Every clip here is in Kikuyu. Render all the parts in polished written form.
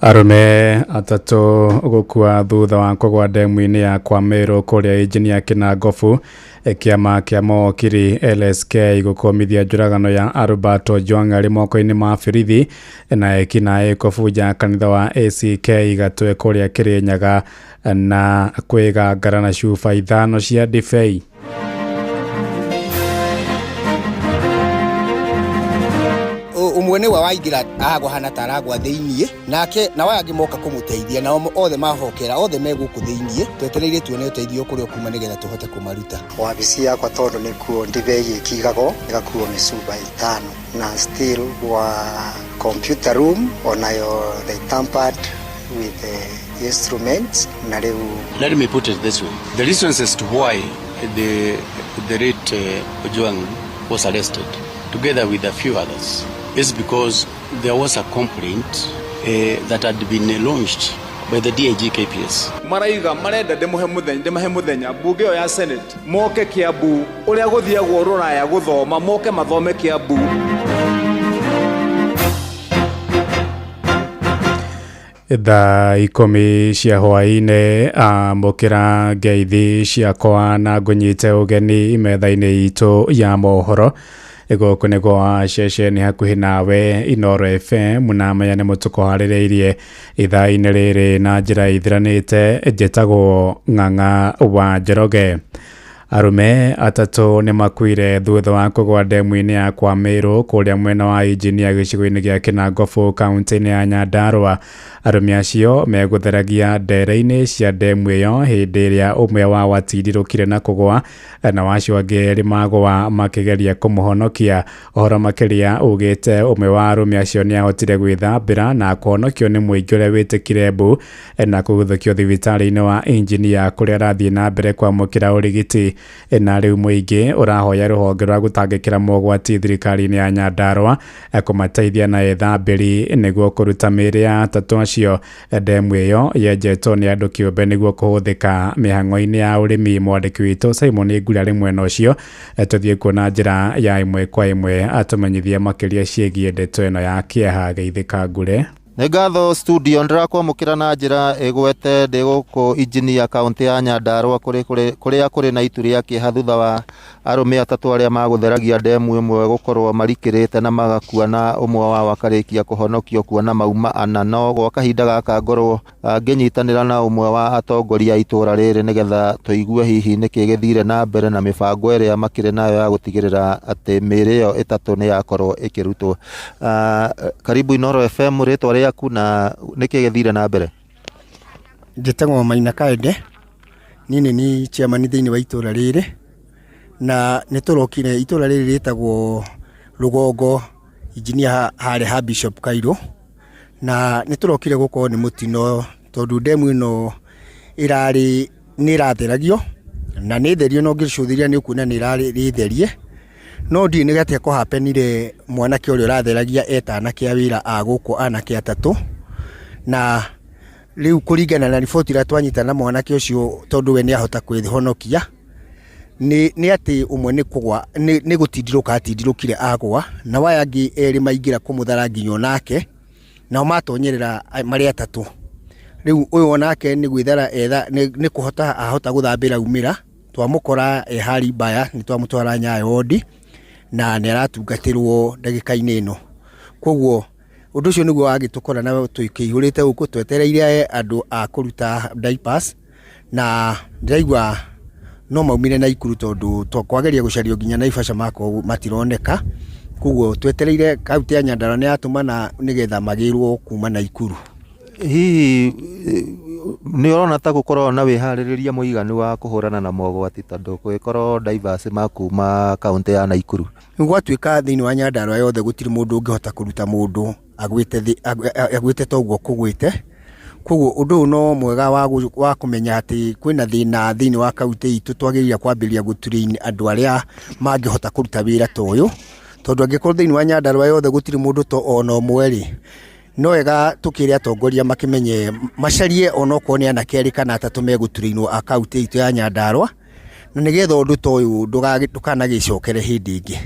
Arũme atatũ gũkua thutha wa kũgwa ndemu-inĩ ya kwa Meru kũrĩa Injinia Kĩnangobu. Kĩama kĩa mawokiri LSK gũkũmithia njũragano ya Albert Ojwang arĩ moko-inĩ ma borithi na ekinaĩ kũbunja kanitha wa ACK Gatwe kũrĩa Kĩrĩnyaga na kwĩgangara na cuba ithano cia ndibei. Ũmwe nĩwe waingĩra agwa hana ta aragwa thĩiniĩ, nake nao aya angĩ moka kũmũteithia, nao othe mahokera, othe me gũkũ thĩiniĩ, twetereire tuone ũteithio kũrĩa ũkuma nĩgetha tũhote kũmaruta. Wabici yakwa tondũ nĩkuo ndibei ĩkĩigagwo ĩgakuo mĩcuba ĩtano, na still gwa computer room onayo they tampered with the instruments na rĩu. Let me put it this way. The reasons as to why the late Ojwang was arrested, together with a few others, is because there was a complaint that had been launched by the DIG KPS. Maraiga marenda ndĩmũhe mũthenya, ndĩmahe mũthenya mbunge ĩyo ya Senate moke Kiambu ũrĩa gũthiagwo rũraya gũthoma, moke mathome Kiambu. Thaa 10 cia hwaĩ-inĩ, amũkĩra ngeithi ciakwa na ngũnyite ũgeni metha-inĩ itũ ya mohoro. Gũkũ nĩ gwa ceceni hakuhĩ nawe Inooro FM, na maya nĩ mũtũkũharĩrĩirie ithaa-inĩ rĩrĩ na njĩra ithiranĩte. Njĩtagwo Ng'ang'a wa Njoroge. Arũme atatũ nĩ makuire thutha wa kũgwa ndemu-inĩ ya kwa Meru kũrĩa mwena wa Injinia gĩcigo-inĩ gĩa Kĩnangobu kaunti-inĩ ya Nyandarua. Arũme acio megũtheragia ndere-inĩ cia ndemu ĩyo hĩndĩ ĩrĩa ũmwe wao atindirũkire na kũgwa, na acio angĩ erĩ magũa makĩgeria kũmũhonokia. Ũhoro makĩria ugĩte ũmwe wa arũme acio nĩ ahotire gwĩthambĩra na kũhonokio nĩ mũingĩ ũrĩa wĩtĩkire mbu na kũguthũkio thibitarĩ-inĩ wa Injinia kũrĩa arathiĩ na mbere kwamũkĩra ũrigiti. Na rĩu mũingĩ ũrahoya rũhonge rwa gũtangĩkĩra mogwati thirikari-inĩ ya Nyandarua kũmateithia na ethambĩri nĩguo kũruta mĩĩrĩ ya atatũ acio. Ndemu ĩyo yenjetwo nĩ andũ kĩũmbe nĩguo kũhũthĩka mĩhang'o-inĩ ya ũrĩmi. Mwandĩki witũ Simon Ngure arĩ mwena ũcio, tũthiĩ kuona njĩra ya ĩmwe kwa ĩmwe atũmenyithie makĩria ciĩgiĩ ndeto ĩno ya kĩeha. Geithĩka Ngure. Nĩ ngatho studio, ndĩrakwamũkĩra na njĩra ĩgwete ndĩ gũkũ Injinia kaunti ya Nyandarua kũrĩa kũrĩ na itu rĩa kĩeha thutha wa arũme atatũ arĩa magũtheragia ndemu ĩmwe gũkorwo marikĩrĩte na magakua, na ũmwe wao akarĩkia kũhonokio kuona mauma ana. No gwa kahinda gaka ngorwo ngĩnyitanĩra na ũmwe wa atongoria a itũra rĩrĩ nĩgetha tũigue hihi nĩkĩ gĩthire na mbere na mĩbango ĩrĩa makĩrĩ nayo ya gũtigĩrĩra atĩ mĩĩrĩ ĩyo ĩtatũ nĩ yakorwo ĩkĩrutwo. Karibu Inooro FM, rĩtwa rĩaku na nĩkĩ gĩthire na mbere? Njĩtagwo Maina Kaende, niĩ nĩ niĩ chairman thĩinĩ wa itũra rĩrĩ, na nĩ tũrokire itũra rĩrĩ rĩtagwo Rũgongo Injinia harĩa ha Bishop Kairũ, na nĩ tũrokire gũkorwo nĩ mũtino tondũ ndemu ĩno ĩrarĩ nĩ ĩratheragio na nĩ therie, na ũngĩcũthĩrĩria nĩ ũkuona nĩ ĩrarĩ therie, no ndiũĩ nĩ atĩa kũhapenire mwanake ũrĩa ũratheragia eta anake a wĩra a gũkũ anake atatũ, na rĩu kũringana na riboti ĩrĩa twanyita na mwanake ũcio, tondũ we nĩ ahota kwĩhonokia, nĩ atĩ ũmwe nĩ kũgwa nĩ gũtindirũka atindirũkire agwa, na aya angĩ erĩ maingĩra kũmũthara nginya onake, nao matonyerera marĩ atatũ. Rĩu ũyũ onake nĩ gwĩthara etha, nĩ kũhota ahota gũthambĩra aumĩra, twamũkora e hali mbaya, nĩ twamũtwara Nyayo wodi na nĩ aratungatĩrwo ndagĩka-inĩ ĩno. Koguo ũndũ ũcio nĩguo wagĩtũkora na tũkĩihũrĩte gũkũ twetereire andũ a kũruta diapers, na ndĩraigua no maumire Naikuru tondũ kwageria gũcario nginya Naivasha makorwo matironeka. Koguo twetereire kaunti ya Nyandarua nĩ yatũmana nĩgetha magĩrwo kuma Naikuru. Hihi nĩ ũrona ta gũkorwo na wĩharĩrĩria mũiganu wa kũhũrana na mogwati tondũ kũngĩkorwo divers makuma kaunti ya Naikuru? Gwatuĩka thĩinĩ wa Nyandarua yothe gũtirĩ mũndũ ũngĩhota kũruta mũndũ agwĩte thĩ, agwĩte ta ũguo kũgwĩte. Koguo ũndũ ũyũ no mwega wa kũmenya atĩ kwĩna thĩna thĩinĩ wa kaunti itũ, twagĩrĩire kwambĩrĩria gũ train andũ arĩa mangĩhota kũruta wĩra ta ũyũ, tondũ angĩkorwo thĩinĩ wa Nyandarua yothe gũtirĩ mũndũ ta ona ũmwe rĩ, no wega tũkĩre atongoria makĩmenye macarie onokorwo nĩ anake erĩ kana atatũ megũtrainwo a kaunti itũ ya Nyandarua, na nĩgetha ũndũ ta ũyũ ndũkanagĩcokere hĩndĩ ĩngĩ.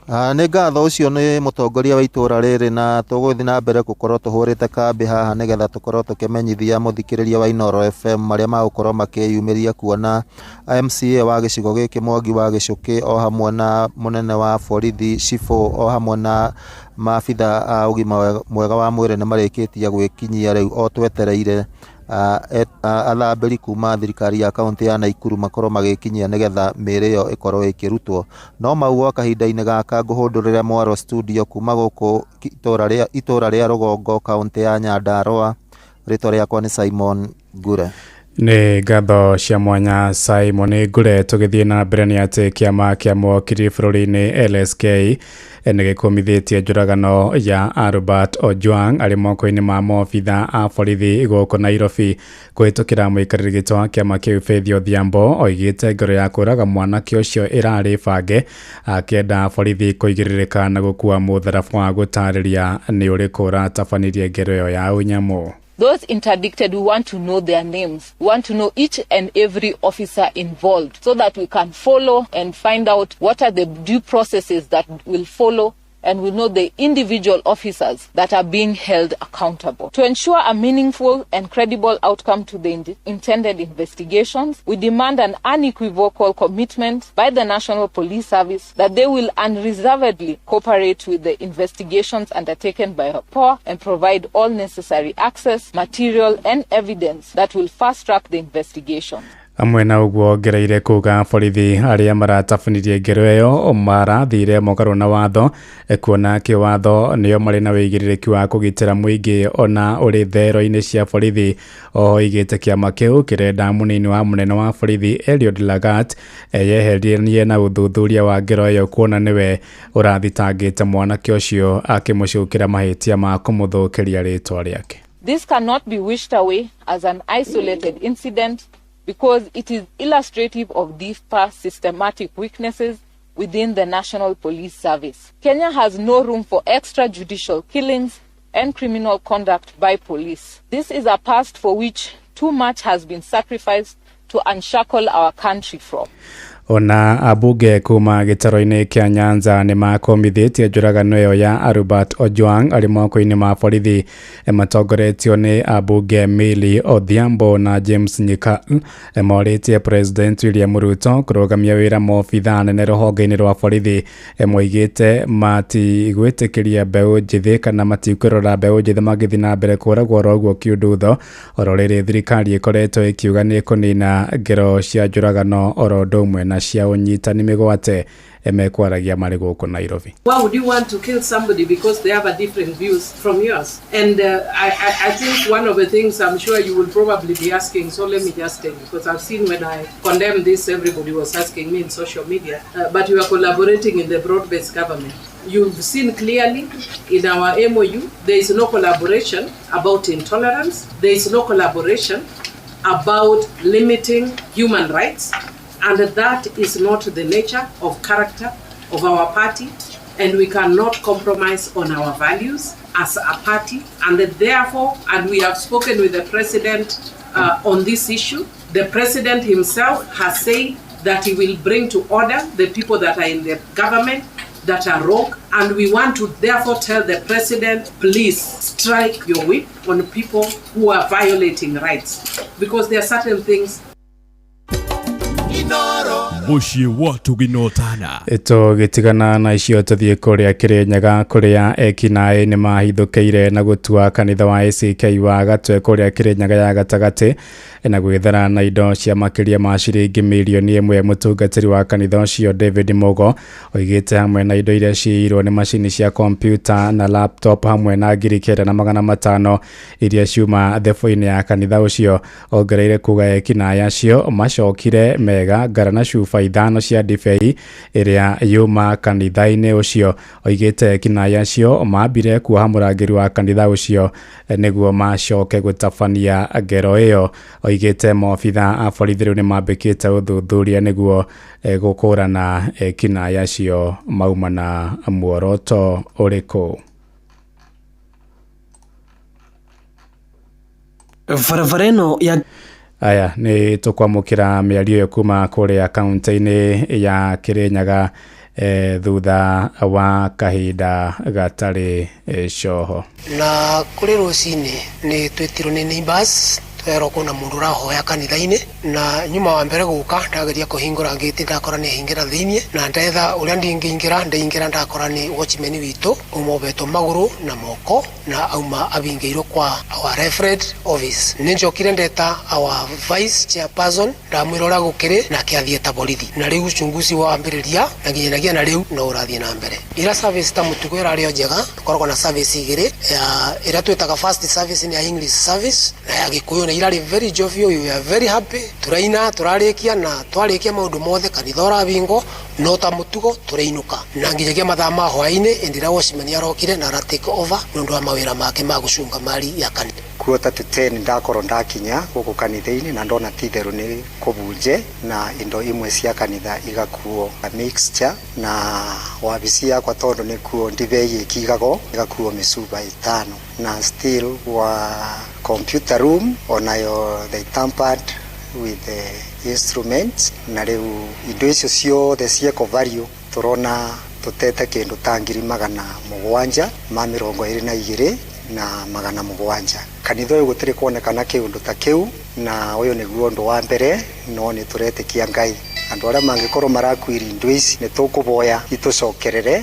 Nĩ ngatho, ũcio nĩ mũtongoria wa itũra rĩrĩ, na tũgũthiĩ na mbere gũkorwo tũhũrĩte kambĩ haha nĩgetha tũkorwo tũkĩmenyithia mũthikĩrĩria wa Inooro FM marĩa magũkorwo makĩyumĩria, kuona MCA wa gĩcigo gĩkĩ Mwangi wa Gĩcũkĩ o hamwe na mũnene wa borithi Cibũ o hamwe na maabitha a ũgima mwega wa mwĩrĩ nĩ marĩkĩtie gwĩkinyia. Rĩu o twetereire athambĩri kuma thirikari ya kaunti ya Naikuru makorwo magĩkinyia nĩgetha mĩĩrĩ ĩyo ĩkorwo ĩkĩrutwo. No mau gwa kahinda-inĩ gaka ngũhũndũrĩre mwaro studio kuma gũkũ itũra rĩa Rũgongo, kaunti ya Nyandarua. Rĩtwa rĩakwa nĩ Simon Ngure. Nĩ ngatho cia mwanya, Simon Ngure. Tũgĩthiĩ na mbere nĩ atĩ kĩama kĩa mowakiri bũrũri-inĩ LSK nĩ gĩkũmithĩtie njũragano ya Albert Ojwang arĩ moko-inĩ ma maobitha a borithi gũkũ Nairobi. Kũhĩtũkĩra mũikarĩri gĩtĩ wa kĩama kĩu Faith Odhiambo, oigĩte ngero ya kũraga mwanake ũcio ĩrarĩ bange, akĩenda borithi kũigĩrĩrĩka na gũkua mũtharaba wa gũtarĩria nĩ ũrĩkũ ũratabanirie ngero ĩyo ya ũnyamũ. Those interdicted, we want to know their names. We want to know each and every officer involved so that we can follow and find out what are the due processes that will follow, and we know the individual officers that are being held accountable. To ensure a meaningful and credible outcome to the intended investigations, we demand an unequivocal commitment by the National Police Service that they will unreservedly cooperate with the investigations undertaken by IPOA and provide all necessary access, material, and evidence that will fast track the investigation. Amwe na ũguo ongereire kuga borithi arĩa maratabanirie ngero ĩyo marathire mũgarũ na watho, kuona kĩwatho nĩo marĩ na wĩigĩrĩrĩki wa kũgitĩra mũingĩ ona ũrĩ thero-inĩ cia borithi. Oho oigĩte kĩama kĩu kĩrenda mũnini wa mũnene wa borithi Eliud Lagat eyeherie na ũthuthuria wa ngero ĩyo, kuona nĩwe ũrathitangĩte mwanake ũcio akĩmũcukĩra mahĩtia ma kũmũthũkĩria rĩtwa rĩake. This cannot be wished away as an isolated incident because it is illustrative of deeper systematic weaknesses within the National Police Service. Kenya has no room for extrajudicial killings and criminal conduct by police. This is a past for which too much has been sacrificed to unshackle our country from. Ona abunge kuma gĩtaro-inĩ kĩa Nyanza nĩ makomithĩtie njũragano ĩyo ya Albert Ojwang arĩ moko-inĩ ma borithi. Matongoretio nĩ abunge Millie Odhiambo na James Nyikal, morĩtie President William Ruto kũrũgamia wĩra maobitha anene rũhonge-inĩ rwa borithi. Moigĩte matigwĩtĩkĩria mbeũ njĩthĩ kana matikwĩrora mbeũ njĩthĩ magĩthiĩ na mbere kũragwo oro ũguo kiundutho, oro rĩrĩ thirikari ĩkoretwo ĩkiuga nĩ ĩkũnina ngero cia njũragano oro ũndũ ũmwe na cia ũnyitani mĩgwate. Mekwaragia marĩ gũkũ Nairobi. Why would you want to kill somebody because they have a different views from yours? And I think one of the things I'm sure you will probably be asking, so let me just tell you, because I've seen when I condemned this, everybody was asking me in social media, but you are collaborating in the broad-based government. You've seen clearly in our MOU, there is no collaboration about intolerance. There is no collaboration about limiting human rights. And that is not the nature of character of our party. And we cannot compromise on our values as a party. And therefore, and we have spoken with the president on this issue. The president himself has said that he will bring to order the people that are in the government that are rogue. And we want to therefore tell the president, please strike your whip on people who are violating rights. Because there are certain things Mũciĩ wa tũginotana. Tũgĩtigana na icio, tũthiĩ kũrĩa Kĩrĩnyaga kũrĩa ekinaĩ nĩ mahithũkĩire na gũtua kanitha wa ACK wa Gatwe kũrĩa Kĩrĩnyaga ya gatagatĩ na gwĩthara na indo cia makĩria ma ciringi mirioni 1. Mũtungatĩri wa kanitha ũcio David Mugo oigĩte hamwe na indo iria ciirwo nĩ macini cia kompiuta na laptop hamwe na 9,500 iria ciuma thebũ-inĩ ya kanitha ũcio. Ongereire kuga ekinaĩ acio macokire mega ngara na cuba ithano cia ndibei ĩrĩa yuma kanitha-inĩ ũcio. Oigĩte ekinaĩ acio mambire kuoha mũrangĩri wa kanitha ũcio nĩguo macoke gũtabania ngero ĩyo. Oigĩte maobitha a borithi rĩu nĩ mambĩkĩte ũthuthuria nĩguo gũkũrana ekinaĩ acio mauma na muoroto ũrĩkũ. Barabara ĩno ya Aya, nĩ tũkwamũkĩra mĩario ĩyo kuma kũrĩa kaunti-inĩ ya Kĩrĩnyaga. Thutha wa kahinda gatarĩ coho. Na kũrĩ rũcinĩ nĩ twĩtirwo nĩ neighbors, twerwo kwĩna mũndũ ũrahoya kanitha-inĩ, na nyuma wa mbere gũka ndageria kũhingũra ngĩti, ndakora nĩ ahingĩra thĩiniĩ, na ndetha ũrĩa ndingĩingĩra, ndaingĩra ndakora nĩ watchman witũ umobetwo magũrũ na moko na auma abingĩirwo kwa our referred office. Nĩ njokire ndeta our vice chairperson, ndamwĩra ũrĩa gũkĩrĩ, nake athiĩ ta borithi, na rĩu uchunguzi wambĩrĩria na nginyagia na rĩu no ũrathiĩ na mbere. Ira service ta mũtugo ĩrarĩ o njega, tũkoragwo na service igĩrĩ, ya ĩrĩa twĩtaga first service nĩ ya English service na ya Gĩkũyũ, na irarĩ very jovial, we are very happy. Tũraina tũrarĩkia na twarĩkia maũndũ mothe, kanitha ũrabingwo no ta mũtugo tũrainũka, na nginyagia mathaa ma hwaĩ-inĩ hĩndĩ ĩrĩa watchman arokire na ara take over nĩ ũndũ wa mawĩra make ma gũcunga mari ya kanitha. 9:45 ndakorwo ndakinya gũkũ kanitha-inĩ na ndona ti-itherũ nĩ kũbunje na indo imwe cia kanitha igakuo a mixture, na wabici yakwa tondũ nĩkuo ndibei ĩkigagwo ĩgakuo mĩcuba 5, na still wa computer room onayo they tampered with the instruments, na rĩu indo icio ciothe cieko value tũrona tũtete kĩndũ ta 722,700. Kanitha ũyũ gũtirĩ kuonekana kĩũndũ ta kĩu, na ũyũ nĩguo ũndũ wa mbere, no nĩ tũretĩkia Ngai andũ arĩa mangĩkorwo marakuire indo ici nĩ tũkũboya itũcokerere.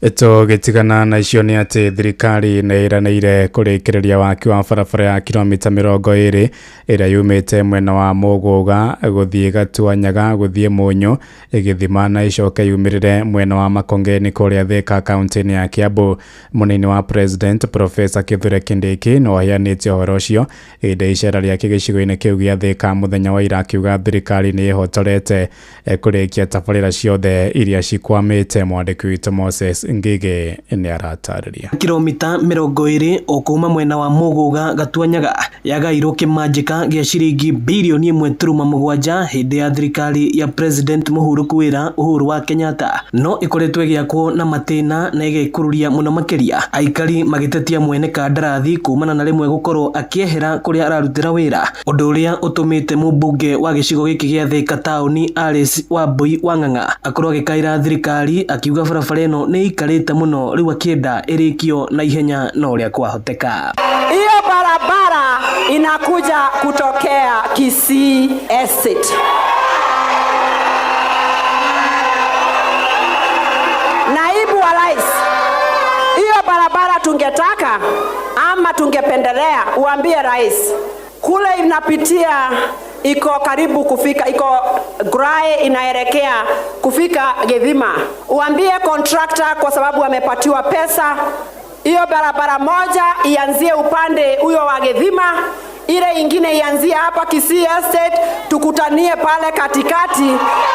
Tũgĩtigana na icio nĩ atĩ thirikari nĩ ĩranĩire kũrĩkĩrĩria waki wa barabara ya kilomita 20 ĩrĩa yumĩte mwena wa Mũgũga gũthiĩ Gatuanyaga gũthiĩ Mũnyũ ĩgĩthima na icoke yumĩrĩre mwena wa Makongeni kũrĩa Thika kaunti-inĩ ya Kiambu. Mũnini wa President Professor Kithure Kindiki no aheanĩte ũhoro ũcio hĩndĩ icera rĩake gĩcigo-inĩ kĩu gĩa Thika mũthenya wa ira, akiuga thirikari nĩ ĩhotorete kũrĩkia tabarĩra ciothe iria cikwamĩte. Mwandĩki witũ Moses Ngige nĩ aratarĩria. Kilomita 20 o kuma mwena wa Mũgũga Gatuanyaga yagairwo kĩmanjĩka gĩa ciringi bilioni 1.7 hĩndĩ ya thirikari ya President Mũhurũku wĩra Uhuru wa Kenyatta, no ĩkoretwo ĩgĩakwo na matĩna na ĩgekururia mũno makĩria aikari magĩtetia mwene kandarathi kumana na rĩmwe gũkorwo akĩehera kũrĩa ararutĩra wĩra, ũndũ ũrĩa ũtũmĩte mũmbunge wa gĩcigo gĩkĩ gĩa Thika taũni Alice Wambui Wang'ang'a akorwo agĩkaĩra thirikari akiuga barabara ĩno nĩ ikarĩte mũno rĩu akĩenda ĩrĩkio na ihenya na ũrĩa kwahoteka. Hiyo barabara inakuja kutokea Kisii Estate. Naibu wa Rais, hiyo barabara tungetaka ama tungependelea uambie rais kule inapitia iko karibu kufika, iko Grai inaelekea kufika Githima. Uambie contractor kwa sababu amepatiwa pesa, hiyo barabara moja ianzie upande huyo wa Githima, ile ingine ianzie hapa Kisii Estate, tukutanie pale katikati,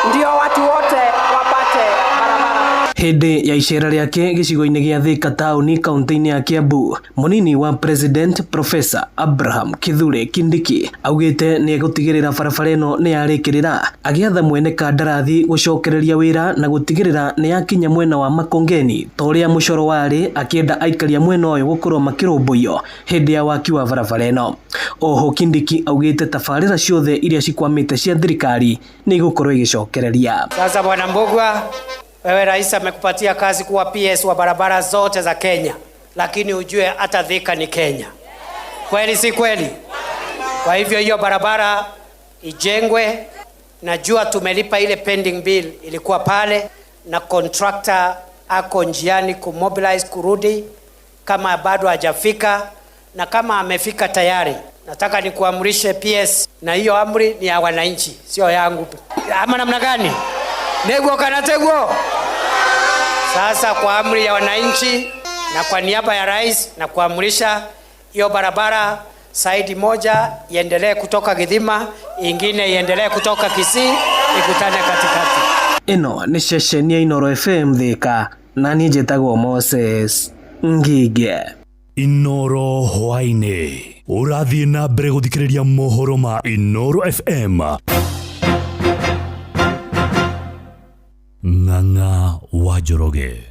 ndio watu wote wapate barabara. Hĩndĩ ya icera rĩake gĩcigo-inĩ gĩa Thika taũni kaunti-inĩ ya Kiambu, mũnini wa President Professor Abraham Kithure Kindiki augĩte nĩ egũtigĩrĩra barabara ĩno nĩ yarĩkĩrĩra, agĩatha mwene kandarathi gũcokereria wĩra na gũtigĩrĩra nĩ yakinya mwena wa Makongeni ta ũrĩa mũcoro warĩ, akĩenda aikaria mwena ũyũ gũkorwo makĩrũmbũiyo hĩndĩ ya waki wa barabara ĩno. Oho Kindiki augĩte tabarĩra ciothe iria cikwamĩte cia thirikari nĩ igũkorwo igĩcokereria. Sasa Bwana Mbugua, wewe rais amekupatia kazi kuwa PS wa barabara zote za Kenya, lakini ujue hata Thika ni Kenya. Kweli si kweli? Kwa hivyo hiyo barabara ijengwe. Najua tumelipa ile pending bill ilikuwa pale, na contractor ako njiani kumobilize kurudi, kama bado hajafika, na kama amefika tayari, nataka nikuamrishe PS, na hiyo amri ni ya wananchi, sio yangu. Ama namna gani? Neguo kana teguo? Sasa kwa amri ya wananchi na kwa niaba ya rais na kuamrisha hiyo barabara saidi moja iendelee kutoka Githima, ingine iendelee kutoka Kisii, ikutane katikati. Ĩno nĩ ceceni ya Inooro FM Thika, na niĩ njĩtagwo Moses Ngige. Inooro hwaĩ-inĩ ũrathiĩ na mbere gũthikĩrĩria mohoro ma Inooro FM. Ng'ang'a wa Njoroge.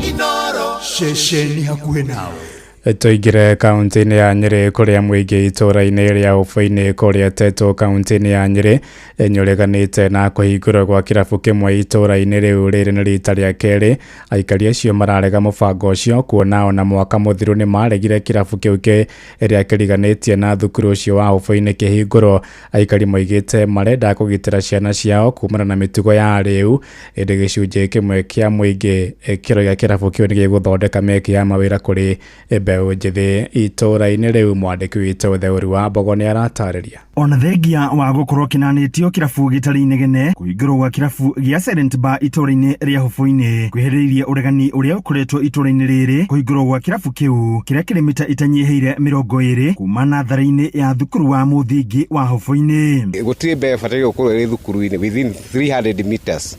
Inooro ceceni hakuhĩ nawe. Tũingĩre kaunti-inĩ ya Nyĩrĩ kũrĩa mũingĩ itũũra-inĩ rĩa Ũbũinĩ kũrĩa Tetũ kaunti-inĩ ya Nyĩrĩ nĩũreganĩte na kũhingũrwo gwa kĩrabu kĩmwe itũũra-inĩ rĩu. Rĩrĩ nĩ rita rĩa kerĩ aikari acio mararega mũbango ũcio, kuona ona mwaka mũthiru nĩ maregire kĩrabu kĩu kĩrĩa kĩriganĩtie na thukuru ũcio wa Ũbũinĩ kĩhingũrwo. Aikari moigĩte marenda kũgitĩra ciana ciao kumana na mĩtugo ya arĩu, ĩndĩ gĩcunjĩ kĩmwe kĩa mũingĩ kĩroiga kĩrabu kĩu nĩ gĩgũthondeka mĩeke ya mawĩra kũrĩ mbeũ njĩthĩ itũũra-inĩ rĩu. Mwandĩki witũ Theuri wa Mbogo nĩ aratarĩria. Ona thengia wa gũkorwo kĩnanĩtio kĩrabu gĩtarĩ inegene, kũhingũrwo gwa kĩrabu gĩa Silent Bar itũũra-inĩ rĩa Hũbũinĩ kwĩhĩrĩirie ũregani ũrĩa ũkoretwo itũũra-inĩ rĩrĩ. Kũhingũrwo gwa kĩrabu kĩu kĩrĩa kĩrĩ mita itanyihĩire 20 kuma natharĩ-inĩ ya thukuru wa mũthingi wa Hũbũinĩ. Gũtirĩ mbeũ ĩbataire gũkorwo ĩrĩ thukuru-inĩ within 300 meters,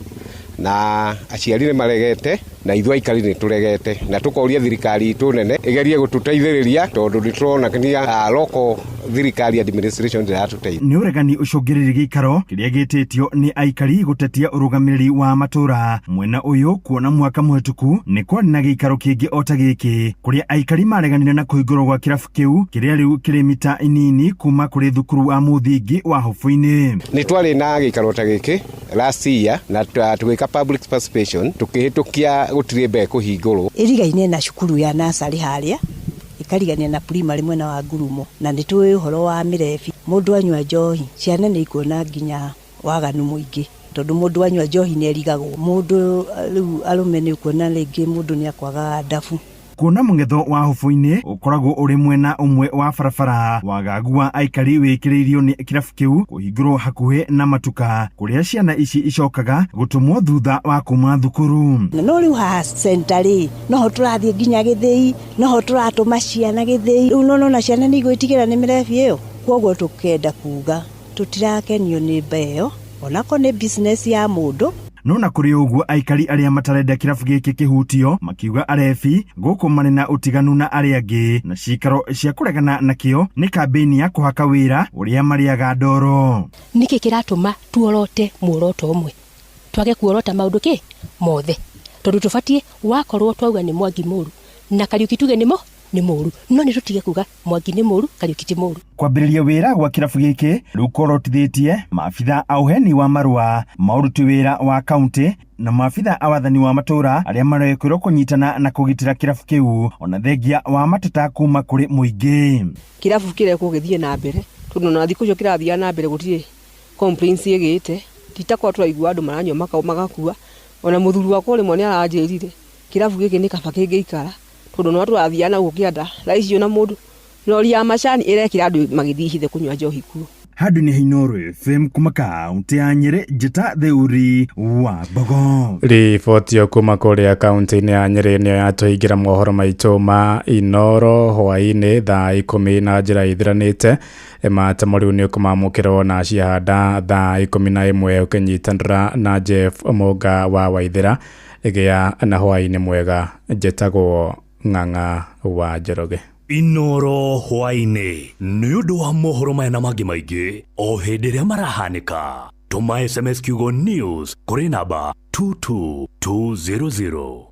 na aciari nĩ maregete na ithuĩ aikari nĩ tũregete, na tũkoria thirikari itũ nene ĩgerie gũtũteithĩrĩria, tondũ nĩ tũrona nginya local thirikari administration ndĩratũteithia. Nĩ ũregani ũcũngĩrĩirie gĩikaro kĩrĩa gĩtĩtio nĩ aikari gũtetia ũrũgamĩrĩri wa matũra mwena ũyũ, kuona mwaka mũhetũku nĩ kwarĩ na gĩikaro kĩngĩ o ta gĩkĩ kũrĩa aikari mareganire na kũhingũrwo gwa kĩrabu kĩu kĩrĩa rĩu kĩrĩ mita inini kuma kũrĩ thukuru wa mũthingi wa Hũbũinĩ. Nĩ twarĩ na gĩikaro ta gĩkĩ last year na tũgĩka public participation, tũkĩhĩtũkia gũtirĩ mbere kũhingũrwo. Ĩrigaine na cukuru ya nursery harĩa ĩkarigania na primary mwena wa Ngurumo, na nĩ tũĩ ũhoro wa mĩrebi. Mũndũ anyua njohi, ciana nĩ ikuona nginya waganu mũingĩ, tondũ mũndũ anyua njohi nĩ erigagwo mũndũ. Rĩu arũme nĩ ũkuona rĩngĩ mũndũ nĩ akwaga ndabu. Kuona mũng'etho wa Hũbũinĩ ũkoragwo ũrĩ mwena ũmwe wa barabara, wagagu wa aikari wĩkĩrĩirio nĩ kĩrabu kĩu kũhingũrwo hakuhĩ na matuka kũrĩa ciana ici icokaga gũtũmwo thutha wa kuma thukuru. No rĩu haha center rĩ, noho tũrathiĩ nginya gĩthĩi, noho tũratũma ciana gĩthĩi. Rĩu nona ciana nĩ igwĩtigĩra nĩ mĩrebi ĩyo. Koguo tũkenda kuga tũtirakenio nĩ mba ĩyo, onakorwo nĩ business ya mũndũ. No na kũrĩ ũguo, aikari arĩa matarenda kĩrabu gĩkĩ kĩhutio makiuga arebi gũkũ marĩ na ũtiganu na arĩa angĩ, na cikaro cia kũregana nakĩo nĩ kambĩini ya kũhaka wĩra ũrĩa marĩaga ndoro. Nĩkĩ kĩratũma tuorote muoroto ũmwe, twage kuorota maũndũ kĩ mothe? Tondũ tũbatiĩ wakorwo twauga nĩ Mwangi mũru na Kariũki, tuge nĩmo nĩ mũru, no nĩ tũtige kuga Mwangi nĩ mũru, Kariũki ti mũru. Kwambĩrĩria wĩra gwa kĩrabu gĩkĩ rĩu kworotithĩtie maabitha a ũheani wa marũa ma ũruti wĩra wa kaunti na maabitha a wathani wa matũra arĩa marekwĩrwo kũnyitana na kũgitĩra kĩrabu kĩu, ona thengia wa mateta kuma kũrĩ mũingĩ. Kĩrabu kĩrekwo gĩthiĩ na mbere, tondũ ona thikũ icio kĩrathiaga na mbere, gũtirĩ complaints ĩgĩte. Ti ta kwa tũraigua andũ maranyua magakua. Ona mũthuri wakwa rĩmwe nĩ aranjĩrire kĩrabu gĩkĩ nĩ kaba kĩngĩikara, tondũ no tũrathiaga na gũkũ kĩanda thaa ici, ona mũndũ rori ya macani ĩrekĩra andũ magĩthiĩ hithe kũnyua njohi kuo. Handũ nĩ Inooro FM kuma kaunti ya Nyĩrĩ, njĩta Theuri wa Mbogo. Riboti ĩyo kuma kũrĩa kaunti-inĩ ya Nyĩrĩ nĩyo yatũhingĩra mohoro maitũ ma Inooro hwaĩ-inĩ thaa 10 na njĩra ithiranĩte. Matemo rĩu nĩ ũkũmamũkĩrwo na ciahanda thaa 11 ũkĩnyitanĩra na Jeff Mũnga wa Waithĩra. Gĩa na hwaĩ-inĩ mwega, njĩtagwo Ng'ang'a wa Njoroge. Inooro hwaĩ-inĩ nĩ ũndũ wa mohoro maya na mangĩ maingĩ o hĩndĩ ĩrĩa marahanĩka, tũma SMS kiugo news kũrĩ namba 22200.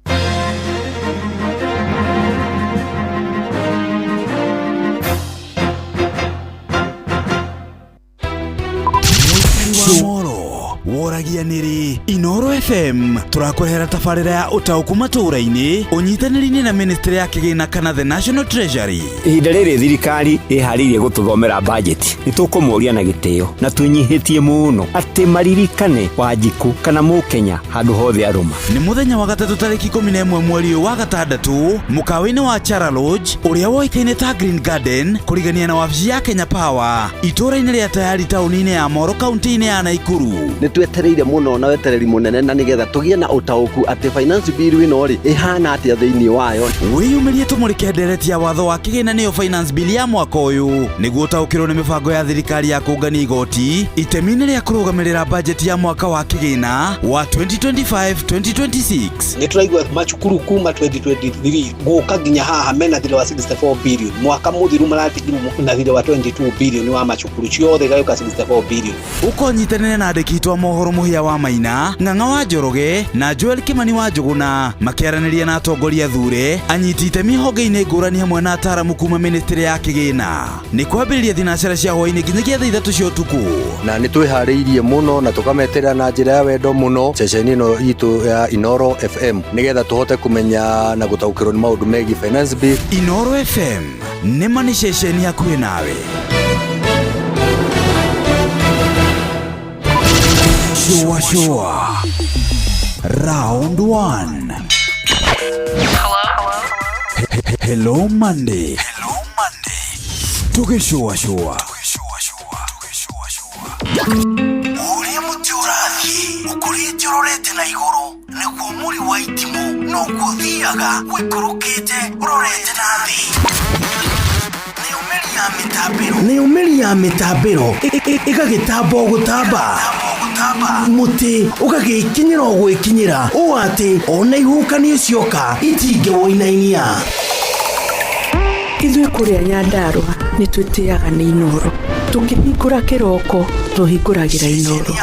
Moro woragia nĩrĩ Inooro FM tũrakũrehera tabarĩra ya ũtaũku matũũra-inĩ ũnyitanĩri-inĩ na ministry ya kĩgĩna kana the National Treasury. Ihinda rĩrĩ thirikari ĩharĩirie gũtũthomera bajeti, nĩ tũkũmoria na gĩtĩo na twĩnyihĩtie mũno atĩ maririkane Wanjikũ kana Mũkenya handũ hothe arũma. Nĩ mũthenya wa gatatũ tarĩki 11 mweri ũyũ wa gatandatũ, mũkawa-inĩ wa Chara Lodge ũrĩa woĩkaine ta Green Garden, kũrigania na wabici ya Kenya Power itũũra-inĩ rĩa Tayari, taũni-inĩ ya Moro, kaunti-inĩ ya Naikuru. Nĩ twetereire mũno na wetereri mũnene, na nĩgetha tũgĩe na ũtaũku atĩ finance bill ĩno rĩ ĩhana atĩa thĩinĩ wayo. Wĩyumĩrie tũmũrĩke ndereti ya watho wa kĩgĩna, nĩyo finance bill ya mwaka ũyũ, nĩguo ũtaũkĩrwo nĩ mĩbango ya thirikari ya kũngania igoti itemi-inĩ rĩa kũrũgamĩrĩra bajeti ya mwaka wa kĩgĩna wa 2025-2026. Nĩ tũraigua macukuru kuma 2023 gũka nginya haha mena thirĩ wa 64 billion. Mwaka mũthiru maratigirwo na thirĩ wa 22 billion wa macukuru ciothe, igagĩũka 64 billion. Ũkonyitanĩre na andĩki itũ a mohoro Mũhĩa wa Maina, Ng'ang'a wa wa Njoroge na Joel Kimani wa Njuguna makĩaranĩria na atongoria thure anyiti itemi honge-inĩ ngũrani hamwe na ataaramu kuma ministry ya kĩgĩna. Nĩ kwambĩrĩria thinacara cia hwaĩ-inĩ nginyagia thaa 3 cia ũtukũ. Na nĩ twĩharĩirie mũno na tũkameterera na njĩra ya wendo mũno ceceni ĩno itũ ya Inoro FM nĩgetha tũhote kũmenya na gũtaũkĩrwo nĩ maũndũ megiĩ finance bill. Inoro FM nĩ ma nĩ ceceni hakuhĩ nawe. Shua Shua Round 1. Hello. Hello Monday. Hello Monday. Tugishua shua. Ũrĩa mũtĩ ũrathiĩ ũkũrĩte ũrorete na igũrũ nĩguo mũri wa itimũ noguo ũthiaga ũikũrũkĩte ũrorete na thĩ. Nĩ ũmĩri ya mĩtambĩro ĩgagĩtamba o gũtamba mũtĩ ũgagĩkinyĩra o gwĩkinyĩra ũũ atĩ ona ihuhũkanio cioka itingĩwũinainia. Ithuĩ kũrĩa Nyandarũa nĩ twĩtĩaga nĩ Inoro. Tũkĩhingũra kĩroko tũhingũragĩra Inoro.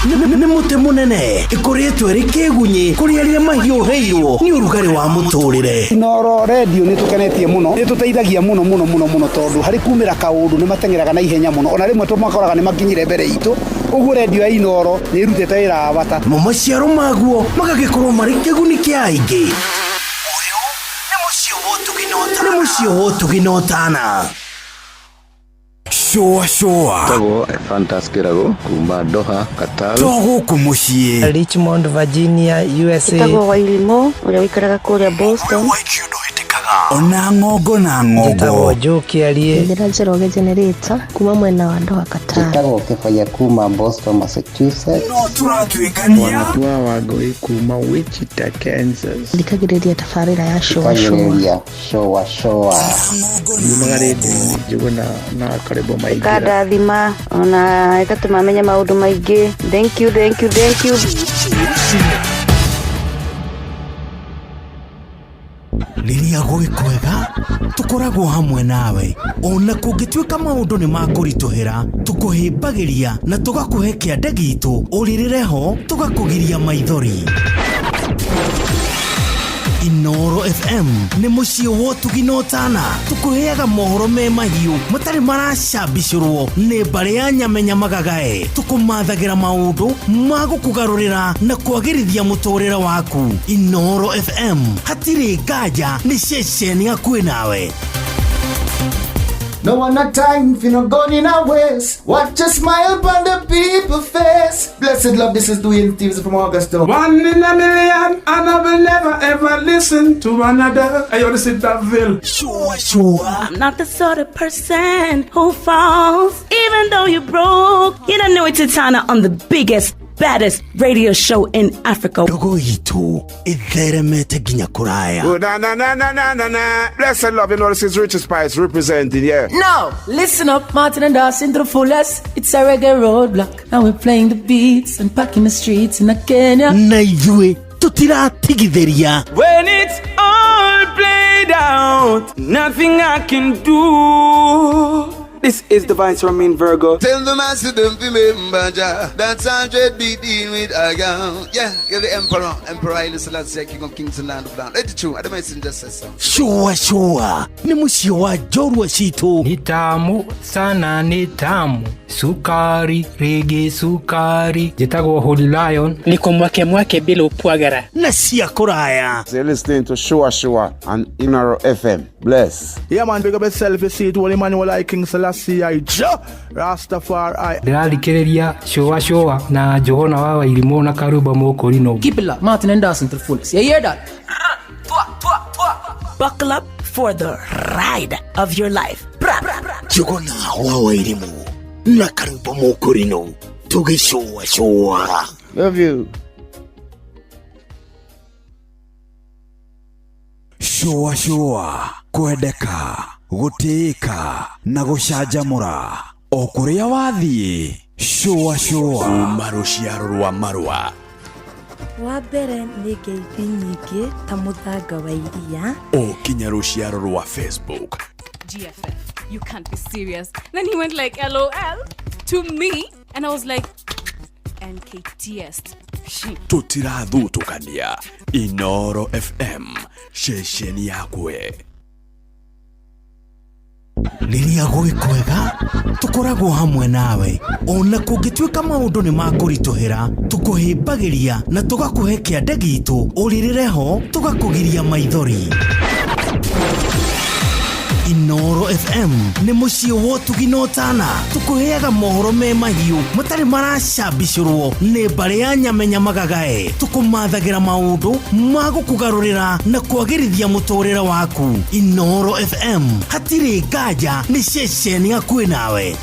Nĩ mũtĩ mũnene ĩkũrĩtwo ĩrĩ kĩgunyĩ kũrĩ arĩa mahiũhĩirwo nĩ ũrugarĩ wa mũtũrĩre. Inoro radio nĩ tũkenetie mũno, nĩ tũteithagia mũno mũno mũno mũno tondũ harĩ kumĩra kaũndũ nĩ mateng'eraga na ihenya mũno, ona rĩmwe tũmakoraga nĩ makinyire mbere itũ. Ũguo radio ya Inoro nĩ ĩrutĩte wĩra wa bata. Mo maciaro maguo magagĩkorwo marĩ kĩguni kĩa aingĩ. Ũyũ nĩ mũciĩ wa ũtugi na ũtana. Shua Shua. Tagwo Fantas Kirago kuma Doha, Qatar. To gũkũ mũciĩ Richmond, Virginia, USA. Tagwo Wairimo ũrĩa ũikaraga kũrĩa Boston. Ona ng'ongo na ng'ongo. Njĩtagwo Joe Kĩarie. Njĩra Njoroge Generator kuma mwena wa Doha, Qatar. Njĩtagwo Kĩbaya kuma Boston, Massachusetts. No tũratuĩkania. Wanatua Wangũi kuma Wichita, Kansas. Thikagĩrĩria tabarĩra ya Shua Shua. Shua Shua. Yumaga rĩndiũ-inĩ Njuguna na Karĩbo Maingĩra. Ĩkandathima ona ĩgatũma menye maũndũ maingĩ. Thank you, thank you, thank you. Rĩrĩa gwĩ kwega tũkoragwo hamwe nawe ona kũngĩtuĩka maũndũ nĩ makũritũhĩra tũkũhĩmbagĩria na tũgakũhe kĩande gitũ ũrĩrĩre ho tũgakũgiria maithori. Inoro FM nĩ mũciĩ wa ũtugi na ũtana tũkũheaga mohoro me mahiũ matarĩ maracambicũrwo nĩ mbarĩ ya nyamenya magagae tũkũmathagĩra maũndũ ma gũkũgarũrĩra na kwagĩrithia mũtũrĩre waku. Inoro FM hatirĩ nganja nĩ ceceni hakuhĩ nawe. No one a time for no gun in a waste. Watch a smile upon the people's face. Blessed love, this is Dwayne Stevens from Augusta. 1 in a million, and I will never ever listen to another. I ought to sit that bill. Sure, sure. I'm not the sort of person who falls, even though you're broke. You don't know it's Titana on the biggest, baddest radio show in Africa. Ndogo itu itheremete nginya kuraya. Oh, na na na na na na na. Blessed love, you know this is Richard Spice representing, yeah. No, listen up, Martin and Dawson to the fullest. It's a reggae roadblock. Now we're playing the beats and packing the streets in Kenya. Na ithuĩ tutiratigithĩria. When it's all played out, nothing I can do. This is the Vice Romain Virgo. Tell the master don't remember Jah. That's 100 be dealing with a girl. Yeah, you're the emperor. Emperor Haile Selassie, King of Kings and Land of Land. Let it true. I don't just say so. Shua shua. Ni mũciĩ wa njorua citũ. Ni tamu sana, ni tamu. Sukari, rege sukari. Njĩtagwo Holy Lion. Niko mwake mwake bila upwagara. Na cia kũraya. You're listening to Shua Shua on Inoro FM. Bless. Yeah man, big up yourself, you see it. Holy man, you like King Selassie I Jah Rastafari. Ndĩrathikĩrĩria Shua Shua na Johana wa Wairimũ na Karuba Mũkũrinũ. Keep it locked, Martin and Dawson to the fullest. You hear that? Buckle up for the ride of your life. Njuguna wa Wairimũ na Karuba Mũkũrinũ tũgĩcũa cũa. Love you. Shua shua kwendeka gũtĩĩka na gũcanjamũra o kũrĩa wathiĩ. Shua shua kuma rũciaro rwa marũa. Wa mbere nĩ ngeithi nyingĩ ta mũthanga wa iria o kinya rũciaro rwa Facebook. GFF, you can't be serious. Then he went like LOL to me and I was like N K T S. Tũtirathutũkania. Inoro FM, ceceni yakwe. Rĩrĩa gwĩ kwega tũkoragwo hamwe nawe, ona kũngĩtuĩka maũndũ nĩ makũritũhĩra, tũkũhĩmbagĩria na tũgakũhe kĩande gitũ ũrĩrĩre ho, tũgakũgiria maithori. Inoro FM nĩ mũciĩ wa ũtugi na ũtana, tũkũheaga mohoro me mahiũ matarĩ maracambicũrwo nĩ mbarĩ ya nyamenya magagae, tũkũmathagĩra maũndũ ma gũkũgarũrĩra na kwagĩrithia mũtũrĩre waku. Inoro FM hatirĩ nganja nĩ ceceni hakuhĩ nawe.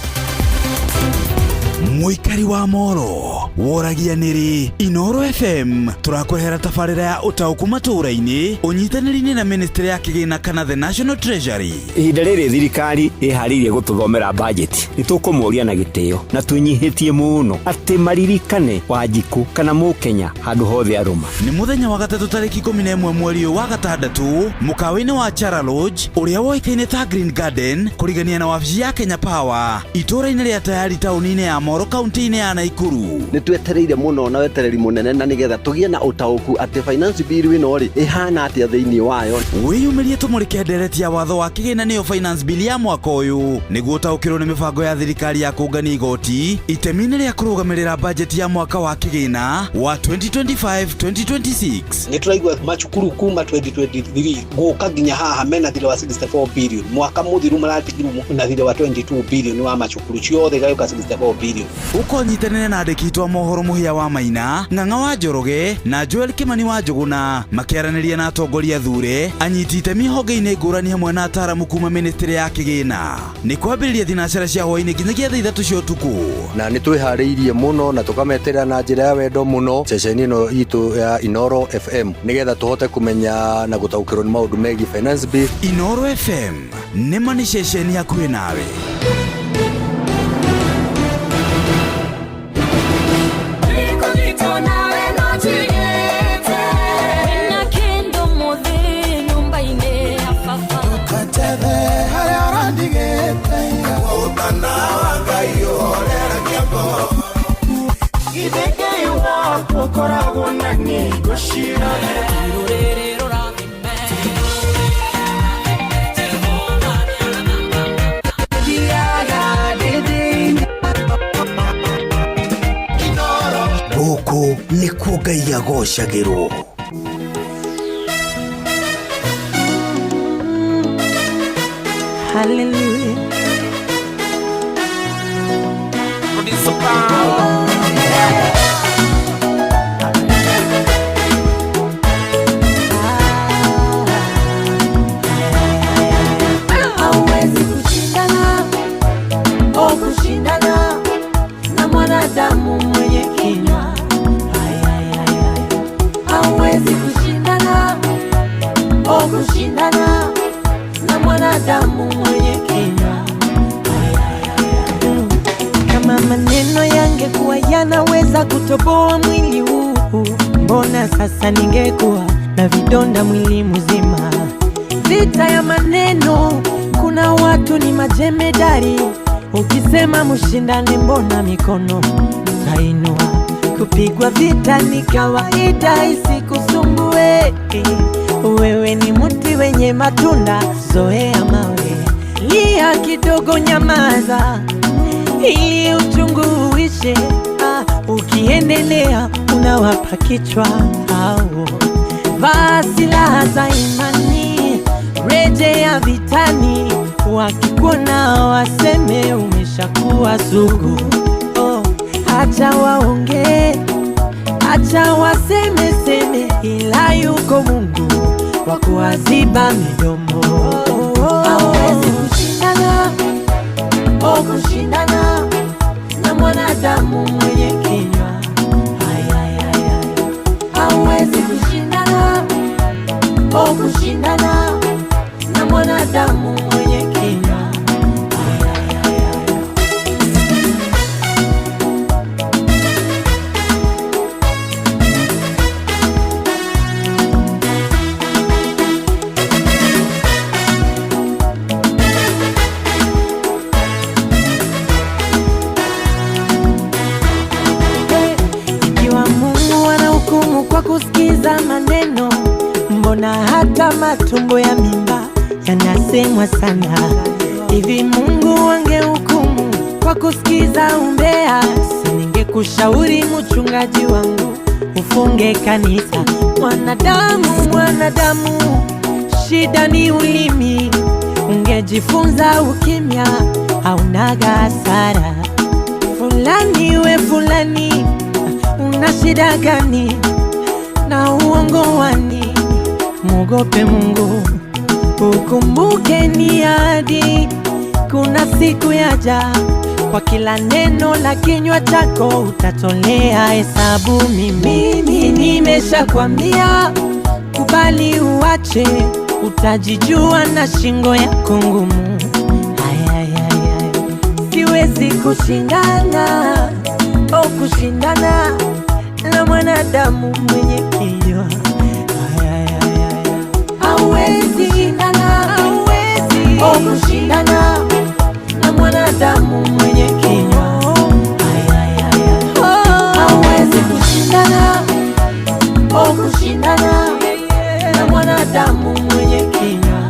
Mũikari wa Moro woragia nĩrĩ Inoro FM tũrakũrehera tabarĩra ya ũtaũku matũũra-inĩ ũnyitanĩri-inĩ na ministry ya kĩgĩna kana the National Treasury. Ihinda rĩrĩ thirikari ĩharĩirie gũtũthomera bajeti, nĩ tũkũmoria na gĩtĩo na twĩnyihĩtie mũno atĩ maririkane Wanjikũ kana Mũkenya handũ hothe arũma. Nĩ mũthenya wa gatatũ tarĩki 11 mweri ũyũ wa gatandatũ mũkawa-inĩ wa Chara Lodge ũrĩa woĩkaine ta Green Garden kũrigania na wabici ya Kenya Power itũũra-inĩ rĩa Tayari taũni-inĩ ya Moro kaunti-inĩ ya Naikuru. Nĩ twetereire mũno na wetereri mũnene na nĩgetha tũgĩe na ũtaũku atĩ finance bill ĩno rĩ ĩhana atĩa thĩinĩ wayo. Wĩyumĩrie tũmũrĩke ndereti ya watho wa kĩgĩna nĩyo finance bill ya mwaka ũyũ nĩguo ũtaũkĩrwo nĩ mĩbango ya thirikari ya kũngania igoti itemi-inĩ rĩa kũrũgamĩrĩra bajeti ya mwaka wa kĩgĩna wa 2025-2026. Nĩ tũraigua macukuru kuma 2023 gũka nginya haha mena thirĩ wa 64 billion, mwaka mũthiru maratigirwo na thirĩ wa 22 billion wa macukuru ciothe igagĩũka 64 billion. Ũkonyitanĩre na andĩki itũ a mohoro Mũhĩa wa Maina, Ng'ang'a wa Njoroge na Joel Kimani wa Njũgũna makĩaranĩria na atongoria thure anyiti itemi honge-inĩ ngũrani hamwe na ataaramu kuma ministry ya kĩgĩna. Nĩ kwambĩrĩria thinacara cia hwaĩ-inĩ nginyagia thaa 3 cia ũtukũ. Na nĩ twĩharĩirie mũno na tũkameterera na njĩra ya wendo mũno ceceni ĩno itũ ya Inoro FM nĩgetha tũhote kũmenya na gũtaũkĩrwo nĩ maũndũ megiĩ finance bill. Inoro FM nĩ ma nĩ ceceni hakuhĩ nawe. Gũkũ nĩkuo Ngai agocagĩrwo. Hallelujah. Hauwezi kushindana, oh kushindana na mwanadamu mwenye kinywa. Hauwezi kushindana, oh kushindana na mwanadamu mwenye kinywa. Kama maneno yangekuwa yanaweza kutoboa mwili huu, mbona sasa ningekuwa na vidonda mwili mzima? Vita ya maneno, kuna watu ni majemedari. Ukisema mshindane mbona mikono tainua? Kupigwa vita ni kawaida, isikusumbue. Wewe ni mti wenye matunda, zoea mawe. Lia kidogo, nyamaza ili uchungu uishe. Ukiendelea unawapa kichwa hao. Vaa silaha za imani, rejea vitani. Wakikuona waseme umeshakuwa sugu. Oh, acha waongee, acha waseme seme, ila yuko Mungu wa kuwaziba midomo. Hauwezi kushindana, oh kushindana na mwanadamu mwenye kinywa. Hauwezi kushindana, oh kushindana na mwanadamu mwenye kinywa. matumbo ya mimba yanasemwa sana. Hivi Mungu angehukumu kwa kusikiza umbea, si ningekushauri mchungaji wangu ufunge kanisa. Mwanadamu, mwanadamu, shida ni ulimi. Ungejifunza ukimya, haunaga hasara. Fulani we fulani, una shida gani na uongo wani? Mugope Mungu, ukumbuke ni ahadi, kuna siku yaja. Kwa kila neno la kinywa chako utatolea hesabu. Mimi nimeshakwambia, kubali uache, utajijua na shingo yako ngumu. Ay, ay, ay, ay. Siwezi kushindana, oh, kushindana na mwanadamu mwenye kinywa. Ay, ay, ay, ay. Hauwezi shindana, hauwezi, oh, kushindana na mwanadamu mwenye kinywa. Ay, ay, ay, ay. Hauwezi kushindana, oh, kushindana na mwanadamu mwenye kinywa.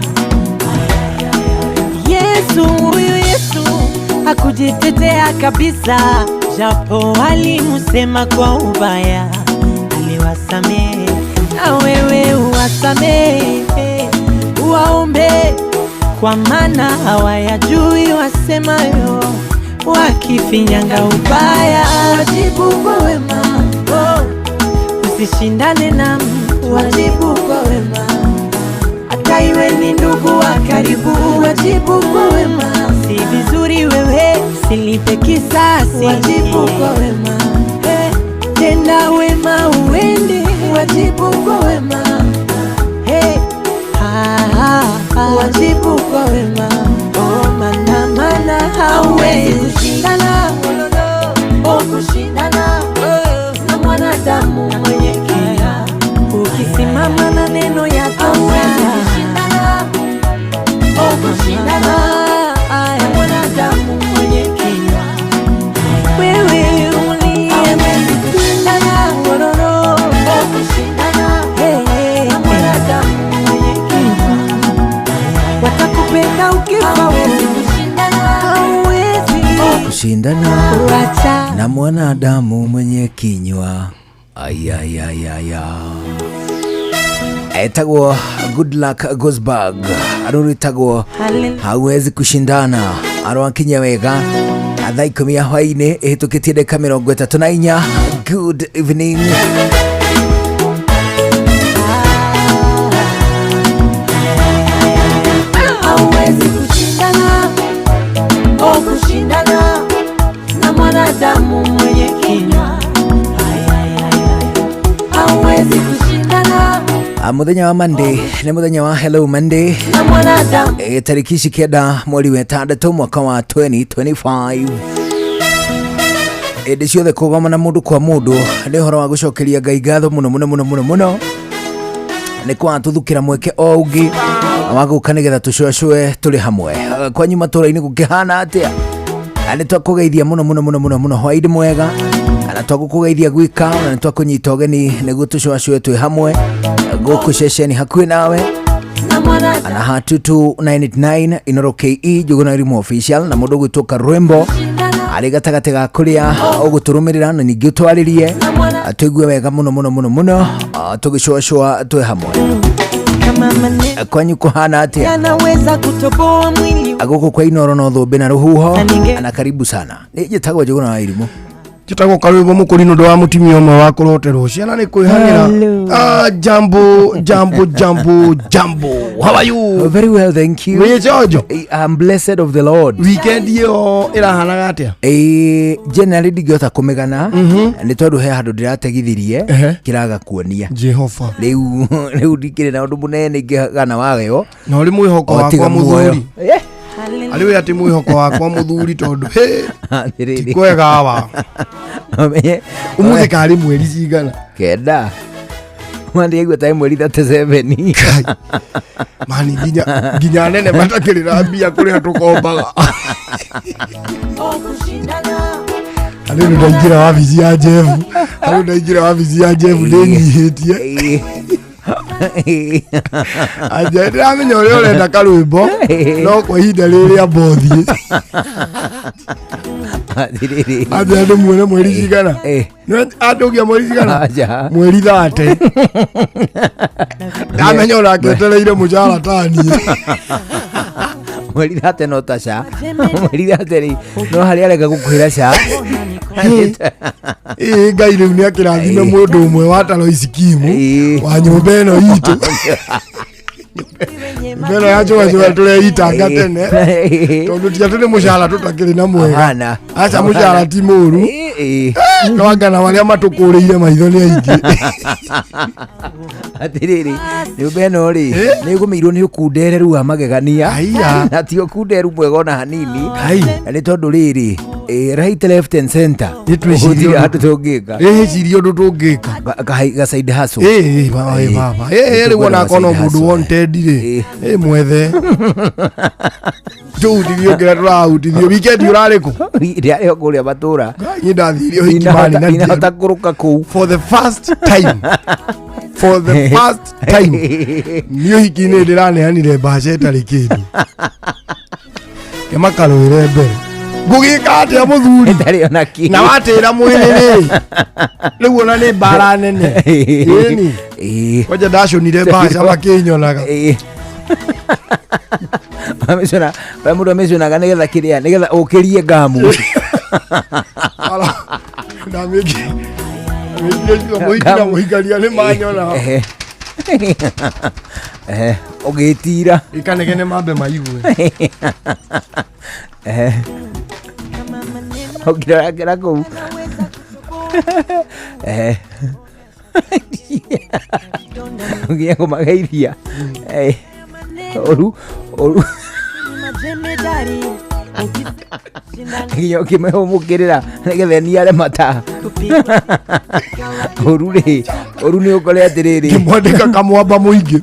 Yesu, huyu Yesu hakujitetea kabisa, japo alimusema kwa ubaya, aliwasamehe. Na wewe uwasamehe, uwaombe, kwa maana hawayajui wasemayo, wakifinyanga ubaya. Wajibu kwa wema, oh, usishindane na mtu, wajibu kwa wema hata iwe ni ndugu wa karibu, wajibu kwa wema. Si vizuri wewe silipe kisasi, wajibu kwa wema. Hey, tenda wema uende, wajibu kwa wema. Hey, ah, ah, ah. Wajibu kwa wema. Oh, mana mana hauwezi kushindana, oh, kushindana na mwanadamu mwenye kinywa. Ukisimama na neno ya tosha, oh, kushindana na mwanadamu mwenye kinywa. Wewe uliye kushindana, oh, kushindana na mwanadamu mwenye kinywa. Watakupenda ukifa wewe, hauwezi Kushindana Wacha. na mwanadamu mwenye kinywa. Ayayayaya, etagwo Good Luck Gosberg, arũrĩtagwo hauwezi kushindana, arwakinya wega thaa 10 ya hwainĩ ĩhĩtũkĩtie ndagĩka 34. Good evening. Hauwezi kushindana, oh, kushindana na mwanadamu mwenye kinywa. Ay, ay, ay, ay. Hauwezi kushindana Muthenya wa Monday nĩ muthenya wa Hello Monday na mwanadamu tarĩki ici 9 mweri wa 6 mwaka wa 2025. Hĩndĩ ciothe kũgomana mũndũ kwa mũndũ nĩ ũhoro wa gũcokeria Ngai ngatho mũno mũno mũno mũno mũno nĩ kwatuthukĩra mweke o ũngĩ wa gũka nĩgetha tũcũacũe tũrĩ hamwe. Kwanyu matũra-inĩ gũkĩhana atĩa? Nĩ twakũgeithia mũno mũno mũno mũno mũno, hwaĩ-inĩ mwega, na twagũkũgeithia gwika na nĩ twakũnyita ũgeni nĩguo tũcũacũe twĩ hamwe gũkũ ceceni hakuhĩ nawe na mwanadamu na ha 22989 Inoro KE Njuguna Elimu Official na mũndũ ũgwĩtwo Karwimbo arĩ gatagatĩ ga kũrĩa ũgũtũrũmĩrĩra na ningĩ ũtwarĩrie tũigue wega mũno mũno mũno mũno, tũgĩcũacũa twĩ hamwe. kama maneno Kwanyu kũhana atĩa? yanaweza kutoboa mwili. Gũkũ kwa Inoro no thũmbĩ na rũhuho na karibu sana. Nĩ njĩtagwo Njuguna wa Irimũ. Njĩtagwo Karwĩmbo Mũkũri nĩ ũndũ wa mũtumia ũmwe wa kũroterwo ciana nĩ kwĩhanĩra. Ah, jambo jambo jambo jambo, how are you? Very well, thank you. Wĩ chonjo? I'm blessed of the Lord. Weekend ĩyo ĩrahanaga atĩa? Ĩĩ, generally ndingĩhota kũmĩgana nĩ tondũ he handũ ndĩrategithirie kĩraga kuonia Jehova. Rĩu rĩu ndikĩrĩ na ũndũ mũnene ingĩgana wayo Na ũrĩ mwĩhoko O tiga wakwa muoyo. mũthuri, arĩ we atĩ mwĩhoko wakwa mũthuri, tondũ hĩ, Atĩrĩrĩ. ti kwega wa Ũmenye- ũmũthĩ karĩ mweri cigana? 9 mandiaigua ta mweri 37. Mani nginya anene matakĩrĩ na mbia kũrĩa tũkombaga. Rĩu ndaingĩra wabici ya Jeff, rĩu ndaingĩra wabici ya Jeff ndĩnyihĩtie. Anja ndĩramenya ũrĩa ũrenda karwĩmbo no kwa ihinda rĩrĩa mbothiĩ. Atĩrĩrĩ. Anja andũ muone mweri cigana. Andũgia mweri cigana? Aja. Mweri 30. Ndamenya ũraketereire mũcara taniĩ. Mweri 30 no ta ca mweri 30 rĩ no harĩa arega gũkwĩra ca. Ĩĩ Ngai rĩu nĩ akĩrathime mũndũ ũmwe wa Taloisi Kimu wa nyũmba ĩno itũ. Nyũmba ĩno ya njũgacũga tũreitanga tene tondũ ti atĩ nĩ mũcara tũtakĩrĩ na mwega. Hapana. Aca mũcara ti mũru. No anga na arĩa matũkũrĩire maitho nĩ aingĩ. Atĩrĩrĩ, nyũmba ĩno rĩ nĩ ĩgũmĩirwo nĩ ũkundereru wa magegania na ti ũkunderu mwega ona hanini, na nĩ tondũ rĩrĩ right, left and center. Nĩtwĩcirie gũtirĩ ũndũ- handũ tũngĩka. Ĩcirie ũndũ tũngĩka. Ga side hustle. Ĩĩ baba ĩĩ baba ĩĩ rĩu ona akorwo no mũndũ wanted rĩ ĩĩ mwethe tũhutithio kĩrĩa tũrahutithio. Weekend ũrarĩ kũ? Ndĩarĩ o kũrĩa matũra. Niĩ ndathire ũhiki mani na Ndinahota kũrũka kũu for the first time, for the first time niĩ ũhiki-inĩ ndĩraneanire mbaca ĩtarĩ kĩndũ kĩmakarũĩre mbere ngũgĩka atĩa mũthuri Ndarĩ ona kĩ. Na watĩra mwĩrĩ rĩ rĩu ona nĩ mbara nene ĩni kwanja ndacũnire mbaca makĩnyonaga. Amĩcũna we mũndũ amĩcũnaga nĩgetha kĩrĩa nĩgetha ũkĩrie ngamu. Ndamĩkire mũhiki na mũhikania nĩ manyona. Ehe. Ehe, ũgĩtira ikanegene mambe maigue. Ehe. Ũkĩrorakĩra kũu. Ehe. Ũnginya kũmageithia. Eh, ũru ũru nginya ũkĩmehũmũkĩrĩra nĩgetha niare mata ũru rĩ ũru nĩ ũkore atĩrĩrĩ ngĩmwandĩka kamwamba mũingĩ.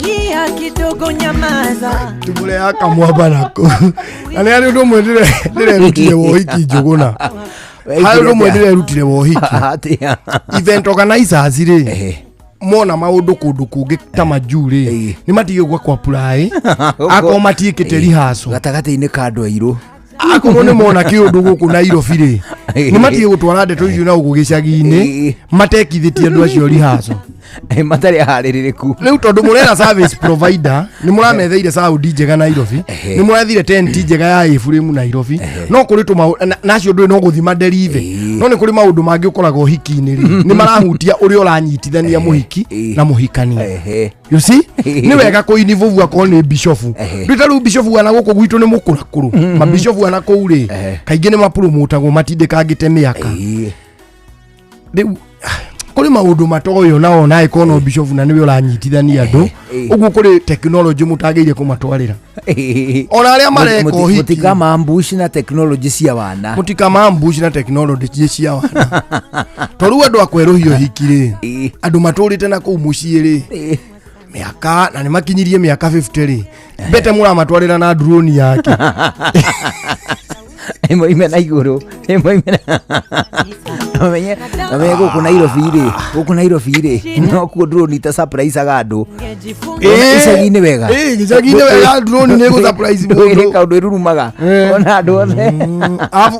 Lia kidogo, nyamaza. Tubure ya kamwamba nako na nĩ harĩ ũndũ ũmwe ndĩrerutire wohiki njũgũna, harĩ ũndũ ũmwe ndĩrerutire wohiki. Atĩa? Event organizers rĩ mona maũndũ kũndũ kũngĩ ta majuu rĩ nĩ matige gwa kwa apply akorwo matiĩkĩte rehearsal gatagatĩ-inĩ ka andũ airũ. Akorwo nĩ mona kĩũndũ gũkũ Nairobi rĩ nĩ matige gũtwara ndeto icio na gũkũ gĩcagi-inĩ matekithĩtie andũ acio rehearsal. Matarĩ aharĩrĩrĩku. Rĩu tondũ mũrera service provider nĩ mũrametheire sound njega Nairobi, nĩ mũrethire tent njega ya A-frame Nairobi, no kũrĩ tũmaũ na acio ndũĩ no gũthima nderive, no nĩ kũrĩ maũndũ mangĩ ũkoragwo ũhiki-inĩ rĩ nĩ marahutia ũrĩa ũranyitithania mũhiki na mũhikania. You see, nĩ wega kũinivuvu akorwo nĩ bishofu ndũ ta rĩu bishofu ana gũkũ gwitũ nĩ mũkũrakũrũ mabishofu ana kũu rĩ kaingĩ nĩ mapromotagwo matindĩkangĩte mĩaka. Rĩu kũrĩ maũndũ matoyo na ona ĩkorwo no bishofu na nĩwe ũranyitithania andũ ũguo kũrĩ tekinoronjĩ mũtagĩire kũmatwarĩra ona arĩa mareka ũhiki. Mũtikamambuci na tekinoronjĩ cia wana. Mũtikamambuci na tekinoronjĩ cia wana to rĩu andũ akwerũhia ũhiki rĩ andũ matũrĩte na kũu mũciĩ rĩ mĩaka na nĩ makinyirie mĩaka 50 rĩ mbete mũramatwarĩra na drone yake. Ĩmwe na igũrũ ĩmwe ime na amenye amenye gũkũ Nairobi rĩ gũkũ Nairobi rĩ no kuo drone ita surprise-aga andũ. Icagi-inĩ wega. Icagi-inĩ wega drone nĩ ĩgũ-surprise mũndũ. Ndũĩ kaũndũ ĩrurumaga ona andũ othe.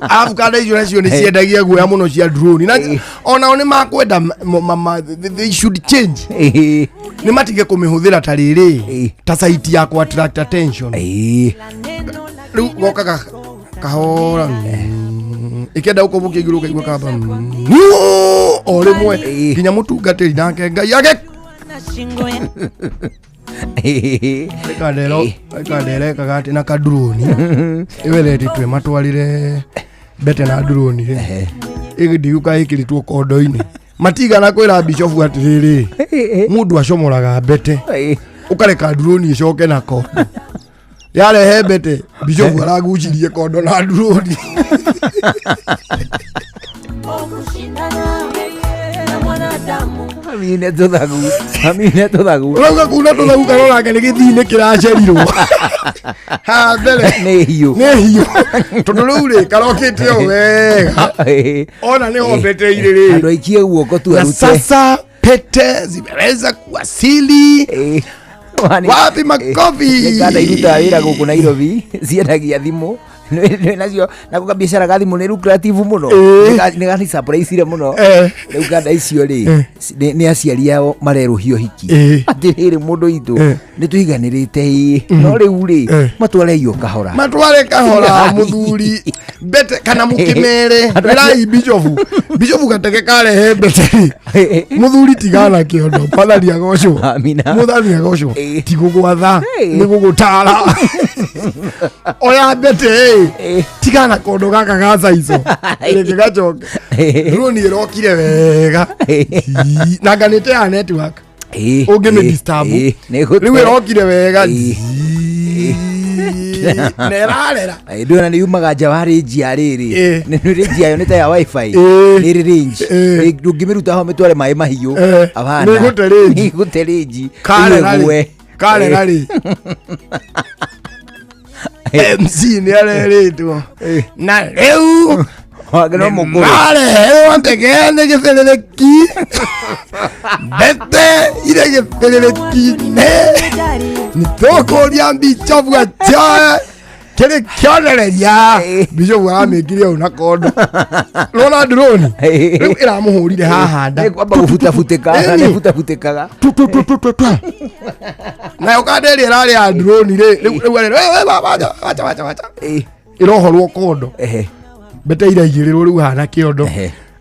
Arabu kanda icio nacio nĩ ciendagia guoya mũno cia drone na onao nĩ makwenda they should change nĩ matige kũmĩhũthĩra ta rĩrĩ ta site ya ku attract attention. Rĩu gokaga kahora ikenda gũkũbũkia igũrũ ũkaigua kamba o rĩmwe nginya mũtungatĩri nake Ngai age kandero ekaga atĩ na kadroni ĩweretĩtwe matwarĩre mbete na droni rĩ ĩgĩthiũka ĩkĩrĩtwo kondo-inĩ matigana kwĩra bishofu atĩrĩrĩ mũndũ acomoraga mbete ũkareka droni ĩcoke na kondo yarehe mbete bishofu aragucirie kondo na droni. Mami nĩ tũthagu, mami nĩ tũthagu. Ũrauga kuna tũthagu karoranga nĩ gĩthii-inĩ kĩracerirwo ha mbere nĩ hiũ, nĩ hiũ, tondũ rĩu rĩ karokĩte o wega ona nĩ hombete irĩ rĩ. Andũ aikie guoko tu Na arute. sasa pete zimeweza kuwasili. Wapi makofi? Nĩ kanda irutaga wĩra gũkũ Nairobi ciendagia thimũ. Nĩ nacio nako kabiacara ga thimũ nĩ lucrative mũno. Nĩ gani surprise mũno. Rĩu kanda icio rĩ, nĩ aciari ao marerũhia ũhiki atĩrĩrĩ, mũndũ witũ nĩ tũiganĩrĩte ĩ, no rĩu rĩ, matwarei o kahora. Matware kahora muthuri mbete kana mukimere wirai bicobu bicobu gatege karehe mbete rĩ, muthuri tigana kĩondo, mwathani agocwo, mwathani agocwo, ti gũgwatha nĩ gũgũtara, oya mbete ĩ, tigana kondo gaka ga caico, reke gacoke drone ĩrokire wega na nganĩte ya network ũngĩmĩ disturb rĩu ĩrokire wega na ĩrarera. Ndona nĩ yumaga nja wa range ya rĩrĩ, nĩ range yayo nĩ ta ya wifi, nĩ ĩrĩ range. Ndũngĩmĩruta ho mĩtware maĩ mahiũ. Hapana. Nĩ ĩgũte range. Nĩ ĩgũte range. Karera rĩ. Ĩgwe. Karera rĩ, MC nĩ arerĩtwo na rĩu Wage no mũkũrũ. Mareherwo ndege nĩ gĩbĩrĩrĩki, mbete irĩ gĩbĩrĩrĩki-inĩ, nĩ tũkũria mbicobu atioe kĩrĩ kĩonereria. Bicobu aramĩkire ũũ na kondo rona drone rĩu ĩramũhũrire haha nda. Nĩ kwamba gũbutabutĩka, Ĩni. nĩ butabutĩkaga. Nayo kanda ĩrĩa ĩrarĩ ya drone rĩ, rĩu arĩ, "We, we, wacha wacha wacha wacha," ĩrohorwo kondo, mbete iraigĩrĩrwo rĩu hana kĩondo,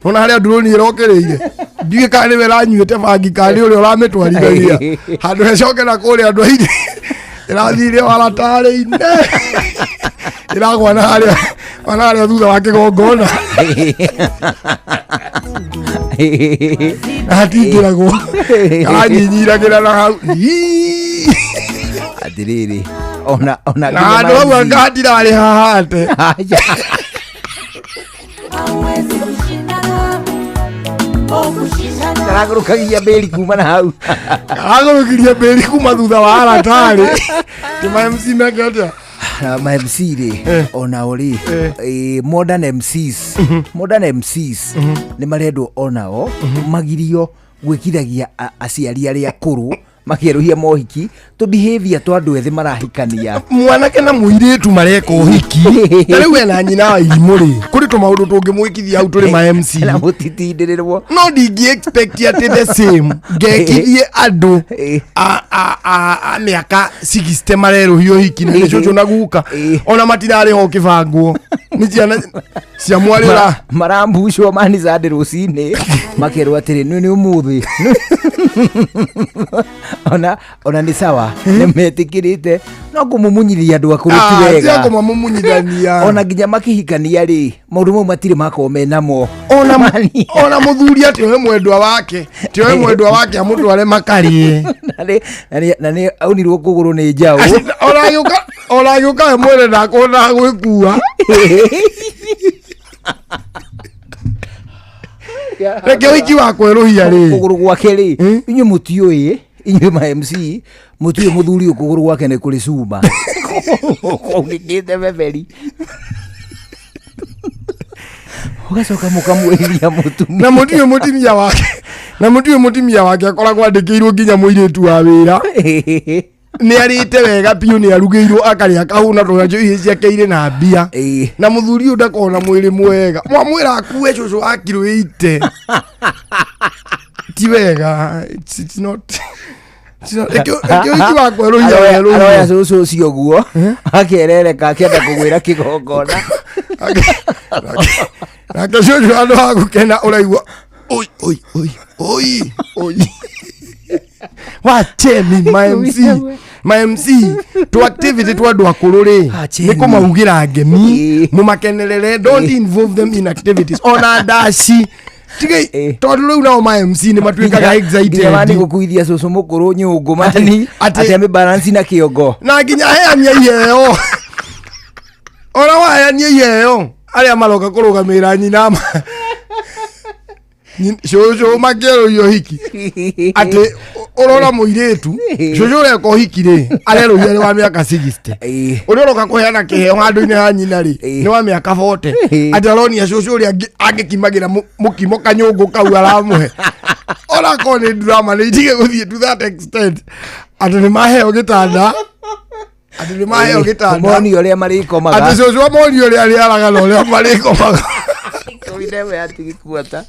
nona harĩa drone ĩrokereire, ndiũĩ kana nĩwe ĩranyuĩte bangi kana nĩ ũrĩa ũramĩtwarithagia handũ hecoke na kũrĩa andũ aingĩ, ĩrathire waratarĩ-inĩ, ĩragwa na harĩa ona harĩa thutha wa kĩgongona hatingĩragwo, karanyinyiragĩra na hau. Atĩrĩrĩ, ona ona na handũ hau anga hatirarĩ hahate. Karagũrũkagia mbĩri kuma na hau. Karagũrũkirie mbĩri kuma thutha wa aratarĩ kĩma MC meke atĩa? Na ma MC rĩ, onao rĩ, modern MCs, modern MCs nĩ marendwo onao magirio gwĩkithagia aciari arĩa akũrũ makĩerũhia mohiki tũ behavior twa andũ ethĩ marahikania. Mwanake na mũirĩtu mareka ũhiki na rĩu ena nyina wa irimũ rĩ, kũrĩ tũmaũndũ tũngĩmwĩkithia hau tũrĩ ma MC na mũtitindĩrĩrwo. No ndingĩ expect atĩ the same ngekithie andũ a mĩaka 60 marerũhia ũhiki na nĩ cũcũ na guka, ona matirarĩ ho kĩbangwo nĩ ciana cia mwarĩ ũra Marambucwo manicandĩ rũcinĩ makerwo atĩrĩ nĩ ũmũthĩ ona nĩ sawa nĩ metĩkĩrĩte no kũmumunyithia andũ akũrũ ti Ah, wega. tia kũmamumunyithania. Ona nginya makĩhikania rĩ, maũndũ mau matirĩ makorwo menamo. Ona mũthuri atĩ oe mwendwa wake, ti oe mwendwa wake amũtware makarĩe. Na nĩ aunirwo kũgũrũ nĩ njaũ. Ona agĩũka we mwene ndakona gwĩkua. Reke ũhiki wa kwerũhia rĩ, kũgũrũ gwake rĩ, inyuĩ mũtiũĩ, inyuĩ ma MC mũtiũĩ mũthuri ũyũ kũgũrũ gwake nĩ kũrĩ cuma kwaunĩkĩte beberi, ũgacoka mũkamwĩria mũtumia. Na mũtiũĩ mũtumia wake, na mũtiũĩ mũtumia wake akoragwo andĩkĩirwo nginya mũirĩtu wa wĩra nĩ arĩte wega biũ, nĩ arugĩirwo akarĩa akahũna, tondũ nacio irio ciake irĩ na mbia, na mũthuri ũyũ ndakoragwo na mwĩrĩ mwega, mwamwĩra akue cũcũ wa kiro 80 ti wega. It's not reke ũhiki wa kwerũhia Aroya werũhia. cũcũ ũcio guo akerereka akĩenda kũgwĩra kĩgongona. Nake cũcũ handũ ha gũkena ũraigua oi oi oi oi oi. Wacheni ma MC, ma MC tu activity twa andũ akũrũ rĩ, nĩ kũmaugĩra ngemi mũmakenerere, don't involve them in activities ona ndaci tigai, tondũ rĩu nao ma MC nĩ matuĩkaga Nginya mani excited. gũkuithia cũcũ mũkũrũ nyũngũ mani atĩ amĩbalansi na kĩongo. Na nginya heania iheo, ona waheania iheo arĩa maroka kũrũgamĩrĩra nyina. Cũcũ makĩerũhia ũhiki atĩ ũrona mũirĩtu cũcũ ũreka ũhiki rĩ arerũhia nĩ wa mĩaka 60, ũrĩa ũroka kũheana kĩheo handũ-inĩ ha nyina rĩ nĩ wa mĩaka 40, atĩ aronia cũcũ ũrĩa angĩkimagĩra mũkimo kanyũngũ kau aramũhe, onakorwo nĩ drama nĩ itige gũthiĩ to that extent atĩ nĩ maheo gĩtanda, atĩ nĩ maheo gĩtanda. Monio ũrĩa marĩkomaga. Atĩ cũcũ amonio ũrĩa arĩaraga na ũrĩa marĩkomaga. Ikuata.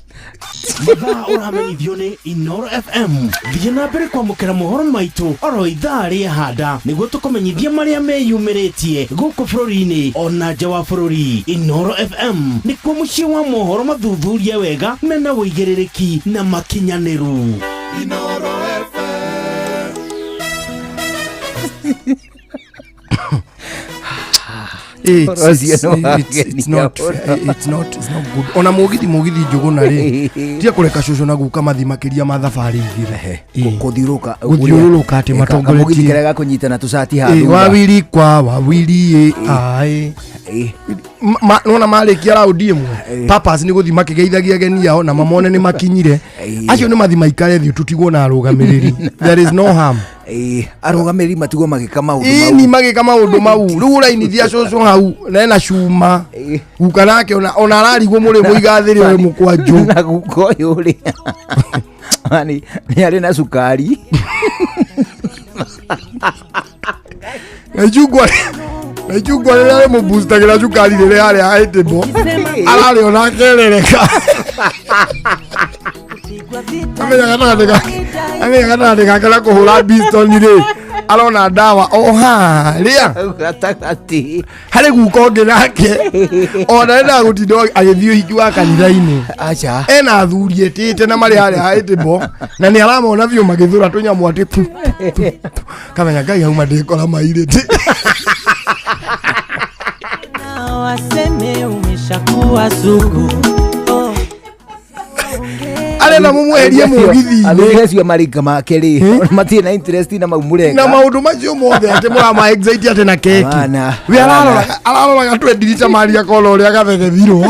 Mathaa ũramenyithio nĩ Inoro FM. Thiĩ na mbere kwamũkĩra mohoro maitũ oro ithaa rĩa handa nĩguo tũkũmenyithie marĩa meyumĩrĩtie gũkũ bũrũri-inĩ ona nja wa bũrũri. Inoro FM nĩkuo mũciĩ wa mohoro mathuthurie wega mena ũigĩrĩrĩki na makinyanĩru. Inoro FM. Ũcio nĩ It's not wangenia. It's not good. Ona mũgithi njũgũna rĩ, tia kũreka cũcũ na guka mathi makĩria ma thabarĩ igĩrĩ. Kũthiũrũrũka. Gũthiũrũrũka atĩ Kamũgithi matongoretie. Karĩa gakũnyita na tũcati haha thutha. Wawili kwa wawili, ĩ aĩ nona marĩkia raundi ĩmwe, papas nĩ gũthi makĩgeithagia ageni ao na mamone nĩ makinyire. Acio nĩ mathi maikare thĩ, tũtigwo na arũgamĩrĩri, there is no harm. Arũgamĩrĩri matigwo magĩka maũndũ Ini mau. Magĩka maũndũ mau rĩu ũrainithia cũcũ hau na ena cuma, guka nake ona ararigwo mũrĩ mũigathĩrĩ ũyũ mũkwanjũ. Na guka ũyũ rĩ, yani nĩ arĩ na cukari. Na icungwa, na icungwa rĩrĩa rĩmũbustagĩra cukari rĩrĩa harĩa ĩtĩbo ararĩ ona akerereka, amenya gatagatĩ gake, amenya gatagatĩ gake na kũhũra bistoni rĩ, arona ndawa o harĩa gatagatĩ. Harĩ guka ũngĩ nake ona endaga gũtinda agĩthiĩ ũhiki wa kanitha-inĩ. Aca. Ena athuri etĩte na marĩ harĩa ĩtĩbo na nĩ aramona biũ magĩthũra tũnyamũ atĩ tu, tu, tu. Kamenya ngai hauma ndĩkora mairĩtĩ. Waseme umeshakuwa sugu. Arenda mũmweherie mũgithi-inĩ. Athuri acio marika make rĩ, matirĩ na interest na mau mũreka. Na maũndũ macio mothe atĩ mũrama excite atĩ na keki. Hapana. We araroraga twendirita maria kona ũrĩa gathegethirwo.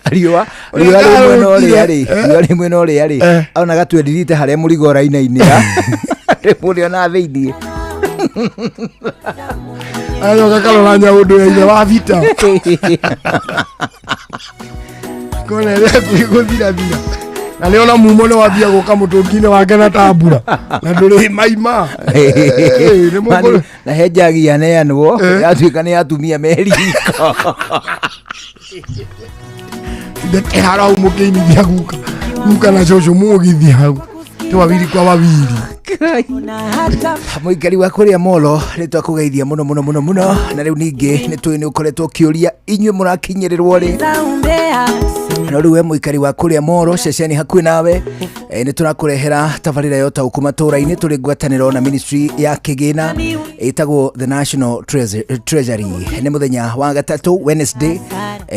Riũa rĩ mwena ũrĩa rĩ, riũa rĩ mwena ũrĩa rĩ, ona gatwendirite harĩa mũrigo ũrainainĩra rĩmwe ona thĩiniĩ. Agacoka karora nyaũndũ ya ithe wa bita kona ĩrĩa ĩkuhĩ gũthirathira na nĩ ona mumo nĩ wambia gũka mũtũngi-inĩ wake na tambura na ndũrĩ maima. Nĩ Na he njagi yaneanwo yatuĩka nĩ atumia meriko. Ndekehara hau mũkĩinithia guka na cũcũ mũgithi hau ti wawili kwa wawili. Mũikari wa kũrĩa molo, nĩ twakũgeithia mũno mũno mũno mũno, na rĩu ningĩ nĩ tũĩ nĩ ũkoretwo ũkĩũria inyuĩ mũrakinyĩrĩrwo rĩ. No rĩu we mũikari wa kũrĩa moro, ceceni hakuhĩ nawe, nĩ tũrakũrehera tabarĩra ya ũtaũku matũũra-inĩ tũrĩ ngwatanĩro na ministry ya kĩgĩna ĩtagwo the National Treasury. Nĩ mũthenya wa gatatũ, Wednesday,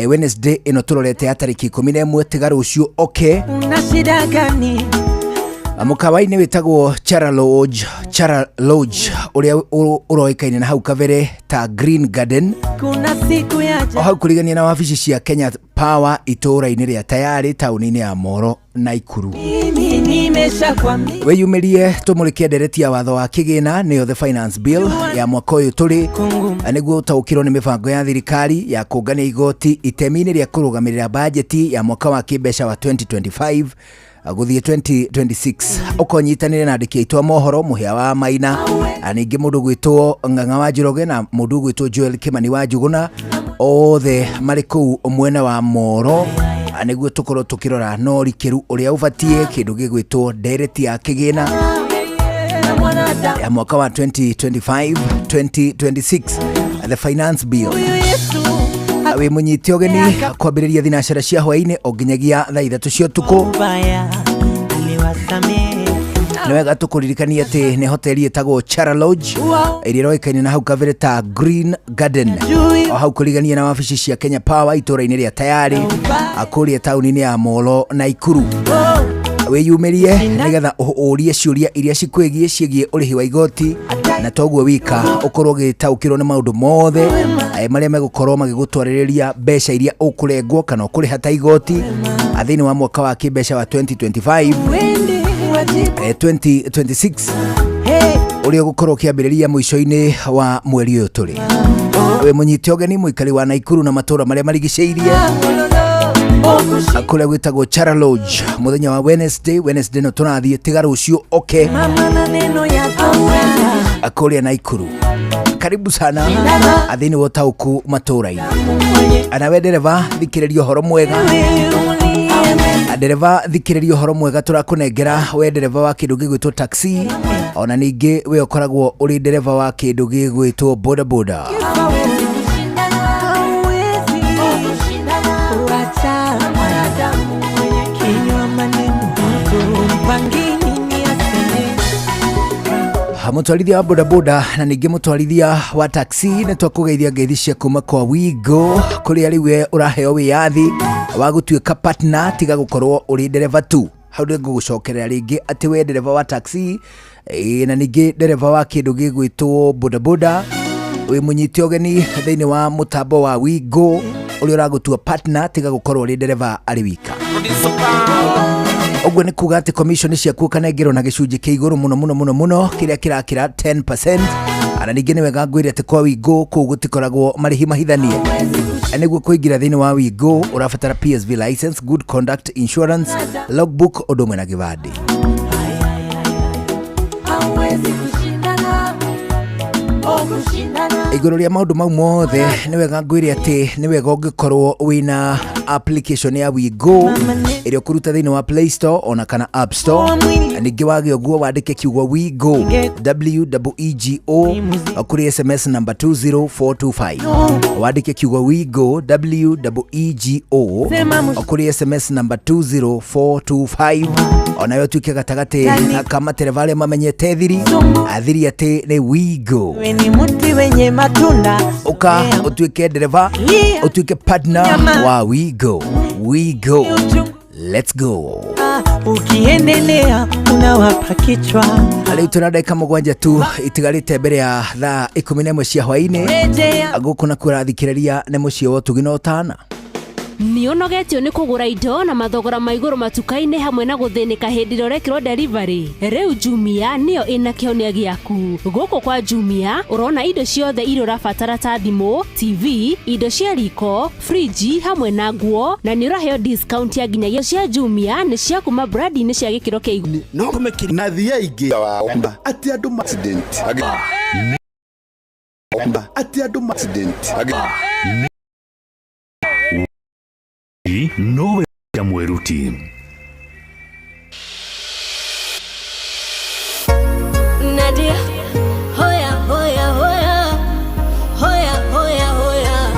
Wednesday ĩno tũrorete ya tarĩki 11, tiga rũciũ, okay. Una shida gani? Mũkawa-inĩ wĩtagwo Chara Lodge, Chara Lodge ũrĩa ũroĩkaine na hau kabere ta Green Garden, Kuna siku ya o hau kũrigania na wabici cia Kenya Power itũũra-inĩ rĩa Tayarĩ taũni-inĩ ya Moro, Naikuru. Mimi nimeshakwambia. Wĩyumĩrie tũmũrĩke ndereti ya watho wa kĩgĩna, nĩyo the finance bill ya mwaka ũyũ tũrĩ, nĩguo ũtaũkĩrwo nĩ mĩbango ya thirikari ya kũngania igoti itemi-inĩ rĩa kũrũgamĩrĩra bajeti ya mwaka wa kĩmbeca wa 2025 gũthiĩ 2026. Ũkonyitanĩre na andĩki aitũ a mohoro Mũhĩa wa Maina, ningĩ mũndũ gwĩtwo Ng'ang'a wa Njoroge na mũndũ gwĩtwo Joel Kĩmani wa Njũgũna, othe marĩ kũu mwena wa Moro, nĩguo tũkorwo tũkĩrora na ũrikĩru ũrĩa ũbatiĩ kĩndũ gĩgwĩtwo ndereti ya kĩgĩna ya mwaka wa 2025 2026, the finance bill. Wĩ mũnyite ũgeni kwambĩrĩria thinacara cia hwaĩ-inĩ o nginyagia thaa 3 cia ũtukũ. Ubaya aliwasamehe. Nĩ wega tũkũririkania atĩ nĩ hoteli ĩtagwo Chara Lodge ĩrĩa ĩroĩkaine na hau kabere ta Green Garden, o hau kũrigania na wabici cia Kenya Power itũũra-inĩ rĩa Tayarĩ kũrĩa taũni-inĩ ya Molo, Naikuru. Wĩyumĩrie nĩgetha ũrie ciũria iria cikwĩgiĩ ciĩgiĩ ũrĩhi wa igoti. Na toguo wika ũkorwo ũgĩtaũkĩrwo nĩ maũndũ mothe marĩa megũkorwo magĩgũtwarĩrĩria mbeca iria ũkũrengwo kana ũkũrĩha ta igoti thĩinĩ wa mwaka wa kĩmbeca wa 2025 Wende wajibu 2026 hey. ũrĩa ũgũkorwo ũkĩambĩrĩria mũico-inĩ wa mweri ũyũ tũrĩ. Wĩ mũnyite ũgeni mũikari wa Naikuru na matũra marĩa marigicĩirie kũrĩa gwĩtagwo Chara Lodge mũthenya wa Wednesday no tũrathiĩ tiga rũciũ oke Mama na neno yako wema kũrĩa Naikuru. Karibu sana thĩinĩ wa ũtaũku matũra-inĩ. Nawe ndereba thikĩrĩria ũhoro mwega, ndereba thikĩrĩria ũhoro mwega tũrakũnengera we ndereba wa kĩndũ gĩgwĩtwo taxi, ona ningĩ we ũkoragwo ũrĩ ndereba wa kĩndũ gĩgwĩtwo boda boda. Wacha mwanadamu mwenye kinywa maneno mpangini ni aseme Mũtwarithia wa bodaboda na ningĩ mũtwarithia wa taxi nĩ twakũgeithia ngeithi cia kuma kwa Wigo kũrĩa rĩu we ũraheo wĩyathi wa gũtuĩka partner tiga gũkorwo ũrĩ ndereba tu. Hau nĩ ngũgũcokerera rĩngĩ atĩ we ndereba wa taxi na ningĩ ndereba wa kĩndũ gĩgwĩtwo bodaboda wĩ mũnyite ũgeni thĩinĩ wa mũtambo wa Wigo ũrĩa ũragũtua partner tiga gũkorwo ũrĩ ndereba arĩ wika. Ũguo nĩ kuga atĩ commission ciaku ũkanengerwo na gĩcunjĩ kĩa igũrũ mũno mũno mũno mũno kĩrĩa kĩrakĩra 10%. Ana ningĩ nĩ wega ngwĩre atĩ kwa Wigo kũu gũtikoragwo marĩhi mahithanie. Nĩguo kũingĩra thĩinĩ wa Wigo ũrabatara PSV license, good conduct insurance, logbook ũndũ ũmwe na gĩbandĩ. Hawezi kushindana oh kushindana Igũrũ rĩa maũndũ mau mothe nĩ wega ngwĩre atĩ nĩ wega ũngĩkorwo wĩna application ya Wigo ĩrĩa ũkũruta thĩinĩ wa Play Store ona kana App Store. Ningĩ wagĩa ũguo wandĩke kiugo Wigo WEEGO kũrĩ SMS number 20425, wandĩke kiugo Wigo WEEGO kũrĩ SMS number 20425, onayo tuike gatagatĩ ka matereba arĩa mamenyete thiri athiri atĩ nĩ Wigo. We ni mti wenye matunda Uka utuike ndereba utuike partner wa Wigo. Wigo, let's go. Ukiendelea unawapa kichwa Rĩu tũna ndagĩka 7 tu itigarĩte mbere ya thaa 11 cia hwaĩ-inĩ. Rejea. Gũkũ nakuo ũrathikĩrĩria nĩ mũciĩ wa ũtugi na ũtana. Nĩ ũnogetio nĩ kũgũra indo na mathogora ma igũrũ matuka-inĩ hamwe na gũthĩnĩka hĩndĩ ĩrĩa ũrekĩrwo delivery? Rĩu Jumia nĩyo ĩna kĩhonia gĩaku. Gũkũ kwa Jumia ũrona indo ciothe iria ũrabatara ta thimũ, TV, indo cia riko, friji hamwe na nguo, na nĩ ũraheo discount ya nginyagia cia Jumia nĩ cia kuma brandi-inĩ cia gĩkĩro kĩa igũrũ. No na thia ingĩ atĩ andũ accident atĩ andũ accident nowe ya mweruti. Nadia, hoya hoya hoya hoya hoya hoya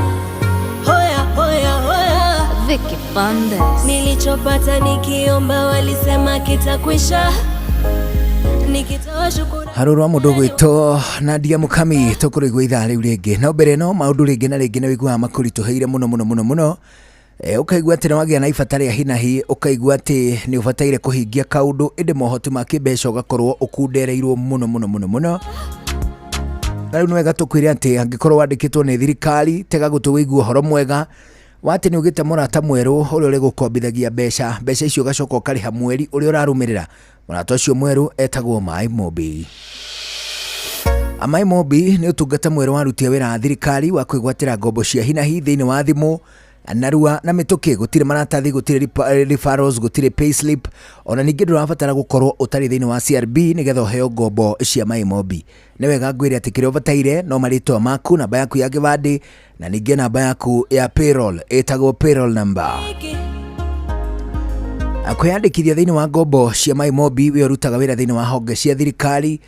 hoya hoya hoya. Vicky Fundes. Nilichopata nikiomba walisema kitakwisha, nikitoa shukurani Harũrũ wa mũndũ gwĩtwo Nadia Mukami tũkũrĩgwo ithaa rĩu rĩngĩ, no mbere ĩno maũndũ rĩngĩ na rĩngĩ nĩ wĩiguaga makũritũhĩire mũno mũno mũno mũno. Ũkaigua atĩ nĩ wagĩa na ibata rĩa hinahi, ũkaigua atĩ nĩ ũbataire kũhingia kaũndũ, ĩndĩ mohoti ma kĩmbeca ũgakorwo ũkundereirwo mũno mũno mũno mũno. Na rĩu nĩ wega tũkwĩre atĩ angĩkorwo wandĩkĩtwo nĩ thirikari, tega gũtũ wĩigue ũhoro mwega wa atĩ nĩ ũgĩte mũrata mwerũ ũrĩa ũrĩgũkombithagia mbeca, mbeca icio ũgacoka ũkarĩha mweri ũrĩa ũrarũmĩrĩra. Mũrata ũcio mwerũ etagwo Maĩ Mobi. Maĩ Mobi nĩ ũtungata mwerũ wa aruti a wĩra a thirikari wa kwĩgwatĩra ngombo cia hinahi thĩinĩ wa thimũ narua na mĩtũkĩ. Gũtirĩ maratathi, gũtirĩ referrals, gũtirĩ payslip, ona ningĩ ndũrabatara gũkorwo ũtarĩ thĩinĩ wa CRB nĩgetha ũheo ngombo cia Maĩ Mobi. Nĩ wega ngwĩre atĩ kĩrĩa ũbataire no marĩtwa maku, namba yaku ya kĩbandĩ na ningĩ namba yaku ya payroll ĩtagwo payroll number. Kwĩyandĩkithia thĩinĩ wa ngombo cia Maĩ Mobi we ũrutaga wĩra thĩinĩ wa honge cia thirikari,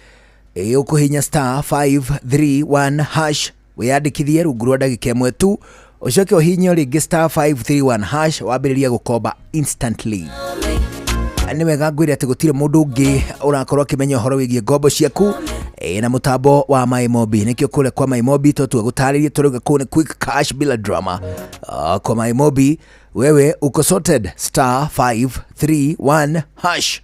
ũkũhihinya star 531 hash wĩyandĩkithie rungu rwa ndagĩka 1 tu, ũcoke ũhihinye rĩngĩ star 531 hash wambĩrĩrie gũkomba instantly. Nĩ wega ngwĩre atĩ gũtirĩ mũndũ ũngĩ ũrakorwo akĩmenya ũhoro wĩgiĩ ngombo ciaku na mũtambo wa Maĩ Mobi. Nĩkĩo kũrĩa kwa Maĩ Mobi twatua gũtarĩria tũrauga kũu nĩ quick cash bila drama. Kwa Maĩ Mobi wewe uko sorted star 531 hash.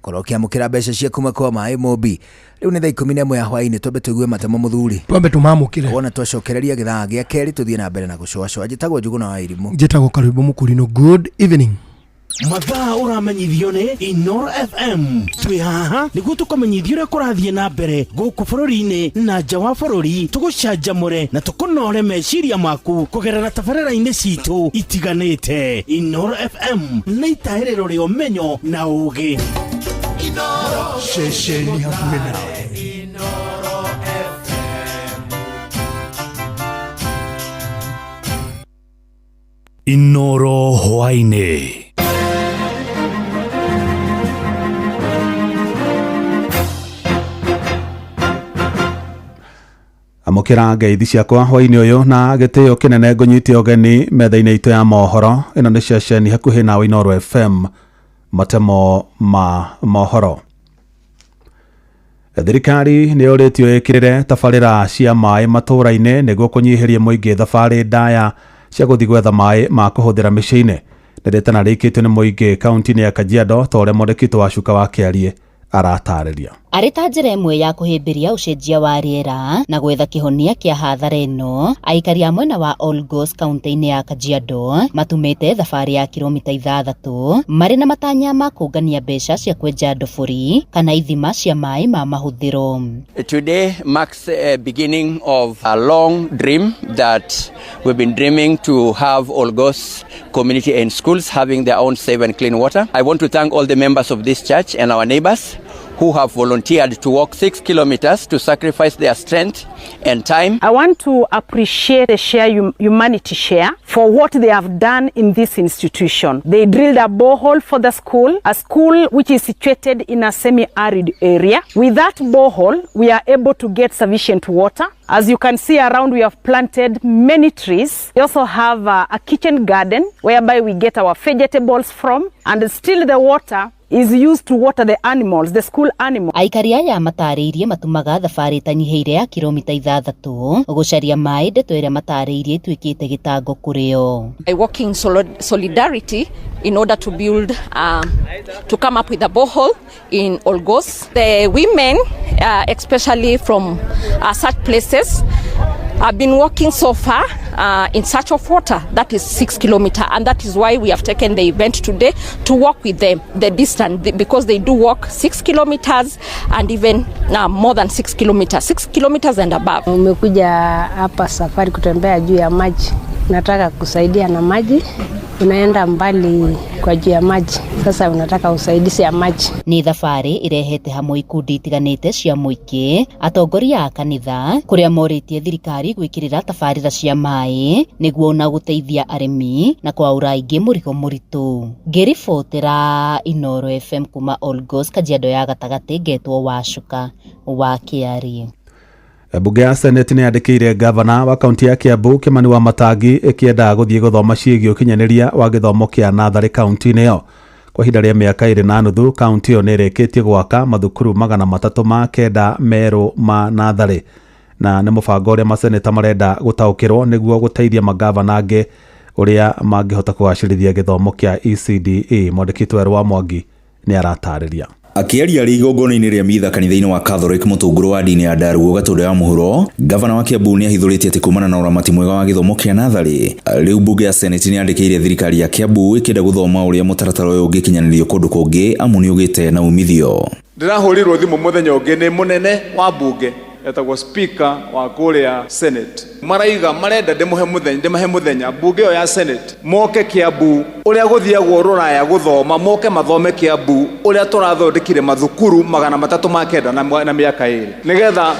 Ũkorwo ũkĩamũkĩra mbeca cia kuma kwa maĩ Mobi. Rĩu nĩ thaa 11 ya hwaĩ-inĩ, twambe tũigue matemo mũthuri. Twambe tũmamũkĩre. Wona twacokereria gĩthaa gĩa kerĩ tũthiĩ na mbere na gũcũacũa. Njĩtagwo Njũgũna wa Irimũ. Njĩtagwo Karwĩmbo Mũkũrinũ. Good evening. Mathaa ũramenyithio nĩ Inoro FM. Twĩ haha nĩguo tũkũmenyithia ũrĩa kũrathiĩ na mbere gũkũ bũrũri-inĩ na nja wa bũrũri, tũgũcanjamũre na tũkũnore meciria maku kũgerera tabarĩra-inĩ citũ itiganĩte. Inoro FM nĩ itahĩrĩro rĩa ũmenyo na ũũgĩ. Ceceni hakuhĩ nawe. Inoro hwaĩ-inĩ. Amũkĩra ngeithi ciakwa hwainĩ ũyũ na gĩtĩo kĩnene ngũnyite ũgeni metha-inĩ itũ ya mohoro. Ĩno nĩ ceceni hakuhĩ nawe Inooro FM, matemo ma mohoro. Thirikari nĩ yũrĩtio ĩkĩrĩre tabarĩra cia maĩ matũũra-inĩ nĩguo kũnyihĩria mũingĩ thabarĩ ndaya cia gũthiĩ gwetha maĩ ma kũhũthĩra mĩciĩ-inĩ. Nĩ rĩtana rĩikĩtio nĩ mũingĩ kaunti-inĩ ya Kajiado ta ũrĩa mwandĩki witũ wa Cuka wa Kĩariĩ aratarĩria. Arĩ ta njĩra ĩmwe ya kũhĩmbĩria ũcenjia wa rĩera na gwetha kĩhonia kĩa hathara ĩno, aikari a mwena wa Olgos kaunti-inĩ ya Kajiado matumĩte thabarĩ ya kilomita 6 marĩ na matanya ma kũngania mbeca cia kwenja ndobori kana ithima cia maĩ ma mahũthĩro. Today marks a beginning of a long dream that we've been dreaming to have Olgos community and schools having their own safe and clean water. I want to thank all the members of this church and our neighbors who have volunteered to walk 6 kilometers to sacrifice their strength and time. I want to appreciate the Share Humanity Share for what they have done in this institution. They drilled a borehole for the school, a school which is situated in a semi-arid area. With that borehole, we are able to get sufficient water. As you can see around, we have planted many trees. We also have a kitchen garden whereby we get our vegetables from, and still the water is used to water the animals, the school animals. Aikari aya matarĩirie matumaga thabarĩ ĩtanyihĩire ya kilomita 6 gũcaria maĩ, ndeto ĩrĩa matarĩirie ĩtuĩkĩte gĩtango kũrĩ o. I work in solidarity in order to build, to come up with a borehole in Olgos. The women, especially from such places, have been walking so far in search of water. That is 6 kilometers, and that is why we have taken the event today to walk with them the distance, because they do walk 6 kilometers and even more than 6 kilometers, 6 kilometers and above. Umekuja hapa safari kutembea juu ya maji, nataka kusaidia na maji. Unaenda mbali kwa juu ya maji, sasa unataka usaidizi ya maji. Nĩ thabarĩ ĩrehete hamwe ikundi itiganĩte cia mũingĩ, atongoria a kanitha kũrĩa morĩtie thirikari gwĩkĩrĩra tabarĩra cia maĩ nĩguo na gũteithia arĩmi na kwaũra aingĩ mũrigo mũritũ. Ngĩribotera Inooro FM kuma Olgos, Kajiado ya gatagatĩ, ngetwo Wacuka wa Kĩariĩ. Bunge ya Senate nĩ yandĩkĩire gavana wa kaunti ya Kiambu Kimani wa Matangi ĩkĩenda gũthiĩ gũthoma ciĩgiĩ ũkinyanĩria wa gĩthomo kĩa natharĩ kaunti-inĩ ĩyo. Kwa ihinda rĩa mĩaka 2.5 kaunti ĩyo nĩ ĩrĩkĩtie gwaka mathukuru 309 merũ ma natharĩ, na nĩ mũbango ũrĩa maseneta marenda gũtaũkĩrwo nĩguo gũteithia magavana angĩ ũrĩa mangĩhota kũgacĩrithia gĩthomo kĩa ECDE. Mwandĩki Werũ wa Mwangi nĩ aratarĩria. Akĩaria arĩ igongona-inĩ rĩa mitha kanitha-inĩ wa Catholic mũtũngũrũ wa ndini ya Ndaruo Gatũndũ ya mũhuro, gavana wa Kiambu nĩ ahithũrĩtie atĩ kumana na ũramati mwega wa gĩthomo kĩa natharĩ, rĩu bunge ya Senate nĩ yandĩkĩire thirikari ya Kiambu ĩkĩenda gũthoma ũrĩa mũtaratara ũyũ ũngĩkinyanĩrio kũndũ kũngĩ amu nĩ ũgĩte na umithio. Ndĩrahũrirwo thimũ mũthenya ũngĩ nĩ mũnene wa bunge etagwo speaker wa kũrĩa Senate, maraiga marenda ndĩmahe mũthenya bunge ĩyo ya Senate moke Kiambu ũrĩa gũthiagwo rũraya gũthoma, moke mathome Kiambu ũrĩa tũrathondekire mathukuru 309 na mĩaka 2 nĩgetha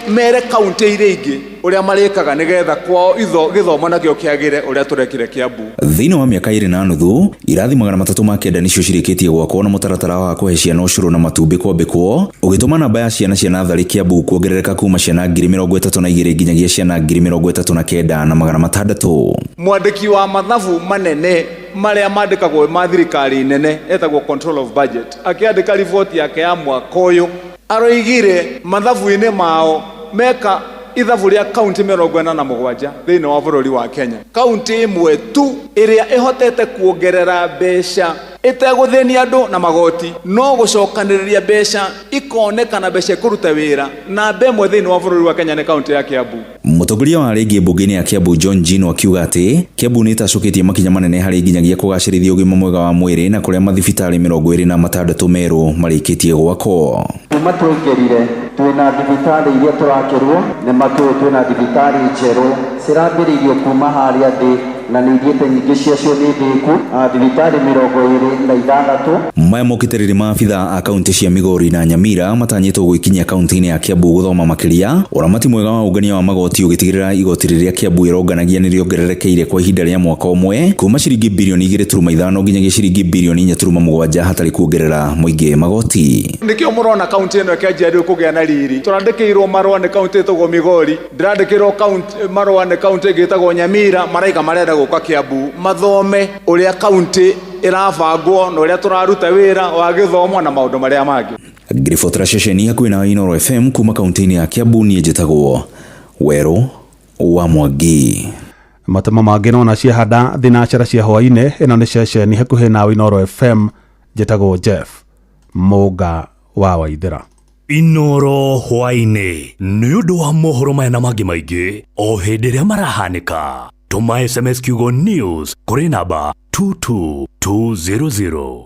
mere kaunti iria ingĩ ũrĩa marĩkaga nĩgetha kwao gĩthomo nakĩo kĩagĩre ũrĩa tũrekire Kiambu. Thĩinĩ wa mĩaka 2.5 irathi 309 nĩcio cirĩkĩtie gwakwo na mũtaratara wa kũhe ciana ũcũrũ na matumbĩ kwambĩkwo ũgĩtũma namba ya ciana cia natharĩ Kiambu kuongerereka kuma ciana 32,000 nginyagia ciana 39,600. Mwandĩki wa mathabu manene marĩa mandĩkagwo ma thirikari nene etagwo control of budget akĩandĩka riboti yake ya mwaka ũyũ aroigire mathabu-inĩ mao meka ithabu rĩa kaunti 47 thĩinĩ wa bũrũri wa Kenya. Kaunti ĩmwe tu ĩrĩa ĩhotete kuongerera mbeca Ĩtegũthĩnia andũ na magoti, no gũcokanĩrĩria mbeca ikonekana, mbeca ikũruta wĩra namba ĩmwe thĩinĩ wa bũrũri wa Kenya nĩ kaũntĩ ya Kiambu. Mũtongoria wa rĩngĩ mbunge-inĩ ya Kiambu John Jino akiuga atĩ Kiambu nĩ ĩtacũkĩtie makinya manene harĩ nginyagia kũgacĩrithia ũgima mwega wa mwĩrĩ na kũrĩa mathibitarĩ 26 merũ marĩkĩtie gwakwo. Kuma twaingĩrire twĩna thibitarĩ iria tũrakĩrwo nĩ makĩũĩ, twĩna thibitarĩ njerũ cirambĩrĩirio kuma harĩa thĩ na nĩ ithiĩte, nyingĩ ciacio nĩ ndĩku, thibitarĩ 26. Maya mokĩte rĩrĩ maabitha a kaunti cia Migori na Nyamira matanyĩtwo gwĩkinyia kaunti-inĩ ya Kiambu gũthoma makĩria ũramati mwega wa ũngania wa magoti, ũgĩtigĩrĩra igoti rĩrĩa Kiambu ĩronganagia nĩ rĩongererekeire kwa ihinda rĩa mwaka ũmwe kuma ciringi birioni 2.5 nginyagia ciringi birioni 4.7 hatarĩ kuongerera mũingĩ magoti. Nĩkĩo mũrona kaunti ĩno ĩkĩanjia rĩu kũgĩa na riri. Tũrandĩkĩirwo marũa nĩ kaunti ĩtagwo Migori, ndĩrandĩkĩrwo marũa nĩ kaunti ĩngĩ ĩtagwo Nyamira, maraiga marenda gũka Kiambu mathome ũrĩa kaunti ĩrabangwo na ũrĩa tũraruta wĩra wa gĩthomo na maũndũ marĩa mangĩ. Ngĩribotera ceceni hakuhĩ na Inooro FM kuma kaunti-inĩ ya Kiambu, niĩ njĩtagwo Werũ wa Mwangi. Matemo mangĩ nona ciahanda thinacara cia hwainĩ. Ĩno nĩ ceceni hakuhĩ nawe Inooro FM, njĩtagwo Jeff Mũnga wa Waithĩra. Inoro hwainĩ nĩ ũndũ wa mohoro maya na mangĩ maingĩ o hĩndĩ ĩrĩa marahanĩka, tũma SMS kiugo news kũrĩ namba 22200.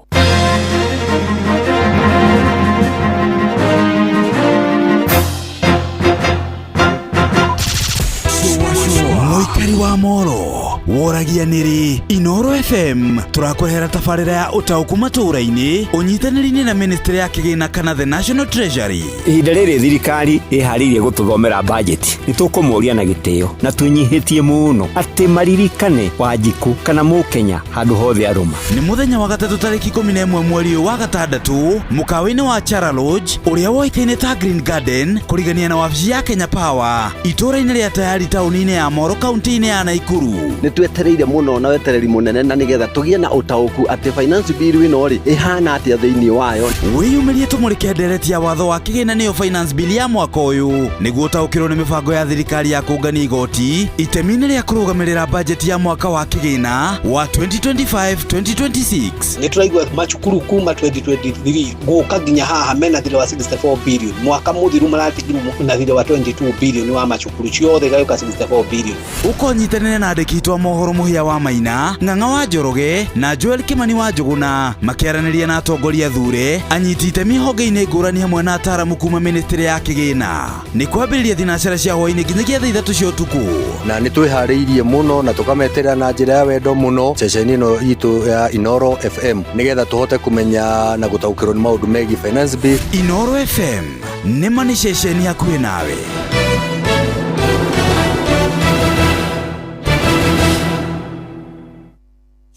Mũikari wa Moro woragia nĩrĩ Inoro FM tũrakũrehera tabarĩra ya ũtaũku matũũra-inĩ ũnyitanĩri-inĩ na ministry ya kĩgĩna kana the National Treasury. Ihinda rĩrĩ thirikari ĩharĩirie gũtũthomera bajeti, nĩ tũkũmoria na gĩtĩo na twĩnyihĩtie mũno atĩ maririkane Wanjikũ kana Mũkenya handũ hothe arũma. Nĩ mũthenya wa gatatũ tarĩki 11 mweri ũyũ wa gatandatũ mũkawa-inĩ wa Chara Lodge ũrĩa woĩkaine ta Green Garden, kũrigania na wabici ya Kenya Power itũũra-inĩ rĩa Tayari, taũni-inĩ ya Moro, kaunti-inĩ ya Naikuru. Nĩ twetereire mũno na wetereri mũnene na nĩgetha tũgĩe na ũtaũku atĩ finance bill ĩno rĩ ĩhana atĩa thĩinĩ wayo. Wĩyumĩrie tũmũrĩke ndereti ya watho wa kĩgĩna, nĩyo finance bill ya mwaka ũyũ, nĩguo ũtaũkĩrwo nĩ mĩbango ya thirikari ya kũngania igoti itemi-inĩ rĩa kũrũgamĩrĩra bajeti ya mwaka wa kĩgĩna wa 2025-2026. Nĩ tũraigua macukuru kuma 2023 gũka nginya haha mena thirĩ wa 64 billion, mwaka mũthiru maratigirwo na thirĩ wa 22 billion wa macukuru ciothe igagĩũka 64 billion. Ũkonyitanĩra na andĩki itũ a mohoro Mũhĩa wa Maina, Ng'ang'a wa Njoroge na Joel Kĩmani wa Njũgũna, makĩaranĩria na atongoria thure, anyiti itemi honge-inĩ ngũrani hamwe na ataaramu kuma ministry ya kĩgĩna. Nĩ kwambĩrĩria thinacara cia hwainĩ nginyagia thaa 3 cia ũtukũ. Na nĩ twĩharĩirie mũno na tũkameterera na njĩra ya wendo mũno ceceni ĩno itũ ya Inoro FM nĩgetha tũhote kũmenya na gũtaũkĩrwo nĩ maũndũ megiĩ finance bill. Inoro FM nĩma nĩ ceceni hakuhĩ nawe.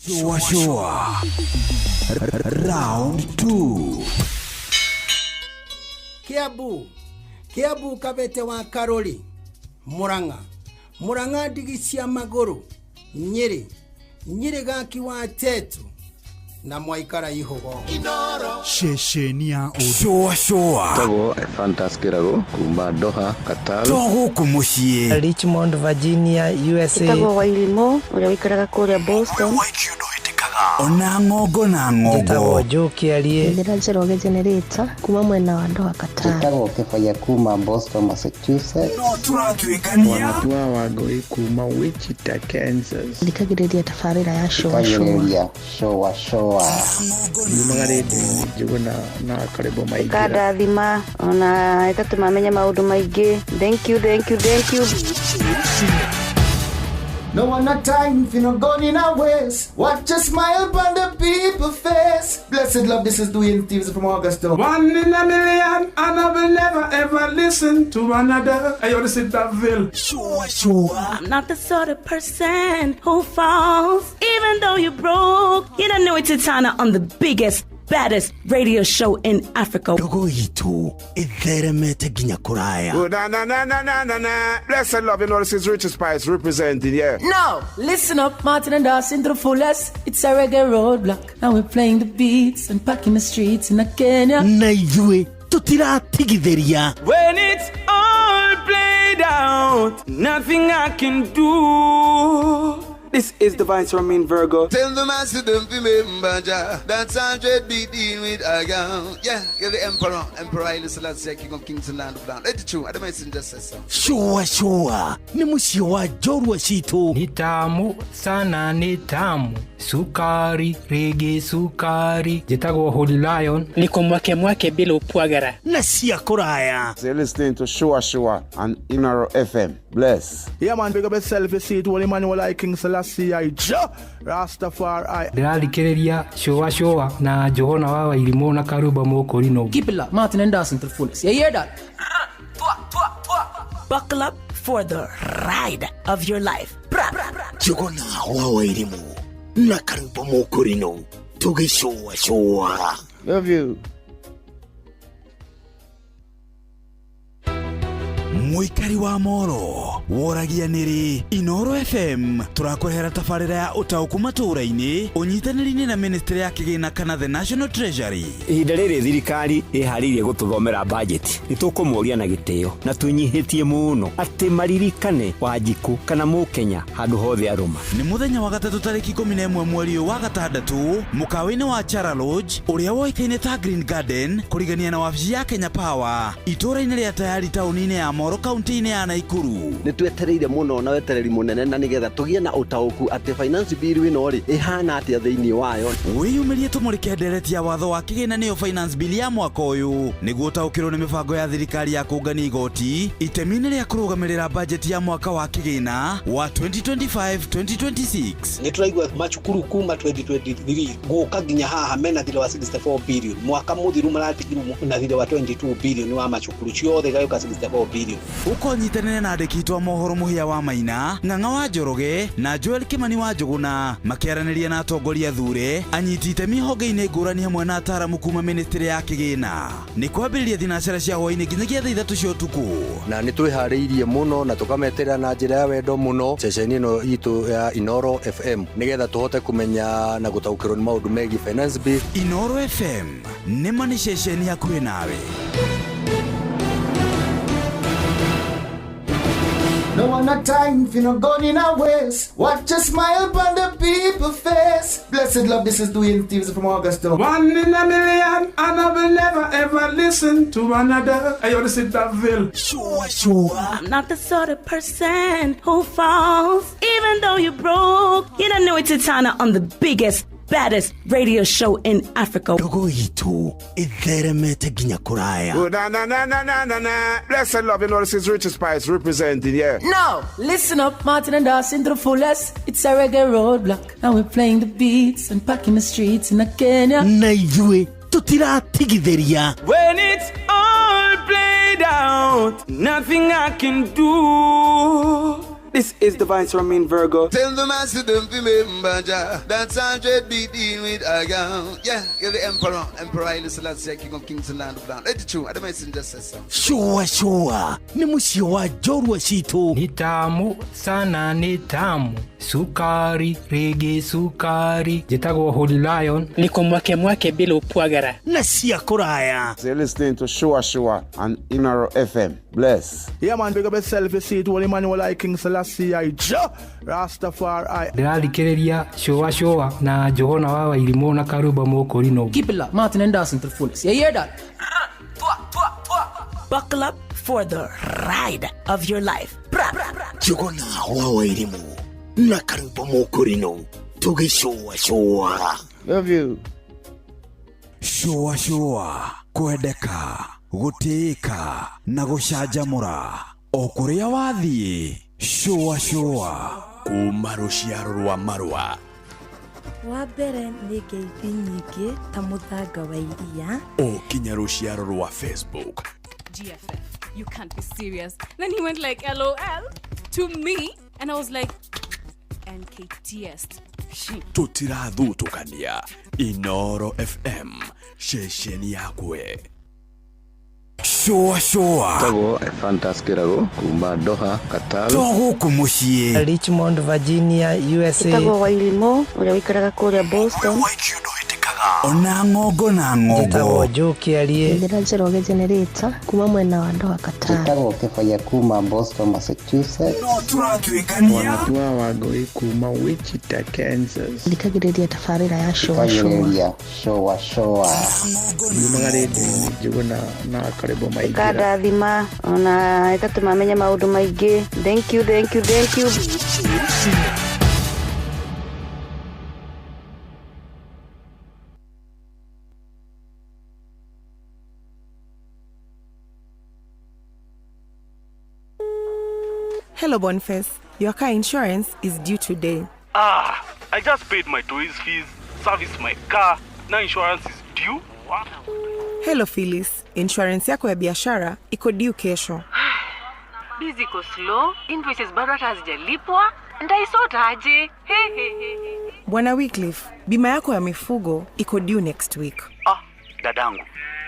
Shua shua. Round 2. Kiambu, Kiambu, Kabete wa Karori, Murang'a, Murang'a, ndigi cia magũrũ, Nyĩrĩ, Nyĩrĩ, gaki wa Tetu na mwaikara ihũgo. Ceceni ya shua shua. Tagwo Fantas Kirago kuma Doha, Qatar. To gũkũ mũciĩ. Richmond, Virginia, USA. Ĩtagwo Wairimo ũrĩa ũikaraga kũrĩa Boston. Ona ng'ongo na ng'ongo. Njĩtagwo Joe Kĩarie. Njĩra Njoroge Generator kuma mwena wa Doha, Qatar. Njĩtagwo Kĩbaya kuma Boston, Massachusetts. No tũratuĩkania. Wanatua Wangũi kuma Wichita, Kansas. Thikagĩrĩria tabarĩra ya Shua Shua. Thikagĩrĩria Shua Shua. Yumaga rĩndiũ-inĩ Njũgũna na Karĩbo Maingĩra. Ĩkandathima ona ĩgatũma menye maũndũ maingĩ. Thank you, thank you, thank you. No one a time for no gun in our waist. Watch a smile on the people face. Blessed love, this is Dwayne Stevens from Augusta. One in a million, and I will never ever listen to another. Hey, yo, this is Daville. Shua shua. I'm not the sort of person who falls, even though you're broke. You don't know it's Titana on the biggest, baddest radio show in Africa. Ndogo itũ ĩtheremete nginya kũraya. Oh, na na na na na na na. Blessed love, you know this is Richard Spice representing, yeah. No, listen up, Martin and Dawson to the fullest. It's a reggae roadblock. Now we're playing the beats and packing the streets in Kenya. Na ithuĩ tũtiratigithĩria. When it's all played out, nothing I can do. This is the Vice Ramin Virgo. Tell the master don't remember Jah. That's 100 be deal with a girl. Yeah, you're the emperor, Emperor Haile Selassie, King of Kings and Land of Land. Let it true. The messenger says so. Shua shua nĩ mũciĩ wa njorua citũ. Ni tamu sana, ni tamu sukari rege sukari. Njĩtagwo Holy Lion. Niko mwake mwake bila upwagara na cia kũraya. You're listening to Shua Shua on Inoro FM. Bless. Yeah, man, big up yourself. You see it, Holy Emmanuel I, King Selassie I, Jah Rastafari. Ndĩrathikĩrĩria Shua Shua na Johana wa Wairimũ na Karuba Mũkũrinũ. Keep it locked, Martin and Dawson to the fullest. You hear that? Buckle up for the ride of your life. Bra, bra, bra. Njũgũna wa Wairimũ na Karuba Mũkũrinũ tũgĩcũa cũa. Love you. Mũikari wa Moro woragia nĩrĩ Inoro FM tũrakũrehera tabarĩra ya ũtaũku matũũra-inĩ ũnyitanĩri-inĩ na ministry ya kĩgĩna kana the National Treasury. Ihinda rĩrĩ thirikari ĩharĩirie gũtũthomera bajeti nĩ tũkũmoria na gĩtĩo na twĩnyihĩtie mũno atĩ maririkane Wanjikũ kana Mũkenya handũ hothe arũma. Nĩ mũthenya wa gatatũ tarĩki 11 mweri ũyũ wa gatandatũ mũkawa-inĩ wa Chara Lodge ũrĩa woĩkaine ta Green Garden kũrigania na wabici ya Kenya Power itũũra-inĩ rĩa Tayari taũni-inĩ ya Moro kaunti-inĩ ya Naikuru. Nĩ twetereire mũno na wetereri mũnene na nĩgetha tũgĩe na ũtaũku atĩ finance bill ĩno rĩ ĩhana atĩa thĩinĩ wayo. Wĩyumĩrie tũmũrĩke ndereti ya watho wa kĩgĩna nĩyo finance bill ya mwaka ũyũ nĩguo ũtaũkĩrwo nĩ mĩbango ya thirikari ya kũngania igoti itemi-inĩ rĩa kũrũgamĩrĩra bajeti ya mwaka wa kĩgĩna wa 2025-2026. Nĩ tũraigua macukuru kuma 2023 gũka nginya haha mena thirĩ wa 64 billion. Mwaka mũthiru maratigirwo na thirĩ wa 22 billion wa macukuru ciothe igagĩũka 64 billion. Ũkonyitanĩra na andĩki aitũ a mohoro Mũhĩa wa Maina, Ng'ang'a wa Njoroge na Joel Kĩmani wa Njũgũna makĩaranĩria na atongoria thure anyiti itemi honge-inĩ ngũrani hamwe na ataramu kuma ministry ya kĩgĩna. Nĩ kwambĩrĩria thinacara cia hwaĩ-inĩ nginyagia thaa 3 cia ũtukũ. Na nĩ twĩharĩirie mũno na tũkameterera na njĩra ya wendo mũno ceceni ĩno itũ ya Inoro FM nĩgetha tũhote kũmenya na gũtaũkĩrwo nĩ maũndũ megiĩ finance bill. Inoro FM nĩma nĩ ceceni hakuhĩ nawe. No one a time for no gun in a waste. Watch a smile upon the people face. Blessed love, this is Dwayne Stevens from Augusta. One in a million, and I will never ever listen to another. I want to sit that bill. Sure, sure. I'm not the sort of person who falls, even though you broke. You don't know it's Titana on the biggest, baddest radio show in Africa. Ndogo itũ ĩtheremete nginya kũraya. Oh, na na na na na na na. Blessed love, you know this is Richie Spice representing, yeah. Now, listen up, Martin and Dawson to the fullest. It's a reggae roadblock, and we're playing the beats and packing the streets in Kenya. Na ithuĩ tũtiratigithĩria. When it's all played out, nothing I can do. This is the Vice Ramin Virgo. Tell the master don't remember Jah. That's 100 be deal with a girl. Yeah, you're the emperor, Emperor Haile Selassie, King of Kings and Land of Land. Let it true. The messenger says so. Shua shua nĩ mũciĩ wa njorua citũ. Ni tamu sana, ni tamu sukari rege sukari. Njĩtagwo Holy Lion. Niko mwake mwake bila upwagara na cia kũraya. You're listening to Shua Shua on Inoro FM. Bless. Yeah, man, big up yourself. You see it, Holy Emmanuel I, King Selassie I, Jah Rastafari. Ndĩrathikĩrĩria Shua Shua na Johana wa Wairimũ na Karuba Mũkũrinũ. Keep it locked, Martin and Dawson to the fullest. You hear that? Buckle up for the ride of your life. Bra, bra, bra. Njũgũna wa Wairimũ na Karuba Mũkũrinũ tũgĩcũa cũa. Love you. Shua shua kwendeka gũtĩĩka na gũcanjamũra o kũrĩa wathiĩ. Shua shua kuma rũciaro rwa marũa. Wa mbere nĩ ngeithi nyingĩ ta mũthanga wa iria o kinya rũciaro rwa Facebook. GFF, you can't be serious. Then he went like LOL to me and I was like NKTS. Tũtirathutũkania. Inoro FM ceceni yakwe. Shua shua Tagwo Fantas Kĩrago kuma Doha, Qatar. To gũkũ mũciĩ Richmond, Virginia, USA. Ĩtagwo Wairimũ ũrĩa wĩikaraga kũrĩa Boston. Ona ng'ongo na ng'ongo. Njĩtagwo Joe Kĩarie. Njĩra Njoroge Generator kuma mwena wa Doha Qatar. Njĩtagwo Kĩbaya kuma Boston, Massachusetts. No tũratuĩkania. Wanatua Wangũi kuma Wichita, Kansas. Thikagĩrĩria tabarĩra ya Shoa Shoa. Thikagĩrĩria Shoa Shoa. Yumaga rĩndiũ-inĩ Njũgũna na Karĩbo Maingĩra. Ĩkandathima ona ĩgatũma menye maũndũ maingĩ. Thank you, thank you, thank you. Hello, Boniface. Your car insurance is due today. Ah, I just paid my toys fees, serviced my car. Now insurance is due. Hello, Phyllis. Insurance yako ya biashara iko due kesho. Biz iko slow, invoices bado hata hazijalipwa. Ntaisort aje? He he he. Bwana Wycliffe, bima yako ya mifugo iko due next week. Ah, dadangu,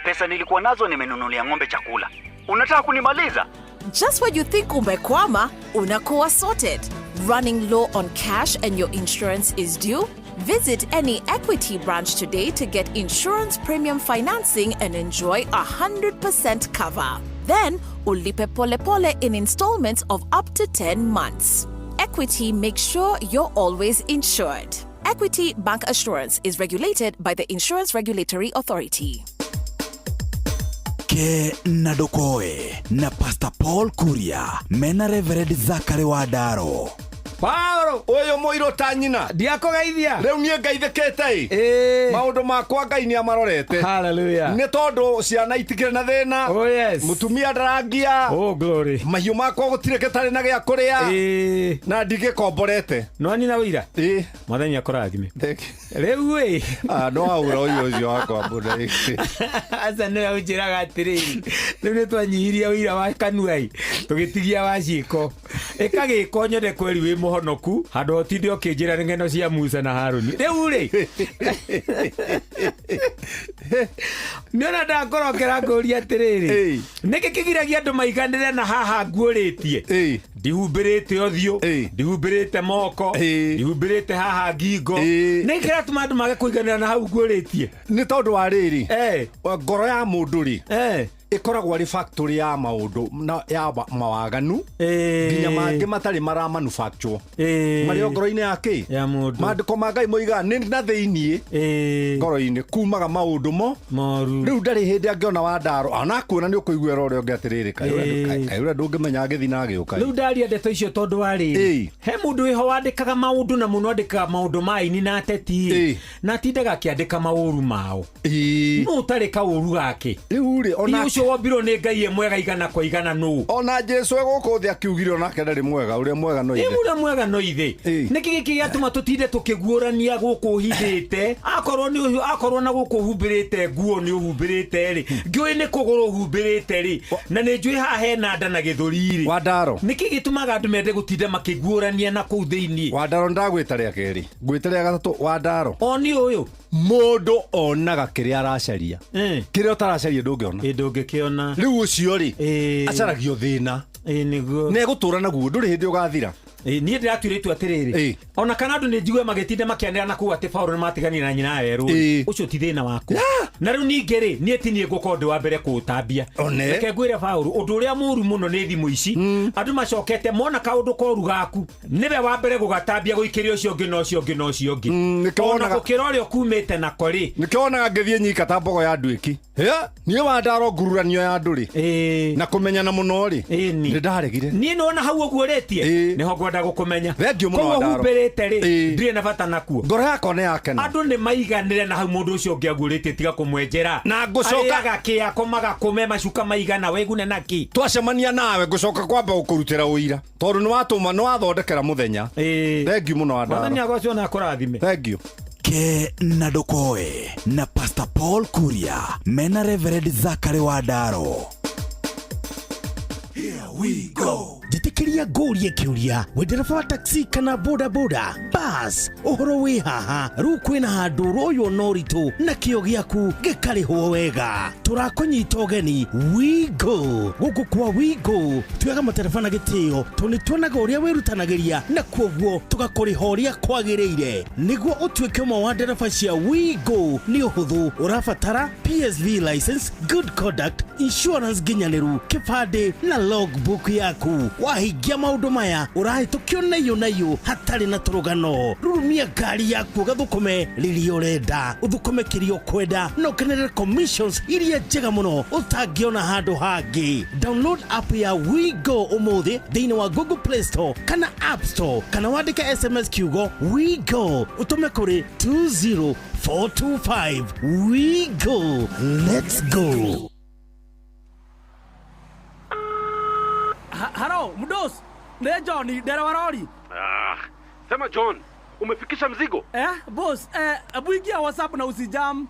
pesa nilikuwa nazo nimenunulia ng'ombe chakula. Unataka kunimaliza? Just when you think umekwama, unakuwa sorted. Running low on cash and your insurance is due? Visit any Equity branch today to get insurance premium financing and enjoy 100% cover. Then, ulipe pole pole in installments of up to 10 months. Equity makes sure you're always insured. Equity Bank Assurance is regulated by the Insurance Regulatory Authority. Ke na ndũkoe na Pastor Paul Kuria mena Reverend Zachary Wandaro. Paolo ũyũ mũirũ ta nyina ndiakũgeithia rĩu niĩ ngaithĩkĩte ĩ maũndũ makwa Ngai nĩ amarorete. Hallelujah. Nĩ tondũ ciana itikĩrĩ na thĩna. Oh, yes. Mũtumia ndarangia. Oh, glory. Mahiũ makwa gũtirĩ gĩtarĩ na gĩa kũrĩa na ndigĩkomborete. Nĩwanina wĩira? Ĩ. Mwathani akũrathime. Rĩu ĩ no waura ũyũ ũcio wakwa mbũna. Aca nĩwe ũnjĩraga atĩrĩrĩ, rĩu nĩ twanyihirie ũira wa kanua ĩ tũgĩtigia wa ciĩko. Ĩka gĩko nyone kweri wĩ mũhonoku handũ ũtinde ũkĩnjĩra ng'eno cia Musa na Harũni. Rĩu rĩ nĩona ndakorokera ngũria atĩrĩrĩ, nĩkĩ kĩgiragia andũ maiganĩre na haha nguũrĩtie? Ndihumbĩrĩte ũthiũ, ndihumbĩrĩte moko, ndihumbĩrĩte haha ngingo. Nĩkĩ kĩratũma andũ mage kũiganĩra na hau nguũrĩtie? Nĩ tondũ wa rĩrĩ, ngoro ya mũndũ rĩ ĩkoragwo arĩ factory ya maũndũ na ya mawaganu nginya mangĩ matarĩ mara manufacture marĩ ngoro-inĩ ya kĩ ya mũndũ. Maandĩko ma Ngai moigaga nĩ na thĩiniĩ ngoro-inĩ kumaga maũndũ mo moru. Rĩu ndarĩ hĩndĩ angĩona Wandaro ona kuona nĩ ũkũiguĩra ũrĩa ũngĩ atĩrĩrĩ, kaĩ ũrĩa ndũngĩmenya agĩthiĩ na agĩũka. Rĩu ndaria ndeto icio tondũ wa rĩrĩ, he mũndũ wĩho wandĩkaga maũndũ na mũno andĩkaga maũndũ ma aini na ateti na atindaga akĩandĩka maũru mao. Nũ ũtarĩ kaũru gake? Rĩu rĩ ona ũcio wombirwo nĩ Ngai e mwega igana kwa igana nũ? Ona Jesu e gũkũ thĩ akiugire onake ndarĩ mwega, ũrĩa mwega no ithe. Ũrĩa mwega no ithe. Nĩkĩ gĩkĩ gĩatũma tũtinde tũkĩguũrania gũkũ ũhithĩte? Akorwo nĩ akorwo na gũkũ ũhumbĩrĩte nguo nĩ ũhumbĩrĩte rĩ, ngĩũĩ nĩ kũgũrũ ũhumbĩrĩte rĩ, na nĩ njũĩ haha hena nda na gĩthũri rĩ. Wandaro. Nĩkĩ gĩtũmaga andũ mende gũtinda makĩguũrania na kũu thĩiniĩ? Wandaro ndagwĩta rĩa kerĩ, ngwĩta rĩa gatatũ Wandaro. O nĩ ũyũ mũndũ onaga kĩrĩa aracaria, kĩrĩa ũtaracaria ndũngĩona. Ndũngĩkĩona. Rĩu ũcio rĩ acaragio thĩna nĩguo na egũtũra naguo ndũrĩ hĩndĩ ũgathira. Niĩ ndĩratuire itua atĩrĩrĩ, ona kana andũ nĩ njigue magĩtinda makĩanĩra na kũu atĩ Paũlũ nĩ matiganire na nyina werũ, ũcio ti thĩna waku. Na rĩu ningĩ rĩ, niĩ ti niĩ ngũkorwo ndĩ wa mbere kũũtambia. Reke ngwĩre Paũlũ, ũndũ ũrĩa mũũru mũno nĩ thimũ ici. Andũ macokete mona kaũndũ koru gaku, nĩwe wa mbere gũgatambia gũikĩria ũcio ũngĩ na ũcio ũngĩ na ũcio ũngĩ. Ona gũkĩra ũrĩa ũkumĩte nako rĩ. Nĩkĩo wonaga ngĩthiĩ nyika ta mbogo ya nduĩki. Niĩ Wandaro ngururanio ya andũ rĩ na kũmenyana mũno rĩ nĩ ndaregire. Niĩ nĩwona hau ũguũrĩtie nĩho ngwenda gũkũmenya. Thengiũ mũno Koguo Wandaro. humbĩrĩte rĩ ndirĩ na bata nakuo. Ngoro yakwa nĩ yakena. Andũ nĩ maiganĩre na hau mũndũ ũcio ũngĩ aguũrĩtie tiga kũmwenjera. Na ngũcoka arĩaga kĩ akomaga kũme macuka maigana wegune na kĩ. Twacemania nawe ngũcoka kwamba gũkũrutĩra ũira tondũ nĩ watũma nĩ wathondekera mũthenya. Thengiũ mũno Wandaro. Mwathani agocwo na akũrathime. Thengiũ. Ke na ndũkoe na Pastor Paul Kuria mena Reverend Zachary Wandaro. We go. Njĩtĩkĩria ngũrie kĩũria, wĩ ndereba wa taxi kana boda boda bas, ũhoro wĩ haha rĩu kwĩna handũ ũroywo na ũritũ na kĩo gĩaku gĩkarĩhwo wega. Tũrakũnyita ũgeni We Go. Gũkũ kwa We Go tuoyaga matereba na gĩtĩo tondũ nĩ tuonaga ũrĩa wĩrutanagĩria na kuoguo tũgakũrĩha ũrĩa kwagĩrĩire. Nĩguo ũtuĩke ũmwe wa ndereba cia We Go nĩ ũhũthũ, ũrabatara PSV license, good conduct, insurance nginyanĩru, kĩbandĩ na logbook yaku. Wahingia maũndũ maya ũrahĩtũkio naiyũ naiyũ hatarĩ na tũrũgano. Rurumia ngari yaku ũgathũkũme rĩrĩa ũrenda, ũthũkũme kĩrĩa ũkwenda na ũkenerere commissions iria njega mũno ũtangĩona handũ hangĩ. Download app ya We Go ũmũthĩ thĩinĩ wa Google Play Store kana App Store, kana wandĩke SMS kiugo We Go ũtũme kũrĩ 20425. We Go, let's go. Halo, mdos. Ne John, dereva lori. Ah, sema John, umefikisha mzigo? Boss, hebu ingia WhatsApp na usijam.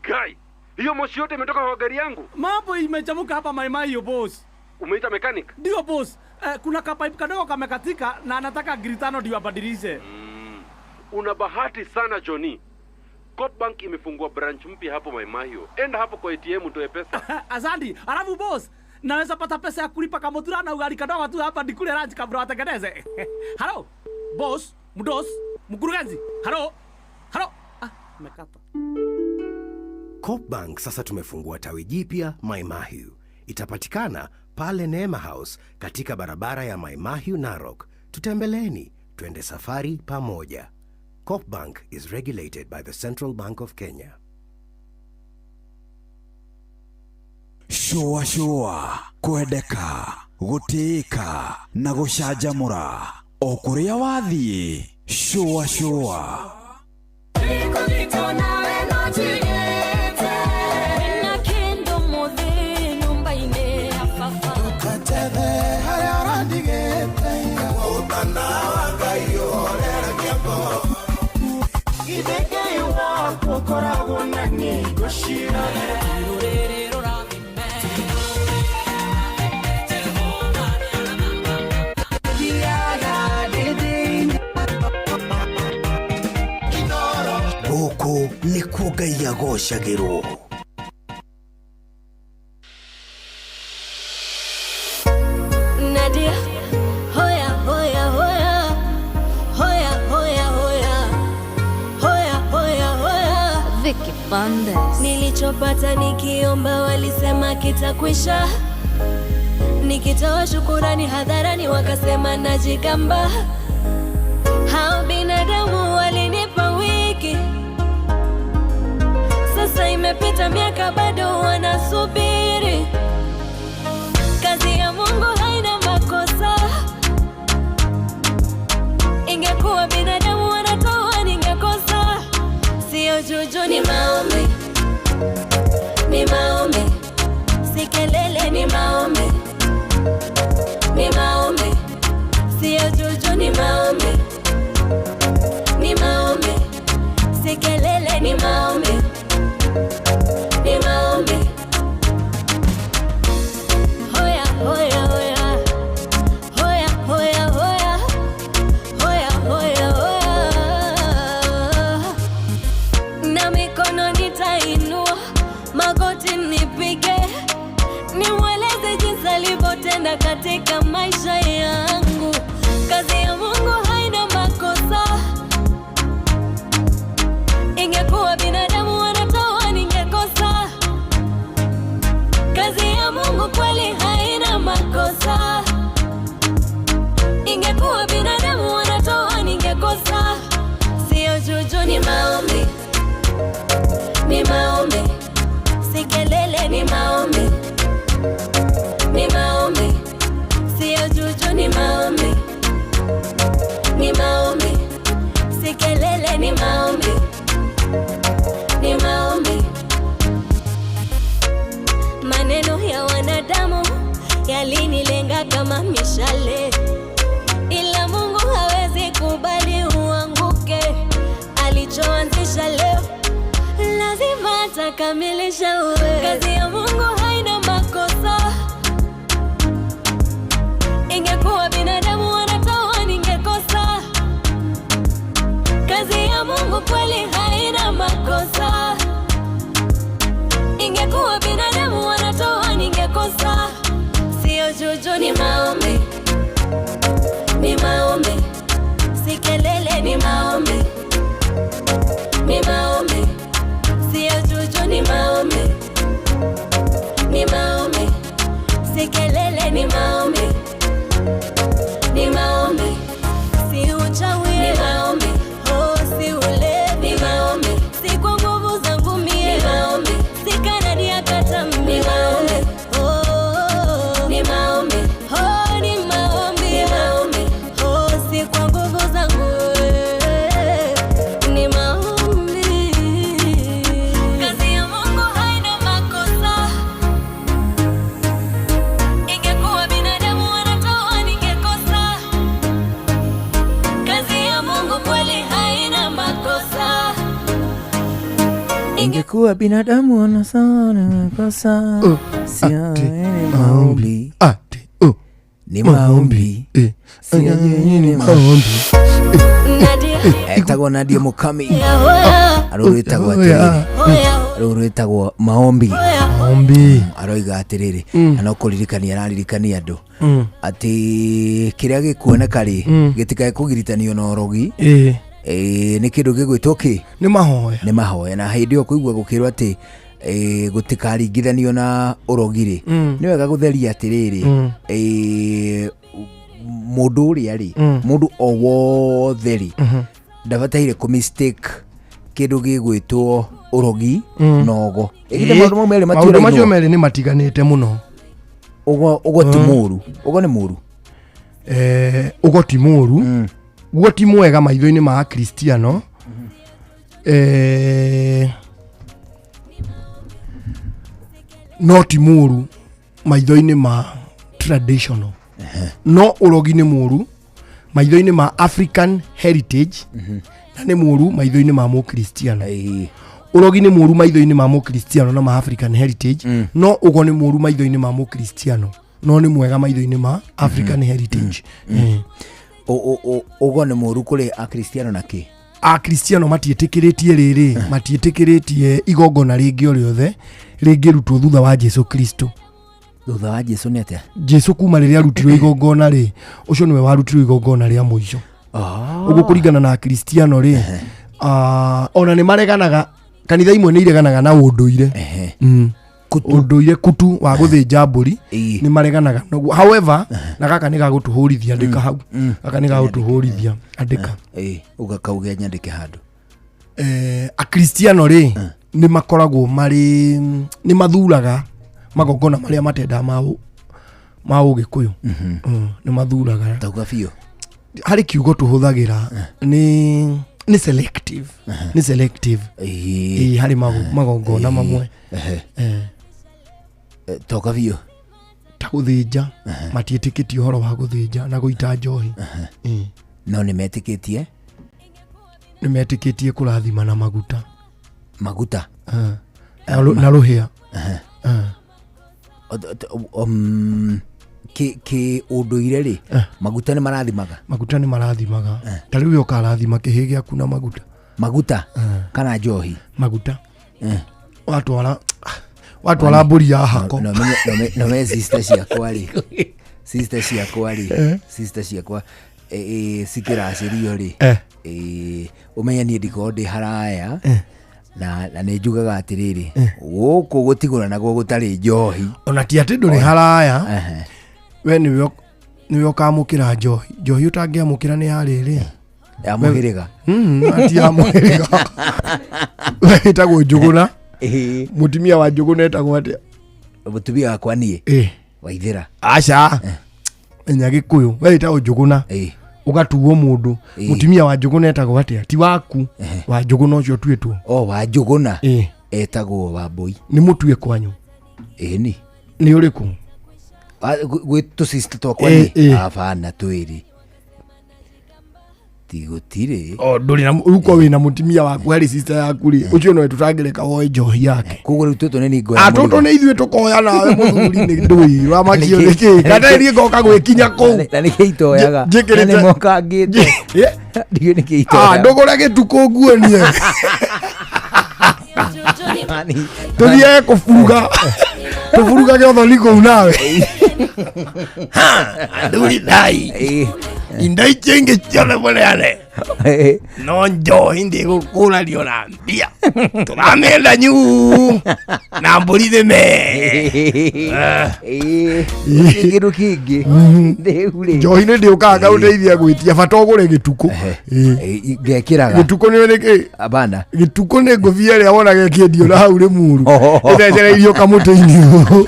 Guy, hiyo moshi yote imetoka kwa gari yangu. Mambo imechamuka hapa maimai yo boss. Umeita mechanic? Ndio boss. Kuna kapipe kadogo kamekatika na anataka gritano ndio abadilishe. Una bahati sana Johnny. Coop Bank imefungua branch mpya hapo Maimahio. Enda hapo kwa ATM utoe pesa. Asante. Alafu boss, naweza pata pesa ya kulipa kamotura na ugali kadogo tu hapa nikule lunch kabla watengeneze. Halo, boss, mdos, mkurugenzi. Halo. Halo. Ah, nimekata. Coop Bank sasa tumefungua tawi jipya Maimahiu. Itapatikana pale Neema House katika barabara ya Maimahiu Narok. Tutembeleeni, twende safari pamoja. Coop Bank is regulated by the Central Bank of Kenya. Shũa shũa, kwendeka, gũtĩĩka na gũcanjamũra o kũrĩa wathiĩ. Shũa shũa. Gũkũ nĩkuo Ngai agocagĩrwo. Nadia, hoya hoya hoya, hoya hoya hoya, hoya hoya hoya. Vicky Bandes. Nilichopata nikiomba walisema kitakwisha, nikitoa shukurani hadharani wakasema najigamba. Hao binadamu walinipa wiki, sasa imepita miaka bado wanasubiri. Kazi ya Mungu haina makosa, ingekuwa binadamu wanatoa ningekosa. Sio juju, ni maombi, ni maombi, si kelele, ni maombi, ni maombi. Sio juju, ni maombi, ni maombi, si kelele, ni maombi, ni maombi. Hoya hoya hoya, hoya hoya hoya, hoya hoya hoya. Na mikono nitainua, magoti nipige, nimweleze jinsi alivyotenda katika maisha yangu. Kazi ya Mungu haina makosa, ingekuwa binadamu wanatoa ningekosa. Kazi ya Mungu kweli haina makosa, ingekuwa binadamu wanatoa ningekosa. Sio juju, ni maombi, ni maombi, si kelele, ni maombi, ni maombi. Sio juju, ni maombi, ni maombi, si kelele, ni maombi, ni maombi. Maneno ya wanadamu yalinilenga kama mishale, ila Mungu hawezi kubali uanguke. Alichoanzisha leo lazima atakamilisha. Uwe kazi ya Mungu haina makosa, nipate kelele. Ni maombi, ni maombi, si uchawi. Ni maombi, oh, si ulevi. Ni maombi, si kwa nguvu zangu mie. Ni maombi, si kanadi akata mimi. Ni maombi, oh, ni maombi, oh, ni maombi. Ni maombi, oh, si kwa nguvu zangu, eh, ni maombi. Kazi ya Mungu haina makosa. Ingekuwa binadamu wanatoa ningekosa. Kazi ya Mungu kweli haina makosa. Ingekuwa binadamu wanasana makosa. Sio ni maombi. Ni maombi. Sio ni maombi. Etagwo Nadia Mukami. Rũrũ rwĩtagwo atĩrĩrĩ. Rũrũ rwĩtagwo maombi. Maombi. Aroiga atĩrĩrĩ na no kũririkania araririkania andũ atĩ kĩrĩa gĩkuoneka rĩ gĩtikae kũgiritanio na ũrogi. Nĩ kĩndũ gĩgwĩtwo kĩ? Nĩ mahoya. Nĩ mahoya. Na hĩndĩ ĩyo kũigua gũkĩrwo atĩ gũtikaringithanio na ũrogi rĩ, nĩ wega gũtheria atĩrĩrĩ, mũndũ ũrĩa rĩ, mũndũ o wothe rĩ, ndabataire kũ mistake kĩndũ gĩgwĩtwo ũrogi na ũgo. Ĩgithĩ maũndũ mau merĩ maũndũ macio matiũrainwo? Merĩ nĩ matiganĩte mũno. Ũgo ũgo ti mũru. Ũgo nĩ mũru. Ũgo ti mũru, guo ti mwega maitho-inĩ ma akristiano, no ti mũru maitho-inĩ ma traditional. No ũrogi nĩ mũru maitho-inĩ ma African heritage na nĩ mũru maitho-inĩ ma mũkristiano. Ũrogi nĩ mũru maitho-inĩ ma mũkristiano na ma African heritage, no ũgo nĩ mũru maitho-inĩ ma mũkristiano no nĩ mwega maitho-inĩ ma African heritage. Ũgo nĩ mũru kũrĩ akristiano na kĩ? Akristiano matiĩtĩkĩrĩtie rĩrĩ, matiĩtĩkĩrĩtie igongona rĩngĩ o rĩothe rĩngĩrutwo thutha wa Jesu Kristo. Thutha wa Jesu nĩ atĩa? Jesu kuma rĩrĩa arutirwo igongona rĩ, ũcio nĩwe warutirwo igongona rĩa mũico. Ũguo kũringana na akristiano rĩ, ona nĩ mareganaga, kanitha imwe nĩ ireganaga na ũndũire. Ũndũire kutu wa gũthĩnja mbũri nĩ mareganaga naguo. However, na gaka nĩ gagũtũhũrithia, andĩka hau. Gaka nĩ gagũtũhũrithia, andĩka. Ũgakauge nyandĩke handũ. Akristiano rĩ nĩ makoragwo marĩ nĩ mathuraga magongona marĩa matendaga ma ũgĩkũyũ. Nĩ mathuraga. Tauga biũ. Harĩ kiugo tũhũthagĩra nĩ selective. Nĩ selective. Harĩ magongona mamwe. Toka biũ. Ta gũthĩnja, matiĩtĩkĩtie ũhoro wa gũthĩnja na gũita njohi. No nĩ metĩkĩtie? Nĩ metĩkĩtie kũrathima na maguta. Maguta? Na rũhĩa. Kĩ ũndũire rĩ, maguta nĩ marathimaga? Maguta nĩ marathimaga. Ta rĩu ũkarathima kĩhĩ gĩaku na maguta. Maguta? Kana njohi? Maguta. Watwara mbũri ya hako. No me sister ciakwa rĩ. Sister ciakwa rĩ. Sister ciakwa cikĩracĩrio rĩ. Ũmenye niĩ ndikorwo ndĩ haraya. Na nĩ njugaga atĩrĩrĩ, gũkũ gũtigũranagwo gũtarĩ njohi. Ona ti atĩ ndũrĩ haraya. We nĩwe ũkamũkĩra njohi. Njohi ũtangĩamũkĩra nĩ ya rĩrĩ. Ya mũhĩrĩga. Ti ya mũhĩrĩga. We wĩtagwo Njũgũna. Mũtumia wa Njũgũna etagwo atĩa? Mũtumia wakwa niĩ? Waithĩra. Aca. Menya Gĩkũyũ. We wĩtagwo Njũgũna. Ũgatuo mũndũ. Mũtumia wa Njũgũna etagwo atĩa? Ti waku. Wa Njũgũna ũcio ũtuĩtwo. O wa Njũgũna. Etagwo Wambũi. Nĩ mũtue kwanyu? Ĩni. Nĩ ũrĩkũ? Gwĩ tũsister twakwa nĩ? Abana twĩrĩ. Ti gũtirĩ. O ndũrĩ na rĩu ko wĩna mũtumia waku harĩ sister yaku rĩ, ũcio nowe tũtangĩreka woe njohi yake. Koguo rĩu tũtũ nĩ ningoya. Tũtũ nĩ ithuĩ tũkoya nawe mũthuri nĩ ndũĩ wamakio nĩ kĩ. Kana niĩ ngoka gwĩkinya kũu. Na nĩkĩ itoyaga? Na nĩ mokangĩte. Ndiũĩ nĩkĩ itoyaga. Ndũgũre gĩtukũ nguonie. Tũthiage kũburuga. Tũburugage ũthoni kũu nawe. Athuri thai. Indo icio ingĩ ciothe mũneane. No njohi ndĩgũkũrario na mbia. Tũramĩenda nyu na mbũri thĩme. Kĩndũ kĩngĩ rĩu rĩ Njohi nĩ ndĩũkaga ngaũteithia gwĩtia bata ũgũre gĩtukũ. Ngekĩraga Gĩtukũ nĩ nĩkĩ? Abana. Gĩtukũ nĩ ngũbia ĩrĩa wonaga ĩkĩendio na hau Rĩmuru. Ĩthecereirio kamũtĩ-inĩ ũũ.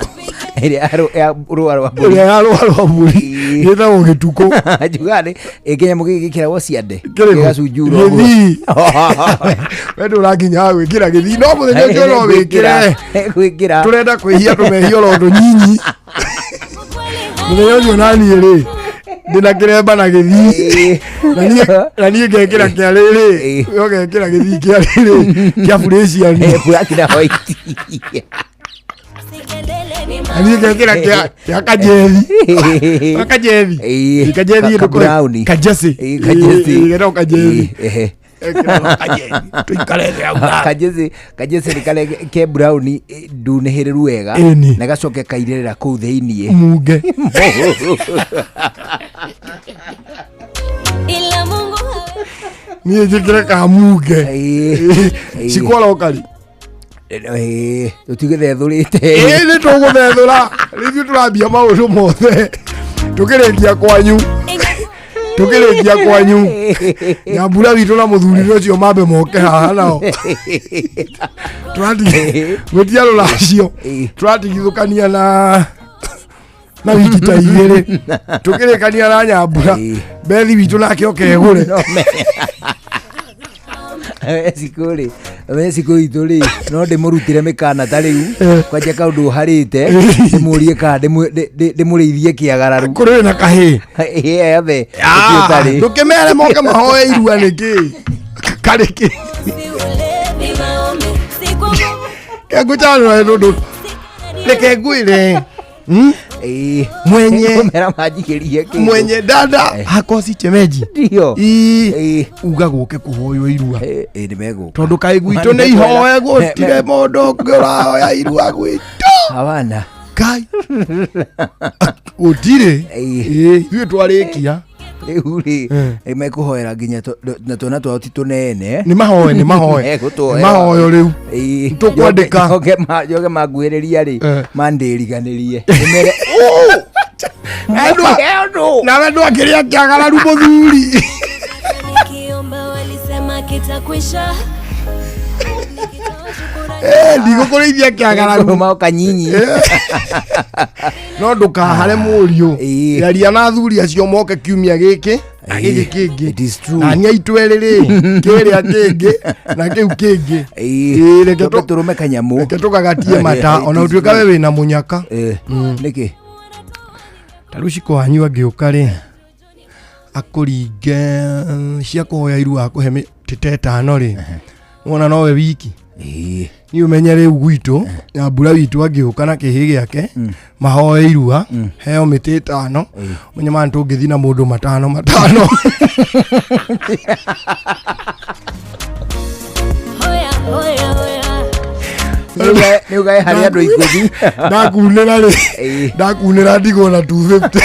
Ĩrĩa ya rũa rwa mbũri. Ĩrĩa ya rũa rwa mbũri. Ĩtagwo gĩtukũ. Njugaga nĩ kĩnyamũ gĩkĩ gĩkĩragwo ciande. Kĩrĩkũ? Gĩgacunjurwo. Gĩthii. We ndũrakinya gwĩkĩra gĩthii no mũthenya ũcio no wĩkĩre. Gwĩkĩra. Tũrenda kwĩhia tũmehia oro ũndũ nyinyi. Mũthenya ũcio naniĩ rĩ ndĩna kĩremba na gĩthii na niĩ ngekĩra kĩa rĩrĩ we ũgekĩra gĩthii kĩa rĩrĩ kĩa burĩciani Black na white. Na niĩ ngekĩra kĩa kajethi. Kajethi. Kajethi Ka brown. Kajesi. Kajesi. Getagwo kajethi. Kajesi kajesi nĩ karĩa ke brown ndunĩhĩrĩru wega Ĩni. na gacoke kairĩrĩra kũu thĩiniĩ. Munge. Ila Mungu Niĩ njĩkĩre ka munge. Cikwarokari. Tũtigĩthethũrĩte. Ĩĩ nĩ tũgũthethũra. Rĩu ithuĩ tũrambia maũndũ mothe. Tũkĩrĩkia kwanyu. Tũkĩrĩkia kwanyu. Nyambura witũ na mũthuri ũcio mambe moke haha nao. Gwĩtia rũracio. Tũratigithũkania na wiki ta igĩrĩ. Tũkĩrĩkania na Nyambura. Bethi witũ nake oke egũre. Cikũ rĩ cikũ itũ rĩ no ndĩmũrutĩre mĩkana ta rĩu kwanja kaũndũ ũharĩte ndĩmũrie kana ndĩmũrĩithie kĩagararu kũrĩ na kahĩĩ ethe ũtarĩ ndũkĩmere moke mahoe irua nĩkĩ karĩ kĩ ni maombi, si kwa nguvu kengũcanũra tondũ reke ngwĩre mwenye mera manjigĩrie kĩndũ. Mwenye dada hakosi chemeji ndio uga gũke kũhoywo irua nĩ megũka tondũ kaĩ gwitũ nĩ ihoe gũtirĩ mũndũ ũngĩ ũrahoya irua gwitũ hawana kai gũtirĩ ithuĩ twarĩkia rĩu rĩ mekũhoera nginya na twana twao ti tũnene Nĩ mahoe, nĩ mahoe. Megũtwoera. Nĩ mahoyo rĩu. Nĩtũkwandĩka. Njoke manguhĩrĩria rĩ mandĩriganĩrie Ndĩmere, nawe ndwakĩrĩa kĩagararu mũthuri nikiomba walisema kitakwisha. Ndigũkũrĩithia kĩagararu Maoka nyinyi no ndũkahare mũriũ aria na athuri acio moke kiumia gĩkĩ na gĩkĩ kĩngĩ na niĩ aitũ erĩ rĩ kĩrĩa kĩngĩ na kĩu kĩngĩ reke tũrũme kanyamũ reke tũgagatie mata ona ũtuĩka we wĩna mũnyaka nĩkĩ ta rĩu cikũ wanyu angĩũka rĩ akũringe cia kũhoya irua akũhe mĩtĩ ta ĩtano rĩ wona nowe wiki niĩ ũmenye rĩu gwitũ Nyambura witũ angĩũka na kĩhĩ gĩake mahoe irua heo mĩtĩ ĩtano ũmenye maya tũngĩthiĩ na mũndũ matano matano Hoya, hoya, hoya. Nĩ ũgae harĩ andũ ikũmi ndakunĩra rĩ ndakunĩra ndigwo na 250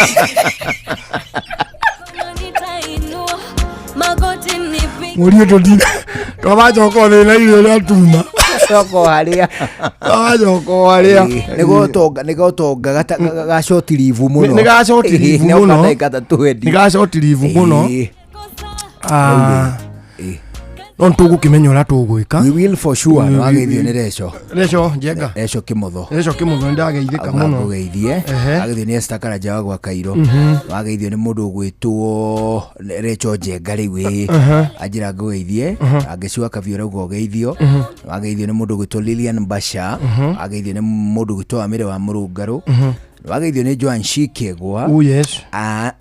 Nitainua magoti nipige. Mũriũ tũtina twamacoka o thĩna irio ũrĩa tuma Coka o harĩa twamacoka o harĩa nĩ gotonga ga short leave mũno Nĩ ga short leave mũno. ndagĩka ta 20 nĩ ga short leave mũno No nĩtũgũkĩmenya ũrĩa tũgwĩka We will for sure nĩ wageithio nĩ Reco Reco Njenga Reco Kĩmotho Reco Kĩmotho nĩndageithĩka mũno Wageithie ageithio nĩ Esther Karanja wa gwa Kairo wageithio nĩ mũndũ ũgwĩtwo Reco Njenga rĩu ĩ anjĩra ngũgeithie Angĩcua Kabiũ arauga ũgeithio wageithio nĩ mũndũ ũgwĩtwo Lilian Basha wageithio nĩ mũndũ ũgwĩtwo Amire wa Mũrũngarũ wageithio nĩ Joan Shikegwa Oh, yes.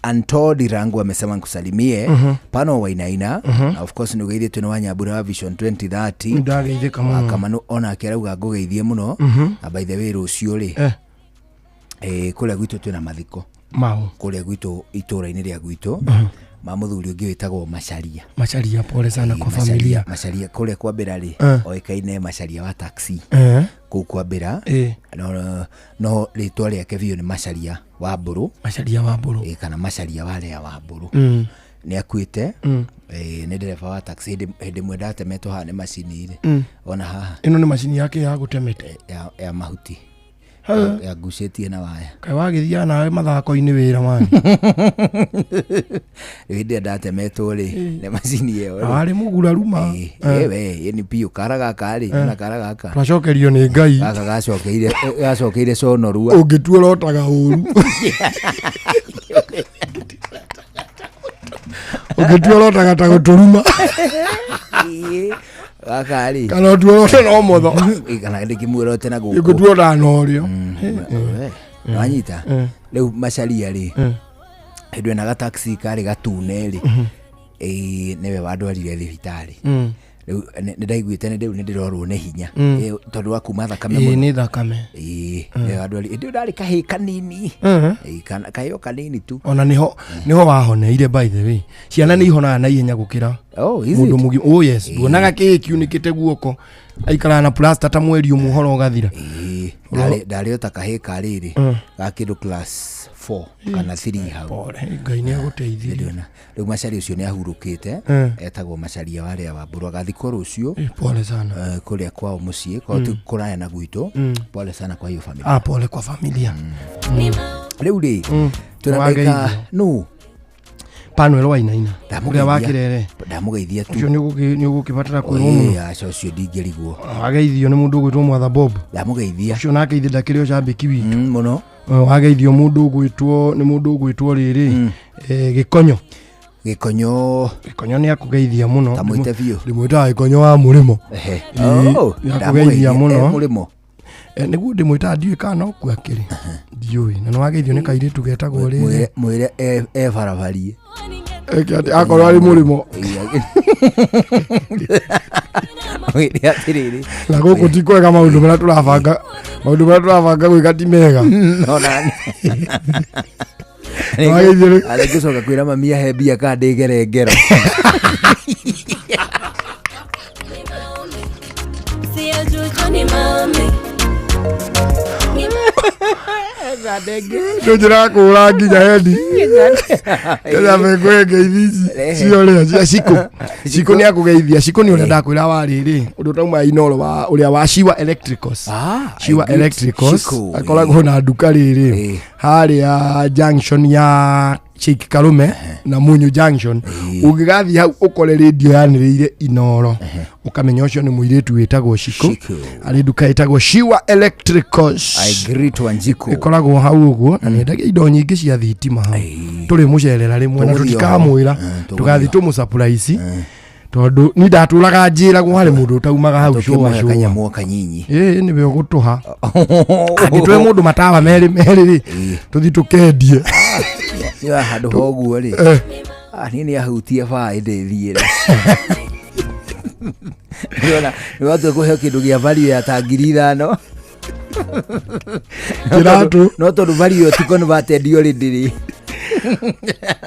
Anto Dirango amesema nikusalimie Pano Wainaina na of course nĩũgeithĩtio nĩ Wanyambura wa Vision 2030 Nĩndageithĩka mũno. Kamanu onake arauga ngũgeithie mũno na by the way rũciũ rĩ kũrĩa gwitũ twĩna mathiko Mau. Kũrĩa gwitũ itũũra-inĩ rĩa gwitũ ma mũthuri ũngĩ wĩtagwo Macharia Macharia pole sana kwa familia Macharia kũrĩa kwambĩra rĩ oĩkaine Macharia wa taxi kũu kwambĩra no rĩtwa rĩake biũ nĩ Macharia wa Mbũrũ Macharia wa Mbũrũ kana Macharia wa Lea wa Mbũrũ nĩ akuĩte Ĩĩ, nĩ ndereba wa taxi hĩndĩ hĩndĩ ĩmwe ndatemetwo haha nĩ macini rĩ ona haha Ĩno nĩ macini yake ya gũtemete ya mahuti. Ha. Ya ngucĩtie na waya. Kaĩ wagĩthiaga nawe mathako-inĩ wĩra mani. Rĩu hĩndĩ ĩrĩa ndatemetwo rĩ nĩ macini ĩyo Na rĩ. warĩ mũguraru ma. Ĩ we ĩ nĩ biũ kara gaka rĩ ona kara gaka Twacokerio nĩ Ngai. Gaka gacokeire gacokeire conorua. Ũngĩtuorotaga ũru. Ũngĩtuorotaga ta gũtũruma. Ĩ, gaka rĩ Kana ũtuorote na ũmotho. Ĩ, kana ndĩkĩmuorote na gũkũ. Ingĩtuotaga na ũrĩo. Wanyita rĩu macaria rĩ hĩndĩ ĩna gataxi karĩ gatune rĩ ĩ, nĩwe wandwarire thibitarĩ. Rĩu nĩ ndaiguĩte nĩ rĩu nĩ ndĩrorwo nĩ hinya. Ĩ, tondũ wa kuma thakame Ĩĩ mũno. nĩ thakame. Ĩ, nĩwe wandwarire hĩndĩ ĩyo ndarĩ kahĩĩ kanini. Ĩ, kahĩĩ o kanini tu. Ona nĩho nĩho wahoneire by the way. Ciana nĩ ihonaga na ihenya gũkĩra Oh, is mũndũ it? mũgima. Oh yes, nduonaga kĩĩ kiunĩkĩte guoko aikaraga na plaster ta mweri ũmwe ũhoro ũgathira. Ĩ, ndarĩ o ta kahĩĩ ka rĩrĩ ga kĩndũ class 4 kana 3 hau. Pole, Ngai nĩ agũteithirie. Rĩu macaria ũcio nĩ ahurũkĩte. Etagwo macaria warĩa wa mbũrũ agathikwo rũciũ. Pole sana. Kũrĩa kwao mũciĩ kwao ti kũraya na gwitũ. Pole sana kwa hiyo familia. Ah, pole kwa familia. Rĩu rĩ twĩna ndagĩka Nĩwageithio. nũ Panuel Wainaina ũrĩa wa Kĩrere. Ndamũgeithia tu. Ũcio nĩ ũgũkĩbatara kwĩrwo mũno. Ĩĩ, aca ũcio ndingĩrigwo. Wageithio nĩ mũndũ ũgwĩtwo Mwatha Bob. Ndamũgeithia. Ũcio nake ithe ndakĩrĩ o cambĩki witũ. Mũno. Wageithio mũndũ ũgwĩtwo nĩ mũndũ ũgwĩtwo rĩrĩ Gĩkonyo. Gĩkonyo. Gĩkonyo nĩ akũgeithia mũno. Tamwĩte biũ. Ndĩmwĩtaga Gĩkonyo wa mũrĩmo. Ehe. Ĩĩ, Oh, nĩ akũgeithia ndamũgeithia, mũno. mũrĩmo. Nĩguo ndĩmwĩtaga ndiũĩ kana no kuo akĩrĩ. Ndiũĩ. Na nĩ wageithio nĩ kairĩtu getagwo rĩrĩ. Mwĩre e barabarie. Eke atĩ akorwo arĩ mũrĩmo. Mwĩre atĩrĩrĩ. Na gũkũ ti kwega maũndũ marĩa tũrabanga maũndũ marĩa tũrabanga gwĩka ti mega. No nani. Wageithio nĩ- Arĩ ngũcoka kwĩra mami ahe mbia kana ndĩgere ngero. Ndũnjĩraga kũhũra nginya hendi. Kenya mekũhe ngeithi ici ciorĩa cia Shiko. Shiko nĩ akũgeithia. Shiko nĩ ũrĩa ndakwĩra wa rĩrĩ ũndũ ũtauma Inoro wa ũrĩa wa Shiwa Electricals. Shiwa I greet Electricals Shiko, akoragwo na nduka rĩrĩ harĩa junction ya Sheikh Karume na Munyu Junction. Ũngĩgathiĩ hau ũkore radio yanĩrĩire Inoro ũkamenya ũcio nĩ mũirĩtu wĩtagwo Shiko arĩ nduka ĩtagwo Shiwa Electricals. I greet Wanjiku. Ĩkoragwo hau ũguo na nĩendagia indo nyingĩ cia thitima hau. Tũrĩmũcerera rĩmwe na Tũgũthiĩ tũtikamwĩra ho. Tũgũthiĩ tũgathiĩ tũmũsurprise tondũ ni ndatũraga njĩragwo harĩ mũndũ ũtaumaga hau cũa Tũkĩmũhe cũa. kanyamũ o kanyinyi. Ĩĩ nĩwe ũgũtũha. Angĩtũhe mũndũ matawa merĩ merĩ rĩ tũthiĩ tũkendie. Nĩ wa handũ ha ũguo rĩ. Ah, niĩ nĩ ahutie baa ĩndĩ thiĩre. Nĩwona nĩ watua kũheo kĩndũ gĩa value ya ta 5,000. Kĩratũ. No tondũ value ĩyo ti converted already rĩ.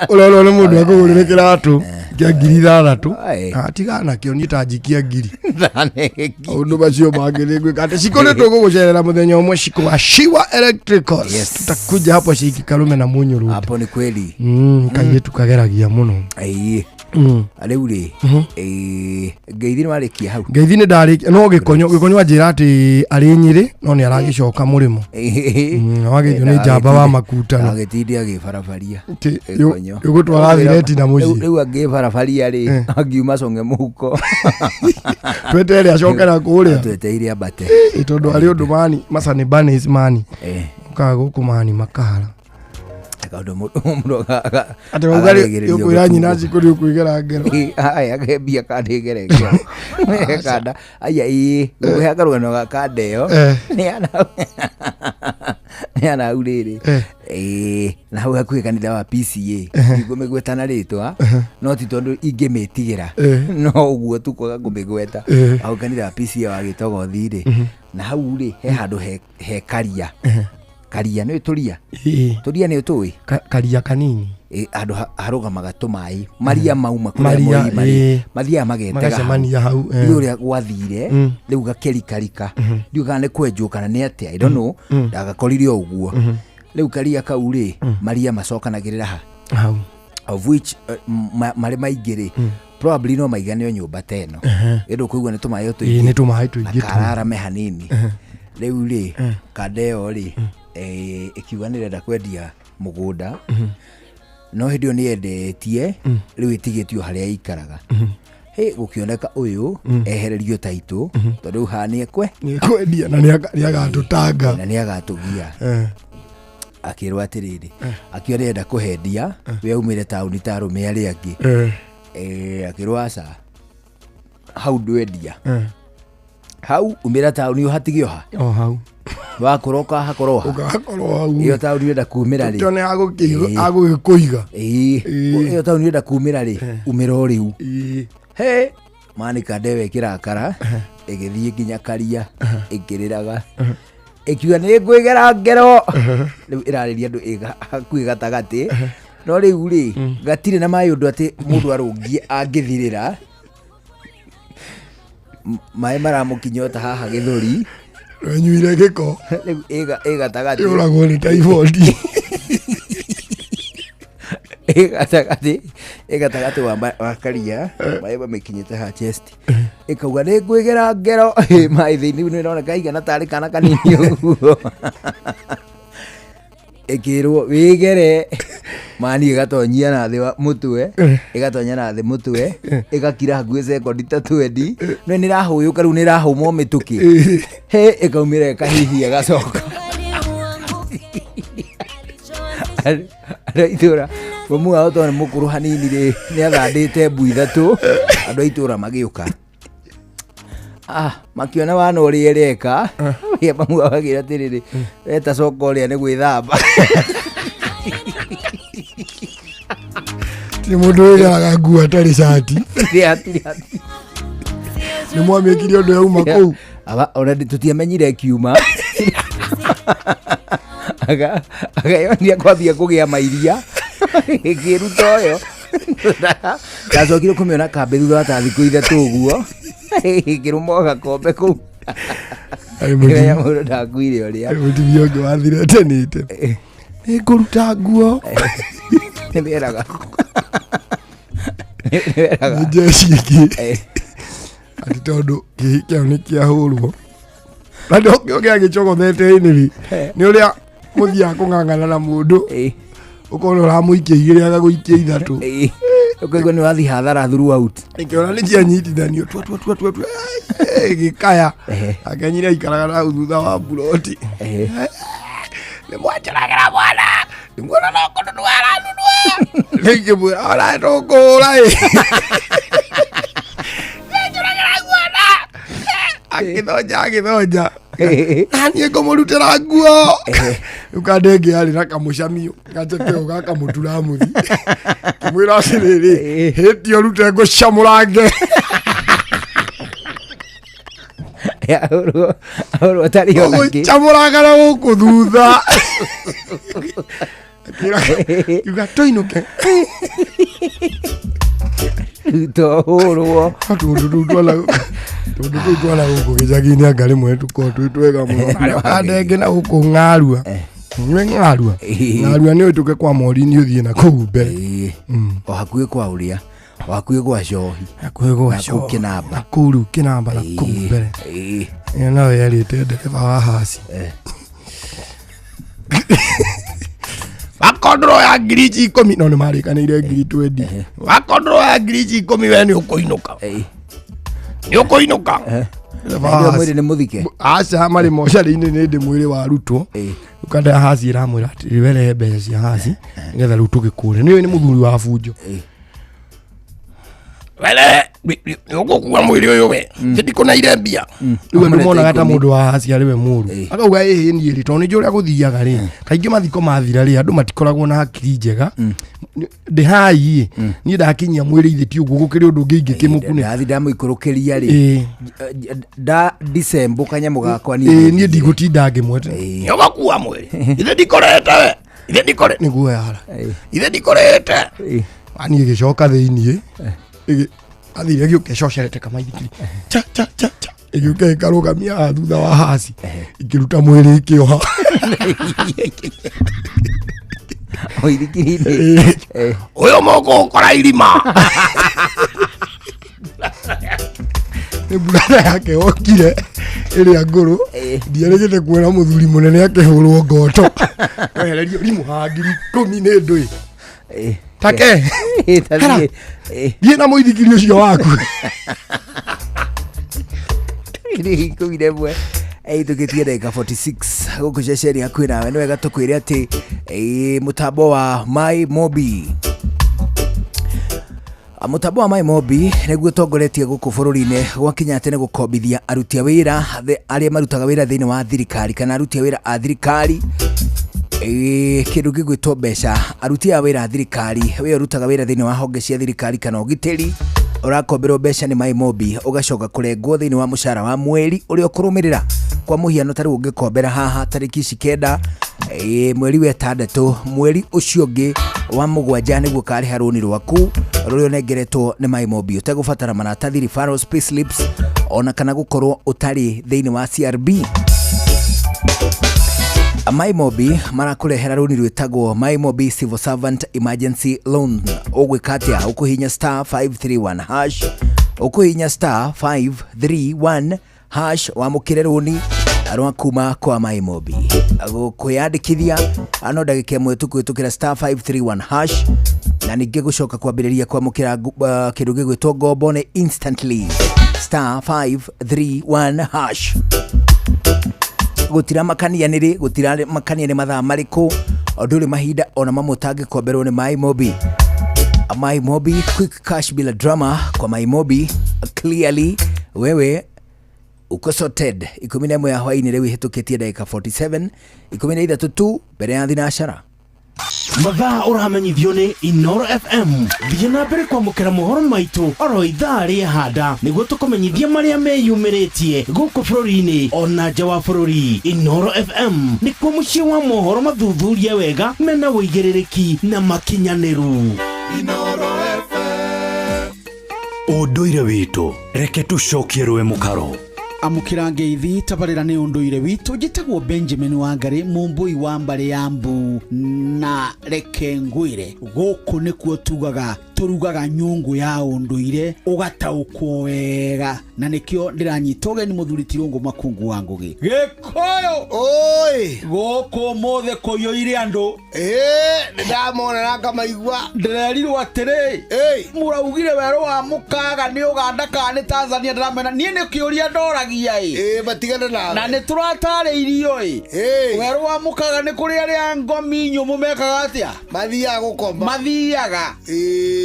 Ũrorwo nĩ mũndũ akũgũrĩre kĩratũ kĩa 6,000. Tigana nakĩo niĩ ta njikia ngiri. Maũndũ macio mangĩ nĩ ngwĩka atĩ Shiko nĩ tũgũgũcerera mũthenya ũmwe Shiko wa Shiwa Electricals. Tutakuja hapo Sheikh Karume na Munyu Road. Hapo ni kweli. Kairĩtu kageragia mũno. Ĩĩ. Rĩu rĩ ĩĩ, ngeithi nĩ warĩkia hau. Ngeithi nĩ ndarĩkia no Gĩkonyo Gĩkonyo anjĩra atĩ arĩ Nyĩrĩ no nĩ aragĩcoka mũrĩmo. Wageithio nĩ njamba wa makutano. Agĩtinde agĩbarabaria. Ĩ, Gĩkonyo. yũgũtwara thireti na mũciĩ. Rĩu angĩbarabaria rĩ angiuma conge mũhuko. Twetere acoke na kũrĩa. Tweteire ambate. Ĩ, tondũ arĩ ũndũ mani macani bunnies mani. Ũkaga gũkũ mani makahara. Kaũndũ mũndũ Atĩ wauga rĩ ũkwĩra nyina Shiko nĩ ũkwĩgera ngero. Aya ngembia kandĩgere ngero. Kanda aya ĩĩ ngũhe karũgano ga kanda ĩyo. Nĩ ana hau rĩrĩ. Ĩĩ na hau hakuhĩ kanitha wa PCA. Ndikũmĩgweta na rĩtwa no ti tondũ ingĩmĩtigĩra no ũguo tu kwaga kũmĩgweta. Hau kanitha wa PCA wa Gĩtogothi rĩ na hau rĩ he handũ he karia. Karia nĩ tũria. Tũria nĩ ũtũĩ? Karia kanini. Handũ harũgamaga tũmaĩ maria mauma kũrĩa Maria, moima rĩ, mathiaga magetega Magacemania hau, Ndiũĩ ũrĩa gwathire rĩu gakĩrikarika. Ndiũĩ kana nĩ kwenjwo kana nĩ atĩa, I don't know. Ndagakorire o ũguo. Rĩu karia kau rĩ maria macokanagĩrĩra ha hau of which marĩ maingĩ rĩ Probably no maigane o nyũmba ta ĩno. Ĩndũ kũigua nĩ tũmaĩ o Ĩĩ, nĩ tũmaĩ tũingĩ tu. Kararame hanini. Rĩu rĩ, kanda ĩyo rĩ, ĩkiuga nĩ ĩrenda kwendia mũgũnda, no hĩndĩ ĩyo nĩ yendetie, rĩu ĩtigĩtio harĩa ĩikaraga. Hĩ, gũkĩoneka ũyũ ehererio taitũ, tondũ rĩu haha nĩ ekwe nĩ ekwendia na nĩ agatũtanga. Na nĩ agatũgia. Akĩrwo atĩrĩrĩ, akiuga nĩarenda kũhendia, we aumĩre taũni ta arũme arĩa angĩ. Akĩrwo aca, hau ndwendia. Hau umĩra taũni ũhatige oha. O hau. Wakorwo ũkahakorwo ha. Ũkahakorwo hau. Ĩyo taũni ũrenda kumĩra rĩ. Tuone agũgĩkũiga. Ĩyo taũni ũrenda kumĩra rĩ, umĩra o rĩu. He, manika ndewe ĩkĩrakara, ĩgĩthiĩ nginya karia, ĩkĩrĩraga. Ĩkiuga nĩ ngwĩgera ngero. Rĩu ĩrarĩria andũ ĩ hakuhĩ gatagatĩ. No rĩu rĩ, gatirĩ na maĩ ũndũ atĩ mũndũ arũngie angĩthirĩra. Maĩ maramũkinya ota haha gĩthũri. Wenyuire gĩko. Rĩu ĩ gatagatĩ. Yũragwo nĩ typhoid. Ĩ gatagatĩ, ĩ gatagatĩ wa karia, maĩ mamĩkinyĩte haha chest. Ĩkauga nĩ ngwĩgera ngero. Maĩ thĩinĩ nĩ ĩroneka igana tarĩ kana kanini ũguo. Ĩkĩrwo wĩgere, mani ĩgatonyia na thĩ wa mũtwe, ĩgatonya na thĩ mũtwe, ĩgakira hakuhĩ sekondi ta 20, no nĩ ĩrahũyũka rĩu nĩ ĩrahũma o mĩtũkĩ. He, ĩkaumĩra ĩkahihia ĩgacoka. Andũ a itũũra, mamu wao tondũ nĩ mũkũrũ hanini rĩ, nĩ athandĩte mbu ithatũ, andũ a itũũra magĩũka. Makiona wana ũrĩa ĩreka, mamu wao akĩra atĩrĩrĩ, weta coka ũrĩa nĩ gwĩthamba. Ti mũndũ wĩgeraga nguo atarĩ cati. Nĩ mwamĩkire ũndũ yauma kũu. Aba, ona tũtiamenyire ĩkiuma. Agayonia kwambia kũgĩa mairia. Ĩkĩruta ũyũ. Ndacokire kũmĩona kambĩ thutha wa ta thikũ ithatũ ũguo. Ĩkĩrũma o gakombe kũu. Arĩ Kĩrĩa mũndũ ndakuire ũrĩa. Arĩ mũtumia ũngĩ wathire tenĩte. Nĩ ngũruta nguo. Nĩ weraga. Nĩ weraga. Nĩ jeshi ĩngĩ. Atĩ tondũ kĩhi kĩao nĩ kĩahũrwo. Na ndokĩo gĩagĩcogothete ĩnĩrĩ. Nĩ ũrĩa mũthiaga kũng'ang'ana na mũndũ. Ũkona ũramũikia igĩrĩ agagũikia ithatũ. Ũkaigua nĩ wathiĩ hathara throughout. Ĩkĩona nĩ cianyitithanio tua tua tua tua tua. Ĩgĩkaya. Akenyire aikaraga na hau thutha wa buroti. Nĩ mwanjũragĩra mwana. Nĩ muona no kũnunua aranunua. Rĩu ngĩmwĩra ona tũkũhũra ĩ. Nĩanjũragĩra mwana. Agĩthonja agĩthonja. Na niĩ ngũmũrutĩra nguo. Rĩu kanda ĩngĩ yarĩ na kamũcamio gaceke o gaka mũtura mũthi. Ngĩmwĩra atĩrĩrĩ, hĩti ũrute ngũcamũrange. Ahũrwo atarĩ ona kĩ. Ngũcamũranga na gũkũ thutha. Kiuga tũinũke. Tohũrwo. Tũndũ tũu twana tũndũ tũu twana gũkũ gĩcagi-inĩ anga rĩmwe tũkoragwo twĩ twega mũno. Harĩa kanda ĩngĩ na gũkũ ng'arua. Nĩ ng'arua. Ng'arua nĩ ũhĩtũke kwa mori-inĩ ũthiĩ na kũu mbere. O hakuhĩ kwa ũrĩa. O hakuhĩ gwa cohi. Hakuhĩ gwa Na kũu cohi. kĩnamba. Na kũu rĩu kĩnamba na kũu mbere. Ĩyo nayo yerĩte ndereba wa haci. Wakondro ya ngiri ici ikũmi no nĩ marĩkanĩire ngiri twendi. Wakondro ya ngiri ici ikũmi we nĩ ũkũinũka. Nĩ ũkũinũka. Ndereba wa Ndio haci. mwĩrĩ nĩ mũthike. Aca marĩ mocarĩ-inĩ nĩ ndĩ mwĩrĩ warutwo. Ukanda ya haci ĩramwĩra atĩrĩ we rehe mbeca cia haci nĩgetha rĩu tũgĩkũre. Nĩ ũyũ nĩ mũthuri wa bunjo. Wele nĩ ũgũkua mwĩrĩ ũyũ we. Ndikũneire mbia. Rĩu andũ monaga ta mũndũ wa haci arĩ we mũru. Akauga ĩhĩ niĩ rĩ tondũ nĩ njũĩ ũrĩa gũthiaga rĩ. Kaingĩ mathiko mathira rĩ andũ matikoragwo na hakiri njega. Ndĩ hai ĩ niĩ ndakinyia mwĩrĩ ithĩ ti ũguo gũkĩrĩ ũndũ ũngĩ ingĩkĩmũkune. Ndathi ndamũikũrũkĩria rĩ. Nda December kanyamũ gakwa Ĩĩ niĩ ndigũtinda ngĩmwete. Nĩ ũgũkua mwĩrĩ. Ithe ndikorete we. Ithe ndikore. Nĩguo yara. Ithe ndikorete. Ani ĩgĩcoka thĩiniĩ. Athire ĩgĩũka ĩcocerete kamaithikiri. Cha cha cha cha. Ĩgĩũka ĩkarũgamia haha thutha wa haci. Ĩkĩruta mwĩrĩ ĩkĩoha. Mũithikiri-inĩ. Ũyũ mũkũũkora irima. Nĩ brother yake wokire ĩrĩa ngũrũ, ndierĩgĩte kuona mũthuri mũnene akĩhũrwo ngoto wehererio rimũ haha 10,000 nĩ ndũĩ take. Tathiĩ. Hera, thiĩ na mũithikiri ũcio waku. 11 ĩhĩtũkĩtie ndagĩka 46 gũkũ ceceni hakuhĩ nawe. Nĩ wega tũkwĩre atĩ mũtambo wa My Mobi, mũtambo wa My Mobi nĩguo ũtongoretie gũkũ bũrũri-inĩ gwakinya atĩ nĩ gũkombithia aruti a wĩra arĩa marutaga wĩra thĩinĩ wa thirikari kana aruti a wĩra a thirikari kĩndũ gĩgwĩtwo mbeca. Aruti a wĩra a thirikari, wĩ ũrutaga wĩra thĩinĩ wa honge cia thirikari kana ũgitĩri, ũrakomberwo mbeca nĩ My Mobi, ũgacoka kũrengwo thĩinĩ wa mũcara wa mweri ũrĩa ũkũrũmĩrĩra. Kwa mũhiano, ta rĩu ũngĩkombera haha tarĩki ici 9 mweri wa 6, mweri ũcio ũngĩ wa 7 nĩguo ũkarĩha rũni rwaku rũrĩa ũnengeretwo nĩ My Mobi, ũtegũbatara maratathi, referrals, payslips, ona kana gũkorwo ũtarĩ thĩinĩ wa CRB. My Mobi marakũrehera rũni rwĩtagwo My Mobi Civil Servant Emergency Loan. Ũgwĩka atĩa? Ũkũhihinya star 531 hash, ũkũhihinya star 531 hash wamũkĩre rũni rwa kuma kwa My Mobi. Kwĩyandĩkithia ano ndagĩka 1 tu kũhĩtũkĩra star 531 hash, na ningĩ gũcoka kwambĩrĩria kwamũkĩra kĩndũ gĩgwĩtwo ngombo nĩ instantly, star 531 hash. Gũtiramakania nĩ rĩ, gũtiramakania nĩ mathaa marĩkũ, ndũrĩ mahinda ona mamwe ũtangĩkomberwo nĩ My Mobi. My Mobi, quick cash bila drama. Kwa My Mobi, clearly wewe uko sorted. 11 ya hwainĩ rĩu ihĩtũkĩtie ndagĩka 47, 13 tu mbere ya thinacara. Mathaa ũramenyithio nĩ Inoro FM. Thiĩ na mbere kwamũkĩra mohoro maitũ oro ithaa rĩa handa nĩguo tũkũmenyithia marĩa meyumĩrĩtie gũkũ bũrũri-inĩ ona nja wa bũrũri. Inoro FM nĩkuo mũciĩ wa mohoro mathuthurie wega, mena ũigĩrĩrĩki na makinyanĩru. Ũndũire witũ, reke tũcokie rũĩ mũkaro. Amũkĩra ngeithi, tabarĩra nĩ ũndũire witũ. Njĩtagwo Benjamin Wangari, mũmbũi wa mbarĩ ya mbu, na reke ngwĩre gũkũ nĩkuo tugaga tũrugaga nyũngũ ya ũndũire ũgataũkwo wega, na nĩkĩo ndĩranyita ũgeni mũthuri Tirũngũ Makungu wa Ngũgĩ Gĩkũyũ. Oi. Gũkũ ũmũthĩ kũiyũire andũ. Ĩĩ, nĩ ndamona na ngamaigua. Ndĩrerirwo atĩrĩ, mũraugire werũ wa mũkaga nĩ Ũganda kana nĩ Tanzania? Ndĩramena niĩ nĩ kĩũria ndoragia ĩ. Ĩĩ, matigane nawe. Na nĩ tũratarĩirio ĩ, werũ wa mũkaga nĩ kũrĩ arĩa ngomi nyũmũ mekaga atĩa? Mathiaga gũkoma. Mathiaga.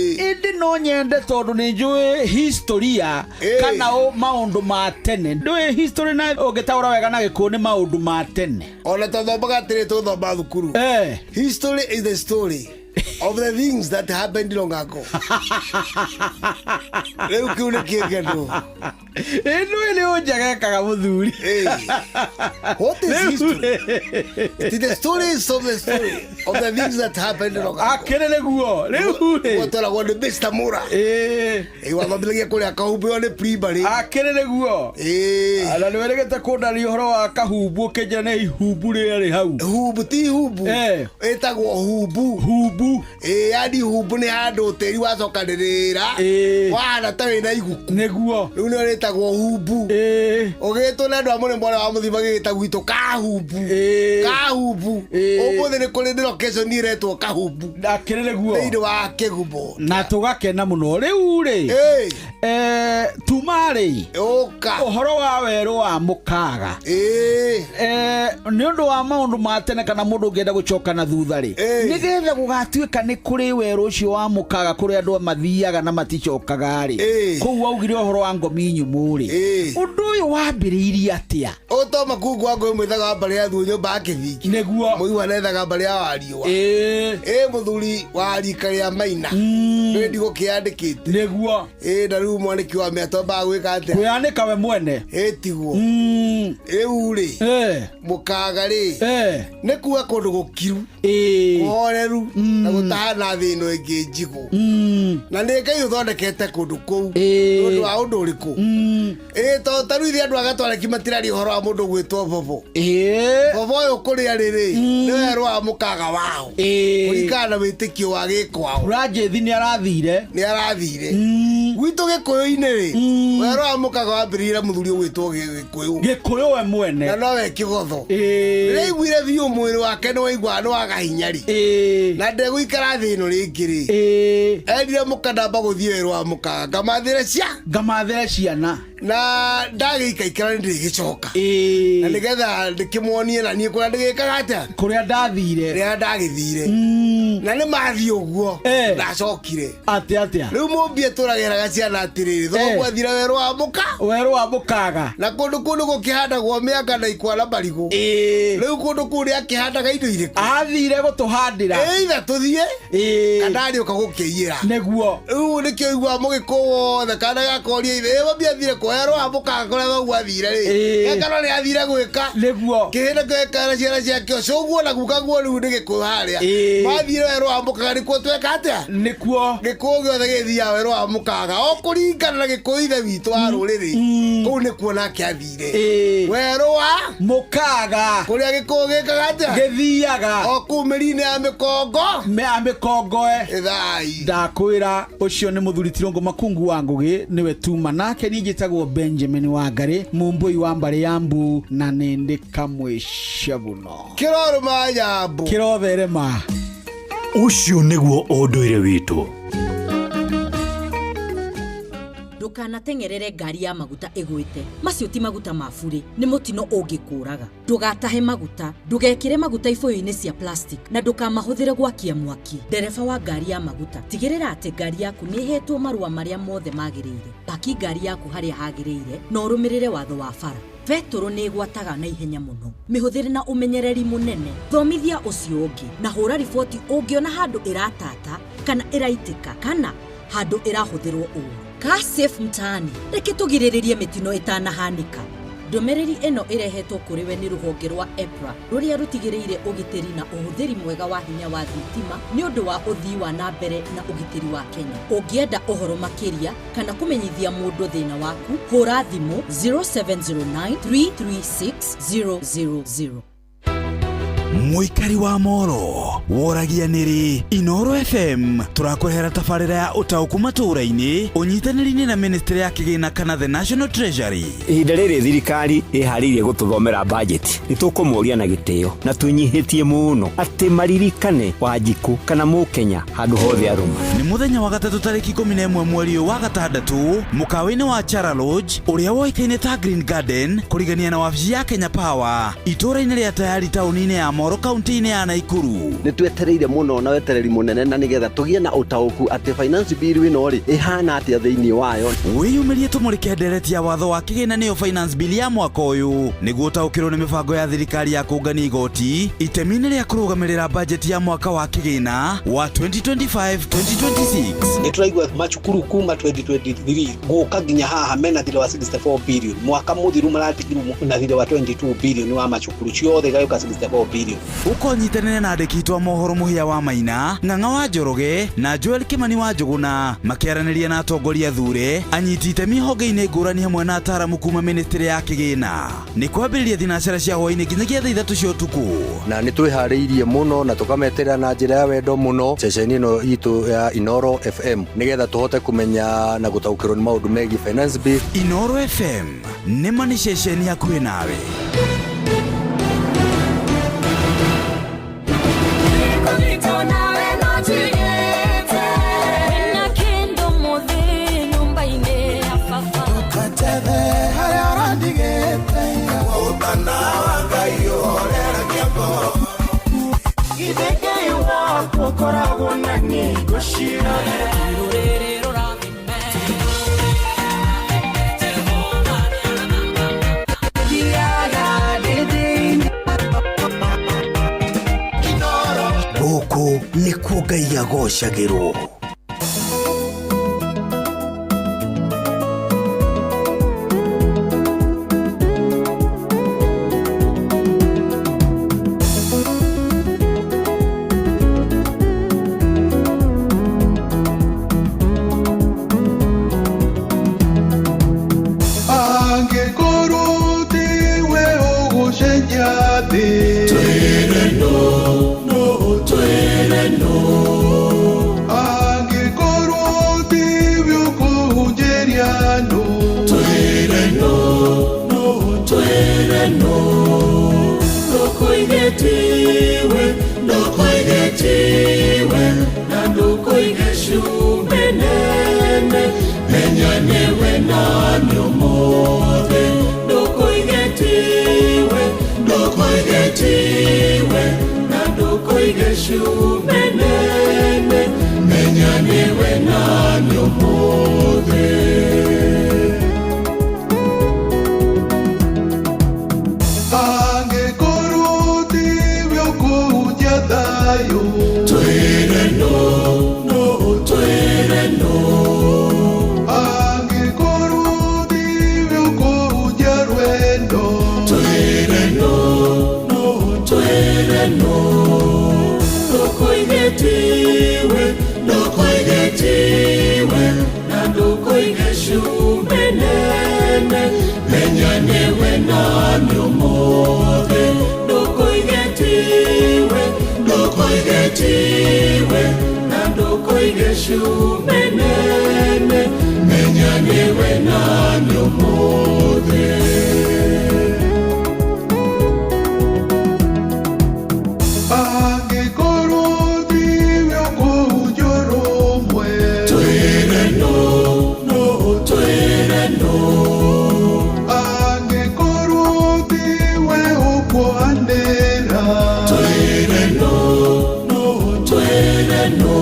Ĩndĩ no nyende, tondũ nĩ njũĩ historia kana maũndũ ma tene. Ndũĩ history na ũngĩtaũra wega na Gĩkũyũ nĩ maũndũ ma tene. Ona tũthomaga atĩrĩ, tũthoma thukuru, history is the story of the things that happened long ago. Rĩu kĩu nĩ kĩngeno. Ĩndũĩ nĩ ũnjegekaga mũthuri. What is history? It is the stories of the story of the things that happened long ago. Akĩrĩ nĩguo rĩu rĩ. Gwatwaragwo nĩ Mr. Mura. Ĩ, wathomithagia kũrĩa Kahumbu, ĩyo nĩ primary. Akĩrĩ nĩguo. Na nĩ wĩrĩgĩte kũndaria ũhoro wa Kahumbu, ũkĩnjĩra nĩ ihumbu rĩarĩ hau. Humbu ti humbu, ĩtagwo humbu. Humbu. Ĩ, yani humbu nĩ handũ tĩri wacokanĩrĩra wahana ta wĩna iguku. Nĩguo. Rĩu nĩyo rĩtagwo humbu. Ũgĩtwo nĩ andũ a mũrĩmo ũrĩa wa mũthima gĩgĩta gwitũ Kahumbu. Kahumbu ũmũthĩ nĩ kũrĩ nĩ location ĩretwo Kahumbu. Akĩrĩ nĩguo. Thĩinĩ wa Kĩgumo. Na tũgakena mũno rĩu rĩ. Tuma rĩ ũka ũhoro wa werũ wa mũkaga nĩ ũndũ wa maũndũ ma tene, kana mũndũ ũngĩenda gũcoka na thutha rĩ, nĩgetha gũgatuĩka nĩ kũrĩ werũ ũcio wa mũkaga kũrĩa andũ mathiaga na maticokaga rĩ, kũu waugire ũhoro wa ngomi nyũmũ rĩ, ũndũ ũyũ wambĩrĩirie atĩa? Ũto Makungu wa Ngũĩ mwĩthaga wa mbarĩ ya Thuo, nyũmba ya Kĩthingi. Nĩguo. Mũigua nethaga mbarĩ ya Wariũa. Ĩ, mũthuri wa rika rĩa Maina nĩ ndigũkĩandĩkĩte. Nĩguo. Ĩ, na rĩu mwanĩki wa mĩatũ ambaga gwĩka atĩa? Kwĩyanĩka we mwene. Ĩ, tiguo. Rĩu rĩ, mũkaga rĩ, nĩ kuga kũndũ gũkiru. Mũhoreru na gũtahana thĩ ĩno ĩngĩ njigũ na nĩ Ngai ũthondekete kũndũ kũu nĩ ũndũ wa ũndũ ũrĩkũ? Ĩĩ, tondũ ta rĩu ithuĩ andũ a Gatwareki matiraria ũhoro wa mũndũ gwĩtwo bobo. Bobo ũyũ kũrĩa rĩrĩ nĩ werũ wa mũkaga wao kũringana na wĩtĩkio wa gĩkwao. Ranjĩthi nĩ arathire. Nĩ arathire. Gwitũ Gĩkũyũ-inĩ rĩ, werũ wa mũkaga wambĩrĩirie na mũthuri ũgwĩtwo Gĩkũyũ. Gĩkũyũ we mwene. Na nowe Kĩgotho. Rĩrĩa aiguire biũ mwĩrĩ wake nĩ waiguaga nĩ waga hinya rĩ, na ndegũikara thĩ ĩno rĩngĩ rĩ, erire mũka ndamba gũthiĩ werũ wa mũkaga ngamathĩre cia ngamathĩre ciana na ndagĩikaikara nĩ ndĩgĩcoka na nĩgetha ndĩkĩmuonie na niĩ kũrĩa ndĩgĩkaga atĩa kũrĩa ndathire rĩrĩa ndagĩthire na nĩ mathiĩ ũguo ndacokire atĩ atĩa rĩu mũmbi atũragĩraga ciana atĩrĩrĩ thoguo athire werũ wa mũka werũ wa mũkaga na kũndũ kũu nĩ gũkĩhandagwo mĩanga na ikwa na marigũ rĩu kũndũ kũu nĩ akĩhandaga indo irĩkũ athire gũtũhandĩra either tũthiĩ kana arĩũka gũkĩiyĩra nĩguo rĩu nĩkĩo iguaga mũgĩkũyũ wothe kana gakoria ithe ĩ mami athire kũ werũ wa mũkaga kũrĩa thoguo athire rĩ gekana nĩ athire gwĩka nĩguo kĩhĩ nakĩo gĩkera ciana ciakĩo cũguo na gukaguo rĩu nĩ gĩkũyũ harĩa mathire werũ wa mũkaga nĩkuo tweka atĩa nĩkuo gĩkũyũ gĩothe gĩthiaga werũ wa mũkaga o kũringana na gĩkũyũ ithe witũ wa rũrĩrĩ kũu nĩkuo nake athire werũ wa mũkaga kũrĩa gĩkũyũ gĩkaga atĩa gĩthiaga o kũu mĩri-inĩ ya mĩkongo ya mĩkongoe ĩthai ndakwĩra ũcio nĩ mũthuri Tirũngũ Makungu wa Ngũgĩ nĩwe tuma nake niĩ njĩtagwo Benjamin Wangarĩ mũmbũi wa mbarĩ ya mbu na nĩndĩ kamwe cabuno kĩrorũma nyambu kĩrotherema. Ũcio nĩguo ũndũire witũ. Ndũkanateng'erere ngari ya maguta ĩgwĩte. Macio ti maguta ma burĩ, nĩ mũtino ũngĩkũraga. Ndũgatahe maguta, ndũgekĩre maguta ibũyũ-inĩ cia plastic na ndũkamahũthĩre gwakia mwaki. Ndereba wa ngari ya maguta, tigĩrĩra atĩ ngari yaku nĩ ĩhetwo marũa marĩa mothe magĩrĩire. Paki ngari yaku harĩa hagĩrĩire na ũrũmĩrĩre watho wa bara. Betũrũ nĩ ĩgwataga na ihenya mũno. Mĩhũthĩre na ũmenyereri mũnene. Thomithia ũcio ũngĩ na hũra riboti ũngĩona handũ ĩratata kana ĩraitĩka kana handũ ĩrahũthĩrwo ũũru. Car Safe Mtaani, reke tũgirĩrĩrie mĩtino ĩtanahanĩka. Ndũmĩrĩri ĩno ĩrehetwo kũrĩ we nĩ rũhonge rwa EPRA rũrĩa rũtigĩrĩire ũgitĩri na ũhũthĩri mwega wa hinya wa thitima nĩ ũndũ wa ũthii wa na mbere na ũgitĩri wa Kenya. Ũngĩenda ũhoro makĩria kana kũmenyithia mũndũ thĩna waku, hũra thimũ 0709 336 000. Mũikari wa Moro woragia nĩrĩ Inoro FM tũrakũrehera tabarĩra ya ũtaũku matũũra-inĩ ũnyitanĩri-inĩ na ministry ya kĩgĩna kana the National Treasury. Ihinda rĩrĩ thirikari ĩharĩirie gũtũthomera bajeti nĩ tũkũmoria na gĩtĩo na twĩnyihĩtie mũno atĩ maririkane Wanjikũ kana Mũkenya handũ hothe arũma. Nĩ mũthenya wa gatatũ tarĩki 11 mweri ũyũ wa gatandatũ mũkawa-inĩ wa Chara Lodge ũrĩa woĩkaine ta Green Garden kũrigania na wabici ya Kenya Power itũũra-inĩ rĩa Tayari taũni-inĩ ya Moro kaunti-inĩ ya Naikuru. Nĩ twetereire mũno na wetereri mũnene na nĩgetha tũgĩe na ũtaũku atĩ finance bill ĩno rĩ ĩhana atĩa thĩinĩ wayo. Wĩyumĩrie tũmũrĩke ndereti ya watho wa kĩgĩna nĩyo finance bill ya mwaka ũyũ nĩguo ũtaũkĩrwo nĩ mĩbango ya thirikari ya kũngania igoti itemi-inĩ rĩa kũrũgamĩrĩra bajeti ya mwaka wa kĩgĩna wa 2025-2026. Nĩ tũraigua macukuru kuma 2023 gũka nginya haha mena thirĩ wa 64 billion mwaka mũthiru maratigirwo na thirĩ wa 22 billion wa macukuru ciothe igagĩũka 64 billion. Ũkonyitanĩra na andĩki aitũ a mohoro Mũhĩa wa Maina, Ng'ang'a wa Njoroge na Joel Kĩmani wa Njũgũna makĩaranĩria na atongoria athure anyiti itemi honge-inĩ ngũrani hamwe na ataaramu kuma ministry ya kĩgĩna. Nĩ kwambĩrĩria thinacara cia hwaĩ-inĩ nginyagia thaa 3 cia ũtukũ. Na nĩ twĩharĩirie mũno na tũkameterera na njĩra ya wendo mũno ceceni ĩno itũ ya Inoro FM nĩgetha tũhote kũmenya na gũtaũkĩrwo nĩ maũndũ megiĩ finance bill. Inoro FM nĩ ma nĩ ceceni hakuhĩ nawe. Gũkũ nĩkuo Ngai agocagĩrwo. no Angĩkorwo tiwe ũkũhunjĩria andũ Twĩre no, no, twĩre no Ndũkoige tiwe, ndũkoige tiwe Na ndũkoige cumbĩ nene Menya nĩwe nani ũmũthĩ Ndũkoige tiwe, ndũkoige tiwe Na ndũkoige cumbĩ nene Menya nĩwe nani ũmũthĩ Angĩkorwo tiwe ũkũhunjia thayũ Twĩre no, no, twĩre no Angĩkorwo tiwe ũkũhunjia rwendo Twĩre no, no, twĩre no Ndũkoige tiwe, ndũkoige tiwe Na ndũkoige cumbĩ nene Menya nĩwe nani ũmũthĩ Ndũkoige tiwe, ndũkoige tiwe Na ndũkoige cumbĩ nene Menya nĩwe nani ũmũthĩ Angĩkorwo tiwe ũkũhunjia ũrũmwe Twĩre no, no, twĩre no Angĩkorwo tiwe ũkwanĩra Twĩre no, no, twĩre no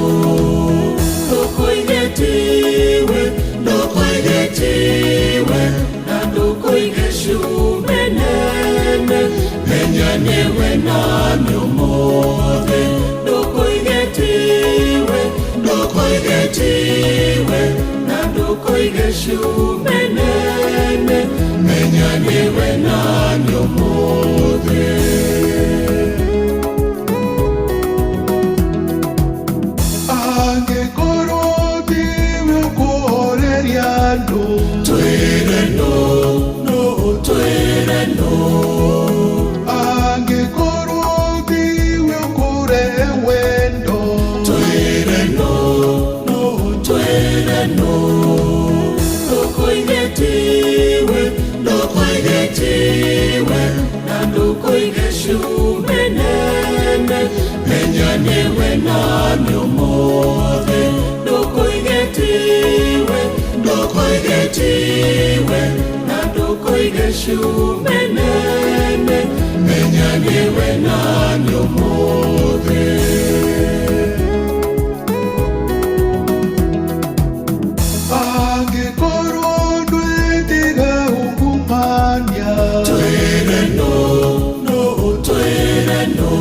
Ndũkoige tiwe, ndũkoige tiwe Na ndũkoige cumbĩ nene Menya nĩwe nani ũmũthĩ Ndũkoige tiwe, ndũkoige tiwe Na ndũkoige cumbĩ nene Menya nĩwe nani ũmũthĩ Angĩkorwo tiwe ũkũhoreria andũ Twĩre no, no, twĩre no Angĩkorwo tiwe ũkũrehe wendo Twĩre no, no, twĩre no Ndũkoige tiwe, ndũkoige tiwe Na ndũkoige cumbĩ nene Menya nĩwe nani ũmũthĩ Ndũkoige tiwe, ndũkoige tiwe Na ndũkoige cumbĩ nene Menya nĩwe nani ũmũthĩ Angĩkorwo ndwĩtiga ungumania Twĩre no, no, twĩre no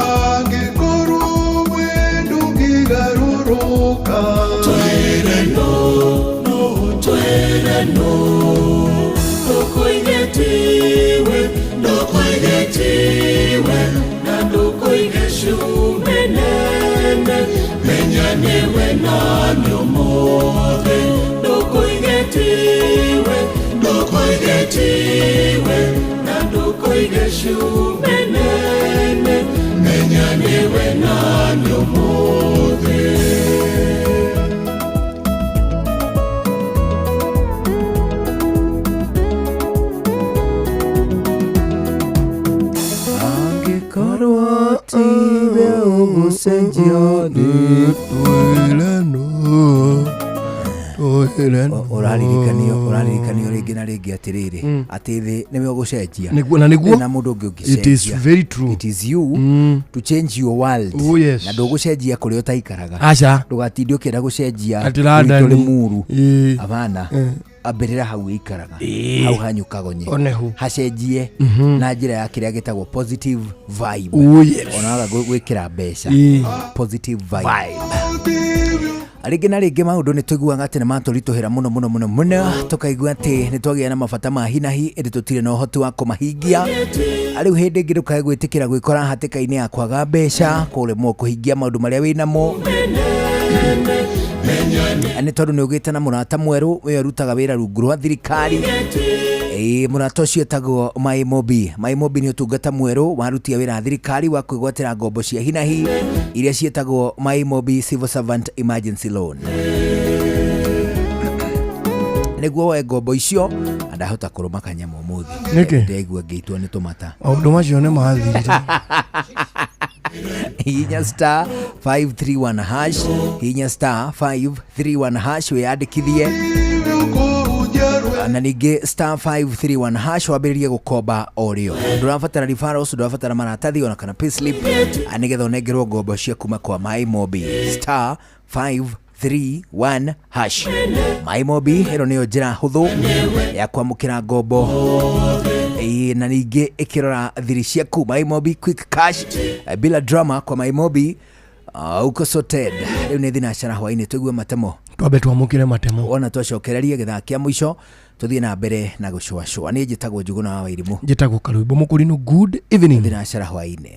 Angĩkorwo we ndũngĩgarũrũka Twĩre no, no, twĩre no Ndũkoige tiwe, ndũkoige tiwe Na ndũkoige cumbĩ nene Menya nĩwe nani ũmũthĩ Ndũkoige tiwe, ndũkoige tiwe Na ndũkoige cumbĩ nene Menya nĩwe nani ũmũthĩ Angĩkorwo tiwe ũgũcenjia thĩ Ũraririkanio rĩngĩ na rĩngĩ atĩrĩrĩ atĩ thĩ nĩwe ũgũcenjia Nĩguo, na nĩguo. na mũndũ ũngĩ It is ũngĩcenjia very true. It is you to change your world. Oh, yes. Na ndũgũcenjia kũrĩa ũtaikaraga. Aca. Ndũgatinde ũkĩenda gũcenjia Atĩ London. kũrĩ muru. Ĩĩ. Abana. Ambĩrĩra hau wĩikaraga. Ĩĩ. Hau hanyu kagonye. Onehu. Hacenjie na njĩra ya kĩrĩa gĩtagwo positive vibe. Oh, yes. Ona waga gwĩkĩra mbeca. Ĩĩ. Positive vibe. Rĩngĩ na rĩngĩ maũndũ nĩ tũiguaga atĩ nĩ matũritũhĩra mũno mũno mũno mũno tũkaigua atĩ nĩ twagĩa na mabata ma hinahi ĩndĩ tũtirĩ na ũhoti wa kũmahingia. Rĩu hĩndĩ ĩngĩ ndũkae gwĩtĩkĩra gwĩkora hatĩka-inĩ ya kwaga mbeca kũremwo kũhingia maũndũ marĩa wĩnamo nĩ tondũ nĩ ũgĩte na mũrata mwerũ ũyũ ũrutaga wĩra rungu rwa thirikari. Ĩĩ, mũrata ũcio etagwo Maimobi. Maimobi nĩ ũtungata mwerũ warutia wĩra thirikari wa kwĩgwatĩra ngombo cia hinahi iria ciĩtagwo Maimobi Civil Servant Emergency Loan. Nĩguo woe ngombo icio na ndahota kũrũma kanyamũ ũmũthĩ. Nĩkĩ? Ndĩraigua ngĩitwo nĩ tũmata. Maũndũ macio nĩ mathirire. Hihinya star 531 hash, hihinya star 531 hash wĩyandĩkithie na ningĩ star 531 hash wambĩrĩrie gũkomba o rĩo. Ndũrabatara referrals, ndũrabatara maratathi ona kana payslip nĩgetha ũnengerwo ngombo cia kuma kwa Maimobi. Star 531 hash. Maimobi ĩno nĩyo njĩra hũthũ ya kwamũkĩra ngombo. Ĩĩ, na ningĩ ĩkĩrora thiri ciaku. Maimobi quick cash, bila drama kwa Maimobi. Uko sorted. Rĩu nĩ thinacara hwainĩ tũigue matemo. Twambe twamũkĩre matemo. Wona twacokereria gĩthaa kĩa mũico tũthiĩ na mbere na gũcũacũa. Niĩ njĩtagwo Njuguna wa Wairimũ. Njĩtagwo Karwĩmbo Mũkũrinũ. Good evening. Thinacara hwainĩ.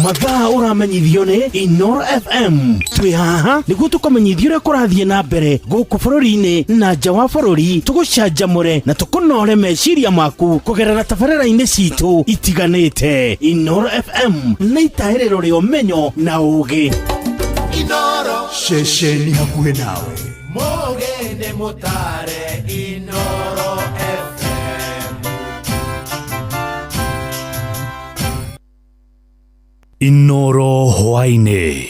Mathaa ũramenyithio nĩ Inoro FM. Twĩ haha nĩguo tũkũmenyithia ũrĩa kũrathiĩ na mbere gũkũ bũrũri-inĩ na nja wa bũrũri, tũgũcanjamũre na tũkũnore meciria maku kũgerera tabarĩra-inĩ citũ itiganĩte. Inoro FM nĩ itaĩrĩro rĩa ũmenyo na ũũgĩ. Inoro ceceni hakuhĩ nawe. Mũgĩ nĩ mũtare Inoro FM. Inoro hwainĩ.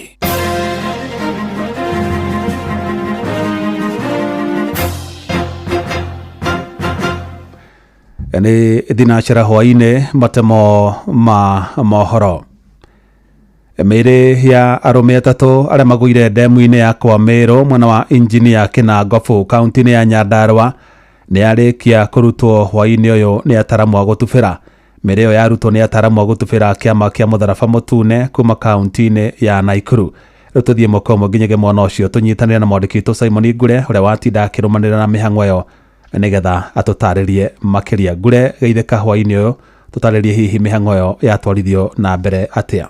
Nĩ thinacara hwainĩ matemo ma mohoro. Mĩĩrĩ ya arũme atatũ arĩa magũire ndemu-inĩ ya Kwamĩrũ mwena wa injinia Kĩnangobu kaunti-inĩ ya Nyandarua nĩ yarĩkia kũrutwo hwainĩ ũyũ nĩ ataramu a gũtubĩra. Mĩĩrĩ ĩyo yarutwo nĩ ataramu a gũtubĩra kĩama kĩa mũtharaba mũtune kuma kaunti-inĩ ya Naikuru. Rĩu tũthiĩ mwaka ũmwe nginyagia mwena ũcio tũnyitanĩre na mwandĩki witũ Simon Ngure ũrĩa watinda akĩrũmanĩrĩra na mĩhang'o ĩyo nĩgetha atũtarĩrie makĩria. Ngure, geithĩka hwainĩ ũyũ, tũtarĩrie hihi mĩhang'o ĩyo yatwarithio na mbere atĩa.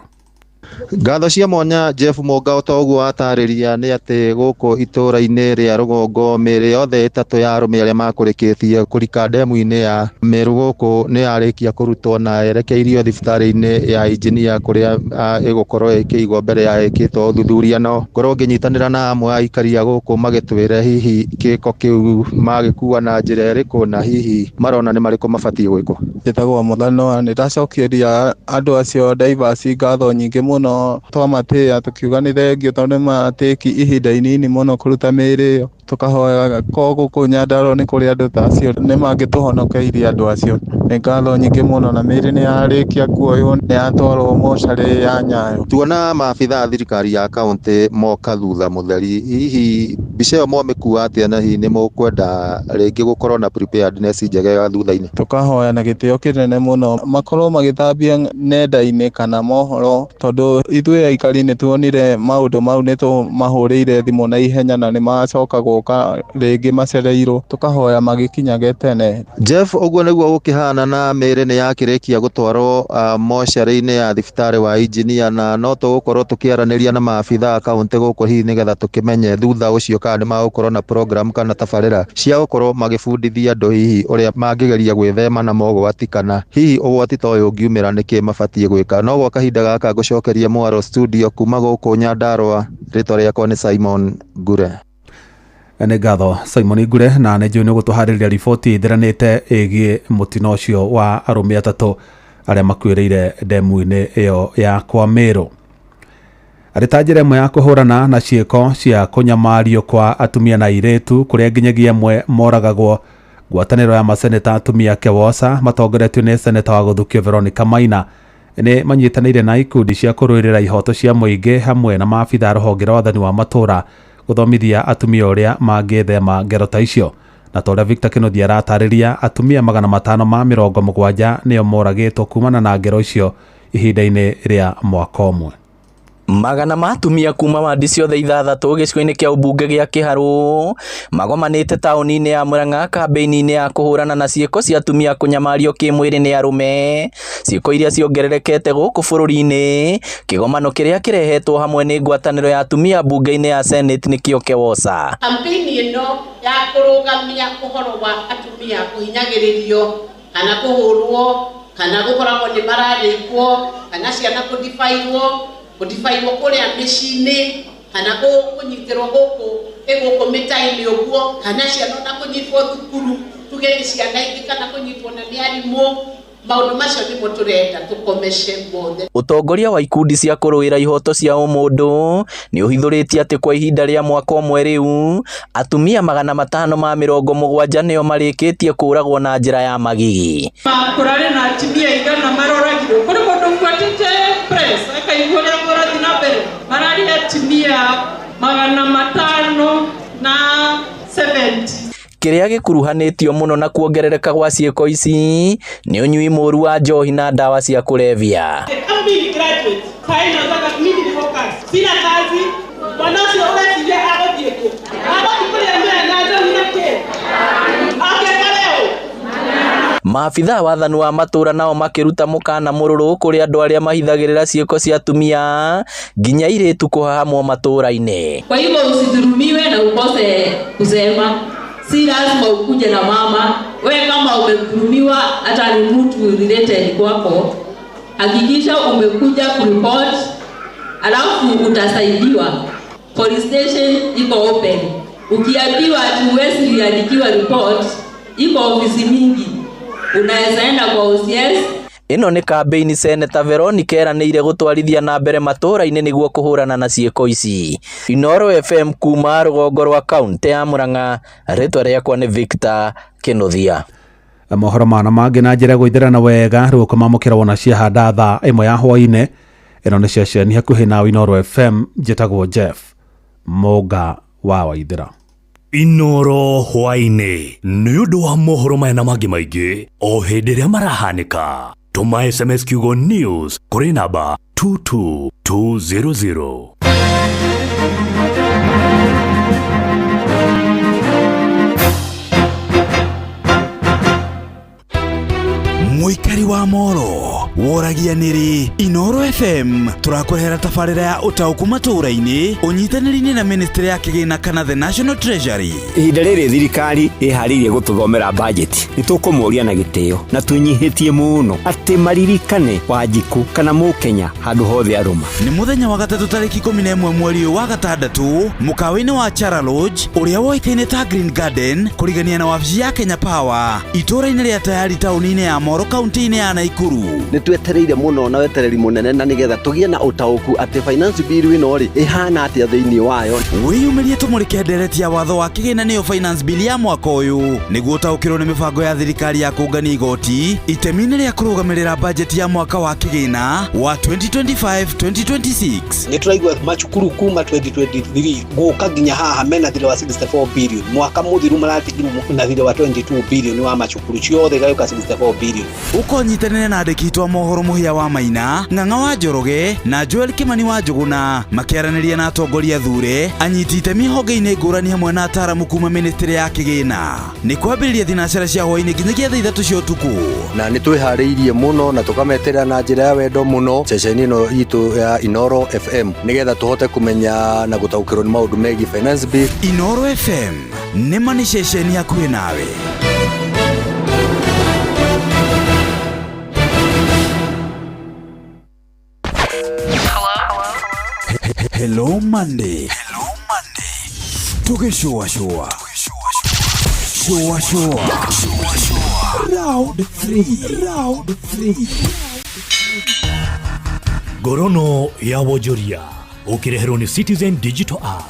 Ngatho cia mwanya Jeff Monga, o ta ũguo watarĩria nĩ atĩ gũkũ itũũra-inĩ rĩa rũgongo mĩĩrĩ yothe ĩtatũ ya arũme arĩa makũrĩkĩtie kũrika ndemu-inĩ ya Meru gũkũ nĩ yarĩkia kũrutwo na yerekeirio thibitarĩ-inĩ ya injinia kũrĩa ĩgũkorwo ĩkĩigwo mbere ya ĩkĩtwo ũthuthuria. No ngorwo ngĩnyitanĩra na amwe a aikari a gũkũ magĩtwĩre hihi gĩko kĩu magĩkua na njĩra ĩrĩkũ na hihi marona nĩ marĩkũ mabatiĩ gwĩkwo. Njĩtagwo Mũthano, nĩ ndacokeria andũ acio divers ngatho nyingĩ mũno, twamatĩĩa tũkiuga nĩ thengio tondũ nĩ matĩki ihinda inini mũno kũruta mĩĩrĩ ĩyo. Tũkahoya ko gũkũ Nyandarua nĩ kũrĩ andũ ta acio nĩ mangĩtũhonokeirie andũ acio. Nĩ ngatho nyingĩ mũno na mĩĩrĩ nĩ yarĩkia kuoywo nĩ yatwarwo mocarĩ ya Nyayo. Tuona maabitha a thirikari ya kaunti moka thutha mũtheri, hihi mbica ĩyo mwamĩkua atĩa na hihi nĩ mũkwenda rĩngĩ gũkorwo na preparedness njega ya thutha-inĩ? Tũkahoya na gĩtĩo kĩnene mũno makorwo magĩtambia nenda-inĩ kana mohoro, tondũ ithuĩ aikari nĩ tuonire maũndũ mau nĩ tũmahũrĩire thimũ na ihenya na nĩ macoka gũka rĩngĩ macereirwo, tũkahoya magĩkinyage tene. Jeff, ũguo nĩguo gũkĩhana na mĩĩrĩ nĩ yakĩrĩkia gũtwarwo mocarĩ-inĩ ya thibitarĩ wa injinia, na no tũgũkorwo tũkĩaranĩria na maabitha a kaunti gũkũ hihi nĩgetha tũkĩmenye thutha ũcio kana nĩ magũkorwo na program kana tabarĩra cia gũkorwo magĩbundithia andũ hihi ũrĩa mangĩgeria gwĩthema na mogwati kana hihi ũgwati ta ũyũ ũngiumĩra nĩkĩ mabatiĩ gwĩka. No gwa kahinda gaka ngũcokerie mwaro studio kuma gũkũ Nyandarua, rĩtwa rĩakwa nĩ Simon Ngure. Nĩ ngatho Simon Ngure, na nĩ njũĩ nĩ ũgũtũharĩria riboti ĩtheranĩte ĩgiĩ mũtino ũcio wa arũme atatũ arĩa makuĩrĩire ndemu-inĩ ĩyo ya Kwamĩrũ. Arĩ ta njĩra ĩmwe ya kũhũrana na ciĩko cia kũnyamario kwa atumia na airĩtu kũrĩa nginyagia amwe moragagwo, ngwatanĩro ya maseneta atumia KEWOSA matongoretio nĩ seneta wa gũthukio Veronica Maina nĩ manyitanĩire na ikundi cia kũrũĩrĩra ihoto cia mũingĩ hamwe na maabitha a rũhonge rwa wathani wa matũũra gũthomithia atumia ũrĩa mangĩthema ngero ta icio. Na ta ũrĩa Victor Kĩnuthia aratarĩria, atumia 570 nĩo moragĩtwo kumana na ngero icio ihinda-inĩ rĩa mwaka ũmwe. Magana ma atumia kuma wandi ciothe ithathatũ gĩcigo-inĩ kĩa ũmbunge gĩa Kĩharũ magomanĩte taũni-inĩ ya Murang'a kambĩini-inĩ ya kũhũrana na ciĩko cia atumia kũnyamario kĩmwĩrĩ nĩ arũme, ciĩko iria ciongererekete gũkũ bũrũri-inĩ. Kĩgomano kĩrĩa kĩrehetwo hamwe nĩ ngwatanĩro ya atumia mbunge-inĩ ya Senate nĩkĩo KEWOSA. Kampeni ĩno ya kũrũgamia ũhoro wa atumia kũhinyagĩrĩrio kana kũhũrwo kana gũkoragwo nĩ mararĩkwo kana ciana kũdibairwo kũrĩa mĩciĩ-inĩ kana kũnyitĩrwo gũkũ ĩgũkũ mĩta-inĩ ũguo, kana ciana ona kũnyitwo thukuru tuge nĩ ciana ingĩ kana kũnyitwo na nĩ arimũ. Maũndũ macio nĩmo tũrenda tũkomece mothe. Ũtongoria wa ikundi cia kũrũĩra ihoto cia ũmũndũ nĩ ũhithũrĩtie atĩ kwa ihinda rĩa mwaka ũmwe rĩu atumia 570 nĩo marĩkĩtie kũũragwo na njĩra ya magigi. Kũrarĩ na atumia 100 maroragirwo. Kũrĩ mũndũ ũbuatĩte press akaigua ũrĩa kũrathiĩ na mbere. Mararĩ atumia 570. Kĩrĩa gĩkuruhanĩtio mũno na kuongerereka gwa ciĩko ici nĩ ũnyui mũru wa njohi na ndawa cia kũrebia. Kama mimi ni graduate, sahi nataka mimi ni focus. Sina kazi, bwana ũcio ũreciria agũthiĩ kũ? Agũthiĩ kũrĩa mena njohi na kĩ? Angĩka leo. Maabithaa wathani wa matũra nao makĩruta mũkana mũrũrũ kũrĩ andũ arĩa mahithagĩrĩra ciĩko cia atumia nginya airĩtu kũhahamwo matũra-inĩ. Kwa hivyo usidhulumiwe na ukose kusema. Si lazima ukuje na mama. We kama umedhulumiwa hata ni mtu related kwako, hakikisha umekuja kureport, alafu utasaidiwa. Police station iko open. Ukiambiwa ati huwezi kuandikiwa report, iko ofisi mingi. Unaweza enda kwa OCS. Ĩno nĩ kambĩini Seneta Veronica eranĩire gũtwarithia na mbere matũra-inĩ nĩguo kũhũrana na ciĩko ici. Inooro FM kuma rũgongo rwa kaunti ya Murang'a, rĩtwa rĩakwa nĩ Victor Kĩnuthia. Mohoro mana mangĩ na njĩra gũithĩrana wega rĩu ũkamamũkĩra wona ciahanda thaa 1 ya hwaĩ-inĩ. Ĩno nĩ ceceni hakuhĩ nawe Inooro FM, njĩtagwo Jeff Mũnga wa Waithĩra. Inooro hwaĩ-inĩ nĩ ũndũ wa mohoro maya na mangĩ maingĩ o hĩndĩ ĩrĩa marahanĩka. Tũma SMS kiugo news kũrĩ namba 22200. Mũikari wa Moro woragia nĩrĩ Inooro FM tũrakũrehera tabarĩra ya ũtaũku matũũra-inĩ ũnyitanĩri-inĩ na ministry ya kĩgĩna kana the National Treasury. Ihinda rĩrĩ thirikari ĩharĩirie gũtũthomera budget, nĩ tũkũmoria na gĩtĩo na twĩnyihĩtie mũno atĩ maririkane Wanjikũ kana Mũkenya handũ hothe arũma. Nĩ mũthenya wa gatatũ tarĩki 11 mweri ũyũ wa gatandatũ mũkawa-inĩ wa Chara Lodge ũrĩa woĩkaine ta Green Garden kũrigania na wabici ya Kenya Power itũũra-inĩ rĩa Tayari taũni-inĩ ya Moro kaunti-inĩ ya Naikuru. Nĩ twetereire mũno na wetereri mũnene na nĩgetha tũgĩe na ũtaũku atĩ finance bill ĩno rĩ ĩhana atĩa thĩinĩ wayo. Wĩyumĩrie tũmũrĩke ndereti ya watho wa kĩgĩna nĩyo finance bill ya mwaka ũyũ nĩguo ũtaũkĩrwo nĩ mĩbango ya thirikari ya kũngania igoti itemi-inĩ rĩa kũrũgamĩrĩra bajeti ya mwaka wa kĩgĩna wa 2025-2026. Nĩ tũraigua macukuru kuma 2023 gũka nginya haha mena thirĩ wa 64 billion. Mwaka mũthiru maratigirwo na thirĩ wa 22 billion wa macukuru ciothe igagĩũka 64 billion. Ũkonyitanĩra na andĩki aitũ a mohoro Mũhĩa wa Maina, Ng'ang'a wa Njoroge na Joel Kimani wa Njũgũna makĩaranĩria na atongoria thure anyiti itemi honge-inĩ ngũrani hamwe na ataaramu kuma ministry ya kĩgĩna. Nĩ kwambĩrĩria thinacara cia hwaĩ-inĩ nginyagia thaa 3 cia ũtukũ. Na nĩ twĩharĩirie mũno na tũkameterera na njĩra ya wendo mũno ceceni ĩno itũ ya Inooro FM nĩgetha tũhote kũmenya na gũtaũkĩrwo nĩ maũndũ megiĩ finance bill. Inooro FM nĩma nĩ ceceni hakuhĩ nawe. Hello Monday. Hello Monday. Tugishua shua. Shua shua. Round 3. Round 3. Ngorono ya wonjoria ũkĩreherwo nĩ Citizen Digital App.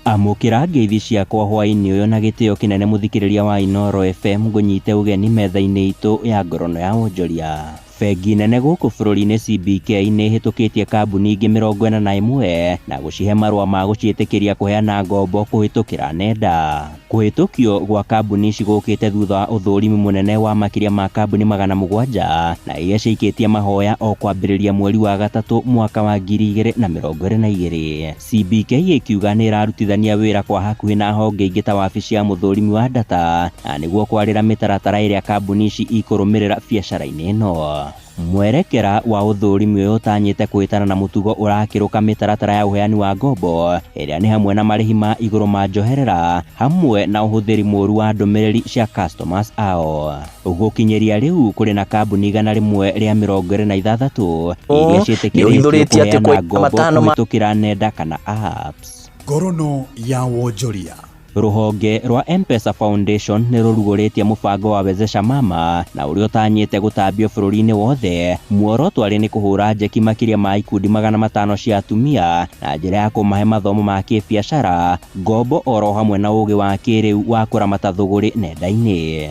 Amũkĩra ngeithi ciakwa hwaĩ-inĩ ũyũ na gĩtĩo kĩnene mũthikĩrĩria wa Inooro FM ngũnyite ũgeni metha-inĩ itũ ya ngorono ya wonjoria. Bengi nene gũkũ bũrũri-inĩ CBK nĩ ĩhĩtũkĩtie kambuni ingĩ 41 na gũcihe marũa ma gũciĩtĩkĩria kũheana ngombo kũhĩtũkĩra nenda. Kũhĩtũkio gwa kambuni ici gũkĩte thutha wa ũthũrimi mũnene wa makĩria ma kambuni 700 na iria ciikĩtie mahoya o kwambĩrĩria mweri wa gatatũ mwaka wa 2022. CBK ĩkiuga nĩ ĩrarutithania wĩra kwa hakuhĩ na honge ingĩ ta wabici ya mũthũrimi wa data na nĩguo kwarĩra mĩtaratara ĩrĩa kambuni ici ikũrũmĩrĩra biacara-inĩ ĩno. Mwerekera wa ũthũrimi ũyũ ũtanyĩte kũhĩtana na mũtugo ũrakĩrũka mĩtaratara ya ũheani wa ngombo ĩrĩa nĩ hamwe na marĩhi ma igũrũ ma njoherera hamwe na ũhũthĩri mũru wa ndũmĩrĩri cia customers ao. Gũkinyĩria rĩu kũrĩ na kambuni 126 iria ciĩtĩkĩrĩtio nĩũhithũrĩtie atĩ kũheana kwĩ ngombo matano ma kũhĩtũkĩra nenda kana apps. Ngorono ya wonjoria. Rũhonge rwa M-Pesa Foundation nĩ rũrugũrĩtie mũbango wa Wezesha Mama na ũrĩa ũtanyĩte gũtambio bũrũri-inĩ wothe. Muoroto arĩ nĩ kũhũra njeki makĩria ma ikundi 500 cia atumia na njĩra ya kũmahe mathomo ma kĩbiacara, ngombo oro hamwe na ũgĩ wa kĩrĩu wa kũramata thũgũrĩ nenda-inĩ.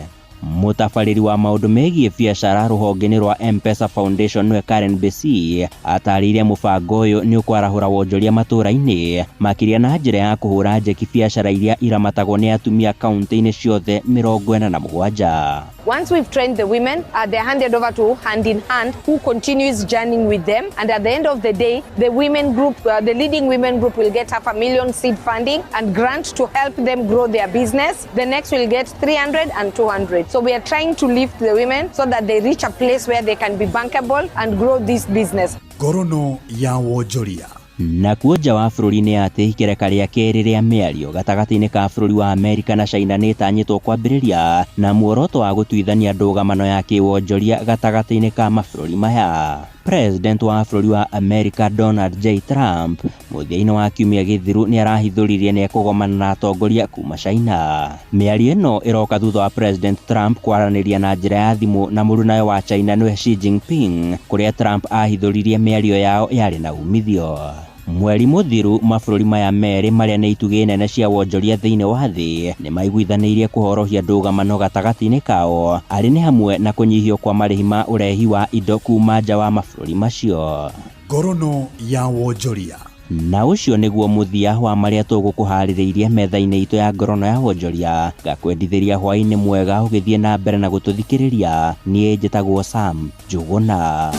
Mũtabarĩri wa maũndũ megiĩ biacara rũhonge-inĩ rwa M-Pesa Foundation nĩwe Karen Besi atarĩirie mũbango ũyũ nĩ ũkwarahũra wonjoria matũra-inĩ makĩria na njĩra ya kũhũra njeki biacara iria iramatagwo nĩ atumia kaunti-inĩ ciothe 47. Once we've trained the women, they're handed over to Hand in Hand, who continues journeying with them. And at the end of the day, the women group, the leading women group will get 500,000 seed funding and grant to help them grow their business. The next will get 300 and 200. So we are trying to lift the women so that they reach a place where they can be bankable and grow this business. Ngorono ya wonjoria. Nakuo nja wa bũrũri nĩ atĩ ikereka rĩa kerĩ rĩa mĩario gatagatĩ-inĩ ka bũrũri wa Amerika na China nĩ ĩtanyĩtwo kwambĩrĩria na muoroto wa gũtuithania ndũgamano ya kĩwonjoria gatagatĩ-inĩ ka mabũrũri maya. President wa bũrũri wa Amerika Donald J. Trump mũthia-inĩ wa kiumia gĩthiru nĩ arahithũririe nĩ ekũgomana na atongoria kuma China. Mĩario ĩno ĩroka thutha wa President Trump kwaranĩria na njĩra ya thimũ na mũrunawe wa China nĩwe Xi Jinping, kũrĩa Trump ahithũririe mĩario yao yarĩ na umithio. Mweri mũthiru mabũrũri maya merĩ marĩa nĩ itugĩ nene cia wonjoria thĩinĩ wa thĩ nĩ maiguithanĩirie kũhorohia ndũgamano gatagatĩ-inĩ kao arĩ nĩ hamwe na kũnyihio kwa marĩhi ma ũrehi wa indo kuma nja wa mabũrũri macio. Ngorono ya wonjoria. Na ũcio nĩguo mũthia wa marĩa tũgũkũharĩrĩirie metha-inĩ itũ ya ngorono ya wonjoria. Ngakwendithĩria hwaĩ-inĩ mwega ũgĩthiĩ na mbere na gũtũthikĩrĩria. Niĩ njĩtagwo Sam Njũgũna.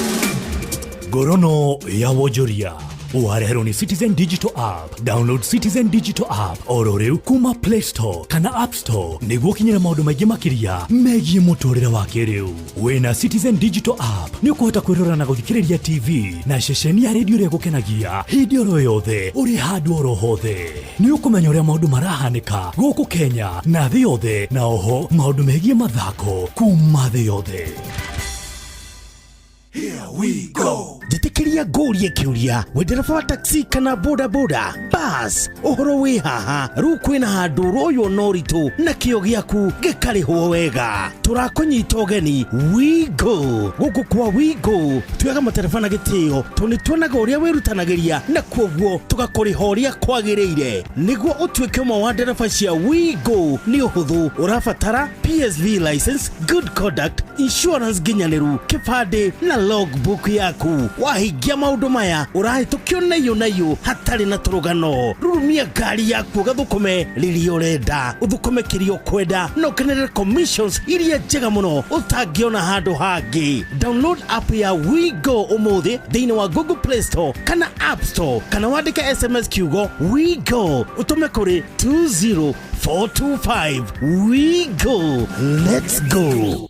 Ngorono ya wonjoria wareherwo nĩ Citizen Digital App. Download Citizen Digital App oro rĩu kuma Play Store kana App Store nĩguo ũkinyĩre maũndũ maingĩ makĩria megiĩ mũtũrĩre wa kĩrĩu. Wĩna Citizen Digital App nĩ ũkũhota kwĩrora na gũthikĩrĩria TV na ceceni ya redio ĩrĩa ĩgũkenagia hĩndĩ oro yothe ũrĩ handũ oro hothe. Nĩ ũkũmenya ũrĩa maũndũ marahanĩka gũkũ Kenya na thĩ yothe, na oho maũndũ megiĩ mathako kuma thĩ yothe. Here we go. Njĩtĩkĩria ngũrie kĩũria, we ndereba wa taxi kana boda boda bas, ũhoro wĩ haha rĩu kwĩna handũ ũroywo na ũritũ na kĩo gĩaku gĩkarĩhwo wega. Tũrakũnyita ũgeni WeGo. Gũkũ kwa WeGo tuoyaga matereba na gĩtĩo tondũ nĩ tuonaga ũrĩa wĩrutanagĩria na kuoguo tũgakũrĩha ũrĩa kwagĩrĩire. Nĩguo ũtuĩke ũmwe wa ndereba cia WeGo nĩ ũhũthũ, ũrabatara PSV license, good conduct, insurance nginyanĩru, kĩbandĩ na logbook yaku. Wahingia maũndũ maya ũrahĩtũkio naiyũ naiyũ hatarĩ na tũrũgano. Rurumia ngari yaku ũgathũkũme rĩrĩa ũrenda, ũthũkũme kĩrĩa ũkwenda na ũkenerere commissions iria njega mũno ũtangĩona handũ hangĩ. Download app ya WeGo ũmũthĩ thĩinĩ wa Google Play Store kana App Store, kana wandĩke SMS kiugo WeGo ũtũme kũrĩ 20425. WeGo, let's go.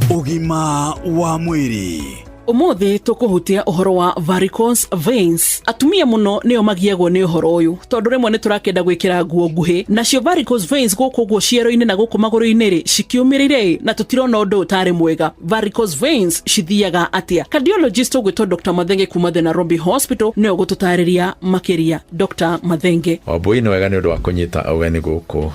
Ũgima wa mwĩrĩ. Ũmũthĩ tũkũhutia ũhoro wa varicose veins. Atumia mũno nĩo magiagwo nĩ ũhoro ũyũ tondũ rĩmwe nĩ tũrakĩenda gwĩkĩra nguo nguhĩ, nacio varicose veins gũkũ ũguo ciero-inĩ na gũkũ magũrũ-inĩ rĩ cikiumĩrĩire na tũtirona ũndũ ũtarĩ mwega. Varicose veins cithiaga atĩa? Cardiologist ũgwĩtwo Dr. Mathenge kuma the Nairobi Hospital nĩwe ũgũtũtarĩria makĩria. Dr. Mathenge. Wambui, nĩ wega nĩ ũndũ wa kũnyita ũgeni gũkũ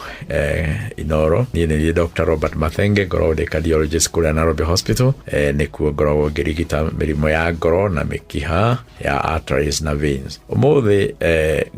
Inoro. Niĩ nĩ niĩ Dr. Robert Mathenge, ngoragwo ndĩ cardiologist kũrĩa Nairobi Hospital. Nĩkuo ngoragwo ngĩrigita mĩrimũ ya ngoro na mĩkiha ya arteries na veins. Ũmũthĩ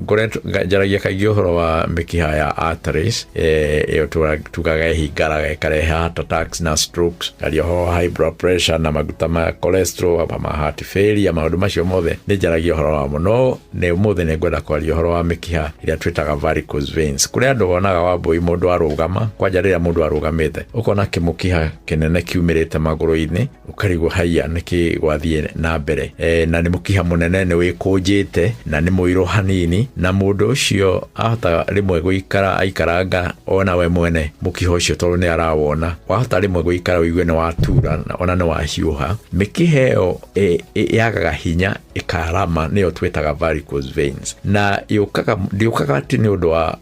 ngoretwo njaragia kaingĩ ũhoro wa mĩkiha ya arteries, ĩyo tugaga ĩhingaraga ĩkarehe heart attacks na strokes, ngaria ũhoro wa high blood pressure na maguta ma cholesterol, ma heart failure, maũndũ macio mothe nĩ njaragia ũhoro wamo. No nĩ ũmũthĩ nĩ ngwenda kwaria ũhoro wa mĩkiha ĩrĩa twĩtaga varicose veins. Kũrĩ andũ wonaga Wambũi mũndũ arũgama, kwanja rĩrĩa mũndũ arũgamĩte ũkona kĩmũkiha kĩnene kiumĩrĩte magũrũ-inĩ, ũkarigwo haiya nĩkĩ gwathiĩ na mbere, na nĩ mũkiha mũnene nĩ wĩkũnjĩte na nĩ mũirũ hanini, na mũndũ ũcio ahota rĩmwe gũikara aikaranga ona we mwene mũkiha ũcio tondũ nĩ arawona, wahota rĩmwe gũikara ũigue nĩ watura ona nĩ wahiũha. Mĩkiha ĩyo yagaga hinya ĩkarama, nĩyo twĩtaga varicose veins, na yũkaga ndĩũkaga atĩ nĩ ũndũ wa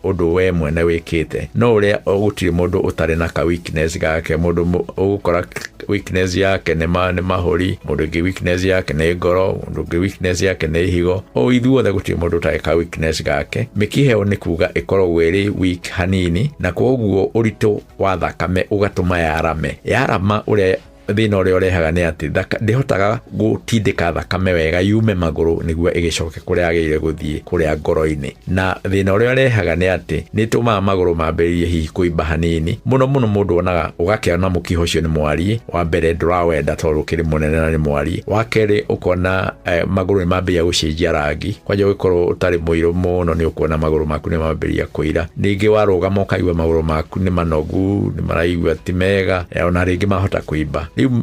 ũndũ we mwene wĩkĩte, no ũrĩa gũtirĩ mũndũ ũtarĩ na ka weakness gake. Mũndũ ũgũkora weakness yake nĩ mahũri, mũndũ ũngĩ weakness yake nĩ ngoro, mũndũ ũngĩ weakness yake nĩ ihigo. O ithuothe gũtirĩ mũndũ ũtarĩ ka weakness gake. Mĩkiha ĩyo nĩ kuga ĩkoragwo ĩrĩ weak hanini, na koguo ũritũ wa thakame ũgatũma yarame. Yarama, ũrĩa thĩna ũrĩa ũrehaga nĩ atĩ ndĩhotaga gũtindĩka thakame wega yume magũrũ nĩguo ĩgĩcoke kũrĩa yagĩrĩire gũthiĩ, kũrĩa ngoro-inĩ. Na thĩna ũrĩa ũrehaga nĩ atĩ nĩ ĩtũmaga magũrũ mambĩrĩrie hihi kũimba hanini mũno mũno. Mũndũ onaga ũgakĩona mũkiha ũcio nĩ mwariĩ, wa mbere ndũrawenda tondũ ũkĩrĩ mũnene na nĩ mwariĩ, wa kerĩ ũkona magũrũ nĩ mambĩrĩria gũcenjia rangi, kwanja ũgĩkorwo ũtarĩ mũirũ mũno nĩ ũkuona magũrũ maku nĩ mambĩrĩria kũira. Ningĩ warũgama ũkaigua magũrũ maku nĩ manogu, nĩ maraigua ti mega, ona rĩngĩ mahota kũimba. Rĩu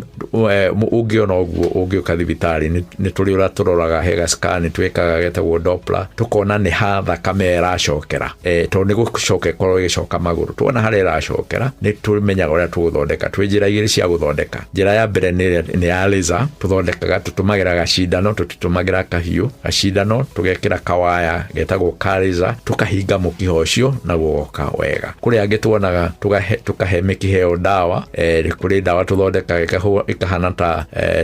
ũngĩona ũguo ũngĩũka thibitarĩ nĩ tũrĩ ũrĩa tũroraga, he ga scan twĩkaga getagwo Doppler, tũkona nĩ ha thakame ĩracokera, tondũ nĩ gũcoka ĩkorwo ĩgĩcoka magũrũ. Tuona harĩa ĩracokera nĩ tũmenyaga ũrĩa tũgũthondeka. Twĩ njĩra igĩrĩ cia gũthondeka. Njĩra ya mbere nĩ ya laser, tũthondekaga tũtũmagĩra gacindano, tũtitũmagĩra kahiũ, gacindano tũgekĩra kawaya getagwo ka laser, tũkahinga mũkiha ũcio naguo ũgoka wega. Kũrĩ angĩ tuonaga tũkahe mĩkiha ĩyo ndawa, kũrĩ ndawa tũthondekaga ĩkahana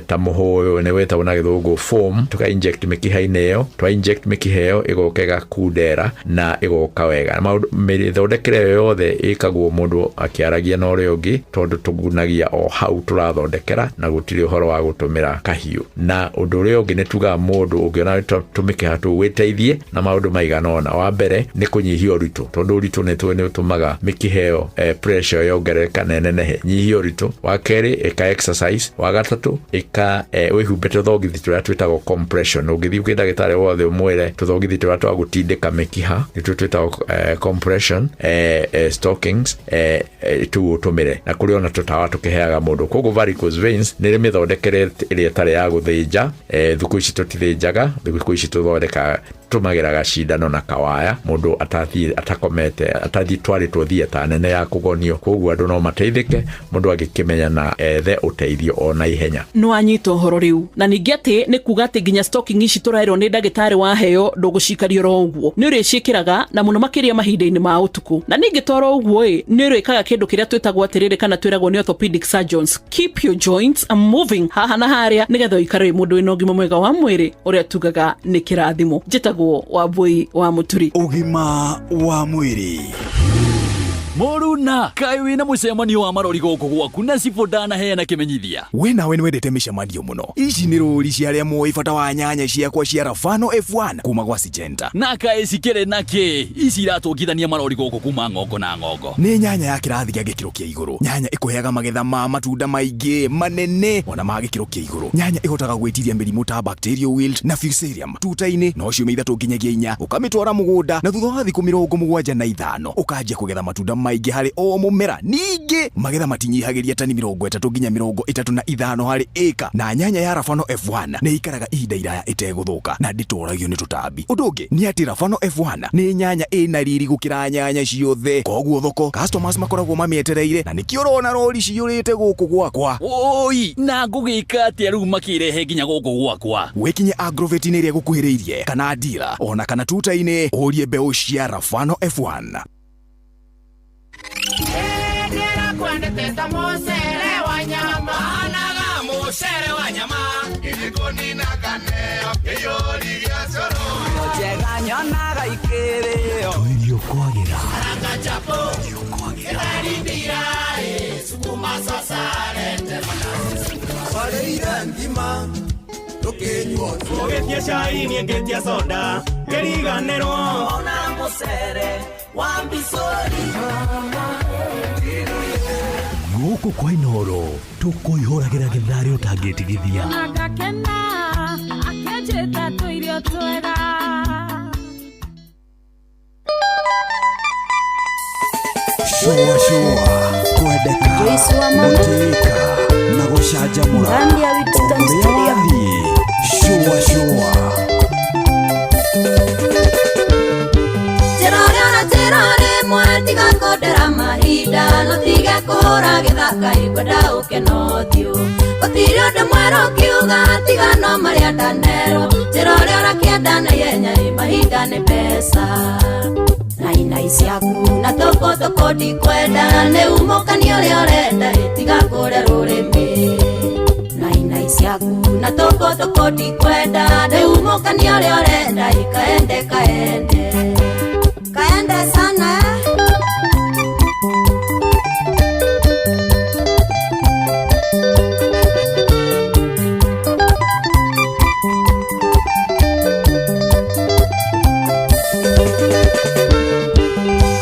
ta mũhũyũ, nĩ wĩtagwo na gĩthũngũ foam, tũka inject mĩkiha-inĩ ĩyo, twa inject mĩkiha ĩyo ĩgoka ĩgakundera na ĩgoka wega. Mĩthondekere ĩyo yothe ĩkagwo mũndũ akĩaragia na ũrĩa ũngĩ, tondũ tũgunagia o hau tũrathondekera na gũtirĩ ũhoro wa gũtũmĩra kahiũ. Na ũndũ ũrĩa ũngĩ nĩ tugaga mũndũ ũngĩona tũmĩkiha tũu wĩteithie na maũndũ maigana ũna. Wa mbere nĩ kũnyihia ũritũ, tondũ ũritũ nĩ tũĩ nĩ ũtũmaga mĩkiha ĩyo pressure yongerereka na ĩnenehe. Nyihia ũritũ. Wa kerĩ ĩka exercise. Wa gatatũ ĩka wĩhumbe tũthogithi tũrĩa twĩtagwo compression. Ũngĩthiĩ kwĩ ndagĩtarĩ wothe ũmwĩre tũthogithi tũrĩa twa gũtindĩka mĩkiha nĩtuo twĩtagwo compression stockings, tũu ũtũmĩre. Na kũrĩ ona tũtawa tũkĩheaga mũndũ. Koguo varicose veins nĩ mĩthondekere ĩrĩa ĩtarĩ ya gũthĩnja. Thikũ ici tũtithĩnjaga, thikũ ici tũthondekaga tũmagĩra gacindano na kawaya, mũndũ atathiĩ atakomete, atathiĩ twarĩtwo theatre nene ya kũgonio. Koguo andũ no mateithĩke mũndũ angĩkĩmenya na ethe ũteithio o na ihenya. Nĩ wanyita ũhoro rĩu. Na ningĩ atĩ nĩ kuga atĩ nginya stocking ici tũraĩrwo nĩ ndagĩtarĩ waheo ndũgũcikaria oro ũguo, nĩ ũrĩciĩkĩraga na mũno makĩria mahinda-inĩ ma ũtukũ. Na ningĩ toro ũguo ĩ, nĩ ũrĩkaga kĩndũ kĩrĩa twĩtagwo atĩrĩrĩ kana twĩragwo nĩ orthopedic surgeons, keep your joints moving haha na harĩa nĩgetha ũikare wĩ mũndũ wĩna ũgima mwega wa mwĩrĩ ũrĩa tugaga nĩ kĩrathimo. Njĩtagwo Wambui wa Mũturi. Ũgima wa mwĩrĩ. Mũruna, kaĩ wĩna mũcemanio wa marori gũkũ gwaku na cibũ ndanaheana kĩmenyithia. We nawe nĩwendete mĩcemanio mũno. Ici nĩ rũri cia arĩa moĩ bata wa nyanya ciakwa cia Rafano F1 kuma gwa Syngenta. Na kaĩ cikĩrĩ na kĩ? Ici iratũngithania marori gũkũ kuma ng'ongo na ng'ongo. Nĩ nyanya ya kĩrathi gĩa gĩkĩro kĩa igũrũ. Nyanya ĩkũheaga magetha ma matunda maingĩ manene ona ma gĩkĩro kĩa igũrũ. Nyanya ĩhotaga gwĩtiria mĩrimũ ta bacterial wilt na fusarium. Tuta-inĩ no ciumia 3 nginyagia 4 ũkamĩtwara mũgũnda, na thutha wa thikũ 75 ũkanjia kũgetha matunda maingĩ harĩ o mũmera. Ningĩ magetha matinyihagĩria tani 30 nginya 35 harĩ ĩka. Na nyanya ya Rafano F1 nĩ ĩikaraga ihinda iraya ĩtegũthũka na ndĩtoragio nĩ tũtambi. Ũndũ ũngĩ nĩ atĩ Rafano F1 nĩ nyanya ĩna riri gũkĩra nyanya ciothe, koguo thoko customers makoragwo mamĩetereire, na nĩkĩo ũrona rori ciyũrĩte gũkũ gwakwa. Oi, na ngũgĩka atĩa rĩu makĩrehe nginya gũkũ gwakwa? Wĩkinye agrovet-inĩ ĩrĩa ĩgũkuhĩrĩirie kana dealer ona kana tuta-inĩ, ũrie mbeũ cia Rafano F1. Ngima Ndũkĩnyuo. Ũgĩtia cai niĩ ngĩtia soda ngĩriganĩrwo. Ona mũcere wa mbicũri. Gũkũ kwa Inooro tũkũihũragĩra gĩtharĩ ũtangĩtigithia. Agakena akĩnjĩta tũirio twega. Shua shua kwendeka, Joyce wa mama. Gũtĩĩka na gũcanjamũra. Ndani ya Winston O ũrĩa Studio. Wathiĩ shua shua. Njĩra ũrĩa ũranjĩra rĩmwe tiga kũndera mahinda no tige kũhũra gĩthaka ingwenda ũke na ũthiũ gũtirĩ ũndũ mwerũ ũkiuga tiga no marĩa ndanerwo njĩra ũrĩa ũrakĩenda na ihenya ĩ mahinda nĩ mbeca na inai ciaku na tũkũ tũkũ ndikwenda nĩ umũkani ũrĩa ũrenda ĩ tiga kũrĩa rũrĩmĩ na inai ciaku na tũkũ tũkũ ndikwenda nĩ umũkani ũrĩa ũrenda ĩ kaende kaende kaende sana.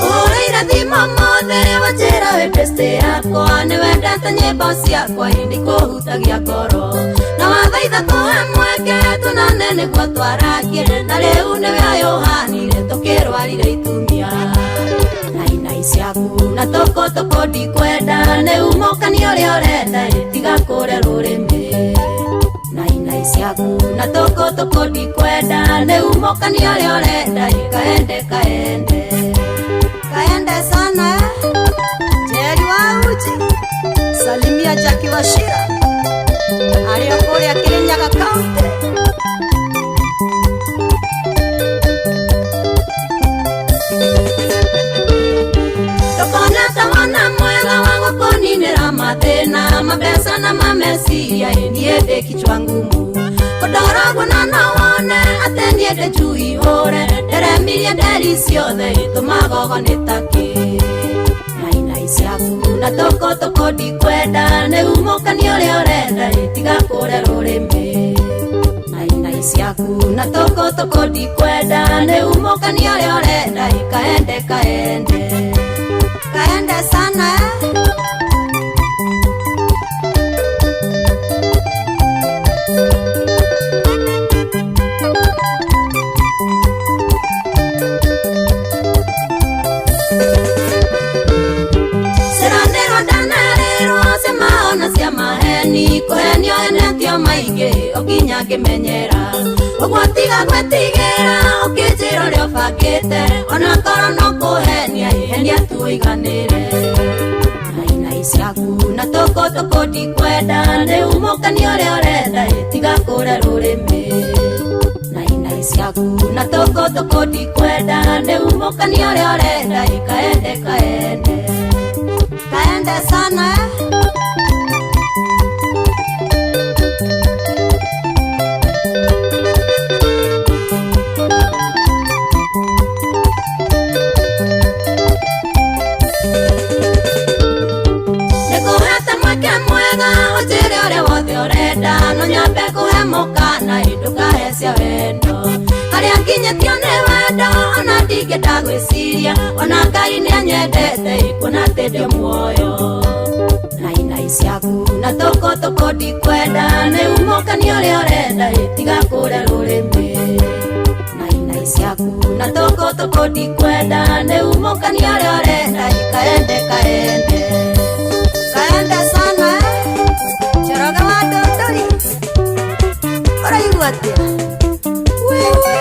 Ũrĩire thimo mothe wanjĩra wĩ best yakwa nĩwendete nyĩmbo ciakwa indi kũhutagia ngoro na wathaitha tũhe mweke tũnane nĩguo twarakie na rĩu nĩwe ũyũ ũhanire tũkĩrwarire itumia na inai ciaku na tũkũ tũkũ ndikwenda nĩ umũkani ũrĩa ũrenda ĩ tiga kũrĩa rũrĩmĩ na inai ciaku na tũkũ tũkũ ndikwenda nĩ umũkani ũrĩa ũrenda ĩ kaende kaende kaende sana. Jerry wa uji salimia Jackie Wachira arĩa kũrĩa Kirinyaga County. Ndũkona ta wona mwega wa gũkũninĩra mathĩna mabeca na mameciria ĩ niĩ ndĩ kichwa ngumu kũndoragwo na no wone atĩ niĩ ndĩ njui hũre nderemirie nderi ciothe ĩtũmagogo nĩ takĩ na inai ciaku na tũkũ tũkũ ndikwenda nĩ umũkani ũrĩa ũrenda ĩ tiga kũrĩa rũrĩmĩ na inai ciaku na tũkũ tũkũ ndikwenda nĩ umũkani ũrĩa ũrenda ĩ kaende kaende kaende sana. Ciranĩrwo ndanerĩrwo ciamaona cia maheni kũhenio henetio maingĩ ũkinya ngĩmenyera ũguo tiga gwĩtigĩra ũkĩnjĩra ũrĩa ũbangĩte ona korwo no kũhenia ihenia tu ũiganĩre na inai ciaku na tũkũ tũkũ ndikwenda nĩ umũkani ũrĩa ũrenda ĩ tiga kũrĩa rũrĩmĩ na inai ciaku na tũkũ tũkũ ndikwenda nĩ umũkani ũrĩa ũrenda ĩ kaende kaende kaende sana. Nĩngũhete mweke mwega ũnjĩre ũrĩa wothe ũrenda no nyambe kũhe mũkana ĩ ndũkahe cia wendo harĩa nginyĩtio nĩ wendo ona ndingĩenda gwĩciria ona Ngai nĩanyendete ĩ kuona atĩ ndĩ muoyo na inai ciaku na tũkũ tũkũ ndikwenda nĩ umũkani ũrĩa ũrenda ĩ tiga kũrĩa rũrĩmĩ na inai ciaku na tũkũ tũkũ ndikwenda nĩ umũkani ũrĩa ũrenda ĩ kaende kaende kaende sana. Njoroge wa Ndũndũri ũraigua atĩa wewe?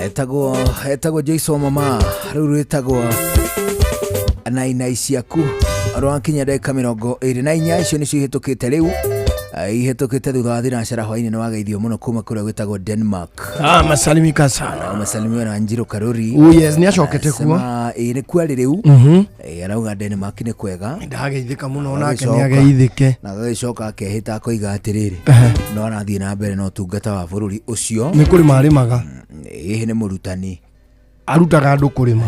Etagwo etagwo Joyce wa mama rĩu rwĩtagwo na inai ciaku rwakinya ndagĩka 24 icio nĩcio ihĩtũkĩte rĩu. Ihĩtũkĩte thutha wa thinacara hwainĩ nĩ wageithio mũno kuma kũrĩa gwĩtagwo Denmark. Ah, masalimika sana. Umesalimiwa na Njiro Karuri. Oh, yes, nĩ acokete kuo. Anasema, ĩĩ nĩ kwarĩ rĩu. Arauga Denmark nĩ kwega. Ndageithĩka mũno onake nĩ ageithĩke. Na agagĩcoka akehĩta akoiga atĩrĩrĩ, no arathiĩ na mbere na ũtungata wa bũrũri ũcio. Nĩ kũrĩma arĩmaga. Ĩĩ nĩ mũrutani. Arutaga andũ kũrĩma.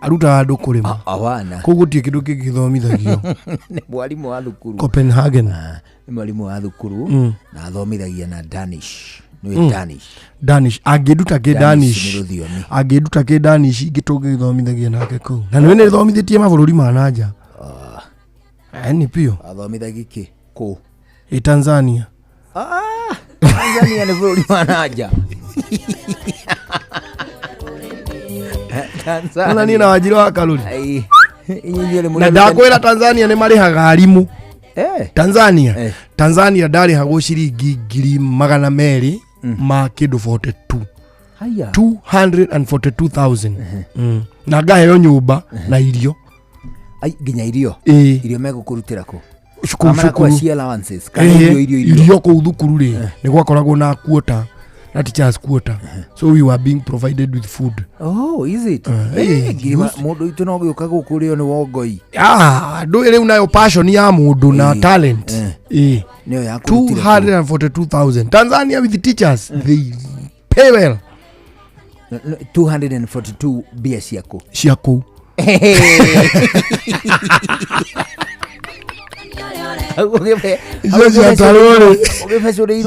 Arutaga andũ kũrĩma. Awana. Kũu gũtirĩ kĩndũ kĩngĩthomithagio. Nĩ mwarimũ wa thukuru. Copenhagen. Nĩ mwarimũ wa thukuru na athomithagia na Danish. Nĩ Danish. Danish angĩnduta kĩ Danish nĩ rũthiomi. Angĩnduta kĩ Danish ingĩ tũngĩgĩthomithagia nake kũu. Na nĩwe nĩthomithĩtie mabũrũri ma na nja. Ni piũ. Athomithagia kĩ? Kũ? Ĩ Tanzania. Tanzania nĩ bũrũri wa na nja. Tanzania. Ona niĩ na Wanjirũ wa Karuri. Na Na ndakwĩra Tanzania nĩ marĩhaga arimũ. Tanzania. Tanzania ndarĩhagwo ciringi 200,000 ma kĩndũ 42. Haya. 242,000. Na ngaheo nyũmba na irio. Ai, nginya irio. Ĩĩ. Irio megũkũrutĩra kũ? Cukuru, Kana cukuru. kwa allowances. Kana irio irio irio. Irio kũu thukuru rĩ nĩ gwakoragwo na quota na teachers quota, so we were being provided with food. Oh, is it? Mũndũ witũ no gĩũka gũkũ rĩo nĩ wongoi. Ndũĩ rĩu nayo passion ya mũndũ na talent. Ĩĩ. Nĩyo ya kũrutĩra kũ? 242,000 Tanzania with the teachers, they pay well. 242 mbia ciaku. Cia kũu. Icio ciatarwo rĩ,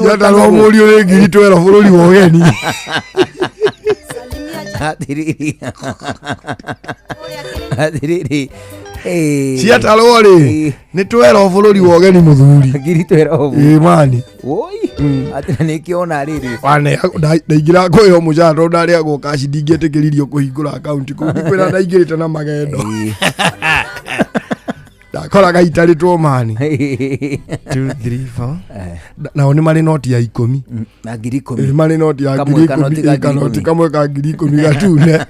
ciatarwo mũriũ rĩ ngiri twero bũrũri wa ũgeni. Atĩrĩrĩ. Atĩrĩrĩ. Ciatarwo rĩ nĩ twero bũrũri wa ũgeni mũthuri. Ngiri twero. Ĩĩ mani. Woi. Atĩ na nĩkĩona rĩrĩ. Ndaingĩra kũheo mũcara tondũ ndarĩagwo kaci ndingĩetĩkĩririo kũhingũra akaunti kũu ndikwĩra ndaingĩrĩte na magendo. Ndakoraga itarĩtwo mani. 2 3 4. Nao nĩ marĩ noti ya 10. Na ngiri 10. Ĩĩ marĩ noti ya Kamwe ngiri kanoti 10, ka ngiri kanoti ikũmi. kamwe ka ngiri 10 gatune.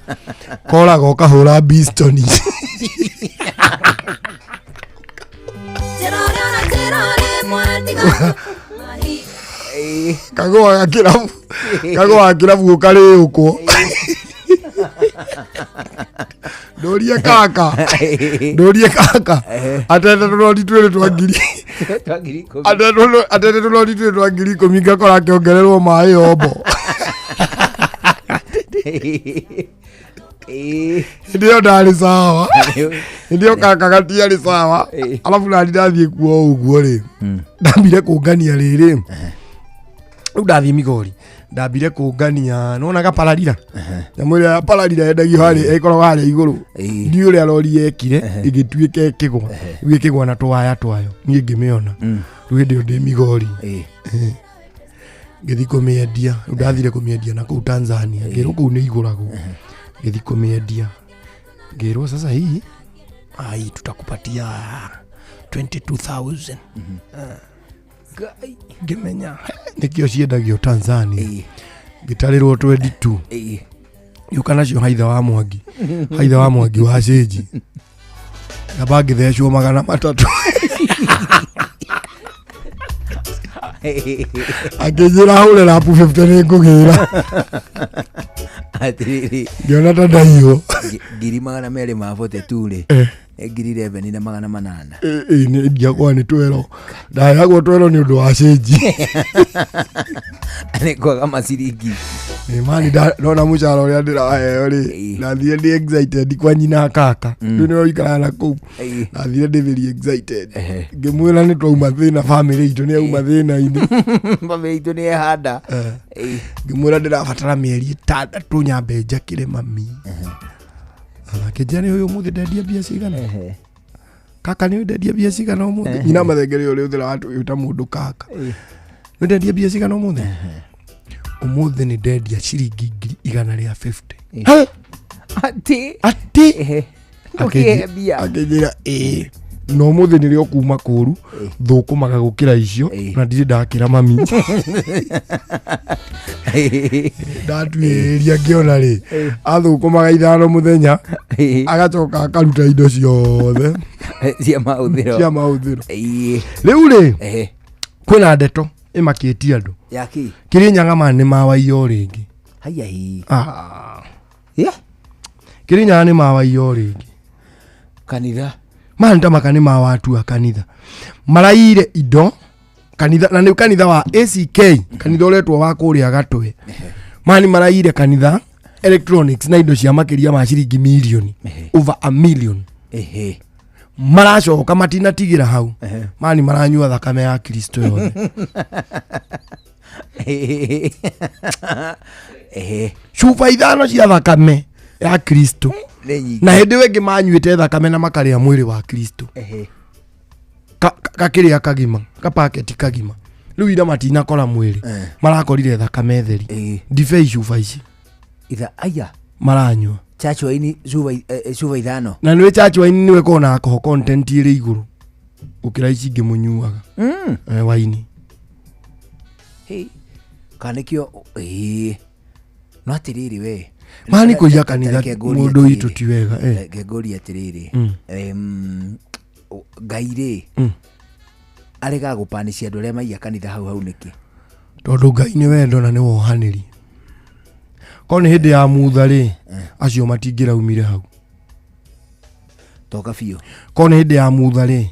Koraga ũkahũra bistoni. Kagũaga kĩrabu. Kagũaga kĩrabu ũkarĩũkwo. Ndũrie kaka. Ndũrie kaka. Atete tũnoti twĩrĩ twa ngiri. Twa ngiri ikũmi. Atete tũnoti twĩrĩ twa ngiri 10 ngakora akĩongererwo maĩ ombo. Hĩndĩ ĩyo ndarĩ sawa. Hĩndĩ ĩyo kaka gatiarĩ sawa. Arabu nani ndathiĩ kuo ũguo rĩ. Ndambire kũngania rĩrĩ. Rĩu ndathiĩ Migori. Ndambire kũngania nĩwona gapararira. Nyamũ ĩrĩa ya pararira yendagio harĩa ĩkoragwo harĩa igũrũ. Ndiũĩ ũrĩa rori yekire ĩgĩtuĩka ĩkĩgwa. Rĩu ĩkĩgwa na tũwaya twayo. Niĩ ngĩmĩona. Rĩu hĩndĩ ĩyo ndĩ Migori. Ngĩthiĩ kũmĩendia. Rĩu ndathire kũmĩendia na kũu Tanzania. Ngĩrwo kũu nĩ igũragwo. Ngĩthiĩ kũmĩendia. Ngĩrwo sasa hii ai tutakupatia 22,000. Ngĩmenya nĩkĩo ciendagio Tanzania. Ngĩtarĩrwo 22. Gĩũka nacio haitha wa Mwangi. Haitha wa Mwangi wa cĩnji. Ngamba ngĩthecwo 300. Akĩnjĩra hũre rapu 50 nĩ ngũgĩra. Atĩrĩrĩ. Ngĩona ta ndaiywo. 242,000 rĩ. Nĩ 11,800. Ĩĩ nĩ ndiakwa nĩ twero. Ndaheagwo twero nĩ ũndũ wa cĩnji. Nĩ kwaga maciringi. Ĩ mani ndona mũcara ũrĩa ndĩraheo rĩ, ndathire ndĩ excited kwa nyina kaka. Rĩu nĩwe ũikaraga na kũu. Ndathire ndĩ very excited. Ngĩmwĩra nĩ twauma thĩna family itũ nĩ yauma thĩna-inĩ. Family itũ nĩ yehanda. Ngĩmwĩra ndĩrabatara mĩeri 6 nyambe njakĩre mami. Akĩnjĩra nĩ ũyũ ũmũthĩ ndendia mbia cigana. Kaka nĩ ndendia mbia cigana ũmũthĩ. Nyina mathengere ũrĩa ũthĩra watwĩta mũndũ kaka. Nĩ ndendia mbia cigana ũmũthĩ. Ũmũthĩ nĩ ndendia ciringi 150,000. He! Atĩ. Atĩ. Ndũkĩhe mbia. Akĩnjĩra ĩĩ. Na ũmũthĩ nĩrĩo kuma kũru thũkũmaga gũkĩra icio na ndirĩ ndakĩra mami. Ndatuĩria ngĩona rĩ athũkũmaga 5 mũthenya agacoka akaruta indo ciothe cia mahũthĩro. Cia mahũthĩro. Rĩu rĩ Kwĩna ndeto ĩmakĩtie andũ. Yaki. Kĩrĩnyaga ma nĩ mawaiyo rĩngĩ. Haya hi. Ah. Yeah. Kĩrĩnyaga nĩ mawaiyo rĩngĩ. Kanitha. Mani tamaka nĩ mawatua kanitha. Maraiyire indo kanitha na nĩ kanitha wa ACK, kanitha ũretwo wa kũrĩa Gatwe. Mani maraiyire kanitha electronics na indo cia makĩria ma ciringi mirioni, over a million. Ehe. Maracoka matinatigĩra hau, mani maranyua thakame ya Kristo yothe. Ehe. Cuba 5 cia thakame ya Kristo. Nĩ nyingĩ. Na hĩndĩ ĩyo ĩngĩ manyuĩte thakame na makarĩa mwĩrĩ wa Kristo. Ehe. Kakĩrĩa kagima, kapaketi kagima. Rĩu ira matinakora mwĩrĩ, marakorire thakame theri, ndibei cuba ici. Itha aya. Maranyua. Church waini cuba cuba 5. Na nĩwe church waini nĩwe kona alcohol content ĩrĩ igũrũ gũkĩra ici ingĩ mũnyuaga. Waini. Hey. Kana nĩkĩo ĩĩ. No atĩrĩrĩ we. Mani kũiya kanitha Reke ngũrie mũndũ witũ atĩrĩrĩ. ti wega. Reke ngũrie atĩrĩrĩ. Ngai rĩ arega gũpanicia andũ arĩa maiya kanitha hau hau nĩkĩ? Tondũ Ngai nĩ wendo na nĩ wohanĩri. Korwo nĩ hĩndĩ ya Mutha rĩ, acio matingĩraumire hau. Toka biũ. Korwo nĩ hĩndĩ ya Mutha rĩ,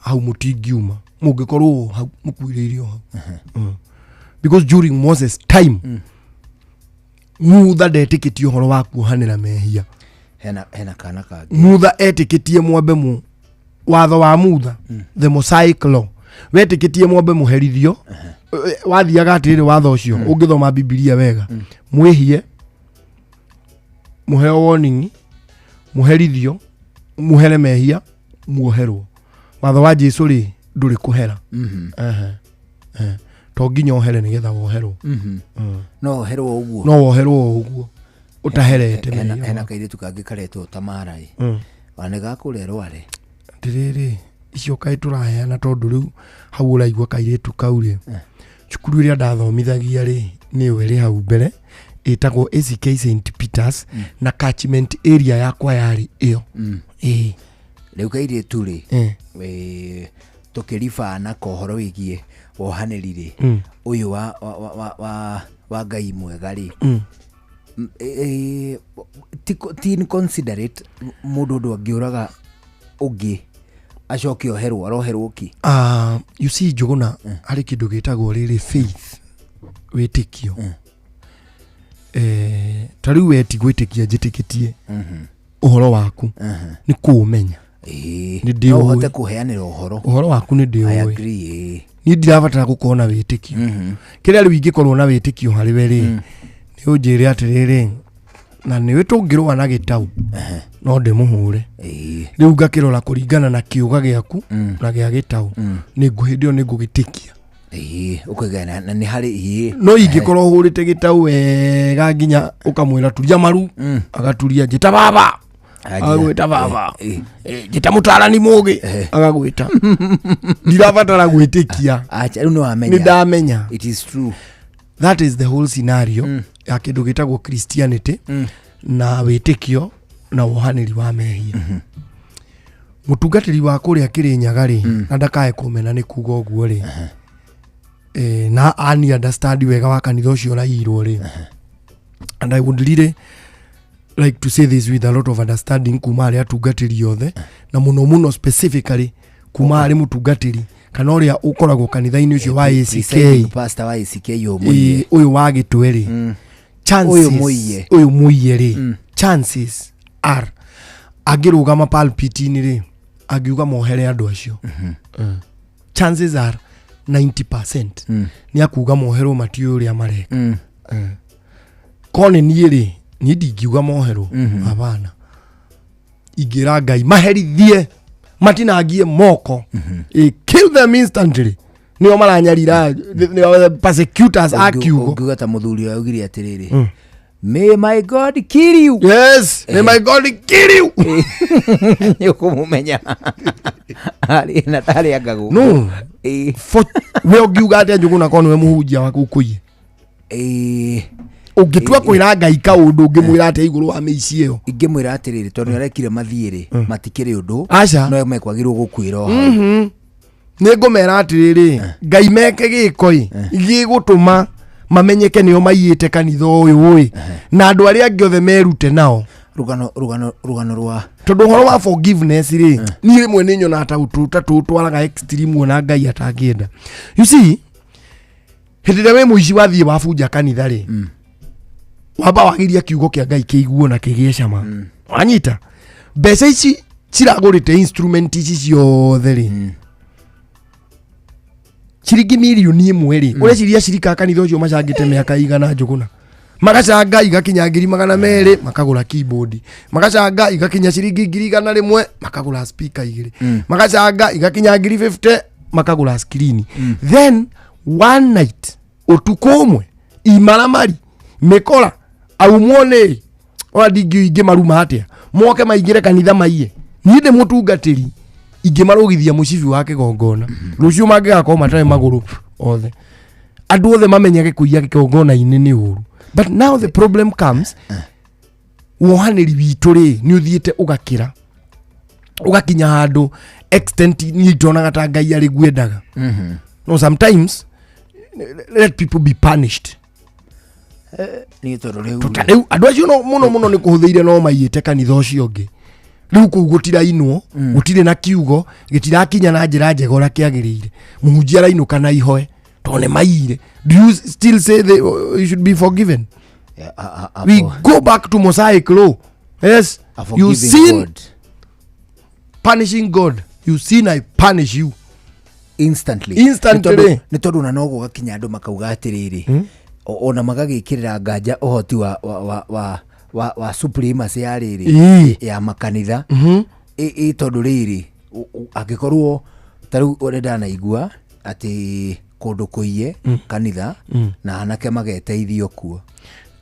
hau mũtingiuma, mũngĩkorwo hau mũkuĩrĩire o hau. Because during Moses time, Mutha ndetĩkĩtie ũhoro wa kuohanĩra mehia. Hena kana kangĩ. Mutha etĩkĩtie mwambe mu watho wa Mutha, the Mosaic law, wetĩkĩtie mwambe mũherithio. Wathiaga atĩrĩrĩ, watho ũcio ũngĩthoma Bibilia wega, mwĩhie, mũheo warning, mũherithio, mũhere mehia, muoherwo. Watho wa Jesu rĩ, ndũrĩ kũhera. Ehe. To nginya ohere nĩgetha woherwo. No oherwo ũguo. No woherwo ũguo ũtaherete Hena mehia. hena kairĩtu kangĩ karetwo Tamara ĩ. Ona nĩ gakũrĩa rware. Atĩrĩrĩ, icio kaĩ tũraheana, tondũ rĩu hau ũraigua kairĩtu kau rĩ, cukuru ĩrĩa ndathomithagia rĩ, nĩyo ĩrĩ hau mbere, ĩtagwo ACK St Peters, na catchment area yakwa yarĩ ĩyo. Ĩĩ. Rĩu kairĩtu rĩ, tũkĩriba na kohoro wĩgiĩ wohanĩri rĩ, ũyũ wa Ngai mwega rĩ, ti inconsiderate mũndũ ũndũ angĩũraga ũngĩ acoke oherwo, aroherwo kĩ? You see, Njũgũna, harĩ kĩndũ gĩtagwo rĩrĩ faith, wĩtĩkio. Ta rĩu we ti gwĩtĩkia njĩtĩkĩtie ũhoro waku, nĩ kũũmenya. Nĩ ndĩũĩ. No ũhote kũheanĩra ũhoro. Ũhoro waku nĩ I ndĩũĩ. agree, ĩĩ. Niĩ ndirabatara gũkorwo na wĩtĩkio. Kĩrĩa rĩu ingĩkorwo na wĩtĩkio harĩ we rĩ, nĩ ũnjĩre atĩrĩrĩ, na nĩwe tũngĩrũa na gĩtau no ndĩmũhũre. Rĩu ngakĩrora kũringana na kĩũga gĩaku na gĩa gĩtau, nĩ hĩndĩ ĩyo nĩ ngũgĩtĩkia. Ũkauga na nĩ harĩ ĩĩ. No ingĩkorwo hũrĩte gĩtau wega nginya ũkamwĩra turia maru, agaturia, njĩta baba, agagwĩta baba, njĩta mũtarani mũgĩ, agagwĩta. Ndirabatara gwĩtĩkia. Acha, rĩu nĩ wamenya. Nĩ ndamenya. It is true. That is the whole scenario ya kĩndũ gĩtagwo Christianity na wĩtĩkio na wohanĩri wa mehia. Mũtungatĩri wa kũrĩa Kĩrĩnyaga rĩ, na ndakae kũmena nĩ kuga ũguo rĩ, na ani understand wega wa kanitha ũcio ũraiyirwo rĩ, and I would really like to say this with a lot of understanding kuma harĩ atungatĩri othe, na mũno mũno specifically kuma harĩ mũtungatĩri kana ũrĩa ũkoragwo kanitha-inĩ ũcio wa ACK. Presiding pastor wa ACK ũyũ mũiye. Ũyũ wa Gĩtwe rĩ, chances Ũyũ mũiye. Ũyũ mũiye rĩ, chances are angĩrũgama pulpit-inĩ rĩ, angiuga mohere andũ acio, chances are 90% nĩ akuga moherwo, matiũĩ ũrĩa mareka. Korwo nĩ niĩ rĩ, niĩ ndingiuga moherwo. Hapana, ingĩra Ngai maherithie, matinangie moko. Kill them instantly, nĩo maranyarira, nĩo persecutors a kiugo. Ũngiuga ta mũthuri ũyũ augire atĩrĩrĩ, "May my God kill you." Yes, may my God kill you. Nĩ ũkũmũmenya arĩ na tarĩ anga gũkũ. No. For, we ũngiuga atĩa, Njũgũna, korwo nĩwe mũhunjia wa kũu kũiye? Ũngĩtua kwĩra Ngai kaũndũ, ũngĩmwĩra atĩa igũrũ wa mĩici ĩyo? Ingĩmwĩra atĩrĩrĩ, tondũ nĩ arekire mathiĩ rĩ, matikĩrĩ ũndũ. Aca. No mekwagĩrĩirwo gũkuĩra o hau. Nĩ ngũmera atĩrĩrĩ, Ngai meke gĩko ĩ gĩgũtũma mamenyeke nĩo maiyĩte kanitha ũyũ ĩ, na andũ arĩa angĩ othe merute nao. Rũgano rwa Tondũ ũhoro wa forgiveness rĩ, niĩ rĩmwe nĩ nyonaga ta ta tũtwaraga extreme ona Ngai atangĩenda. You see, hĩndĩ ĩrĩa wĩ mũici wathiĩ wabunja kanitha rĩ, wamba wagiria kiugo kĩa Ngai kĩiguo na kĩgĩe cama. Wanyita mbeca ici ciragũrĩte instrument ici ciothe rĩ, ciringi mirioni 1 rĩ, ũreciria cirika a kanitha ũcio macangĩte mĩaka igana Njũgũna, magacanga igakinya 200,000, makagũra keyboard, magacanga igakinya ciringi 100,000, makagũra speaker igĩrĩ, magacanga igakinya 50,000, makagũra screen. Then one night, ũtukũ ũmwe, imaramari mĩkora aumwo nĩ ona ndingĩ ingĩmaruma atĩa, moke maingĩre kanitha maiye. Niĩ ndĩ mũtungatĩri, ingĩmarũgithia mũcibi wa kĩgongona, rũciũ mangĩgakorwo matarĩ magũrũ othe, andũ othe mamenyage kũiya kĩgongona-inĩ nĩ ũru. But now the problem comes, wohanĩri witũ rĩ, nĩ ũthiĩte ũgakĩra ũgakinya handũ extent niĩ ndonaga ta Ngai arĩ guendaga. No, sometimes let people be punished. Nĩ tondũ rĩu Ta rĩu andũ acio no mũno mũno nĩ kũhũthĩire no maiyĩte kanitha ũcio ũngĩ. Rĩu kũu gũtirainwo, gũtirĩ na kiugo gĩtirakinya na njĩra njega ũrĩa kĩagĩrĩire. Mũhunjia arainũka na ihoe tondũ nĩ maiyire. Do you still say you should be forgiven? We go back to Mosaic law. Yes. A You forgiving sin, God. Punishing God. You sin, I punish you. Instantly. Instantly. Nĩ tondũ ona no gũgakinya andũ makauga atĩrĩrĩ, ona magagĩkĩrĩra nganja ũhoti wa supremacy ya rĩrĩ ya makanitha. Ĩ tondũ rĩrĩ, angĩkorwo ta rĩu ũrĩa ndanaigua atĩ kũndũ kũiye kanitha na anake mageteithio kuo.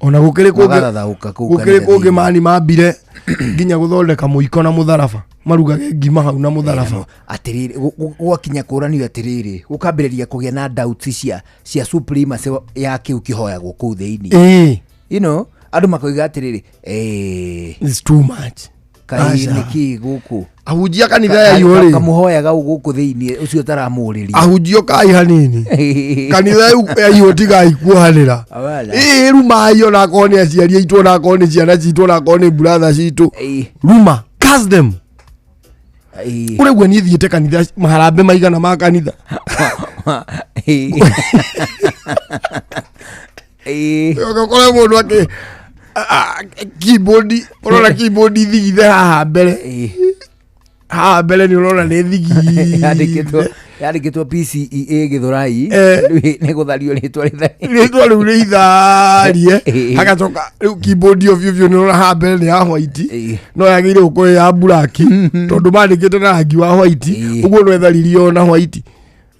Ona gũkĩrĩ kũngĩ Magathathaũka kũu gũkĩrĩ kanitha kũngĩ thĩinĩ. mani mambire nginya gũthondeka mũiko na mũtharaba, marugage ngima hau na mũtharaba. Atĩrĩrĩ, gwakinya kũranio atĩrĩrĩ, gũkambĩrĩria kũgĩa na doubts cia supremacy ya kĩu kĩhoyagwo kũu thĩinĩ. Andũ makoiga atĩrĩrĩ, It's too much. Kaĩ Aca. nĩkĩ gũkũ Ahunjia kanitha ya iũ rĩ, kamũhoyaga ũ gũkũ thĩinĩ ũcio ũtaramũrĩria? Ahunjio kai hanini, kanitha ya iũ tigai kuohanĩra. Awala. Ĩ rumai, onakorwo nĩ aciari aitũ, onakorwo nĩ ciana citũ, onakorwo nĩ brother citũ, ruma, curse them. Ũraigua niĩ thiĩte kanitha maharambe maigana ma kanitha, ũgakora mũndũ akĩ keyboard, ũrona keyboard thigithe haha mbere, haha mbere nĩ ũrona nĩ thigithe. Yandĩkĩtwo PCEA Gĩthũrai. Nĩ gũthario rĩtwa rĩthario. Rĩtwa rĩu nĩ itharie, hagacoka rĩu keyboard ĩyo biũ biũ nĩ ũrona haha mbere nĩ ya white, no yagĩrĩire gũkorwo ĩ ya black tondũ mandĩkĩte na rangi wa white, ũguo no etharirio na white.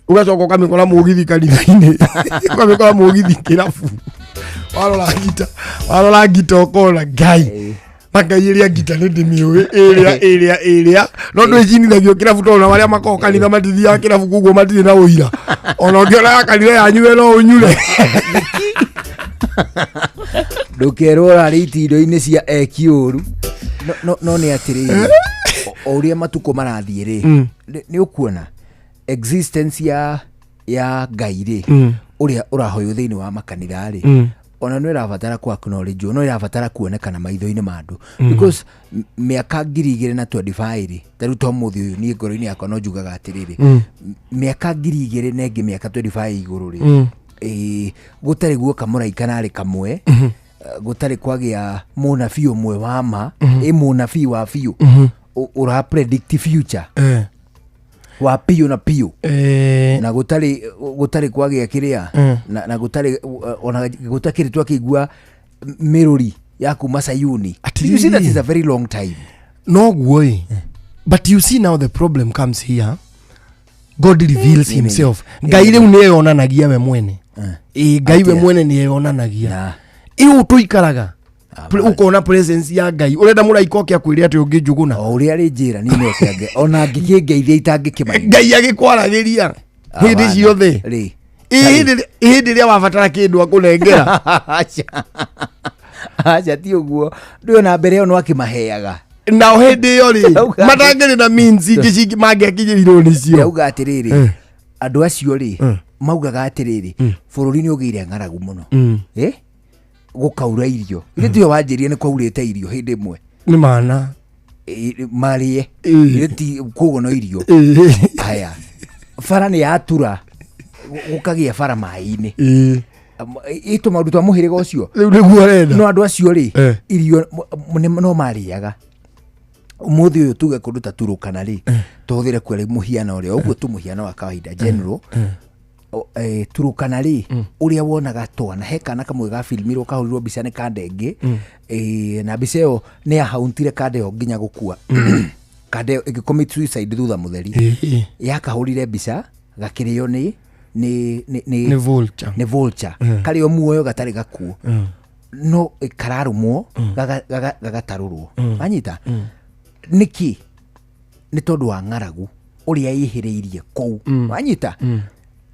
Ũgacoka ũkamĩkora mũgithi kanitha-inĩ, ũkamĩkora mũgithi kĩrabu. Warora ngita ũkona Ngai na Ngai ĩrĩa ngita nĩ ndĩmĩũĩ ĩrĩa no ndwĩcinithagio kĩrabu tondũ na marĩa makoragwo kanitha matithiaga kĩrabu, koguo matirĩ na ũira. Ona ũngĩona ya kanitha yanyu we no ũnyure. Ndũkerwo ũrarĩ itindo-inĩ cia eki ũru. No nĩ atĩrĩrĩ, o ũrĩa matukũ marathiĩ rĩ, nĩ ũkuona existence ya Ngai rĩ, ũrĩa ũrahoywo thĩinĩ wa makanitha rĩ, ona no ĩrabatara ku acknowledge, no ĩrabatara kuonekana maitho-inĩ ma andũ, because mĩaka 2025 rĩ, ta rĩu to mũthĩ ũyũ niĩ ngoro-inĩ yakwa no njugaga atĩrĩrĩ, mĩaka 2000 na ĩngĩ mĩaka 25 igũrũ rĩ, gũtarĩ guoka mũraika narĩ kamwe, gũtarĩ kwagĩa mũnabii ũmwe wa ma, ĩ mũnabii wa biũ ũra predict future wa piũ na piũ, na gũtarĩ kwagĩa kĩrĩa, na gũtarĩ ona gũtakĩrĩ twakĩigua mĩrũri ya kuma Sayuni. You see, that is a very long time. Noguo ĩ, but you see, now the problem comes here. God reveals himself. Ngai rĩu nĩ eyonanagia we mwene. Ĩ Ngai we Atĩa? mwene nĩ eyonanagia ĩũ tũikaraga ũkona presence ya Ngai. Ũrenda mũraika oke akwĩre atĩ ũngĩ Njũgũna? O ũrĩa arĩ njĩra niĩ no kĩange ona angĩkĩngeithia itangĩkĩmanya. Ngai agĩkwaragĩria hĩndĩ ciothe. Rĩ. Ĩ hĩndĩ ĩrĩa wabatara kĩndũ akũnengera. Aca, aca, ti ũguo. Ndĩ ona mbere ĩyo no akĩmaheaga. Nao hĩndĩ ĩyo rĩ, Ndauga matangĩrĩ na means ingĩ cingĩ mangĩakinyĩrirwo nĩcio. Ndauga atĩrĩrĩ, Andũ acio rĩ maugaga atĩrĩrĩ, bũrũri nĩ ũgĩire ng'aragu mũno. Eh? Gũkaura irio. Ithe tiwe wanjĩrire nĩ kwaurĩte irio hĩndĩ ĩmwe. Nĩ mana. Marĩe. Ithe ti koguo no irio. Haya. Bara nĩ yatura gũkagĩa bara maĩ-inĩ. Ĩ tũmaũndũ twa mũhĩrĩga ũcio. Rĩu nĩguo arenda. No andũ acio rĩ, irio no marĩaga. Ũmũthĩ ũyũ tuge kũndũ ta Turukana rĩ, tũhũthĩre kwere mũhiano ũrĩa ũguo tu, mũhiano wa kawaida general. Turukana rĩ, ũrĩa wonaga twana, he kana kamwe gafilmirwo kahũrirwo mbica nĩ kanda ĩngĩ, na mbica ĩyo nĩ yahauntire kanda ĩyo nginya gũkua. Kanda ĩyo ĩgĩ commit suicide thutha mũtheri. Yakahũrire mbica gakĩrĩo nĩ nĩ nĩ Nĩ vulture. Nĩ vulture. Karĩo muoyo gatarĩ gakuo, no kararũmwo gagatarũrwo. Wanyita nĩkĩ? Nĩ tondũ wa ng'aragu ũrĩa ĩhĩrĩirie kũu. Wanyita?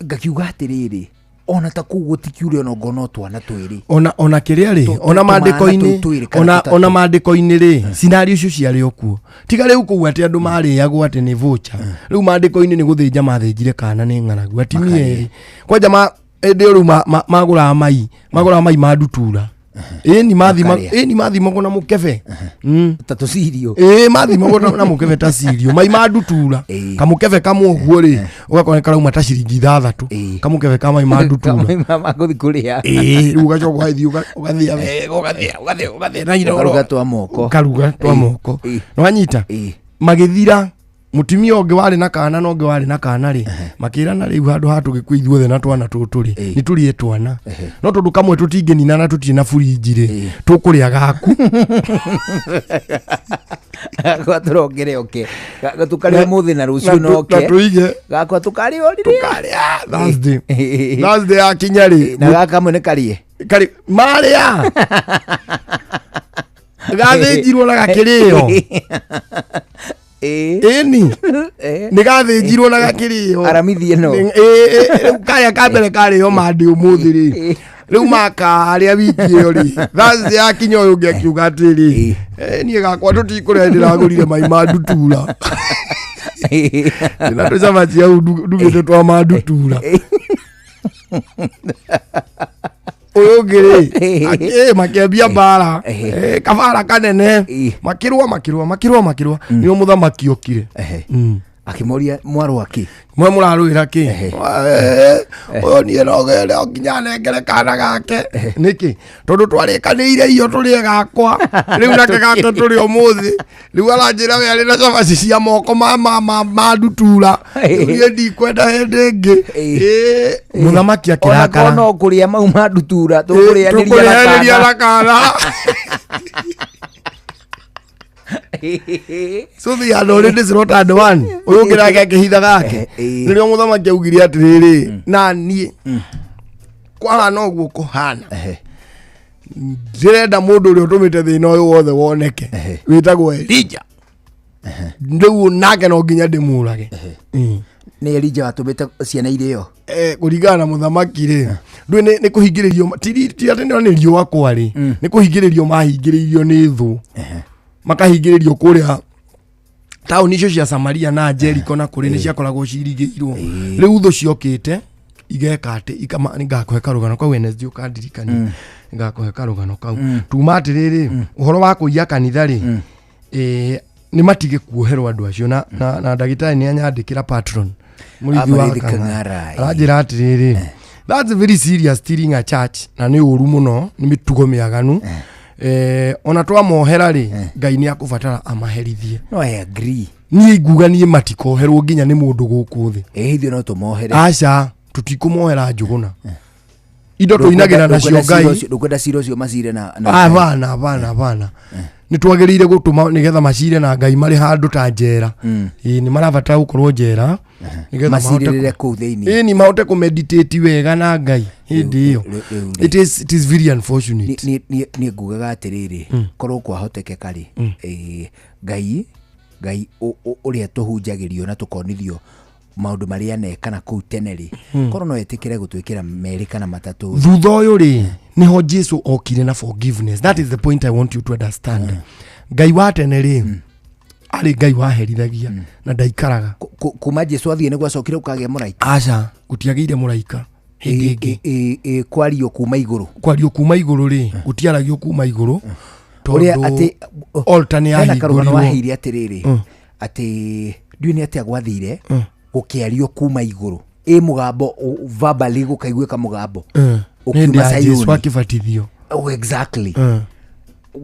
Ngakiuga atĩrĩrĩ, ona ta kũu gũtikiure ona ngona o twana twĩrĩ. Ona kĩrĩa rĩ, ona tũmana mandĩko-inĩ tũu twĩrĩ kana ona tũtatũ. Ona mandĩko-inĩ rĩ, scenario icio ciarĩ o kuo, tiga rĩu kũu atĩ andũ marĩagwo atĩ nĩ vulture. Rĩu mandĩko-inĩ nĩ gũthĩnja mathĩnjire kana nĩ ng'aragu atimia erĩ kwanja ma hĩndĩ ĩyo rĩu magũraga mai ma ndutura, ĩni mathima. Makarĩa. Ĩni mathimagwo na mũkebe. Ta tũcirio. Ĩĩ, mathimagwo na mũkebe ta cirio, mai ma ndutura. Kamũkebe kamwe ũguo rĩ, ũgakora nĩ karauma ta ciringi 6, kamũkebe ka mai ma ndutura. Magũthi kũrĩa. Ĩĩ, rĩu ũgacoka ũgathiĩ ũgathĩa wega, ũgathĩa, ũgathĩa, ũgathĩa na inooro. Ũkaruga twa moko. Ũkaruga twa moko. Nĩwanyita? Magĩthira, mũtumia ũngĩ warĩ na kana na ũngĩ warĩ na kana rĩ, makĩrana rĩu handũ ha tũgĩkua ithuothe na twana tũtũ rĩ, nĩ tũrĩe twana, no tondũ kamwe tũtingĩnina na tũtirĩ na burinji rĩ, tũkũrĩa gaku. Gakwa tũrongere oke. Tũkarĩa ũmũthĩ na rũciũ. Na noke. Na tũige. Gakwa tũkarĩa o rĩrĩa. Thursday yakinya rĩ, na gakamwe nĩ karĩe. Karĩ marĩa gathĩnjirwo na gakĩrĩo. Ĩni, nĩ gathĩnjirwo na gakĩrĩo. Aramithi ĩno. Rĩu karĩa ka mbere karĩo mandĩ ũmũthĩ rĩ, rĩu makarĩa wiki ĩyo rĩ, Thursday yakinya, ũyũ ũngĩ akiuga atĩrĩ, "Eh, niĩ gakwa tũtikũrĩa, ndĩragũrire mai ma ndutura na tũcabaci hau ndugĩte twa ma ndutura." Ũyũ ũngĩ rĩ, makĩambia mbara, kabara kanene, makĩrũa, makĩrũa, makĩrũa, makĩrũa, nĩo mũthamaki okire. Akĩmoria mwarũ akĩ. Mwe mũrarũĩra kĩ? Ũyũ niĩ no nginya nengere kana gake nĩkĩ? Tondũ twarĩkanĩire iyo tũrĩe gakwa rĩu, nake gake tũrĩ ũmũthĩ. Rĩu aranjĩra we arĩ na cabaci cia moko ma ndutura. Rĩu niĩ ndikwenda hĩndĩ ĩngĩ. Mũthamaki akĩrakara. Ona no kũrĩa mau ma ndutura tũkũrĩanĩria. Tũkũrĩanĩria na kana. So they had already slaughtered one. Ũyũ ũngĩ nake akĩhitha gake. Nĩrĩo mũthamaki augire atĩrĩrĩ, na niĩ kwahana ũguo kũhana, ndĩrenda mũndũ ũrĩa ũtũmĩte thĩna ũyũ wothe woneke, wĩtagwo Elija. Rĩu nake no nginya ndĩmũrage. Nĩ Elija watũmĩte ciana irĩo? Kũringana na mũthamaki rĩ, ndũĩ nĩ kũhingĩrĩrio, ti atĩ nĩ riũa kwarĩ, nĩ kũhingĩrĩrio mahingĩrĩirio nĩ thũ, makahingĩrĩrio kũrĩa taũni icio cia Samaria na Jericho na kũrĩ nĩ ciakoragwo cirigĩirwo. Rĩu thũ ciokĩte igeka atĩ ngakũhe karũgano kau NSD ũkandirikania, ngakũhe karũgano kau. Tuma atĩrĩrĩ, ũhoro wa kũiya kanitha rĩ, nĩ matige kuoherwo andũ acio, na ndagĩtarĩ nĩ anyandĩkĩra patron mũrĩithi wa Mũrĩithi Kang'ara. Kang'ara, Aranjĩra atĩrĩrĩ, that's very serious, stealing a church, na nĩ ũru mũno, nĩ mĩtugo mĩaganu. Ona twamohera rĩ, Ngai nĩ akũbatara amaherithie. No, I agree. Niĩ nguga niĩ matikoherwo nginya nĩ mũndũ gũkũ thĩ. Ithuĩ no tũmohere. Aca, tũtikũmohera njũgũna indo tũinagĩra nacio Ngai. Ndũkwenda cira ũcio macire na Hapana, hapana, hapana. Nĩ twagĩrĩire gũtũma nĩgetha macire na Ngai marĩ handũ ta njera. Ĩĩ, nĩ marabatara gũkorwo njera nĩgetha mahote Macirĩrĩre kũu thĩinĩ. Ĩĩ, ni mahote kũmeditate wega na Ngai hĩndĩ ĩyo. Rĩu rĩ. It is very unfortunate. Niĩ ngugaga atĩrĩrĩ, korwo kwahotekeka rĩ, Ngai ũrĩa tũhunjagĩrio na tũkonithio maũndũ marĩa aneka na kũu tene rĩ, korwo no etĩkĩre gũtwĩkĩra merĩ kana matatũ. Thutha ũyũ rĩ, nĩho Jesu okire na forgiveness. That is the point I want you to understand. Ngai wa tene rĩ, Arĩ Ngai waherithagia na ndaikaraga. Kuma Jesu athiĩ nĩ gwacokire gũkagĩa mũraika? Aca, gũtiagĩire mũraika hĩndĩ ĩngĩ. Kwario kuma igũrũ? Kwario kuma igũrũ rĩ, gũtiaragio kuma igũrũ ũrĩa tondũ atĩ altar nĩ hena karũgano yahingũrirwo. Waheire atĩrĩrĩ, atĩ ndiũĩ nĩ atĩa gwathire, gũkĩario kuma igũrũ, ĩ mũgambo verbally gũkaiguĩka mũgambo Nĩ ũkiuma hĩndĩ ya Jesu Sayuni. akĩbatithio. Oh, exactly.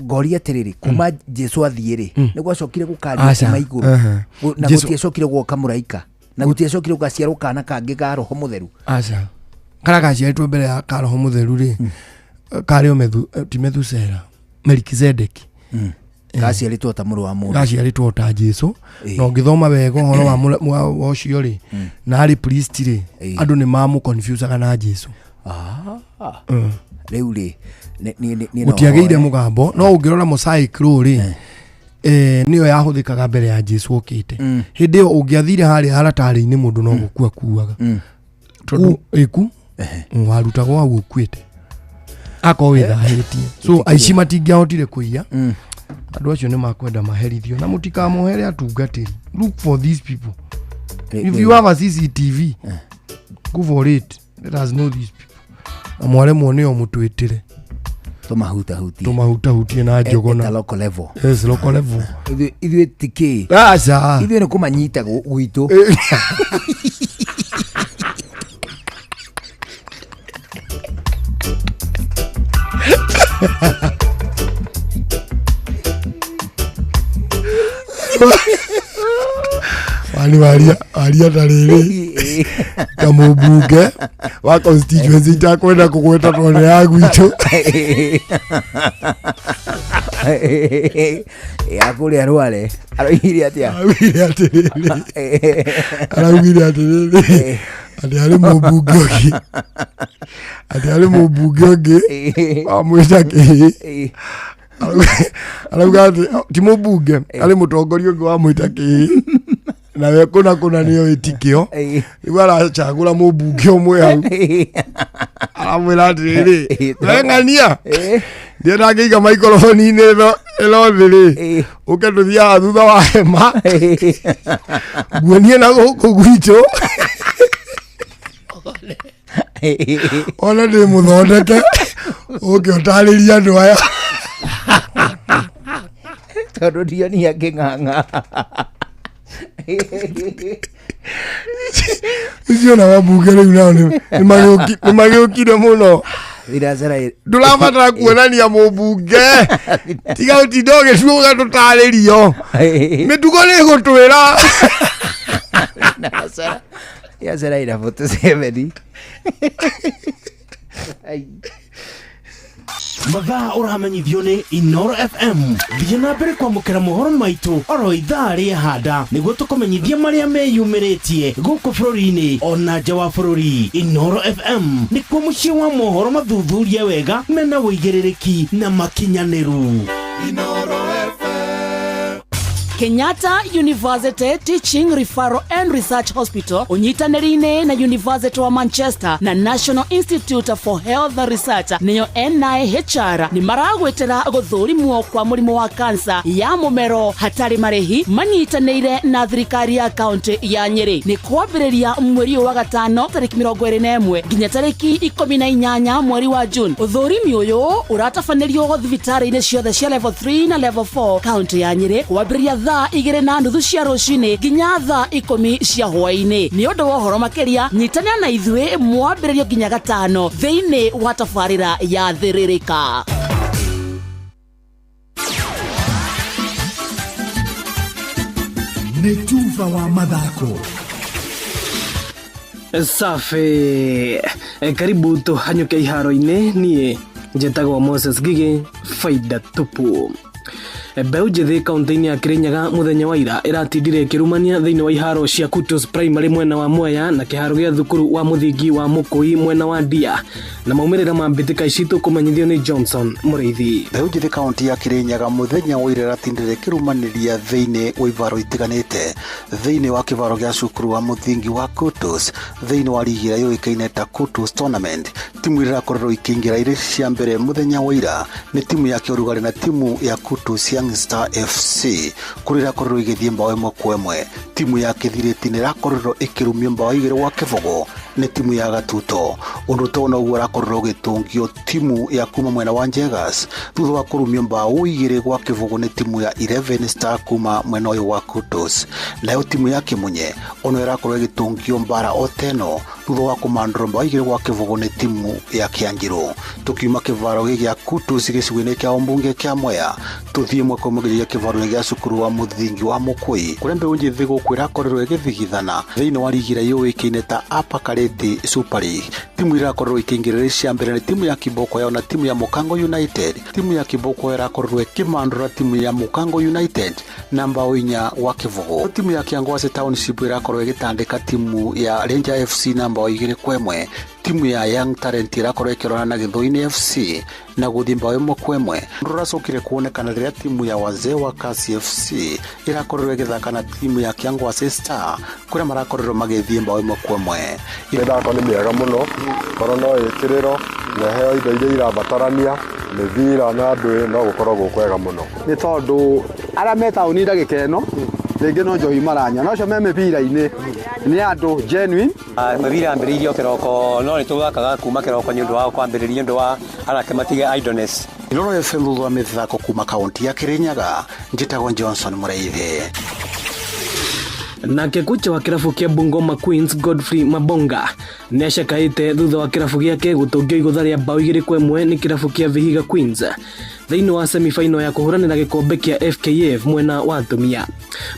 Ngoria atĩrĩrĩ, kuma Jesu athiĩ rĩ, nĩ gwacokire gũkario Aca, kuma igũrũ? aha. Na gũtiacokire gwoka mũraika, na gũtiacokire gũgaciarwo kana kangĩ ga roho mũtheru? Aca, karĩa gaciarĩtwo mbere ya ka roho mũtheru rĩ, karĩ o ti Methusela, Melikizedeki. Gaciarĩtwo ta mũrũ wa mũndũ? Gaciarĩtwo ta Jesu. Na ũngĩthoma wega ũhoro wa wa ũcio rĩ, na arĩ priest rĩ, andũ nĩ mamũconfusaga na Jesu. Rĩu rĩ, niĩ no Gũtiagĩire hoe. Mũgambo no ũngĩrora mosaic rũ rĩ, nĩyo yahũthĩkaga mbere ya Jesu okĩte. Hĩndĩ ĩyo ũngĩathire harĩa haratarĩ-inĩ, mũndũ no gũkua kuaga, tondũ ĩku warutagwo hau ũkuĩte akorwo wĩthahĩtie. So aici matingĩahotire kũiya. Andũ acio nĩ makwenda maherithio, na mũtikamohere atungatĩri. Look for these people. If you have a CCTV, go for it. Let us know these people, na mwaremwo nĩo mũtwĩtĩre. Tũmahutahutie. Tũmahutahutie na njogona. At a local level. Yes, local level. Ithuĩ ti kĩ. Aca. Ithuĩ nĩ kũmanyita gwitũ. Wani waria waria ta rĩrĩ, ta mũmbunge wa constituency itakwenda kũgweta tondũ nĩ ya gwitũ. Ya kũrĩa rware aroigire atĩa? Araugire atĩrĩrĩ, araugire atĩrĩrĩ, atĩ arĩ mũmbunge ũngĩ, atĩ arĩ mũmbunge ũngĩ wamwĩta kĩhĩ. Arauga atĩ ti mũmbunge, arĩ mũtongoria ũngĩ wamwĩta kĩhĩ, nawe kũna kũna nĩyo ĩtikĩo. Rĩu aracagũra mũmbunge ũmwe hau, aramwĩra atĩrĩrĩ, we ng'ania ndienda ngĩiga maikoroboni-inĩ ĩno ĩno thĩ rĩ, ũke tũthiaga thutha wa hema nguonie na gũkũ gwitũ, ona ndĩ mũthondeke, ũke ũtarĩrie andũ aya. Tondũ ndionia ngĩng'ang'a. Icio na wambunge rĩu nao nĩ magĩũkire mũno. Thinacara. Ndũrabatara kuonania mũmbunge, tiga ũtinda ũgĩtua ũgatũtarĩrio, mĩtugo nĩ ĩgũtwĩra. Biacara ina 47. Mathaa ũramenyithio nĩ Inoro FM. Thiĩ na mbere kwamũkĩra mohoro maitũ oro ithaa rĩa handa nĩguo tũkũmenyithia marĩa meyumĩrĩtie gũkũ bũrũri-inĩ ona nja wa bũrũri. Inoro FM nĩkuo mũciĩ wa mohoro mathuthurie wega, mena ũigĩrĩrĩki na makinyanĩru. Kenyatta University Teaching Referral and Research Hospital ũnyitanĩri-inĩ na University wa Manchester na National Institute for Health Research, nĩyo NIHR, nĩ maragwĩtĩra gũthũrimwo kwa mũrimũ wa kansa ya mũmero hatarĩ marĩhi, manyitanĩire na thirikari ya kaunti ya Nyĩrĩ. Nĩ kwambĩrĩria mweri ũyũ wa gatano tarĩki 21 nginya tarĩki 18 mweri wa June. Ũthũrimi ũyũ ũratabanĩrio thibitarĩ-inĩ ciothe cia level 3 na level 4 kaunti ya Nyĩrĩ, kwambĩrĩria thaa 2:30 cia rũcinĩ nginya thaa 10 cia hwaĩ-inĩ. Nĩ ũndũ wa ũhoro makĩria, nyitanĩra na ithuĩ mwambĩrĩrio nginya gatano thĩinĩ wa tabarĩra ya Thĩrĩrĩka. Nĩ tuba wa mathako. Safi. Karibu tuhanyuke iharo-inĩ. Niĩ njĩtagwo Moses Gigi, faida tupu. Mbeũ njĩthĩ kaunti-inĩ ya Kirinyaga mũthenya wa ira ĩratindire ĩkĩrumania thĩinĩ wa iharo cia Kutus Primary mwena wa Mwea na kĩharo gĩa thukuru wa mũthingi wa Mũkũi mwena wa Ndia, na maumĩrĩra ma mbĩtĩka ici tũkũmenyithio nĩ Johnson Mũrĩithi. Mbeũ njĩthĩ kaunti ya Kirinyaga mũthenya wa ira ĩratindire ĩkĩrumanĩria thĩinĩ wa ivaro itiganĩte, thĩinĩ wa kĩvaro gĩa cukuru wa mũthingi wa Kutus, thĩinĩ wa rigi ĩrĩa yũĩkaine ta Kutus Tournament. Timu iria irakorirwo ikĩingĩra irĩ cia mbere mũthenya wa ira nĩ timu ya Kĩũrugarĩ na timu ya Kutus ya Young Star FC kũrĩa ĩrakorirwo ĩgĩthiĩ mbaũ 1-1. Timu ya Kĩthirĩti nĩ ĩrakorirwo ĩkĩrumio mbaũ 2-0 nĩ timu ya Gatuto. Ũndũ ta ũguo ũrakorirwo ũgĩtũngio timu ya kuma mwena wa Njegas thutha wa kũrumio mbaũ 2-0 nĩ timu ya 11 Star kuma mwena ũyũ wa Kudos. Nayo timu ya Kĩmunye ono ĩrakorwo ĩgĩtũngio mbara o teno thutha wa kũmandũrwo mbaũ 2-0 nĩ timu ya Kĩanjirũ. Tukiuma kĩvaro gĩa Kutus gĩcigo-inĩ kĩa ũmbunge kĩa Mwea, tũthiĩ mwaka ũmwe nginyagia kĩvaro-inĩ gĩa cukuru wa mũthingi wa Mũkũi kũrĩa mbeũ njĩthĩ gũkũ ĩrakorirwo ĩgĩthigithana thĩinĩ wa rigi ĩrĩa yũĩkaine ta Upper Kareti Super League. Timu irakorirwo ikĩingĩrĩra cia mbere nĩ timu ya Kiboko yao na timu ya Mũkango United. Timu ya Kiboko ĩrakorirwo ĩkĩmandũra timu ya Mũkango United na mbaũ 4-0. Timu ya Kĩangwacĩ Township ĩrakorwo ĩgĩtandĩka timu ya Ranger FC na mbaũ 2-1. Timu ya Young Talent ĩrakorwo ĩkĩrorana na Gĩthũinĩ FC na gũthiĩ mbaũ 1-1. Rũracokire kuonekana rĩrĩa timu ya Wazee wa Kasi FC ĩrakorirwo ĩgĩthaka na timu ya Kĩangwacĩ Star kũrĩa marakorirwo magĩthiĩ mbaũ 1-1. Mĩthako nĩ mĩega mũno, korwo no ĩkĩrĩrwo na ĩheo indo iria irabatarania, mĩbira na ndũĩ no gũkorwo gwĩ kwega mũno. Nĩ tondũ arĩa me taũni ndagĩka ĩno rĩngĩ no njohi maranyua, no acio me mĩbira-inĩ nĩ andũ genuine. Mĩbira yambĩrĩirio kĩroko no nĩ tũthakaga kuma kĩroko nĩ ũndũ wa kwambĩrĩria ũndũ wa anake matige idleness. Inooro FM thutha wa mĩthako kuma kaunti ya Kirinyaga, njĩtagwo Johnson Mũraithi. Nake kocha wa kĩrabu kĩa Bungoma Queens Godfrey Mabonga nĩ acakaĩte thutha wa kĩrabu gĩake gũtũngio igũtha rĩa mbaũ 2-1 nĩ kĩrabu kĩa Vihiga Queens thĩinĩ wa semifinal ya kũhũranĩra gĩkombe kĩa FKF mwena wa atumia.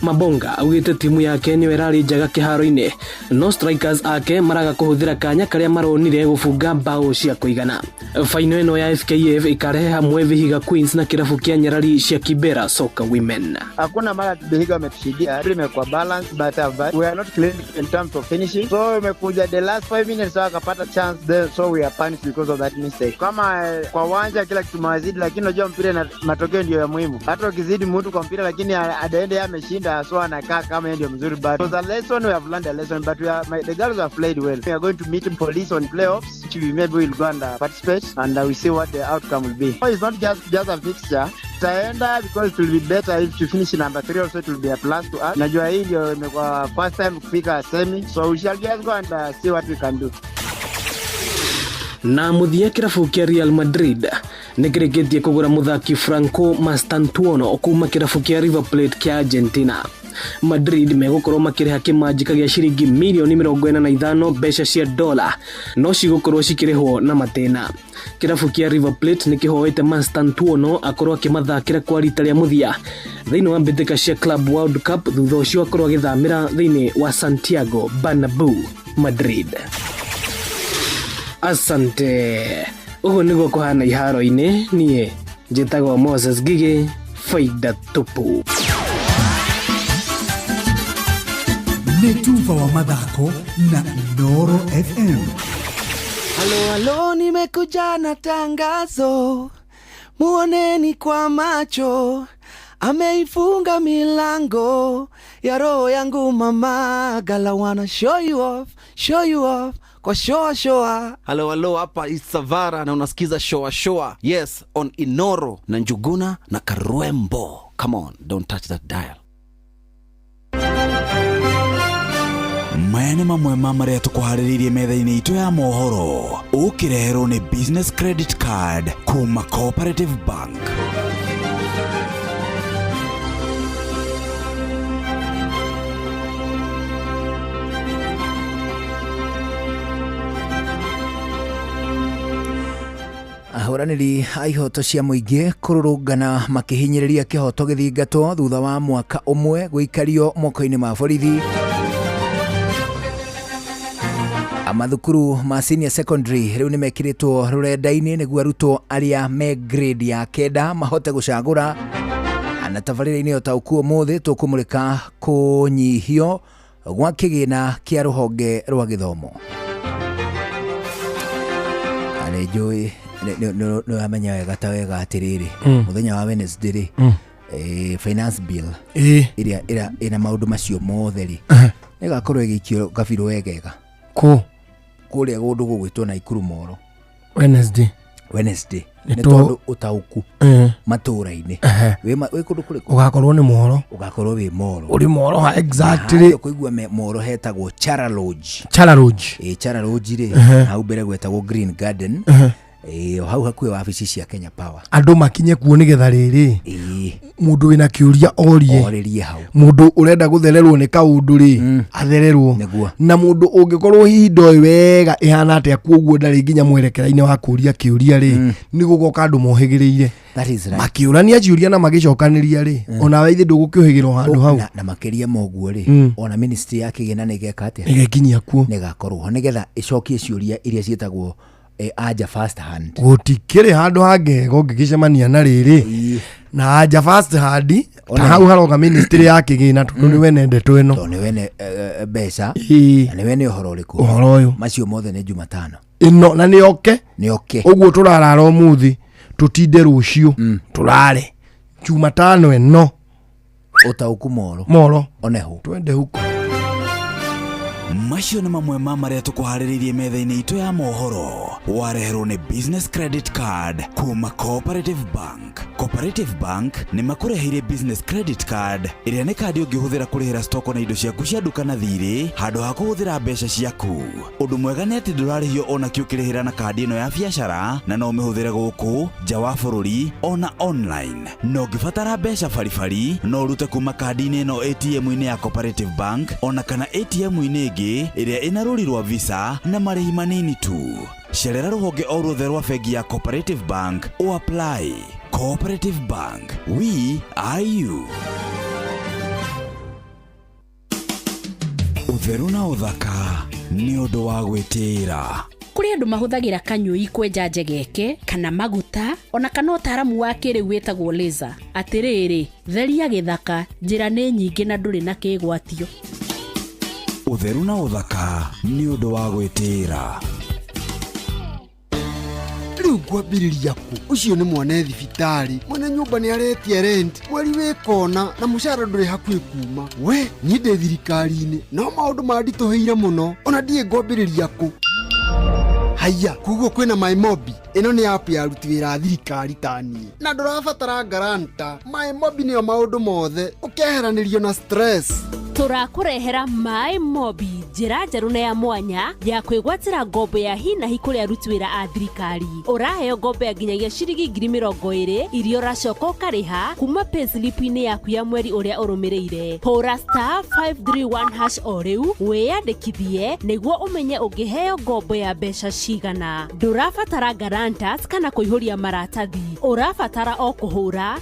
Mabonga augĩte timu yake nĩyo ĩrarĩ njega kĩharo-inĩ, no strikers ake maraga kũhũthĩra kanya karĩa maronire gũbunga mbaũ cia kũigana. Final ĩno ya FKF ĩkarehe hamwe Vihiga Queens na kĩrabu kĩa Nyarari cia Kibera Soccer Women. Hakuna mara Vihiga wametushindia, imekuwa balance but we are not clean in terms of finishing, so imekuja the last 5 minutes wakapata chance there, so we are punished because of that mistake. Kama kwa uwanja kila kitu mawazidi, lakini unajua mpira na matokeo ndio ya muhimu. Hata ukizidi mtu kwa mpira lakini at the end yeye ameshinda, so anakaa kama yeye ndio mzuri, but so the lesson we have learned a lesson, but we are the girls have played well. We are going to meet police on playoffs, which we maybe will go and participate and we see what the outcome will be. So it's not just a fixture. Taenda because it will be better if to finish number 3 also, it will be a plus to us. Najua hii ndio imekuwa first time kufika semi, so we shall just go and see what we can do. Na mũthia kĩrabu kĩa Real Madrid nĩ kĩrĩkĩtie kũgũra mũthaki Franco Mastantuono kuma kĩrabu kĩa River Plate kĩa Argentina. Madrid megũkorwo makĩrĩha kĩmanjĩka gĩa ciringi mirioni 45 mbeca cia dola, no cigũkorwo cikĩrĩhwo na matĩna. Kĩrabu kĩa River Plate nĩ kĩhoete Mastantuono akorwo akĩmathakĩra kwa rita rĩa mũthia thĩinĩ wa mbĩtĩka cia Club World Cup, thutha ũcio akorwo agĩthamĩra thĩinĩ wa Santiago Bernabeu, Madrid. Asante. Ũguo nĩguo kũhana iharo-inĩ. Niĩ njĩtagwo Moses Ngigĩ, faida tupu. Nĩ tuba wa mathako na Inooro FM. Halo halo, nimekuja na tangazo, muoneni kwa macho, ameifunga milango ya roho yangu mama, gala wanna show you off, show you off kwa shoa shoa. Halo halo, hapa Isavara na unasikiza shoa shoa. Yes, on Inooro na Njuguna na Karwembo. Come on, don't touch that dial. Maya nĩ mamwe ma marĩa tũkũharĩrĩirie metha-inĩ itũ ya mohoro, ũkĩreherwo nĩ Business Credit Card kuma Cooperative Bank. Ahũranĩri a ihoto cia mũingĩ kũrũrũngana makĩhinyĩrĩria kĩhoto gĩthingatwo thutha wa mwaka ũmwe gũikario moko-inĩ ma borithi. Mathukuru ma senior secondary rĩu nĩ mekĩrĩtwo rũrenda-inĩ nĩguo arutwo arĩa me grade ya 9 mahote gũcagũra. Na tabarĩra-inĩ ũtaũku ũmũthĩ tũkũmũrĩka kũnyihio gwa kĩgĩna kĩa rũhonge rwa gĩthomo. Nĩ njũĩ nĩ wamenya wega ta wega atĩrĩrĩ, mũthenya wa Wednesday rĩ, finance bill ĩrĩa ĩna maũndũ macio mothe rĩ, nĩgakorwo ĩgĩikio kabirũ wegega kũ kũrĩa kũndũ gũgwĩtwo Naikuru Moro Wednesday. Wednesday Nĩ nĩ tũ- tondũ ũtaũku Eh. matũra-inĩ Ehe. wĩ kũndũ kũrĩkũ Ũgakorwo nĩ mohoro. Ũgakorwo wĩ moro. Ũrĩ moro ha exactly. Harĩa ũkũigua moro hetagwo Chara Lodge. Chara Lodge. Ĩ Chara Lodge rĩ, Ehe. hau mbere gwetagwo Green Garden. Ehe. Ĩ o hau hakuhĩ wabici cia Kenya Power. Andũ makinye kuo nĩgetha rĩrĩ mũndũ wĩna kĩũria orie. Orĩrie hau. Mũndũ ũrenda gũthererwo nĩ kaũndũ rĩ athererwo. Nĩguo. Na mũndũ ũngĩkorwo hihi ndoĩ wega ĩhana atĩa kuoguo ndarĩ nginya mwerekera-inĩ wa kũria kĩũria rĩ, nĩ gũgoka andũ mohĩgĩrĩire. That is right. Makĩũrania ciũria na magĩcokanĩria rĩ, onawe ithe ndũgũkĩũhĩgĩra o handũ hau. Na makĩria ma ũguo rĩ, ona ministry ya kĩgĩna nĩ ĩgeka atĩa? Nĩgekinyia kuo. Nĩgakorwo ho nĩgetha ĩcokie ciũria iria ciĩtagwo anja first hand. Gũtikĩrĩ handũ hangĩhega ũngĩgĩcemania na rĩrĩ na anja first hand ta Ona- hau haroka ministry ya kĩgĩna tondũ nĩ wene ndeto ĩno. Tondũ nĩ wene mbeca Ĩĩ. na nĩ wene ũhoro ũrĩkũ. Ũhoro ũyũ. Macio mothe nĩ Jumatano. Ĩno na nĩ oke. Nĩ oke. Ũguo tũrarara ũmũthĩ tũtinde rũciũ tũrare Jumatano ĩno. Ũtaũku moro. Moro. Oneho. Twende huko. Macio nĩ mamwe ma marĩa tũkũharĩrĩirie metha-inĩ itũ ya mohoro. Wareherwo nĩ Business Credit Card kuma Cooperative Bank. Cooperative Bank nĩ makũreheire Business Credit Card ĩrĩa nĩ kandi ũngĩhũthĩra kũrĩhĩra stoko na indo ciaku cia nduka na thirĩ handũ ha kũhũthĩra mbeca ciaku. Ũndũ mwega nĩ atĩ ndũrarĩhio ona kĩ ũkĩrĩhĩra na kandi ĩno ya biacara na no ũmĩhũthĩre gũkũ nja wa bũrũri ona online. Na ũngĩbatara mbeca baribari no ũrute kuma kandi-inĩ ĩno ATM-inĩ ya Cooperative Bank ona kana ATM-inĩ ĩngĩ ĩrĩa ĩna rũri rwa Visa na marĩhi manini tu. Cerera rũhonge o ruothe rwa bengi ya Cooperative Bank o apply. Cooperative Bank, we are you. Ũtheru na ũthaka nĩ ũndũ wa gwĩtĩĩra. Kũrĩ andũ mahũthagĩra kanyũi kwenja njegeke kana maguta ona kana ũtaaramu wa kĩrĩu wĩtagwo laser. Atĩrĩrĩ, theria gĩthaka, njĩra nĩ nyingĩ na ndũrĩ na kĩgwatio. Ũtheru na ũthaka nĩ ũndũ wa gwĩtĩĩra. Rĩu ngwambĩrĩria kũ? Ũcio nĩ mwana e thibitarĩ, mwene nyũmba nĩ aretia rent mweri wĩ kona na mũcara ndũrĩ hakuhĩ kuma. We niĩ ndĩ thirikari-inĩ no maũndũ manditũhĩire mũno, ona ndiĩ ngwambĩrĩria kũ. Haiya, koguo kwĩna MyMobi. Ĩno nĩ app ya aruti wĩra a thirikari ta niĩ, na ndũrabatara guarantor. MyMobi nĩyo maũndũ mothe, ũkeheranĩrio na stress. Tũrakũrehera My Mobi, njĩra njerũ na ya mwanya ya kwĩgwatĩra ngombo ya hi na hi kũrĩ aruti wĩra a thirikari. Ũraheo ngombo ya nginyagia ciringi 20,000 iria ũracoka ũkarĩha kuma payslip-inĩ yaku ya mweri ũrĩa ũrũmĩrĩire. Hũra *531# o rĩu wĩyandĩkithie nĩguo ũmenye ũngĩheo ngombo ya mbeca cigana. Ndũrabatara guarantors kana kũihũria maratathi, ũrabatara o kũhũra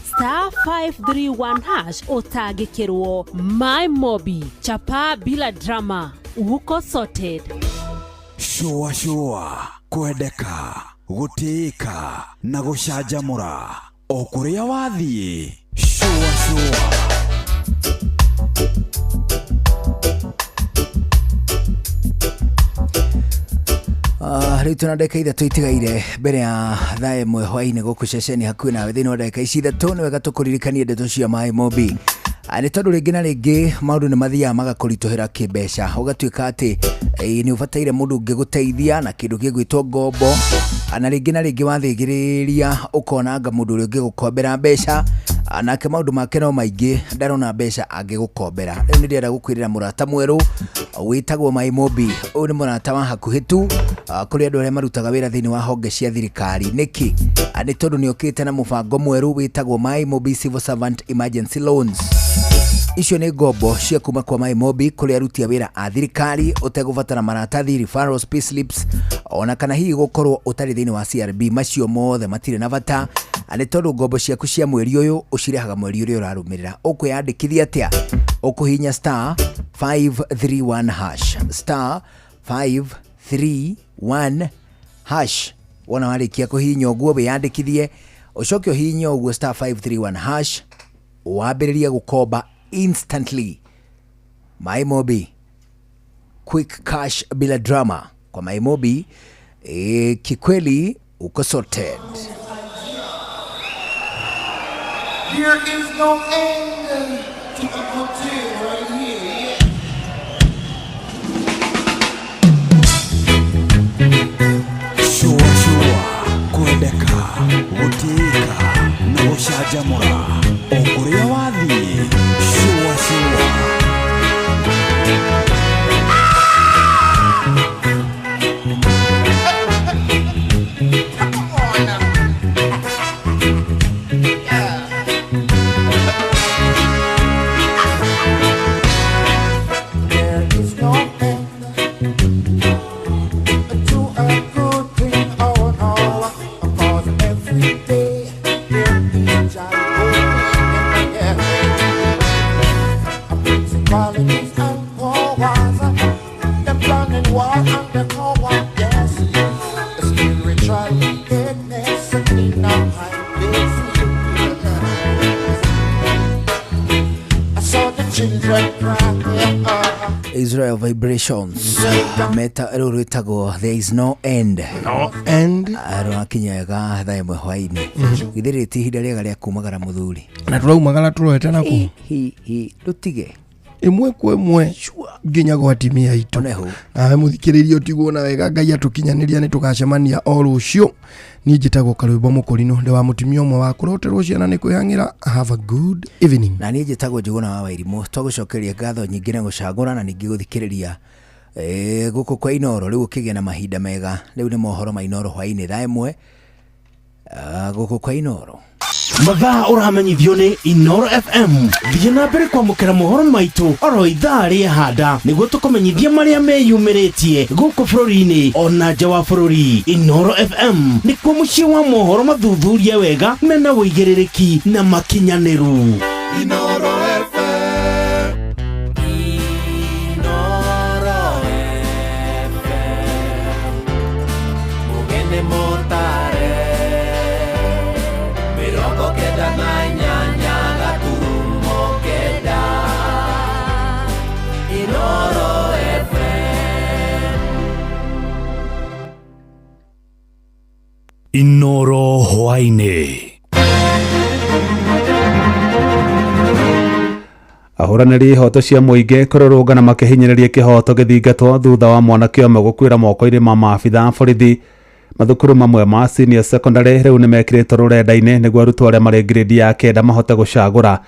*531# ũtangĩkĩrwo. My Mobi, chapa bila drama, uko sorted. Shũa shũa, kwendeka, gũtĩĩka na gũcanjamũra o kũrĩa wathiĩ. Shũa shũa. Rĩu tũna ndagĩka ithatũ itigaire mbere ya thaa ĩmwe hwaĩ-inĩ gũkũ ceceni hakuhĩ nawe. Thĩinĩ wa ndagĩka ici ithatũ nĩ wega tũkũririkanie ndeto cia MyMobi. Nĩ tondũ rĩngĩ na rĩngĩ maũndũ nĩ mathiaga magakũritũhĩra kĩmbeca, ũgatuĩka atĩ nĩ ũbataire mũndũ ũngĩgũteithia na kĩndũ gĩgwĩtwo ngombo, na rĩngĩ na rĩngĩ wathĩgĩrĩria ũkona anga mũndũ ũrĩa ũngĩgũkombera mbeca nake maũndũ make no maingĩ, ndarona mbeca angĩgũkombera. Rĩu nĩ ndĩrenda gũkwĩrĩra mũrata mwerũ wĩtagwo MyMobi. Ũyũ nĩ mũrata wa hakuhĩ tu kũrĩ andũ arĩa marutaga wĩra thĩinĩ wa honge cia thirikari. Nĩkĩ? Nĩ tondũ nĩ okĩte na mũbango mwerũ wĩtagwo MyMobi Civil Servant Emergency Loans. Icio nĩ ngombo cia kuma kwa MyMobi kũrĩ aruti a wĩra a thirikari ũtegũbatara maratathi, referrals, payslips ona kana hihi gũkorwo ũtarĩ thĩinĩ wa CRB. Macio mothe matirĩ na bata nĩ tondũ ngombo ciaku cia mweri ũyũ ũcirĩhaga mweri ũrĩa ũrarũmĩrĩra. Ũkwĩyandĩkithia atĩa? Ũkũhihinya *531# *531#. Wona warĩkia kũhihinya ũguo wĩyandĩkithie, ũcoke ũhihinye ũguo *531# wambĩrĩrie gũkomba instantly. MyMobi, quick cash bila drama. Kwa MyMobi kikweli uko sorted. There is no end to the hotel right here. Shua shua, kwendeka, Vibrations meta rũrũ rwĩtagwo there is no end. No end. Rwakinya wega thaa 1 hwaĩ-inĩ. Githĩ rĩrĩ ti ihinda rĩega rĩa kumagara mũthuri? Na tũraumagara tũrorete naku. Hi hi rũtige ĩmwe kwa ĩmwe nginya gwa timia itũ. Nawe mũthikĩrĩria ũtigwo na wega, Ngai atũkinyanĩria nĩ tũgacemania o rũciũ. Niĩ njĩtagwo Karwĩmbo Mũkũrinũ, ndĩ wa mũtumia ũmwe wa kũroterwo ciana nĩ kwĩhang'ĩra. Have a good evening. Na niĩ njĩtagwo Njũgũna wa Wairimũ. Twagũcokeria ngatho nyingĩ na gũcagũra na ningĩ gũthikĩrĩria gũkũ kwa Inoro. Rĩu ũkĩgĩa na mahinda mega. Rĩu nĩ mohoro ma Inoro hwaĩ-inĩ thaa 1 gũkũ kwa Inoro. Mathaa ũramenyithio nĩ Inoro FM. Thiĩ na mbere kwamũkĩra mohoro maitũ oro ithaa rĩehanda nĩguo tũkũmenyithie marĩa meyumĩrĩtie gũkũ bũrũri-inĩ ona nja wa bũrũri. Inoro FM nĩkuo mũciĩ wa mohoro mathuthurie wega mena ũigĩrĩrĩki na makinyanĩru. Inoro FM. Inoro FM. Mugene motare. 98 gaturumo kenda. Inoro FM. Inoro hwaĩ-inĩ. Ahũranĩri ihoto cia mũingĩ kũrũrũngana makĩhinyĩrĩria kĩhoto gĩthingatwo thutha wa mwanake ũmwe gũkuĩra moko-inĩ ma maabitha a borithi. Mathukuru mamwe ma senior secondary rĩu nĩmekĩrĩtwo rũrenda-inĩ nĩguo arutwo arĩa marĩ grade ya 9 mahote gũcagũra.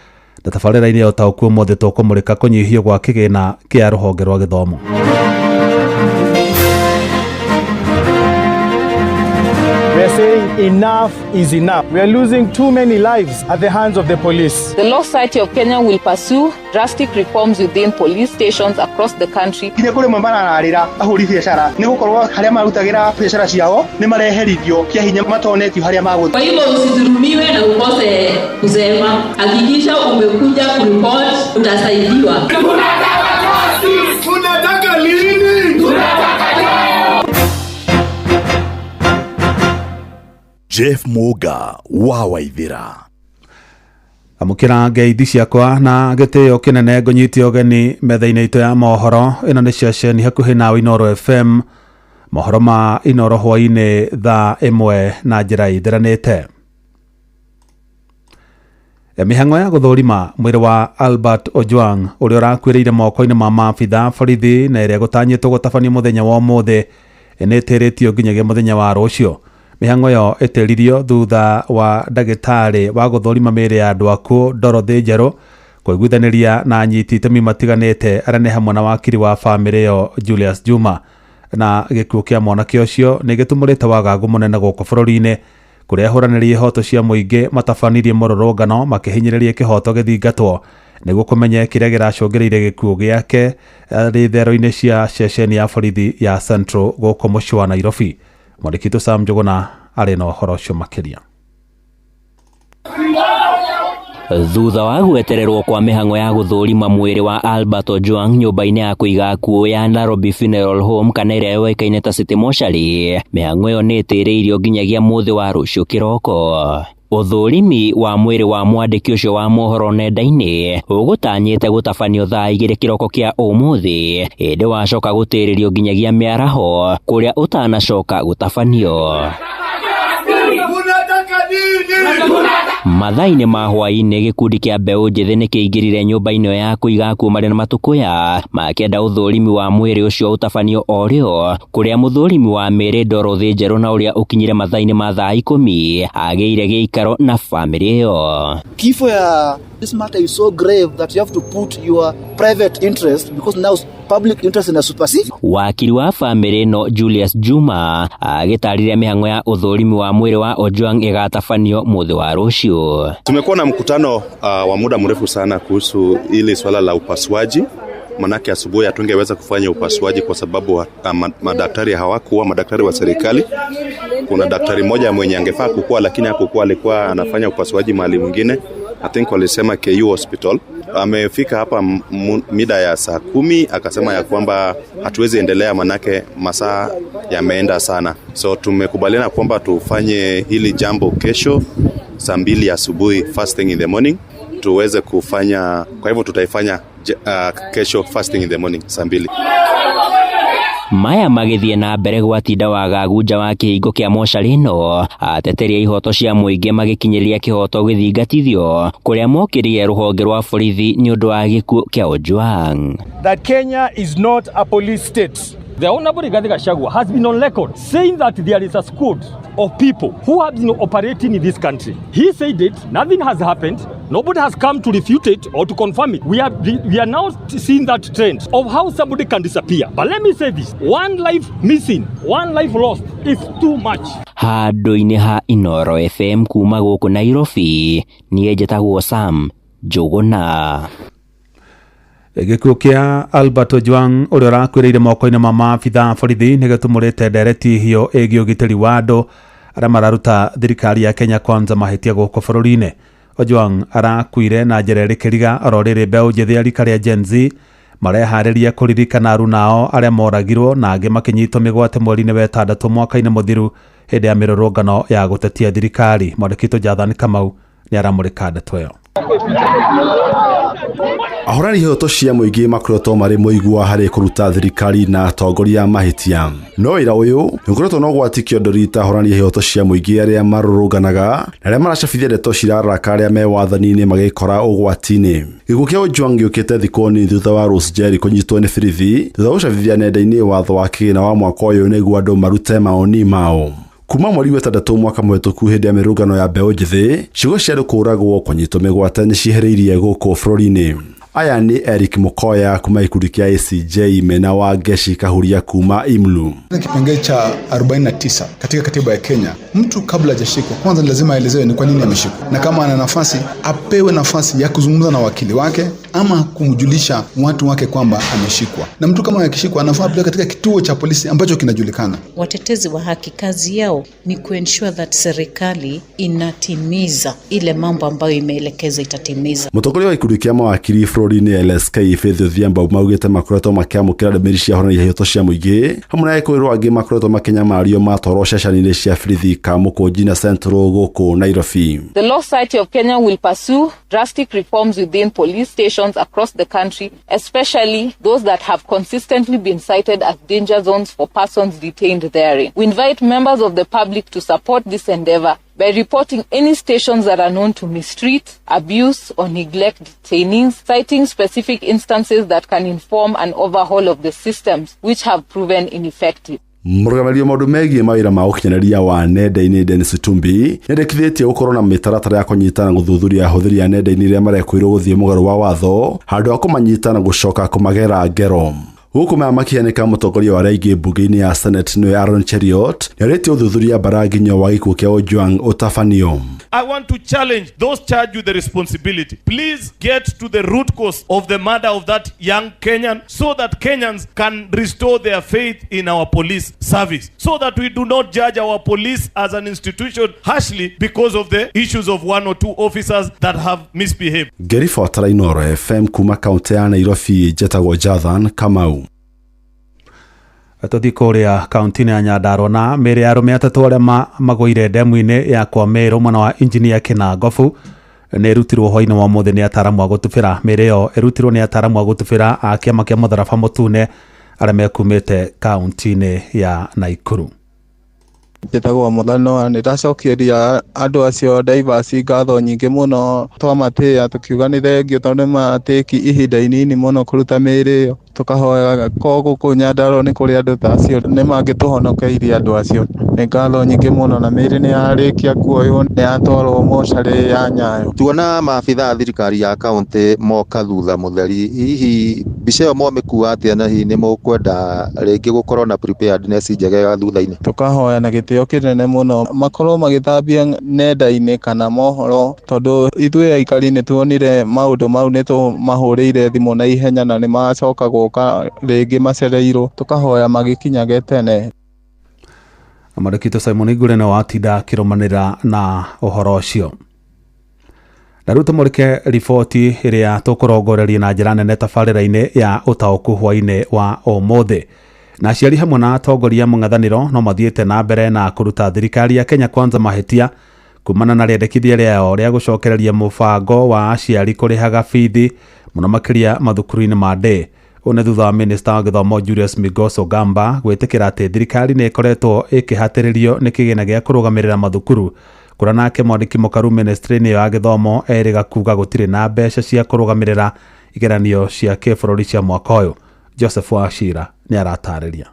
Na tabarĩra-inĩ ya ũtaũku ũmũthĩ tũkũmũrĩka kũnyihio gwa kĩgĩna kĩa rũhonge rwa gĩthomo. We are saying enough is enough. We are losing too many lives at the hands of the police. The Law Society of Kenya will pursue drastic reforms within police stations across the country. Nginya kũrĩ mwe marararĩra ahũri biacara nĩ gũkorwo harĩa marutagĩra biacara ciao nĩ mareherithio kĩa hinya matonetio harĩa magũthiĩ. Kwa hivyo usidhulumiwe na ukose kusema. Hakikisha umekuja kuripoti, utasaidiwa. Tunataka justice! Tunataka lini? Tunataka leo! Jeff Muga wa Waithira. Amũkĩra ngeithi ciakwa na gĩtĩo kĩnene ngũnyite ũgeni metha-inĩ itũ ya mohoro. Ĩno nĩ ceceni hakuhĩ nawe Inoro FM. Mohoro ma Inoro hwaĩ-inĩ thaa 1 na njĩra ĩtheranĩte. Mĩhang'o ya gũthũrima mwĩrĩ wa Albert Ojwang ũrĩa ũrakuĩrĩire moko-inĩ ma maabitha borithi na ĩrĩa gũtanyĩtwo gũtabanio mũthenya wa ũmũthĩ nĩ ĩtĩrĩtio nginyagia mũthenya wa rũciũ. Mĩhang'o ĩyo ĩtĩririo thutha wa ndagĩtarĩ wa gũthũrima mĩĩrĩ ya andũ akuũ Dorothy Njerũ kũiguithanĩria na anyiti itemi matiganĩte arĩa nĩ hamwe na wakiri wa bamĩrĩ ĩyo Julius Juma. Na gĩkuũ kĩa mwanake ũcio nĩ gĩtumũrĩte wagagu mũnene gũkũ bũrũri-inĩ kũrĩa ahũranĩri ihoto cia mũingĩ matabanirie mũrũrũngano makĩhinyĩrĩria kĩhoto gĩthingatwo nĩguo kũmenye kĩrĩa kĩracũngĩrĩirie gĩkuũ gĩake arĩ thero-inĩ cia ceceni ya borithi ya Central gũkũ mũciĩ wa Nairobi. Mwandĩki witũ Sam Njũgũna arĩ na ũhoro ũcio makĩria. Thutha wa gwetererwo kwa mĩhang'o ya gũthũrima mwĩrĩ wa Albert Ojwang nyũmba-inĩ ya kũiga akuũ ya Nairobi Funeral Home kana ĩrĩa yũĩkaine ta City Mortuary, mĩhang'o ĩyo nĩ ĩtĩrĩirio nginyagia mũthĩ wa rũciũ kĩroko. Ũthũrimi wa mwĩrĩ wa mwandĩki ũcio wa mohoro nenda-inĩ ũgũtanyĩte gũtabanio thaa 2 kĩroko kĩa ũmũthĩ, ĩndĩ wacoka gũtĩrĩrio nginyagia mĩaraho kũrĩa ũtanacoka gũtabanio. Mathaa-inĩ ma hwaĩ-inĩ gĩkundi kĩa mbeũ njĩthĩ nĩ kĩingĩrire nyũmba-inĩ ĩyo ya kũiga akuũ marĩ na matũkũya makĩenda ũthũrimi wa mwĩrĩ ũcio ũtabanio o rĩo, kũrĩa mũthũrimi wa mĩĩrĩ Dorothy Njerũ na ũrĩa ũkinyire mathaa-inĩ ma thaa 10 agĩire gĩikaro na bamĩrĩ ĩyo. Kifo ya this matter is so grave that you have to put your private interest because now public interest ina supersede. Wakiri wa bamĩrĩ ĩno Julius Juma agĩtarĩria mĩhang'o ya ũthũrimi wa mwĩrĩ wa Ojwang ĩgatabanio mũthĩ wa rũciũ. Tumekuwa na mkutano wa muda mrefu sana kuhusu ili swala la upasuaji. Manake asubuhi hatungeweza kufanya upasuaji kwa sababu madaktari hawakuwa, madaktari wa serikali. Kuna daktari mmoja mwenye angefaa kukua lakini hakukuwa, alikuwa anafanya upasuaji mahali mwingine. I think walisema KU Hospital. Amefika hapa mida ya saa 10 akasema ya kwamba hatuwezi endelea manake masaa yameenda sana. So tumekubaliana kwamba tufanye hili jambo kesho saa 2 asubuhi, first thing in the morning tuweze kufanya. Kwa hivyo tutaifanya kesho first thing in the morning saa 2. Maya magĩthiĩ na mbere gwatinda wagagu nja wa kĩhingo kĩa mocarĩ ĩno, ateteri a ihoto cia mũingĩ magĩkinyĩria kĩhoto gĩthingatithio kũrĩa mokĩrĩire rũhonge rwa borithi nĩ ũndũ wa gĩkuũ kĩa Ojwang. That Kenya is not a police state. The Honorable Rigathi Gachagua has been on record saying that there is a squad of people who have been operating in this country. He said it, nothing has happened, nobody has come to refute it or to confirm it. We are now seeing that trend of how somebody can disappear. But let me say this, one life missing, one life lost is too much. Handũ-inĩ ha Inoro FM kuma gũkũ Nairobi, niĩ njĩtagwo Sam Njũgũna. Gĩkuũ kĩa Albert Ojwang, ũrĩa ũrakuĩrĩire moko-inĩ ma maabitha borithi, nĩ gĩtumũrĩte ndereti hiũ ĩgiĩ ũgitĩri wa andũ arĩa mararuta thirikari ya Kenya Kwanza mahĩtia gũkũ bũrũri-inĩ. Ojwang arakuire na njĩra ĩrĩ kĩriga oro rĩrĩ mbeũ njĩthĩ a rika rĩa Gen Z mareharĩria kũririkana aruna arĩa moragirwo na angĩ makĩnyitwo mĩgwate mweri-inĩ wa ĩtandatũ mwaka-inĩ mũthiru hĩndĩ ya mĩrũrũngano ya gũtetia thirikari. Mwandĩki witũ Jathan Kamau nĩ aramũrĩka ndeto ĩyo. Ahũrani ihoto cia mũingĩ makoretwo marĩ mũigua harĩ kũruta thirikari na atongoria mahĩtia, no wĩra ũyũ nĩ ũkoretwo na ũgwati kĩondori ta ahũrani ihoto cia mũingĩ arĩa marũrũnganaga na arĩa maracabithia ndeto ciraraka arĩa me wathani-inĩ magĩkora ũgwati-inĩ. Gĩkuũ kĩa Ojwang gĩũkĩte thikũ nini thutha wa Rose Njeri kũnyitwo nĩ borithi thutha wa gũcabithia nenda-inĩ watho wa kĩgĩna wa mwaka ũyũ nĩguo andũ marute maoni mao. Kuma mweri wa ĩtandatũ mwaka mũhĩtũku hĩndĩ ya mĩrũngano ya mbeũ njĩthĩ, ciugo cia andũ kũũragwo, kũnyitwo mĩgwate nĩ ciehereirie gũkũ bũrũri-inĩ. Aya nĩ Eric Mukoya kuma gĩkundi kĩa ACJ mena wa Ngeshi Kahuria kuma IMLU. Kipengee cha 49 katika katiba ya Kenya, mtu kabla hajashikwa kwanza ni lazima aelezewe ni kwa nini ameshikwa, na kama ana nafasi apewe nafasi ya kuzungumza na wakili wake ama kumjulisha watu wake kwamba ameshikwa. Na mtu kama akishikwa anafaa apelekwe katika kituo cha polisi ambacho kinajulikana. Watetezi wa haki kazi yao ni kuensure that serikali inatimiza ile mambo ambayo imeelekeza itatimiza. Mũtongoria wa gĩkundi kĩa mawakiri bũrũri-inĩ LSK Faith Odhiambo maugĩte makoretwo makĩamũkĩra ndũmĩrĩri cia ahũrani a ihoto cia mũingĩ hamwe na ekũĩrwo angĩ makoretwo makĩnyamario matwarwo ceceni-inĩ cia borithi Kamũkũnji na Central gũkũ Nairobi. The Law Society of Kenya will pursue drastic reforms within police stations across the country, especially those that have consistently been cited as danger zones for persons detained therein. We invite members of the public to support this endeavor by reporting any stations that are known to mistreat, abuse, or neglect detainees, citing specific instances that can inform an overhaul of the systems which have proven ineffective. Mũrũgamĩrĩri wa maũndũ megiĩ mawĩra ma ũkinyanĩria wa nenda-inĩ Dennis Itumbi nĩendekithĩtie gũkorwo na mĩtaratara ya kũnyita na gũthuthuria ahũthĩri a nenda-inĩ arĩa marekwĩrwo gũthiĩ mũgarũ wa watho handũ ha kũmanyita na gũcoka kũmagera ngero. Gũkũ maya makĩhanĩka, mũtongoria wa arĩa aingĩ mbunge-inĩ ya Senate nĩwe Aaron Cheruiyot nĩarĩtie ũthuthuria mbaranginyo wa gĩkuũ kĩa Ojwang ũtabanio. I want to challenge those charged with the responsibility. Please get to the root cause of the murder of that young Kenyan so that Kenyans can restore their faith in our police service. So that we do not judge our police as an institution harshly because of the issues of one or two officers that have misbehaved. Ngĩribotera Inooro FM kuma kaunti ya Nairobi, njetagwo Jathan Kamau. Tũthiĩ kũrĩa kaunti-inĩ ya Nyandarua na mĩĩrĩ ya arũme atatũ arĩa magũire ndemu-inĩ ya kwa Meru mwena wa injinia Kĩnangobu nĩ ĩrutirwo hwaĩ-inĩ wa ũmũthĩ nĩ ataramu a gũtubĩra. Mĩĩrĩ ĩyo ĩrutirwo nĩ ataramu a gũtubĩra a kĩama kĩa Mũtharaba Mũtune arĩa mekumĩte kaunti-inĩ ya Naikuru. Njĩtagwo Mũthanoa. Nĩ ndacokeria andũ acio divers ngatho nyingĩ mũno, twamatĩĩa tũkiuga nĩ thengiũ tondũ nĩ matĩki ihinda inini mũno kũruta mĩĩrĩ ĩyo. Tũkahoya ko gũkũ Nyandarua nĩ kũrĩ andũ ta acio, nĩ mangĩtũhonokeirie andũ acio. Nĩ ngatho nyingĩ mũno, na mĩĩrĩ nĩ yarĩkia kuoywo, nĩ yatwarwo mocarĩ ya Nyayo. Tuona maabitha a thirikari ya kaunti moka thutha mũtheri, hihi mbica ĩyo mwamĩkua atĩa, na hihi nĩ mũkwenda rĩngĩ gũkorwo na preparedness njega ya thutha-inĩ? Tũkahoya na gĩtĩo kĩnene mũno makorwo magĩtambia nenda-inĩ kana mohoro, tondũ ithuĩ aikari nĩ tuonire maũndũ mau, nĩ tũmahũrĩire thimũ na ihenya na nĩ macoka gũka rĩngĩ macereirwo. Tũkahoya magĩkinyage tene. Mwandĩki Simon Igure nĩ watinda akĩrũmanĩrĩra na ũhoro ũcio. Na rĩu tũmũrĩke riboti ĩrĩa tũkũrongoreria na njĩra nene tabarĩra-inĩ ya ũtaũku hwaĩ-inĩ wa ũmũthĩ. Na aciari hamwe na atongoria mũng'ethanĩro no mathiĩte na mbere na kũruta thirikari ya Kenya Kwanza mahĩtia kumana na rĩendekithia rĩao rĩa gũcokereria mũbango wa aciari kũrĩhaga bithi mũno makĩria mathukuru-inĩ ma ndĩ. Ũũ nĩ thutha wa minista wa gĩthomo Julius Migos Ogamba gwĩtĩkĩra atĩ thirikari nĩ ĩkoretwo ĩkĩhatĩrĩrio nĩ kĩgĩna gĩa kũrũgamĩrĩra mathukuru, kũrĩa nake mwandĩki mũkaru ministry-inĩ ĩyo ya gĩthomo erĩga kuga gũtirĩ na mbeca cia kũrũgamĩrĩra igeranio cia kĩbũrũri cia mwaka ũyũ. Joseph Wachira nĩ aratarĩria.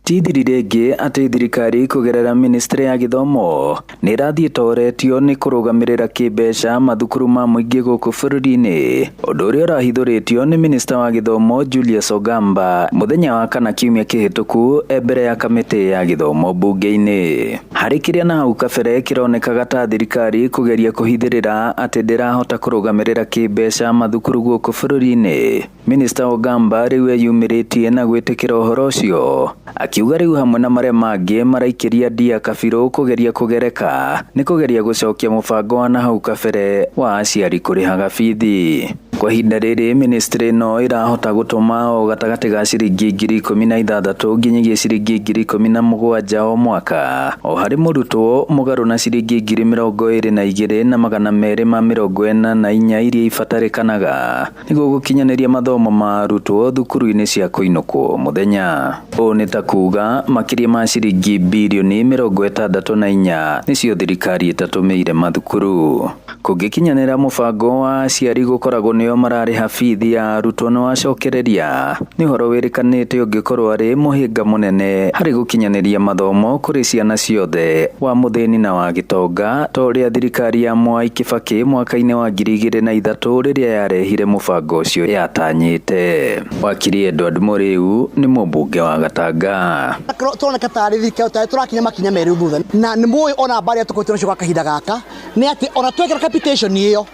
Ti thiri rĩngĩ atĩ thirikari kũgerera ministry ya gĩthomo nĩ ĩrathiĩ ĩtoretio nĩ kũrũgamĩrĩra kĩmbeca mathukuru ma mũingĩ gũkũ bũrũri-inĩ, ũndũ ũrĩa ũrahithũrĩtio nĩ minista wa gĩthomo Julius Ogamba mũthenya wa kana kiumia kĩhĩtũku e mbere ya kamĩtĩ ya gĩthomo mbunge-inĩ. Harĩ kĩrĩa na hau kabere kĩronekaga ta thirikari kũgeria kũhithĩrĩra atĩ ndĩrahota kũrũgamĩrĩra kĩmbeca mathukuru gũkũ bũrũri-inĩ, minista Ogamba rĩu eyumĩrĩtie na gwĩtĩkĩra ũhoro ũcio, akiuga rĩu hamwe na marĩa mangĩ maraikĩria ndia kabirũ kũgeria kũgereka nĩ kũgeria gũcokia mũbango wa nahau kabere wa aciari kũrĩhaga bithi. Kwa ihinda rĩrĩ ministry ĩno ĩrahota gũtũma o gatagatĩ ga ciringi 16,000 nginyagia ciringi 17,000 o mwaka o harĩ mũrutwo, mũgarũ na ciringi 22,244 iria ibatarĩkanaga nĩguo gũkinyanĩria mathomo ma arutwo thukuru-inĩ cia kũinũkwo mũthenya. Ũũ nĩ ta kuga makĩria ma ciringi birioni 64 nĩcio thirikari ĩtatũmĩire mathukuru. Kũngĩkinyanĩra mũbango wa aciari gũkoragwo nĩo mararĩha bithi ya arutwo nĩ wacokereria, nĩ ũhoro wĩrĩkanĩte ũngĩkorwo arĩ mũhĩnga mũnene harĩ gũkinyanĩria mathomo kũrĩ ciana ciothe wa mũthĩni na wa gĩtonga, ta ũrĩa thirikari ya Mwai Kibaki mwaka-inĩ wa 2003 rĩrĩa yarehire mũbango ũcio yatanyĩte. Wakiri Edward Mũrĩu nĩ mũmbunge wa Gatanga. Tũroneka tarĩ thirikari tarĩ tũrakinya makinya merĩ thutha, na nĩ mũĩ ona mbarĩ tũkoretwo nacio gwa kahinda gaka nĩ atĩ ona twekĩra capitation ĩyo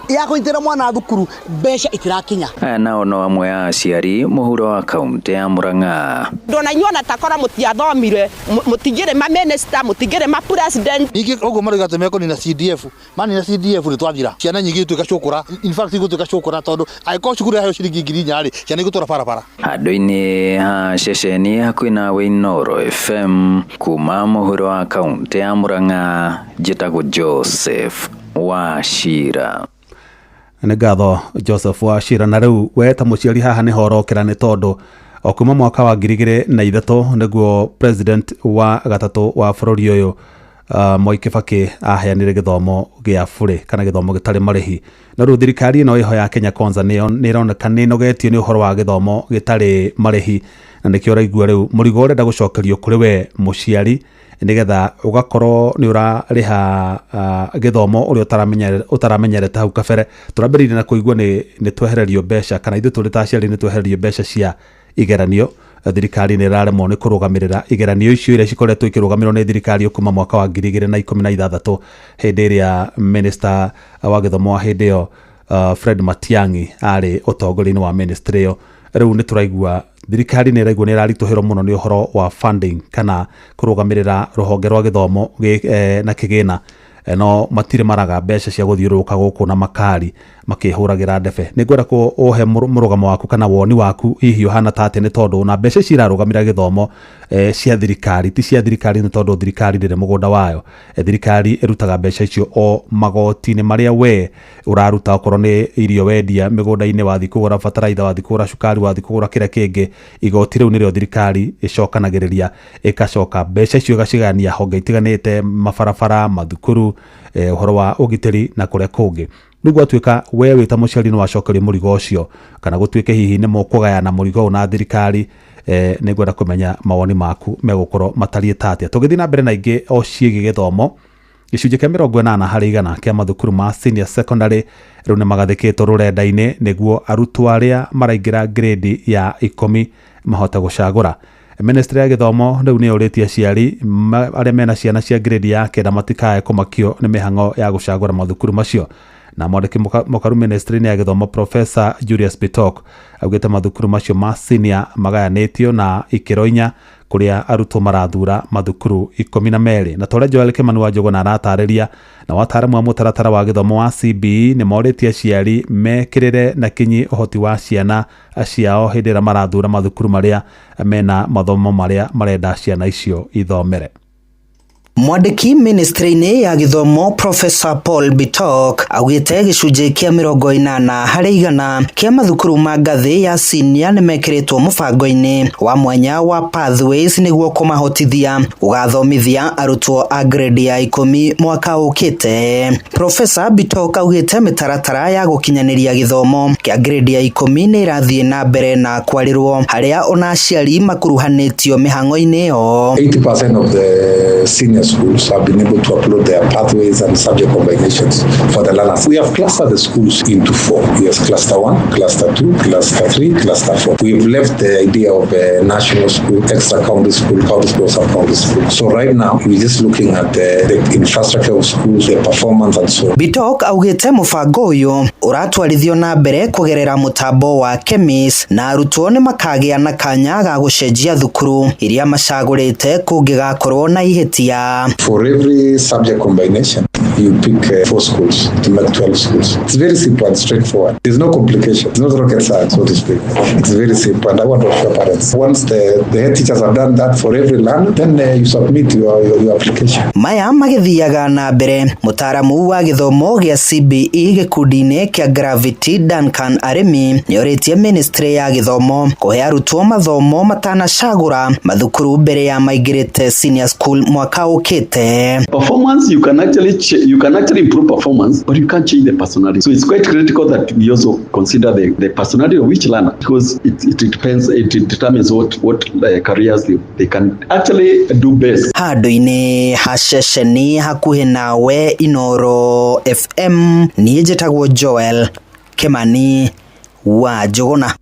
ya kũnyitĩrĩra mwana thukuru mbeca itirakinya. Aya nao no amwe a aciari mũhuro wa kaunti ya Murang'a. Ndona inyuĩ ona takora mũtiathomire, mũtingĩrĩ ma minister, mũtingĩrĩ ma president. Ningĩ ũguo marauga atĩ mekũnina CDF, manina CDF nĩ twathira. Ciana nyingĩ ituĩka cũkũra, in fact igũtuĩka cũkũra tondũ angĩkorwo cukuru yaheo ciringi 4,000 rĩ, ciana igũtũra barabara. Handũ-inĩ ha ceceni hakuhĩ na Inooro FM kuma mũhuro wa kaunti ya Murang'a, njĩtagwo Joseph Wachira. Nĩ ngatho Joseph Wachira. Na rĩu we ta mũciari haha nĩho ũrokĩra, nĩ tondũ o kuma mwaka wa 2003 nĩguo president wa gatatũ wa bũrũri ũyũ Mwai Kibaki aheanire gĩthomo gĩa bũrĩ kana gĩthomo gĩtarĩ marĩhi. Na rĩu thirikari ĩno ĩho ya Kenya Kwanza nĩ ĩroneka nĩ ĩnogetio nĩ ũhoro wa gĩthomo gĩtarĩ marĩhi, na nĩkĩo ũraigua rĩu mũrigo ũrenda gũcokerio kũrĩ we mũciari, nĩgetha ũgakorwo nĩ ũrarĩha gĩthomo ũrĩa ũtaramenyerete hau kabere. Tũrambĩrĩirie na kũigua nĩ twehererio mbeca, kana ithuĩ tũrĩ ta aciari nĩ twehererio mbeca cia igeranio. Thirikari nĩ ĩraremwo nĩ kũrũgamĩrĩra igeranio icio iria cikoretwo ikĩrũgamĩrĩrwo nĩ thirikari kuma mwaka wa 2016, hĩndĩ ĩrĩa minister wa gĩthomo wa hĩndĩ ĩyo Fred Matiang'i arĩ ũtongoria-inĩ wa ministry ĩyo. Rĩu nĩ tũraigua thirikari nĩ ĩraigua nĩ ĩraritũhĩrwo mũno nĩ ũhoro wa funding kana kũrũgamĩrĩra rũhonge rwa gĩthomo na kĩgĩna, no matirĩ maraga mbeca cia gũthiũrũrũka gũkũ na makari makĩhũragĩra ndebe. Nĩ ngwenda ũhe mũrũgamo waku kana woni waku hihi ũhana ta atĩa, nĩ tondũ na mbeca ici irarũgamĩrĩra gĩthomo cia thirikari ti cia thirikari, nĩ tondũ thirikari ndĩrĩ mũgũnda wayo. Thirikari ĩrutaga mbeca icio o magoti-inĩ marĩa we ũraruta, okorwo nĩ irio wendia mĩgũnda-inĩ, wathiĩ kũgũra bataraitha, wathiĩ kũgũra cukari, wathiĩ kũgũra kĩrĩa kĩngĩ, igoti rĩu nĩrĩo thirikari ĩcokanagĩrĩria, ĩgacoka mbeca icio ĩgacigayania honge itiganĩte, mabarabara, mathukuru, ũhoro wa ũgitĩri na kũrĩa kũngĩ. Rĩu gwatuĩka we wĩ ta mũciari nĩ wacokerio mũrigo ũcio, kana gũtuĩke hihi nĩ mũkũgayana mũrigo ũyũ na thirikari, nĩ ngwenda kũmenya mawoni maku megũkorwo matariĩ ta atĩa. Tũgĩthiĩ na mbere na ingĩ o ciĩgiĩ gĩthomo, gĩcunjĩ kĩa 80 harĩ igana kĩa mathukuru ma senior secondary rĩu nĩ magathĩkĩtwo rũrenda-inĩ nĩguo arutwo arĩa maraingĩra grade ya 10 mahote gũcagũra. Ministry ya gĩthomo rĩu nĩ yũrĩtie aciari arĩa mena ciana cia grade ya 9 matikae kũmakio nĩ mĩhang'o ya gũcagũra mathukuru macio. Na mwandĩki mũkaru ministry-inĩ ya gĩthomo Professor Julius Bitok augĩte mathukuru macio ma senior magayanĩtio na ikĩro 4 kũrĩa arutwo marathura mathukuru 12. Na torĩa Joel Kimani wa Njũgũna aratarĩria, na wataaramu wa mũtaratara wa gĩthomo wa CBE nĩ morĩtie aciari mekĩrĩre na kinyi ũhoti wa ciana ciao hĩndĩ ĩrĩa marathura mathukuru marĩa mena mathomo marĩa marenda ciana icio ithomere. Mwandĩki ministry-inĩ ya gĩthomo Professor Paul Bitok augĩte gĩcunjĩ kĩa 80% kĩa mathukuru ma ngathĩ ya senior nĩmekĩrĩtwo mũbango-inĩ wa mwanya wa Pathways nĩguo kũmahotithia gũgathomithia arutwo a grade ya 10 mwaka ũkĩte. Professor Bitok augĩte mĩtaratara ya gũkinyanĩria gĩthomo kĩa grade ya 10 nĩ ĩrathiĩ na mbere na kwarĩrwo harĩa ona aciari makuruhanĩtio mĩhang'o-inĩ ĩyo. 80% of the senior schools have been able to upload their pathways and subject combinations for the learners. We have clustered the schools into four. Yes, cluster 1, cluster 2, cluster 3, cluster 4. We've left the idea of a national school, extra county school, county school, sub-county school. So right now, we're just looking at the infrastructure of schools, the performance and so on. Bitok augĩte mũbango ũyũ ũratwarithio na mbere kũgerera mũtambo wa KEMIS na arutwo nĩ makagĩa na kanya ga gũcenjia thukuru iria macagũrĩte kũngĩgakorwo na ihĩtia. For every subject combination, you pick 4 schools to make 12 schools. It's very simple and straightforward. There's no complication. It's not rocket science, so to speak. It's very simple, and I want to assure parents. Once the head teachers have done that for every learner, then you submit your application. Maya magĩthiaga na mbere mũtaaramu wa gĩthomo gĩa CBE gĩkundi-inĩ kĩa Gravity Duncan Aremi nĩorĩtie ministry ya gĩthomo kũhe arutwo mathomo matanacagũra mathukuru mbere ya maingĩrĩte senior school mwaka ũkĩte. Performance, you can actually improve performance, but you can't change the personality. So it's quite critical that we also consider the personality of each learner, because it depends, it determines what careers they can actually do best. Handũ-inĩ ha ceceni hakuhĩ nawe Inoro FM, niĩ njĩtagwo Joel Kimani wa Njũgũna.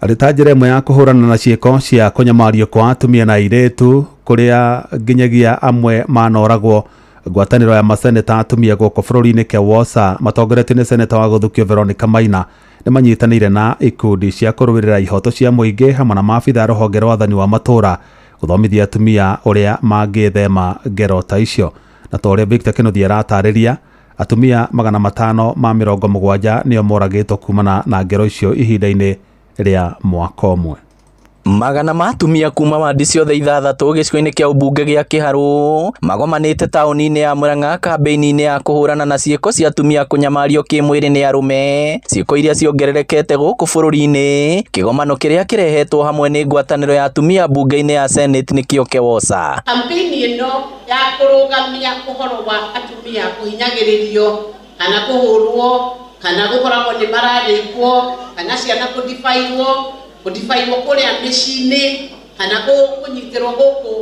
Arĩ ta njĩra ĩmwe ya kũhũrana na ciĩko cia kũnyamario kwa atumia na airĩtu kũrĩa nginyagia amwe manoragwo, ngwatanĩro ya maseneta atumia gũkũ bũrũri-inĩ KEWOSA matongoretio nĩ seneta wa gũthukio Veronica Maina nĩ manyitanĩire na ikundi cia kũrũĩrĩra ihoto cia mũingĩ hamwe na maabitha a rũhonge rwa wathani wa matũũra gũthomithia atumia ũrĩa mangĩthema ngero ta icio. Na ta ũrĩa Victor Kĩnuthia aratarĩria, atumia 570 nĩo moragĩtwo kumana na ngero icio ihinda-inĩ rĩa mwaka ũmwe. Magana ma atumia kuma wandi ciothe 6 gĩcigo-inĩ kĩa ũmbunge gĩa Kĩharũ magomanĩte taũni-inĩ ya Murang'a kambĩini-inĩ ya kũhũrana na ciĩko cia atumia kũnyamario kĩmwĩrĩ nĩ arũme, ciĩko iria ciongererekete gũkũ bũrũri-inĩ. Kĩgomano kĩrĩa kĩrehetwo hamwe nĩ ngwatanĩro ya atumia mbunge-inĩ ya Senate nĩkĩo KEWOSA. Kampeni ĩno ya kũrũgamia ũhoro wa atumia kũhinyagĩrĩrio kana kũhũrwo kana gũkoragwo nĩ mararĩkwo kana ciana kũdibairwo kũrĩa mĩciĩ-inĩ kana kũnyitĩrwo gũkũ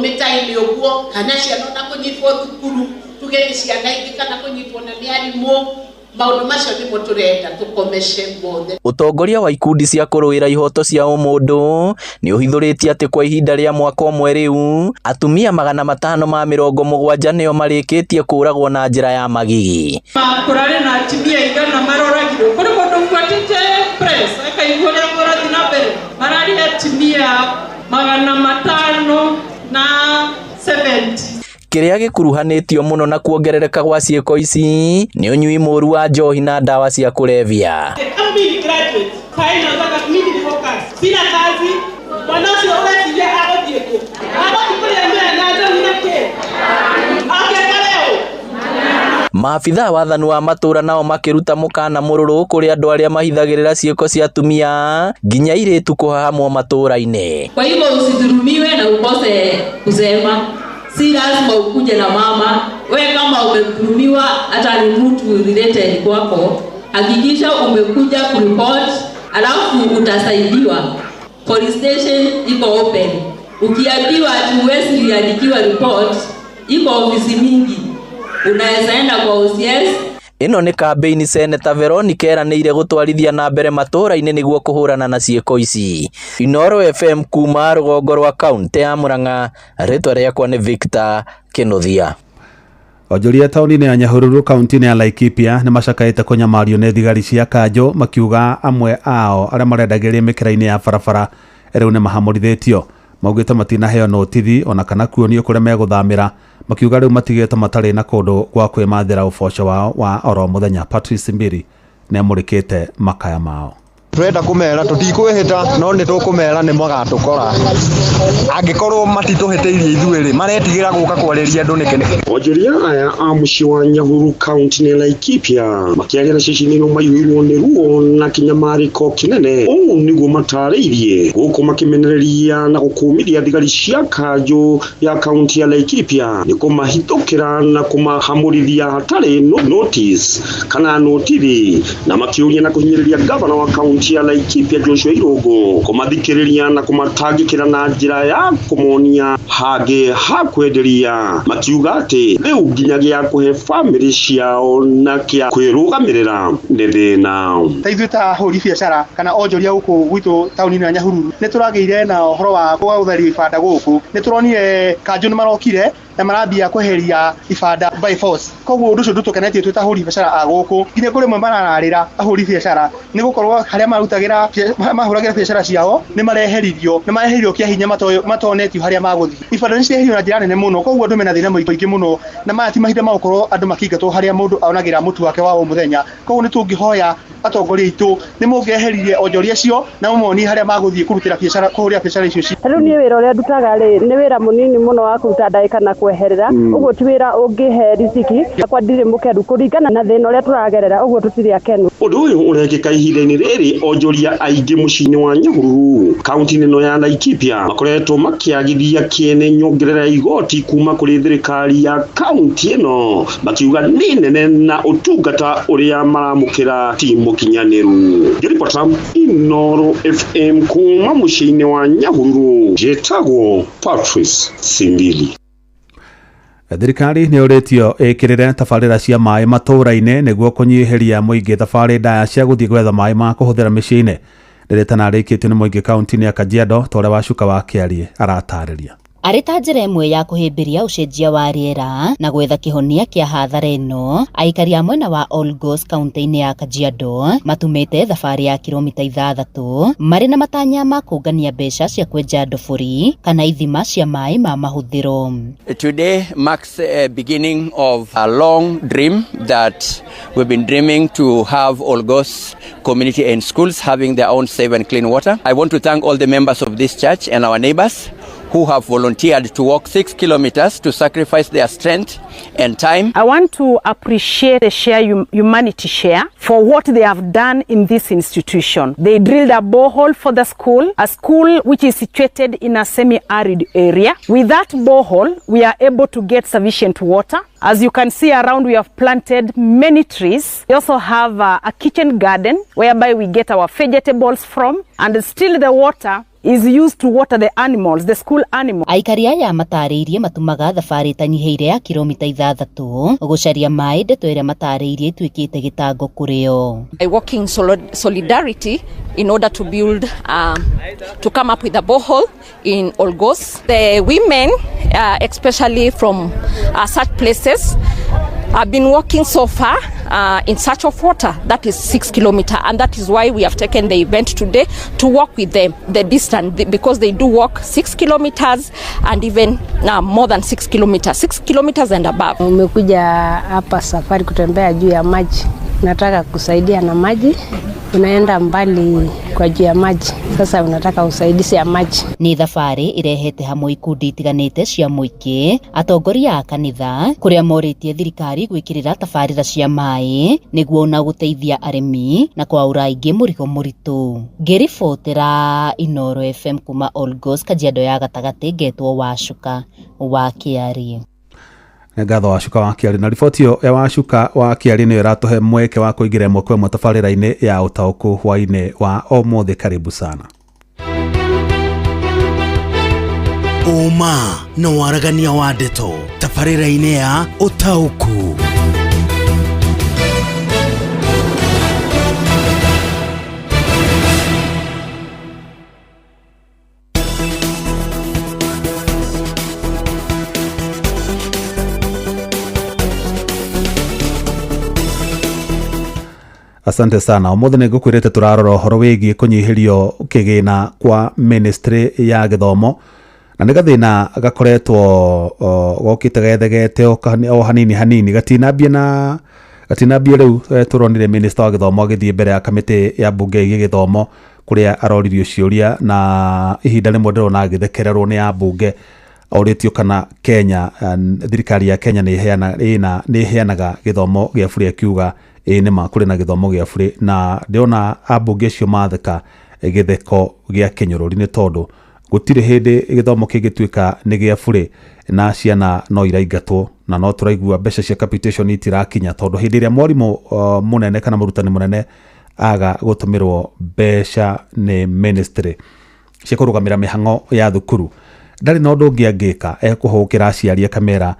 mĩta-inĩ ũguo kana ciana ona kũnyitwo thukuru tuge nĩ ciana ingĩ kana kũnyitwo na nĩ arimũ, maũndũ macio nĩmo tũrenda tũkomece mothe. Ũtongoria wa ikundi cia kũrũĩra ihoto cia ũmũndũ nĩ ũhithũrĩtie atĩ kwa ihinda rĩa mwaka ũmwe rĩu atumia 570 nĩo marĩkĩtie kũũragwo na njĩra ya magigi. Kũrarĩ na atumia 100 maroragirwo kũrĩ mũndũ ũbuatĩte press akaigua ũrĩa kũrathiĩ na mbere, mararĩ atumia 570. Kĩrĩa gĩkuruhanĩtio mũno na kuongerereka gwa ciĩko ici nĩ ũnyui mũru wa njohi na ndawa cia kũrebia. Maabitha wathani wa matũũra nao makĩruta mũkana mũrũrũ kũrĩ andũ arĩa mahithagĩrĩra ciĩko cia atumia nginya airĩtu kũhahamwo matũũra-inĩ. Kwa hivyo usidhulumiwe na ukose kusema. Si lazima ukuje na mama. We kama umedhulumiwa hata ni mtu related kwako, hakikisha umekuja kureport, alafu utasaidiwa. Police station iko open. Ukiambiwa ati huwezi kuandikiwa report, iko ofisi mingi. Unaweza enda kwa OCS. Ĩno nĩ kambĩini Seneta Veronica eranĩire gũtwarithia na mbere matũũra-inĩ nĩguo kũhũrana na ciĩko ici. Inoro FM kuma rũgongo rwa kaunti ya Murang'a, rĩtwa rĩakwa nĩ Victor Kĩnuthia. Onjoria taũni-inĩ ya Nyahururu kaunti-inĩ ya Laikipia nĩ macakaĩte kũnyamario nĩ thigari cia kanjũ makiuga amwe ao arĩa marendagĩria mĩkĩra-inĩ ya barabara rĩu nĩ mahamũrithĩtio. Maugĩte matinaheo notithi ona kana kuonio kũrĩa megũthamĩra, makiuga rĩu matigĩtwo matarĩ na kũndũ gwa kwĩmathĩra ũboco wao wa oro mũthenya. Patrice Mbiri nĩamũrĩkĩte makaya mao. Turenda kumera tutikwihita no ni tukumera ni magatukora angikorwo matituhitiirie ithuĩ rĩ maretigira guka kwarĩria andũ nĩkĩ. Onjoria aya a mũciĩ wa Nyahururu kaunti-inĩ ya Laikipia makĩaria na ceceni ĩno maiyũirwo nĩ ruo na kĩnyamarĩko kĩnene. Ũũ nĩguo matarĩirie gũkũ makĩmenereria na gũkũmithia thigari cia kanjũ ya kaunti ya Laikipia nĩ kũmahithũkĩra na kũmahamũrithia hatarĩ notice kana notithi, na makĩũria na kũhinyĩrĩria gavana wa kaunti ya Laikipia Joshua Irungu kũmathikĩrĩria na kũmatangĩkĩra na njĩra ya kũmonia hangĩ ha kwenderia, makiuga atĩ rĩu nginyagia kũhe bamĩrĩ ciao na kĩa kwĩrũgamĩrĩra nĩ thĩna. Ta ithuĩ ta ahũri biacara kana onjoria gũkũ gwitũ taũni-inĩ ya Nyahururu nĩ tũragĩire na ũhoro wa gũthario ibanda gũkũ. Nĩ tũronire kanjũ nĩ marokire na marambia kweheria ibanda by force, koguo ũndũ ũcio ndũtũkenetie twĩ ta ahũri biacara a gũkũ. Nginya kũrĩ amwe marararĩra ahũri biacara nĩ gũkorwo harĩa marutagĩra mahũragĩra biacara ciao nĩ mareheririo, nĩ mareheririo kĩa hinya matonetio harĩa magũthiĩ. Ibanda nĩ cireheririo na njĩra nene mũno, koguo andũ mena thĩna mũingĩ mũno, na maya ti mahinda ma gũkorwo andũ makĩingatwo harĩa mũndũ onagĩra mũtu wake wa o mũthenya. Koguo nĩ tũngĩhoya atongoria aitũ nĩ mũngĩeheririe onjoria acio na mũmonie harĩa magũthiĩ kũrutĩra biacara, kũhũrĩra biacara icio. Rĩu niĩ wĩra ũrĩa ndutaga rĩ nĩ wĩra mũnini mũno wa kũruta ndagĩka na kweherera, ũguo ti wĩra ũngĩhe riziki. Akwa ndirĩ mũkenu kũringana na thĩna ũrĩa tũragerera, ũguo tũtirĩ akenu. Ũndũ ũyũ ũrekĩka ihinda-inĩ rĩrĩ onjoria aingĩ mũciĩ-inĩ wa Nyahururu kaunti-inĩ ĩno ya Laikipia makoretwo makĩagithia kĩene nyongerera ya igoti kuma kũrĩ thirikari ya kaunti ĩno, makiuga nĩ nene na ũtungata ũrĩa maramũkĩra ti mũkinyanĩru. Ngĩribota Inooro FM kuma mũciĩ-inĩ wa Nyahururu, njĩtagwo Patrice Simbili. Thirikari nĩ ũrĩtio ĩkĩrĩre tabarĩra cia maĩ matũũra-inĩ nĩguo kũnyihĩria mũingĩ thabarĩ ndaya cia gũthiĩ gwetha maĩ ma kũhũthĩra mĩciĩ-inĩ. Rĩrĩ rĩkĩtio nĩ mũingĩ kaunti-inĩ ya Kajiado ta ũrĩa Wacuka wa Kĩarie aratarĩria. Arĩ ta njĩra ĩmwe ya kũhĩmbĩria ũcenjia wa rĩera na gwetha kĩhonia kĩa hathara ĩno, aikari a mwena wa Olgos kaunti-inĩ ya Kajiado matumĩte thabarĩ ya kilomita 6 marĩ na matanya ma kũngania mbeca cia kwenja ndobori kana ithima cia maĩ ma mahũthĩro. Today marks a beginning of a long dream that we've been dreaming to have Olgos community and schools having their own safe and clean water. I want to thank all the members of this church and our neighbors who have volunteered to walk 6 kilometers to sacrifice their strength and time. I want to appreciate the Share Humanity Share for what they have done in this institution. They drilled a borehole for the school, a school which is situated in a semi-arid area. With that borehole, we are able to get sufficient water. As you can see around, we have planted many trees. We also have a kitchen garden whereby we get our vegetables from, and still the water is used to water the animals, the school animals. Aikari aya matarĩirie matumaga thabarĩ ĩtanyihĩire ya kilomita 6 gũcaria maĩ, ndeto ĩrĩa matarĩirie ĩtuĩkĩte gĩtango kũrĩ o. I work in solidarity in order to build, to come up with a borehole in Olgos. The women, especially from such places, have been walking so far in search of water. That is 6 kilometers, and that is why we have taken the event today to walk with them the distance, because they do walk 6 kilometers and even more than 6 kilometers, 6 kilometers and above. Umekuja hapa safari kutembea juu ya maji, nataka kusaidia na maji, unaenda mbali kwa juu ya maji, sasa unataka usaidizi ya maji. Nĩ thabarĩ ĩrehete hamwe ikundi itiganĩte cia mũingĩ, atongoria a kanitha kũrĩa morĩtie thirikari gwĩkĩrĩra tabarĩra cia maĩ nĩguo ona gũteithia arĩmi na kwaũra aingĩ mũrigo mũritũ. Ngĩribotera Inooro FM kuma Olgos, Kajiado ya gatagatĩ, ngetwo Wacuka wa Kĩarie. Nĩ ngatho Wacuka wa Kĩarie. Na riboti ĩyo ya Wacuka wa Kĩarie nĩyo ĩratũhe mweke wa kũingĩra ĩmwe kwa ĩmwe tabarĩra-inĩ ya ũtaũku hwaĩ-inĩ wa ũmũthĩ. Karibu sana. Ũma na waragania wa ndeto tabarĩra-inĩ ya ũtaũku. Asante sana. Ũmũthĩ nĩ ngũkwĩrĩte tũrarora ũhoro wĩgiĩ kũnyihĩrio kĩgĩna kwa ministry ya gĩthomo, na nĩ gathĩna gakoretwo gokĩte gethegete o hanini hanini, gatinambia na Gatinambie rĩu tũronire minister wa gĩthomo agĩthiĩ mbere ya kamĩtĩ ya mbunge ĩgiĩ gĩthomo kũrĩa aroririo ciũria, na ihinda rĩmwe ndĩrona agĩthekererwo nĩ ambunge orĩtio kana Kenya, thirikari ya Kenya nĩ ĩheanaga gĩthomo gĩa bure, akiuga ĩĩ nĩma kũrĩ na gĩthomo gĩa bure, na ndĩrona ambunge acio matheka gĩtheko gĩa kĩnyũrũri nĩ tondũ gũtirĩ hĩndĩ gĩthomo kĩngĩtuĩka nĩ gĩa bure na ciana no iraingatwo, na no tũraigua mbeca cia capitation itirakinya tondũ hĩndĩ ĩrĩa mwarimũ mũnene kana mũrutani mũnene aga gũtũmĩrwo mbeca nĩ ministry cia kũrũgamĩra mĩhang'o ya thukuru, ndarĩ na ũndũ ũngĩ angĩka, ekũhũkĩra aciari akamera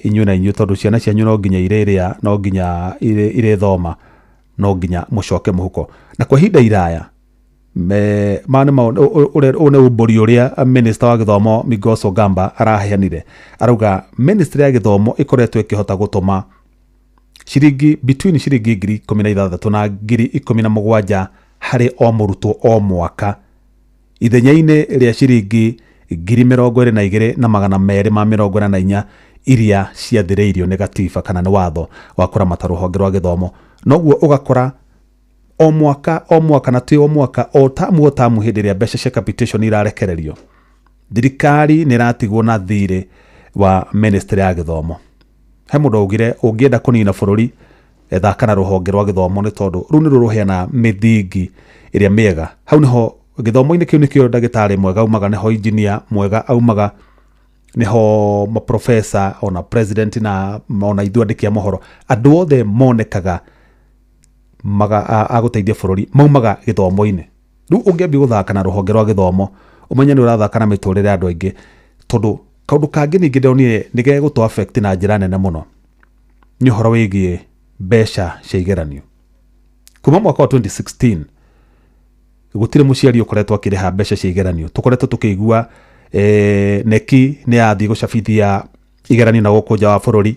inyuĩ na inyuĩ tondũ ciana cianyu no nginya irĩrĩa, no nginya irĩthoma, no nginya mũcoke mũhuko. Na kwa ihinda iraya ũyũ nĩ ũmbũri ũrĩa minister wa gĩthomo Migos Ogamba araheanire, arauga ministry ya gĩthomo ĩkoretwo ĩkĩhota gũtũma ciringi between ciringi 16,000 na 17,000 harĩ o mũrutwo o mwaka, ithenya-inĩ rĩa ciringi 22,244 iria ciathĩrĩirio nĩ gatiba kana nĩ watho wa kũramata rũhonge rwa gĩthomo. Noguo ũgakora o mwaka na ti o mwaka, o tamu o tamu hĩndĩ ĩrĩa mbeca cia capitation irarekererio, thirikari nĩ ĩratigwo na thirĩ wa ministry ya gĩthomo. He mũndũ augire ũngĩenda kũnina bũrũri thaka na rũhonge rwa gĩthomo nĩ tondũ rũu nĩruo rũheana mĩthingi ĩrĩa mĩega. Hau nĩho gĩthomo-inĩ kĩu nĩkĩo ndagĩtarĩ mwega aumaga, nĩho engineer mwega aumaga, nĩho maprofesa ona president na ona ithuĩ andĩki a mohoro, andũ othe monekaga agũteithia bũrũri maumaga gĩthomo-inĩ. Rĩu ũngĩambia gũthaka na rũhonge rwa gĩthomo ũmenye nĩ ũrathaka na mĩtũrĩre ya andũ aingĩ, tondũ kaũndũ kangĩ ningĩ ndĩronire nĩ gegũtũ affect na njĩra nene mũno nĩ ũhoro wĩgiĩ mbeca cia igeranio. Kuma mwaka wa 2016 gũtirĩ mũciari ũkoretwo akĩrĩha mbeca cia igeranio. Tũkoretwo tũkĩigua neki nĩ yathiĩ gũcabithia igeranio na gũkũ nja wa bũrũri,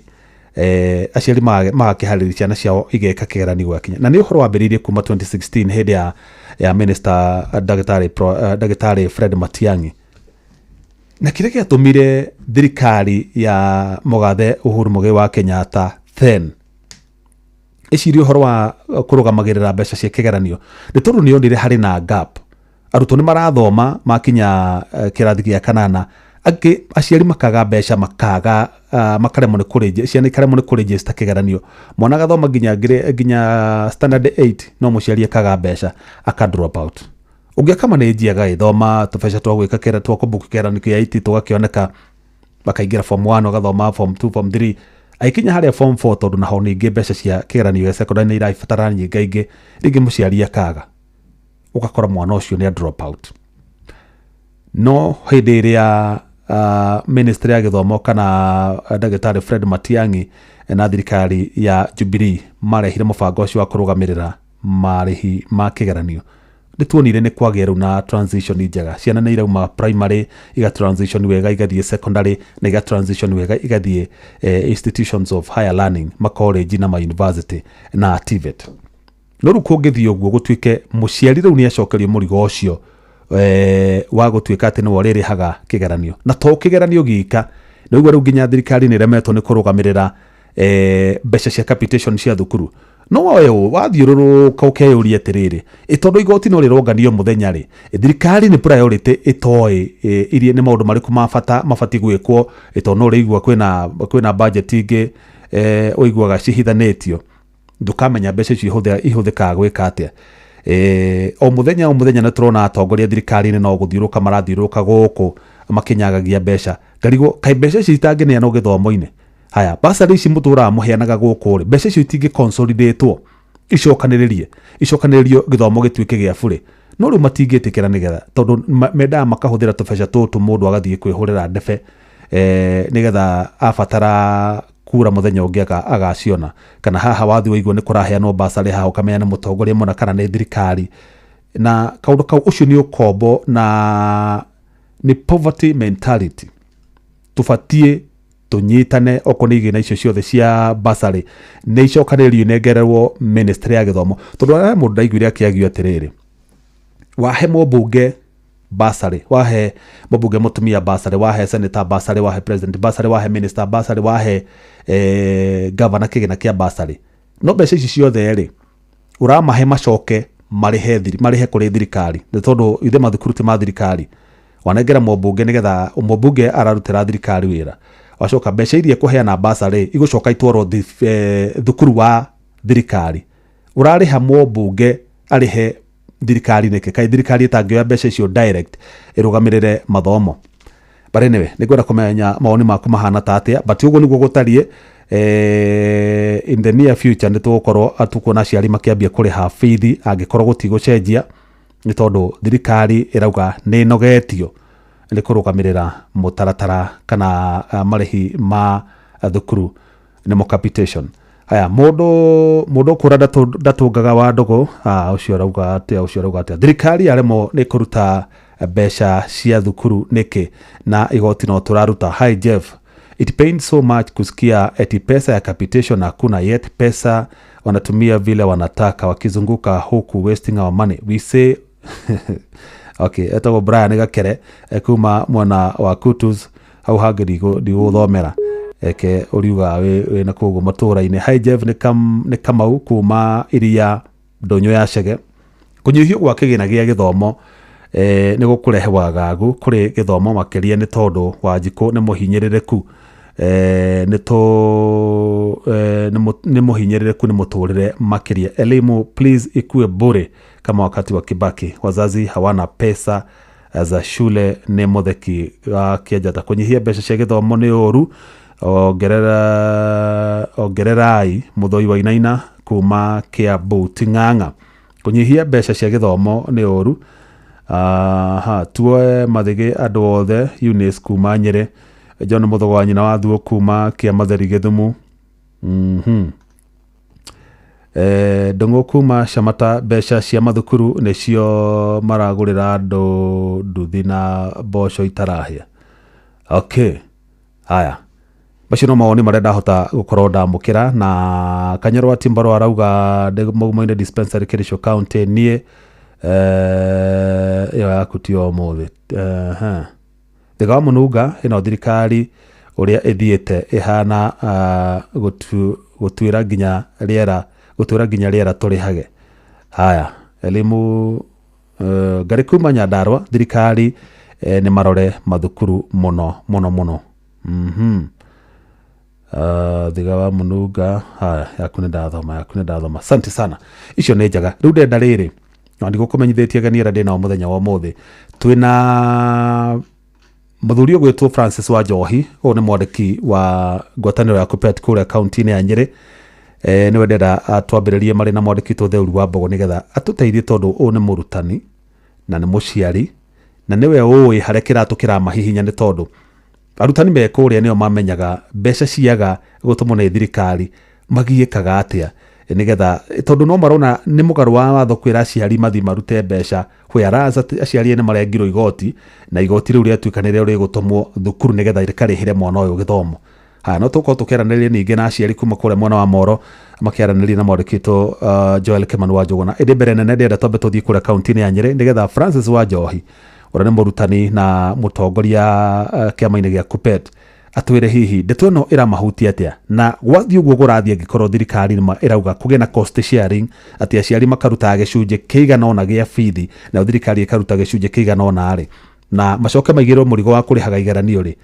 aciari magakĩharĩria ciana ciao igeka kĩgeranio gwakinya, na nĩ ũhoro wambĩrĩirie kuma 2016 hĩndĩ ya minister ndagĩtarĩ Fred Matiang'i. Na kĩrĩa gĩatũmire thirikari ya mũgathe Uhuru Muigai wa Kenyatta then ĩcirie ũhoro wa kũrũgamagĩrĩra mbeca cia kĩgeranio nĩ tondũ nĩ yonire harĩ na gap. Arutwo nĩ marathoma makinya kĩrathi gĩa kanana, angĩ aciari makaga mbeca, makaga makaremwo nĩ kũrĩnjia ciana, ikaremwo nĩ kũrĩnjĩsta kĩgeranio. Mwana agathoma nginya standard 8 no mũciari akaga mbeca aka drop out. Ũngĩ akamanĩnjia agagĩthoma tũbeca twa gwĩka twa kũbuku kĩgeranio kĩa 8 tũgakĩoneka, makaingĩra form 1 agathoma form 2 form 3 aikinya harĩa form 4 tondũ naho ningĩ mbeca cia kĩgeranio gĩa secondary nĩ irabatara nyingaingĩ, rĩngĩ mũciari akaga, ũgakora mwana ũcio nĩ a drop out. No hĩndĩ ĩrĩa ministry ya gĩthomo kana ndagĩtarĩ Fred Matiang'i na thirikari ya Jubilee marehire mũbango ũcio wa kũrũgamĩrĩra marĩhi ma kĩgeranio, nĩ tuonire nĩ kwagĩa rĩu na transition njega. Ciana nĩ irauma primary iga transition wega igathiĩ secondary, na iga transition wega igathiĩ institutions of higher learning, ma college na ma university na TVET. No rĩu kũngĩthiĩ ũguo gũtuĩke mũciari rĩu nĩ acokerio mũrigo ũcio wa gũtuĩka atĩ nĩwe ũrĩrĩhaga kĩgeranio, na to kĩgeranio gika, nĩguo rĩu nginya thirikari nĩ ĩremetwo nĩ kũrũgamĩrĩra mbeca cia capitation cia thukuru. No wewe wathiũrũrũka ũkeyũria atĩrĩrĩ, tondũ igoti no rĩronganio mũthenya rĩ, thirikari nĩ priority ĩtoĩ iria nĩ maũndũ marĩkũ ma bata mabatiĩ gwĩkwo, tondũ no ũrĩigua kwĩna budget ingĩ ũiguaga cihithanĩtio, ndũkamenya mbeca icio ihũthĩkaga gwĩka atĩa. O mũthenya nĩ tũrona atongoria thirikari-inĩ no gũthiũrũka marathiũrũrũka gũkũ makĩnyagagia mbeca, ngarigwo kaĩ mbeca ici itangĩneanwo gĩthomo-inĩ. Haya, basarĩ ici mũtũraga mũheanaga gũkũ rĩ, mbeca icio itingĩ consolidatwo icokanĩrĩrio gĩthomo gĩtuĩke gĩa bure. No rĩu matingĩtĩkĩra nĩgetha, tondũ mendaga makahũthĩra tũbeca tũtũ mũndũ agathiĩ kwĩhũrĩra ndebe nĩgetha abatara kura mũthenya ũngĩ agaciona. Kana haha wathiĩ waigua nĩ kũraheanwo basarĩ haha ũkamenya nĩ mũtongoria mũna kana nĩ thirikari. Na kaũndũ kau ũcio nĩ ũkombo na nĩ poverty mentality. Tũbatiĩ tũnyitane okorwo nĩ igĩna icio ciothe cia basarĩ nĩ icokanĩrĩrio inengererwo ministry ya gĩthomo, tondũ he mũndũ ndaiguire akĩagio atĩrĩrĩ, wahe mũmbunge basarĩ, wahe mũmbunge mũtumia basarĩ, wahe senator basarĩ, wahe president basarĩ, wahe minister basarĩ, wahe governor kĩgĩna kĩa basarĩ, No mbeca ici ciothe rĩ, ũramahe macoke marĩhe marĩhe kũrĩ thirikari, nĩ tondũ ithe mathukuru ti ma thirikari. Wanengera mũmbunge nĩgetha mũmbunge ararutĩra thirikari wĩra, wacoka mbeca iria kũheana basarĩ igũcoka itwarwo thukuru wa thirikari. Ũrarĩha mũmbunge arĩhe thirikari nĩkĩ? Kaĩ thirikari ĩtangĩoya mbeca icio direct ĩrũgamĩrĩre mathomo? But anyway, nĩngwenda kũmenya mawoni maku mahana ta atĩa, but ũguo nĩguo gũtariĩ. In the near future nĩ tũgũkorwo tukuona aciari makĩambia kũrĩha bithi angĩkorwo gũtigũcenjia, nĩ tondũ thirikari ĩrauga nĩ ĩnogetio nĩ kũrũgamĩrĩra mũtaratara kana marĩhi ma thukuru, nĩmo capitation. Aya, mũndũ ũkũra ndatũngaga wa ndũgũ. Ũcio arauga atĩa? Ũcio arauga atĩa? Thirikari yaremwo nĩ kũruta mbeca cia thukuru nĩkĩ na igoti no tũraruta? Hi Jeff, it pains so much kusikia eti pesa ya capitation hakuna, yet pesa wanatumia vile wanataka wakizunguka huku wasting our money, we say. Okay, etagwo Brian Gakere, kuma mwena wa Kutus. Hau hangĩ ndigũthomera, eke ũriuga wĩ na kũguo matũra-inĩ. Hi Jeff, nĩ Kamau kuma iria ndũnyũ ya Chege. Kũnyihio gwa kĩgĩna gĩa gĩthomo nĩ gũkũrehe wagagu kũrĩ gĩthomo, makĩria nĩ tondũ Wanjikũ nĩ mũhinyĩrĩrĩku, nĩ tũ nĩ mũhinyĩrĩrĩku nĩ mũtũrĩre makĩria. Elimu please ikue bure kama wakati wa Kibaki, wazazi hawana pesa za shule. Nĩ Mũtheki wa Kĩanjata. Kũnyihia mbeca cia gĩthomo nĩ ũru, ongerera ongererai. Mũthoi wa Inaina kuma Kiambu Ting'ang'a. Kũnyihia mbeca cia gĩthomo nĩ ũru. Aha, tuoe mathĩgĩ andũ othe. Eunice kuma Nyĩrĩ. John Mũthogo wa nyina wa Thuo kuma Kĩamatheri Gĩthumu. Ndũng'ũ kuma Camata. Mbeca cia mathukuru nĩcio maragũrĩra andũ nduthi na mboco itarahĩa. Okay, haya, macio no mawoni marĩa ndahota gũkorwo ndamũkĩra. Na Kanyoro wa Timbaro arauga ndĩ Mũgumo-inĩ dispensary, Kericho County. Niĩ ĩyo yaku ti o ũmũthĩ. Thĩga wa Mũnunga, ĩno thirikari ũrĩa ĩthiĩte ĩhana gũtuĩra nginya rĩera, gũtuĩra nginya rĩera tũrĩhage. Haya, elimu ngarĩ kuma Nyandarua. Thirikari nĩ marore mathukuru mũno mũno mũno. Thiga wa Mũnunga, haya, yaku nĩ ndathoma, yaku nĩ ndathoma. Asante sana, icio nĩ njega. Rĩu ndenda rĩrĩ na ndigũkũmenyithĩtie ageni arĩa ndĩ nao mũthenya wa ũmũthĩ. Twĩna mũthuri ũgwĩtwo Francis wa Njohi, ũyũ nĩ mwandĩki wa ngwatanĩro ya Kuppet kũrĩa kaunti-inĩ ya Nyĩrĩ. Nĩwe ndĩrenda twambĩrĩrie marĩ na mwandĩki witũ Theuri wa Mbogo, nĩgetha atũteithie, tondũ ũyũ nĩ mũrutani na nĩ mũciari na nĩwe ũĩ harĩa kĩratũ kĩramahihinya, nĩ tondũ arutani me kũrĩa nĩo mamenyaga mbeca ciaga gũtũmwo nĩ thirikari magiĩkaga atĩa, nĩgetha tondũ no marona nĩ mũgarũ wa watho kwĩra aciari mathiĩ marute mbeca, whereas aciari ene marengirwo igoti na igoti rĩu rĩatuĩka nĩrĩo rĩgũtũmwo thukuru nĩgetha rĩkarĩhĩre mwana ũyũ gĩthomo. Haya, no tũkorwo tũkĩaranĩria ningĩ na aciari kuma kũrĩa mwena wa Moro makĩaranĩria na mwandĩki witũ Joel Kimani wa Njũgũna. Ĩndĩ mbere nene ndĩrenda twambe tũthiĩ kũrĩa kaunti-inĩ ya Nyĩrĩ, nĩgetha Francis wa Njohi, ũrĩa nĩ mũrutani na mũtongoria kĩama-inĩ gĩa Kuppet, atwĩre hihi ndeto ĩno ĩramahutia atĩa, na gwathiĩ ũguo kũrathiĩ angĩkorwo thirikari nĩma ĩrauga kũgĩe na cost sharing, atĩ aciari makarutaga gĩcunjĩ kĩigana ũna gĩa bithi nayo thirikari ĩkaruta gĩcunjĩ kĩigana ũna rĩ, na macoke maigĩrwo mũrigo wa kũrĩhaga igeranio rĩ,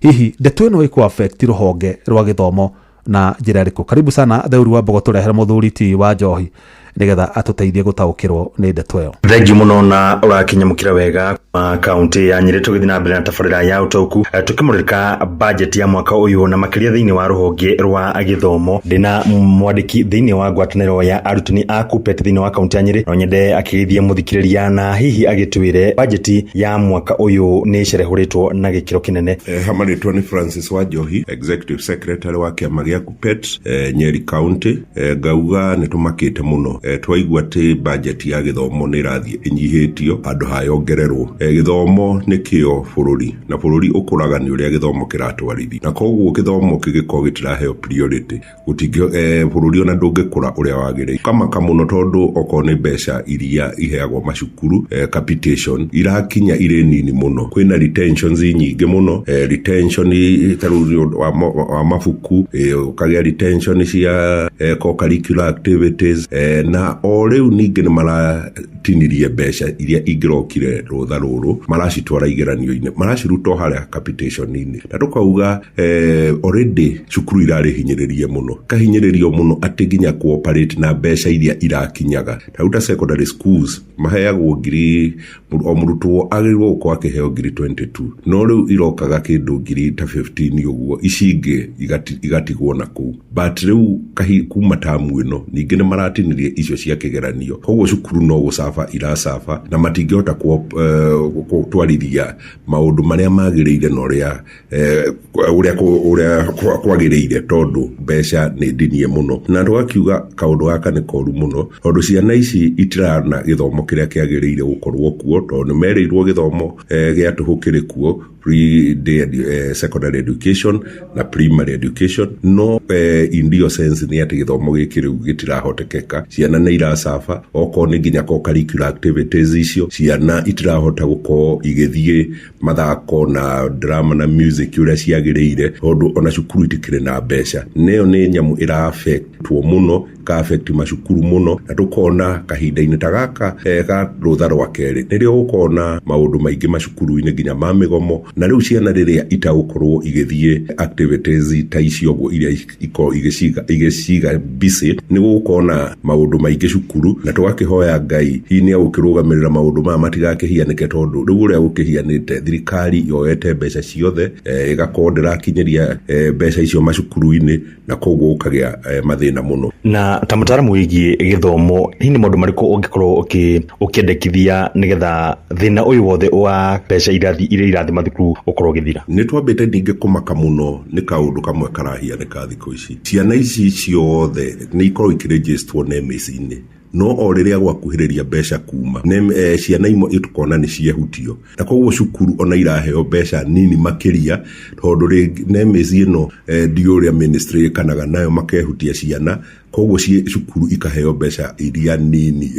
hihi ndeto ĩno ĩkũ affect rũhonge rwa gĩthomo na njĩra ĩrĩkũ? Karibu sana Theuri wa Mbogo, tũrehere mũthuri ti wa Njohi nĩgetha atũteithie gũtaũkĩrwo nĩ ndeto ĩyo. Thengiũ mũno na ũrakinyamũkĩra wega kuma kaunti ya Nyĩrĩ. Tũgĩthiĩ na mbere na tabarĩra ya ũtaũku, tũkĩmũrĩka budget ya mwaka ũyũ na makĩria thĩinĩ wa rũhonge rwa gĩthomo. Ndĩna mwandĩki thĩinĩ wa ngwatanĩro ya arutani a Kuppet thĩinĩ wa kaunti ya Nyĩrĩ. No nyende akĩgeithie mũthikĩrĩria na hihi agĩtwĩre budget ya mwaka ũyũ nĩ ĩcerehũrĩtwo na gĩkĩro kĩnene. Hamarĩtwa nĩ Francis Wanjohi, Executive Secretary wa kĩama gĩa Kuppet, Nyeri County. Ngauga nĩ tũmakĩte mũno. Twaigua atĩ budget ya gĩthomo nĩ ĩrathiĩ ĩnyihĩtio handũ ha yongererwo. Gĩthomo nĩkĩo bũrũri, na bũrũri ũkũraga nĩ ũrĩa gĩthomo kĩratwarithio, na koguo gĩthomo kĩngĩkorwo gĩtiraheo priority gũtingĩ, bũrũri ona ndũngĩkũra ũrĩa wagĩrĩire. Kamaka mũno tondũ okorwo nĩ mbeca iria iheagwo macukuru, capitation irakinya irĩ nini mũno, kwĩna retentions nyingĩ mũno, retention ta rĩu nĩ ũndũ wa mabuku, ũkagĩa retention cia co-curricular activities, na o rĩu ningĩ nĩ maratinirie mbeca iria ingĩrokire rũtha rũrũ, maracitwara igeranio-inĩ, maraciruta o harĩa capitation-inĩ, na tũkauga already cukuru irarĩ hinyĩrĩrie mũno, kahinyĩrĩrio mũno atĩ nginya cooperate na mbeca iria irakinyaga. Ta rĩu ta secondary schools maheagwo ngiri, o mũrutwo agĩrĩirwo gũkorwo akĩheo ngiri 22, no rĩu irokaga kĩndũ ngiri ta 15 ũguo, ici ingĩ igatigwo na kũu. But rĩu kuma tamu ĩno ningĩ nĩ maratinirie icio cia kĩgeranio, koguo cukuru no gũcaba iracaba na matingĩhota gũtwarithia maũndũ marĩa magĩrĩire na ũrĩa kwagĩrĩire, tondũ mbeca nĩ ndinie mũno. Na tũgakiuga kaũndũ gaka nĩ koru mũno, tondũ ciana ici itirana gĩthomo kĩrĩa kĩagĩrĩire gũkorwo kuo, tondũ nĩ merĩirwo gĩthomo gĩa tũhũ kĩrĩ kuo, pre day secondary education na primary education, no in real sense nĩ atĩ gĩthomo gĩkĩ rĩu gĩtirahotekeka, ciana nĩ iracaba, okorwo nĩ nginya co-curricular activities icio ciana itirahota gũkorwo igĩthiĩ mathako na drama na music ũrĩa ciagĩrĩire, tondũ ona cukuru itikĩrĩ na mbeca. Nĩyo nĩ nyamũ ĩra affectwo mũno, ka affect macukuru mũno, na tũkona kahinda-inĩ ta gaka ga rũtha rwa kerĩ nĩrĩo gũkona maũndũ maingĩ macukuru-inĩ nginya ma mĩgomo, na rĩu ciana rĩrĩa itagũkorwo igĩthiĩ activities ta icio ũguo iria ikorwo igĩciga busy, nĩ gũgũkorwo na maũndũ maingĩ cukuru, na tũgakĩhoya Ngai hihi nĩ egũkĩrũgamĩrĩra maũndũ maya matigakĩhianĩke, tondũ rĩu ũrĩa gũkĩhianĩte thirikari yoete mbeca ciothe, ĩgakorwo ndĩrakinyĩria mbeca icio macukuru-inĩ, na koguo gũkagĩa mathĩna mũno. Na ta mũtaaramu wĩgiĩ gĩthomo, hihi nĩ maũndũ marĩkũ ũngĩkorwo ũkĩendekithia nĩgetha thĩna ũyũ wothe wa mbeca iria irathiĩ mathukuru ũkorwo ũgĩthira? Nĩ twambĩte ningĩ kũmaka mũno nĩ kaũndũ kamwe karahianĩka thikũ ici. Ciana ici ciothe nĩ ikoragwo ikĩrĩnjĩstwo NEMIS-inĩ, no o rĩrĩa gwakuhĩrĩria mbeca kuma ciana imwe tũkona nĩ ciehutio, na koguo cukuru ona iraheo mbeca nini makĩria, tondũ rĩngĩ NEMIS ĩno ndiũ ũrĩa ministry ĩkanaga nayo, makehutia ciana, koguo cukuru ikaheo mbeca iria nini,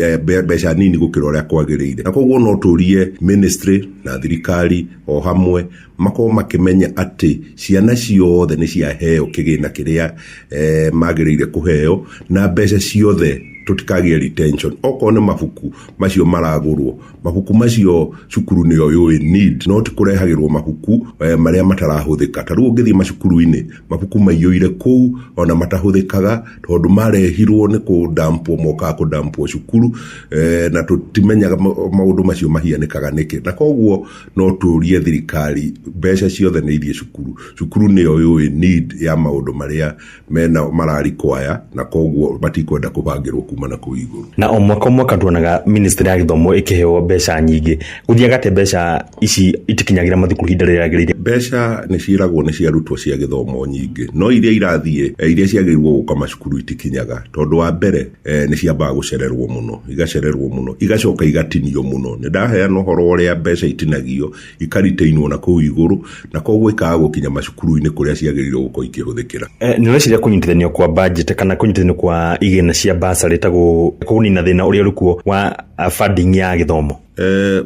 mbeca nini gũkĩra ũrĩa kwagĩrĩire. Na koguo no tũrie ministry na thirikari o hamwe makorwo makĩmenya atĩ ciana ciothe nĩ ciaheo kĩgĩna kĩrĩa magĩrĩire kũheo, na mbeca ciothe tũtikagĩe retention. Okorwo nĩ mabuku macio maragũrwo, mabuku macio cukuru nĩyo yũĩ need, no ti kũrehagĩrwo mabuku marĩa matarahũthĩka. Ta rĩu ũngĩthiĩ macukuru-inĩ, mabuku maiyũire kũu ona matahũthĩkaga, tondũ marehirwo nĩ kũdampwo, mokaga kũdampwo cukuru, na tũtimenyaga maũndũ macio mahianĩkaga nĩkĩ. Na koguo no tũrie thirikari mbeca ciothe nĩ ithiĩ cukuru, cukuru nĩyo yũĩ need ya maũndũ marĩa mena mararikwaya, na koguo matikwenda kũbangĩrwo kuma na kũu igũrũ. Na o mwaka tuonaga ministry ya gĩthomo ĩkĩheo mbeca nyingĩ, gũthiaga atĩa mbeca ici itikinyagĩra mathukuru ihinda rĩrĩa rĩagĩrĩire? Mbeca nĩ ciĩragwo nĩ cia arutwo cia gĩthomo nyingĩ, no iria irathiĩ, iria ciagĩrĩirwo gũka macukuru itikinyaga, tondũ wa mbere nĩ ciambaga gũcererwo mũno, igacererwo mũno, igacoka igatinio mũno. Nĩ ndaheana ũhoro ũrĩa mbeca itinagio ikaritainwo na kũu igũrũ, na koguo ikaga gũkinya macukuru-inĩ kũrĩa ciagĩrĩirwo gũkorwo ikĩhũthĩkĩra. Nĩ ũreciria kũnyitithanio kwa budget kana kũnyitithanio kwa igĩna cia bursary ta kũnina thĩna ũrĩa ũrĩ kuo wa funding ya gĩthomo?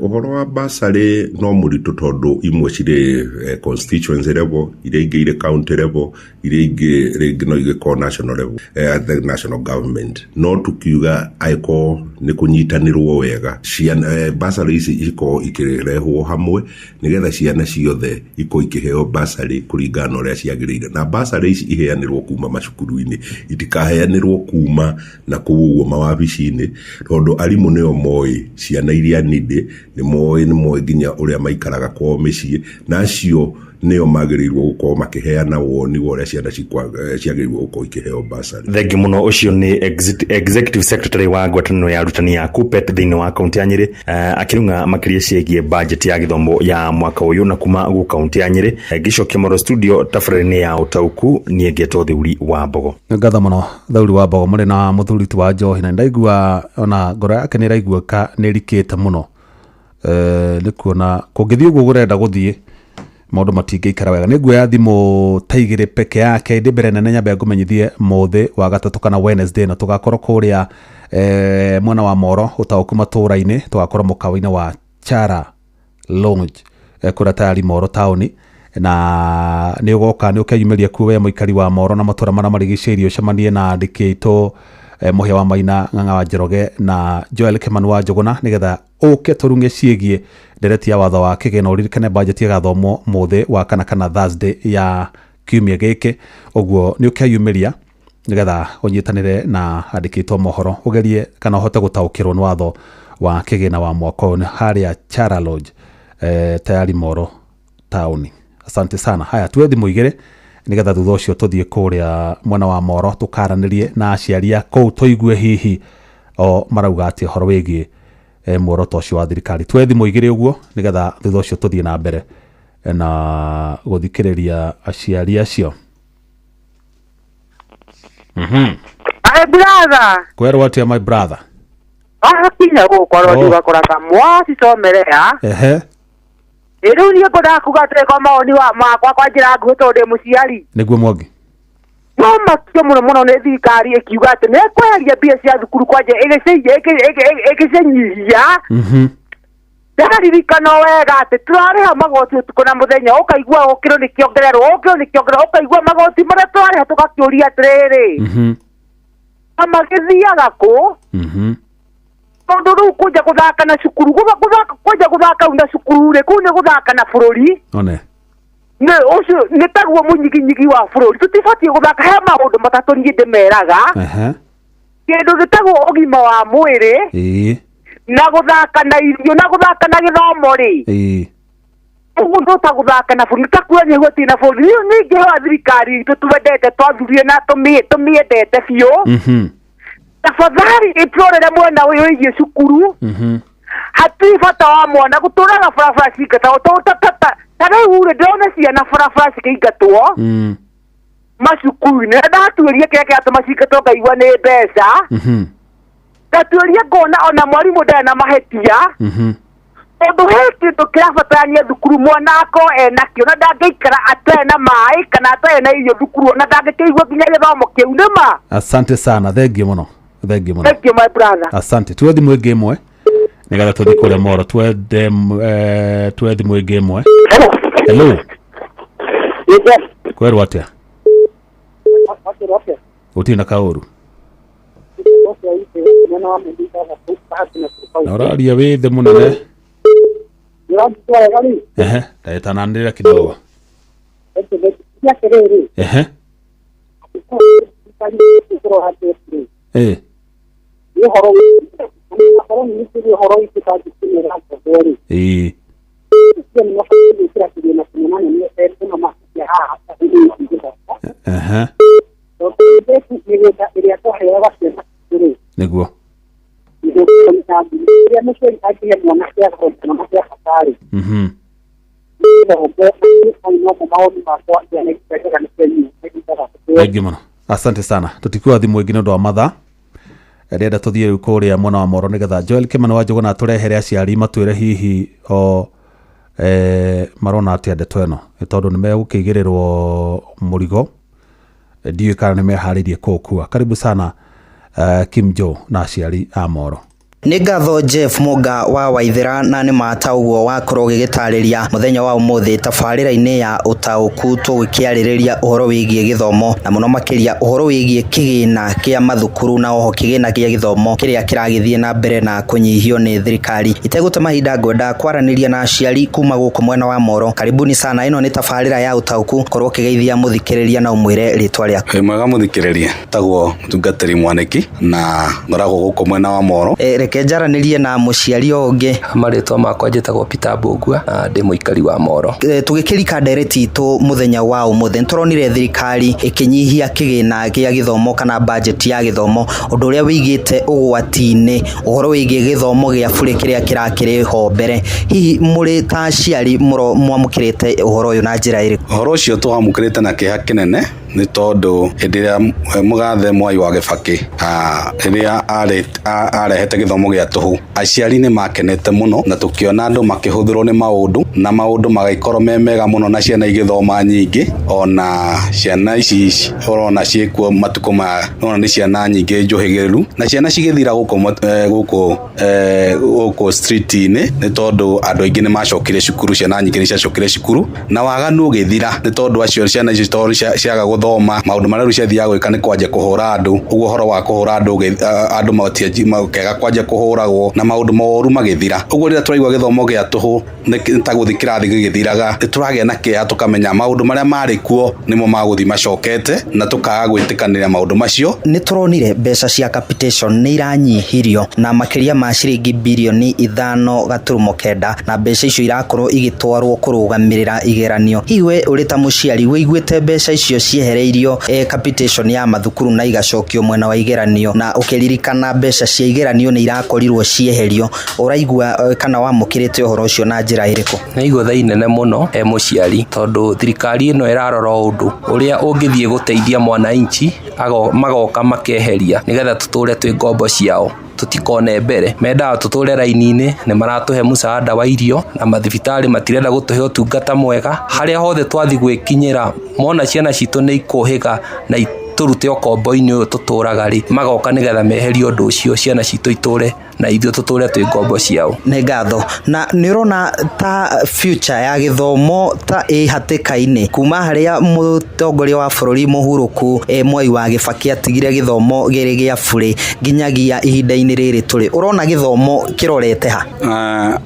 Ũhoro wa bursary no mũritũ, tondũ imwe cirĩ constituency level, iria ingĩ irĩ county level, iria ingĩ rĩngĩ no igĩkorwo national level, at the national government. No tukiuga angĩkorwo nĩ kũnyitanĩrwo wega, ciana bursary ici ikorwo ikĩrehwo hamwe nĩgetha ciana ciothe ikorwo ikĩheo bursary kũringana na ũrĩa ciagĩrĩire. Na bursary ici iheanĩrwo kuma macukuru-inĩ, itikaheanĩrwo kuma na kũu ũguo mawabici-inĩ, tondũ arimũ nĩo moĩ ciana iria nindĩ, nĩ moĩ nginya ũrĩa maikaraga kwao mĩciĩ, na acio Nĩo magĩrĩirwo gũkorwo makĩheana woni wa ũrĩa ciana ciagĩrĩirwo gũkorwo ikĩheo bursary. Thengi mũno. Ũcio nĩ executive secretary wa ngwatanĩro ya arutani ya KUPPET thĩinĩ wa kaunti ya Nyĩrĩ, akĩrung'a makĩria ciĩgiĩ budget ya gĩthomo ya mwaka ũyũ. Na kuma gũ kaunti ya Nyĩrĩ, ngĩcokia Moro studio tabarĩra-inĩ ya Ũtaũku, niĩ ngetwo Theuri wa Mbogo. Ngatho mũno Thauri wa Mbogo mũrĩ na mũthuri ti wa njohi, na ndaigua ona ngoro yake nĩ ĩraiguĩka nĩ ĩrikĩte mũno, nĩ kuona kũngĩthiĩ ũguo kũrenda gũthiĩ maũndũ matingĩikara wega. Nĩ nguoya thimũ ta igĩrĩ peke yake, ĩndĩ mbere nene nyambe ngũmenyithie mũthĩ wa gatatũ kana Wednesday na tũgakorwo kũrĩa mwena wa Moro Ũtaũku matũũra-inĩ, tũgakorwo mũkawa-inĩ wa Chara Lounge, kũrĩa tayari Moro taũni, na nĩ ũgoka nĩ ũkeyumĩria kuo we mũikari wa Moro na matũũra marĩa marigicĩirie, ũcemanie na andĩki aitũ, Mũhĩa wa Maina, Ng'ang'a wa Njoroge na Joel Kimani wa Njũgũna, nĩgetha ũke tũrung'e ciĩgiĩ ndereti ya watho wa kĩgĩna. Ũririkane budget ĩgathomwo mũthĩ wa kana Thursday ya kiumia gĩkĩ, ũguo nĩ ũkeyumĩria nĩgetha ũnyitanĩre na andĩkĩtwo mohoro, ũgerie kana ũhote gũtaũkĩrwo nĩ watho wa kĩgĩna wa mwaka ũyũ harĩa Chara Lodge, tayari Moro taũni. Asante sana. Haya, tuwe thimũ igĩrĩ nĩgetha thutha ũcio tũthiĩ kũrĩa mwena wa Moro tũkaranĩrie na aciari a kũu, tũigue hihi o marauga atĩ ũhoro wĩgiĩ muoroto ũcio wa thirikari. Tuwe thimũ igĩrĩ ũguo nĩgetha thutha ũcio tũthiĩ na mbere na gũthikĩrĩria aciari acio. My brother. Kwerwo atĩa, my brother? Wakinya gũkorwo Oh. ugakora kamwacicomerea. Rĩu niĩ ngwendaga kuga atĩrĩ, kwa mawoni wa makwa, kwa njĩra nguhĩ, tondũ ndĩ mũciari. Nĩguo, Mwangi. No makio mũno mũno nĩ thirikari ĩkiuga atĩ nĩ ĩkweheria mbia cia thukuru kwanja ĩgĩcinyihia. Ndaririkana wega atĩ tũrarĩha magoti ũtukũ na mũthenya, ũkaigua ũkĩrwo nĩ kĩongererwo, ũkĩrwo nĩ kĩongererwo, ũkaigua magoti marĩa tũrarĩha, tũgakĩũria atĩrĩrĩ, na magĩthiaga kũ? Tondũ rĩu kũnja gũthaka na cukuru, kũnja gũthaka rĩu na cukuru rĩ, kũu nĩ gũthaka na bũrũri. One. Nĩ ũcio nĩ taguo mũnyiginyigi wa bũrũri, tũtibatiĩ gũthaka. He maũndũ matatũ niĩ ndĩmeraga. Kĩndũ gĩtagwo ũgima wa mwĩrĩ, na gũthaka na irio, na gũthaka na gĩthomo rĩ, ũguo no ta gũthaka na bũrũri, ta kuonia gũtirĩ na bũrũri. Rĩu ningĩ wa thirikari itũ twendete, twathurire na tũmĩendete biũ, tafadhali ĩtũrorere mwena ũyũ wĩgiĩ cukuru. Hatirĩ bata wa mwana gũtũraga barabara cingatagwo, tondũ ta rĩu rĩ, ndĩrona ciana barabara cikĩingatwo macukuru-inĩ, na ndatuĩria kĩrĩa kĩratũma cingatwo, ngaigua nĩ mbeca. Ngatuĩria ngona ona mwarimũ ndarĩ na mahĩtia, tondũ he kĩndũ kĩrabatarania thukuru mwana akorwo enakĩo, na ndangĩikara atarĩ na maĩ kana atarĩ na irio thukuru, ona ndangĩkĩigua nginya gĩthomo kĩu nĩma. Asante sana, thengiũ mũno, thengiũ mũno. Thank you, my brother. Asante. Tuwe thimũ ĩngĩ ĩmwe nĩgetha tũthiĩ kũrĩa Moro. Twende tuwe thimũ ĩngĩ ĩmwe. Hello, kwerwo atĩa? Gũtirĩ na kaũru. Na ũraria wĩ thĩ mũnene. Ehe, ndagĩtananĩrĩra kidogo. Ehe. Ehe. Nĩguo. Thengiũ mũno, asante sana. Tũtikuoya thimũ ĩngĩ nĩ ũndũ wa mathaa. Ndĩrenda tũthiĩ rĩu kũrĩa mwena wa Moro nĩgetha Joel Kimani wa Njũgũna atũrehere aciari matwĩre hihi o marona atĩa ndeto ĩno, nĩ tondũ nĩ megũkĩigĩrĩrwo mũrigo, ndiũĩ kana nĩ meharĩirie kũũkua. Karibu sana, Kim Joe na aciari a Moro. Nĩ ngatho Jeff Mũnga wa Waithera, na nĩ mata ũguo wakorwo ũgĩgĩtarĩria mũthenya wa ũmũthĩ tabarĩra-inĩ ya Ũtaũku, tũgĩkĩarĩrĩria ũhoro wĩgiĩ gĩthomo na mũno makĩria ũhoro wĩgiĩ kĩgĩna kĩa mathukuru na oho kĩgĩna kĩa gĩthomo kĩrĩa kĩragĩthiĩ na mbere na kũnyihio nĩ thirikari. Itegũte mahinda, ngwenda kwaranĩria na aciari kuma gũkũ mwena wa Moro. Karibuni sana, ĩno nĩ tabarĩra ya Ũtaũku. Korwo ũkĩgeithia mũthikĩrĩria na ũmwĩre rĩtwa rĩaku. Wĩ mwega mũthikĩrĩria, tagwo mũtungatĩri Mwanĩki na ngoragwo gũkũ mwena wa Moro. Reke Reke njaranĩrie na mũciari o ũngĩ. Marĩtwa makwa njĩtagwo Peter Mbũgua na ndĩ mũikari wa Moro. Tũgĩkĩrika ndereti itũ mũthenya wa ũmũthĩ, nĩtũronire thirikari ĩkĩnyihia kĩgĩna gĩa gĩthomo kana budget ya gĩthomo, ũndũ ũrĩa wĩigĩte ũgwati-inĩ ũhoro wĩgiĩ gĩthomo gĩa burĩ kĩrĩa kĩrakĩrĩ ho mbere. Hihi mũrĩ ta aciari mwamũkĩrĩte ũhoro ũyũ na njĩra ĩrĩkũ? Ũhoro ũcio tũwamũkĩrĩte na kĩeha kĩnene nĩ tondũ hĩndĩ ĩrĩa mũgathe Mwai wa Kĩbakĩ rĩrĩa arehete gĩthomo gĩa tũhũ, aciari nĩ makenete mũno na tũkĩona andũ makĩhũthĩrwo nĩ maũndũ na maũndũ magĩkorwo me mega mũno na ciana igĩthoma nyingĩ, ona ciana ici ũrona ciĩkuo matukũ maya nĩwona nĩ ciana nyingĩ njũhĩgĩrĩru na ciana cigĩthira gũkũ gũkũ street-inĩ nĩ tondũ andũ aingĩ nĩ macokire cukuru, ciana nyingĩ nĩ ciacokire cukuru na waganu ũgĩthira nĩ tondũ acio ciana icio tondũ ciaga gũthoma maũndũ marĩa rĩu ciathiaga gwĩka nĩ kwanjia kũhũra andũ, ũguo ũhoro wa kũhũra andũ andũ makĩaga kwanjia kũhũragwo na maũndũ moru magĩthira. Ũguo rĩrĩa tũraigua gĩthomo gĩa tũhũ nĩ ta gũthiĩ kĩrathi gĩgĩthiraga, nĩ tũragĩa na kĩeha tũkamenya maũndũ marĩa marĩ kuo nĩmo magũthiĩ macokete na tũkaga gwĩtĩkanĩria maũndũ macio. Nĩ tũronire mbeca cia capitation nĩ iranyihirio na makĩria ma ciringi birioni 5.9, na mbeca icio irakorwo igĩtwarwo kũrũgamĩrĩra igeranio. Hihi we ũrĩ ta mũciari wĩiguĩte mbeca icio ciehereirio capitation ya mathukuru na igacokio mwena wa igeranio, na ũkĩririkana mbeca cia igeranio nĩ irakorirwo cieherio, ũraigua kana wamũkĩrĩte ũhoro ũcio na njĩra ĩrĩkũ? Nĩ igũtha inene mũno he mũciari tondũ thirikari ĩno ĩrarora ũndũ ũrĩa ũngĩthiĩ gũteithia mwananchi, magoka makeheria nĩgetha tũtũre twĩ ngombo ciao, tũtikone mbere. Mendaga tũtũre raini-inĩ, nĩ maratũhe mũcaada wa irio na mathibitarĩ matirenda gũtũhe ũtungata mwega. Harĩa hothe twathiĩ gwĩkinyĩra mona ciana citũ nĩ ikũhĩga na tũrute ũkombo-inĩ ũyũ tũtũraga rĩ, magoka nĩgetha meherie ũndũ ũcio, ciana citũ itũre na ithuĩ tũtũre twĩ ngombo ciao. Nĩ ngatho. Na nĩ ũrona ta future ya gĩthomo ta ĩ hatĩka-inĩ kuma harĩa mũtongoria wa bũrũri mũhurũku Mwai wa Kĩbakĩ atigire gĩthomo gĩrĩ gĩa burĩ nginyagia ihinda-inĩ rĩrĩ tũrĩ, ũrona gĩthomo kĩrorete ha?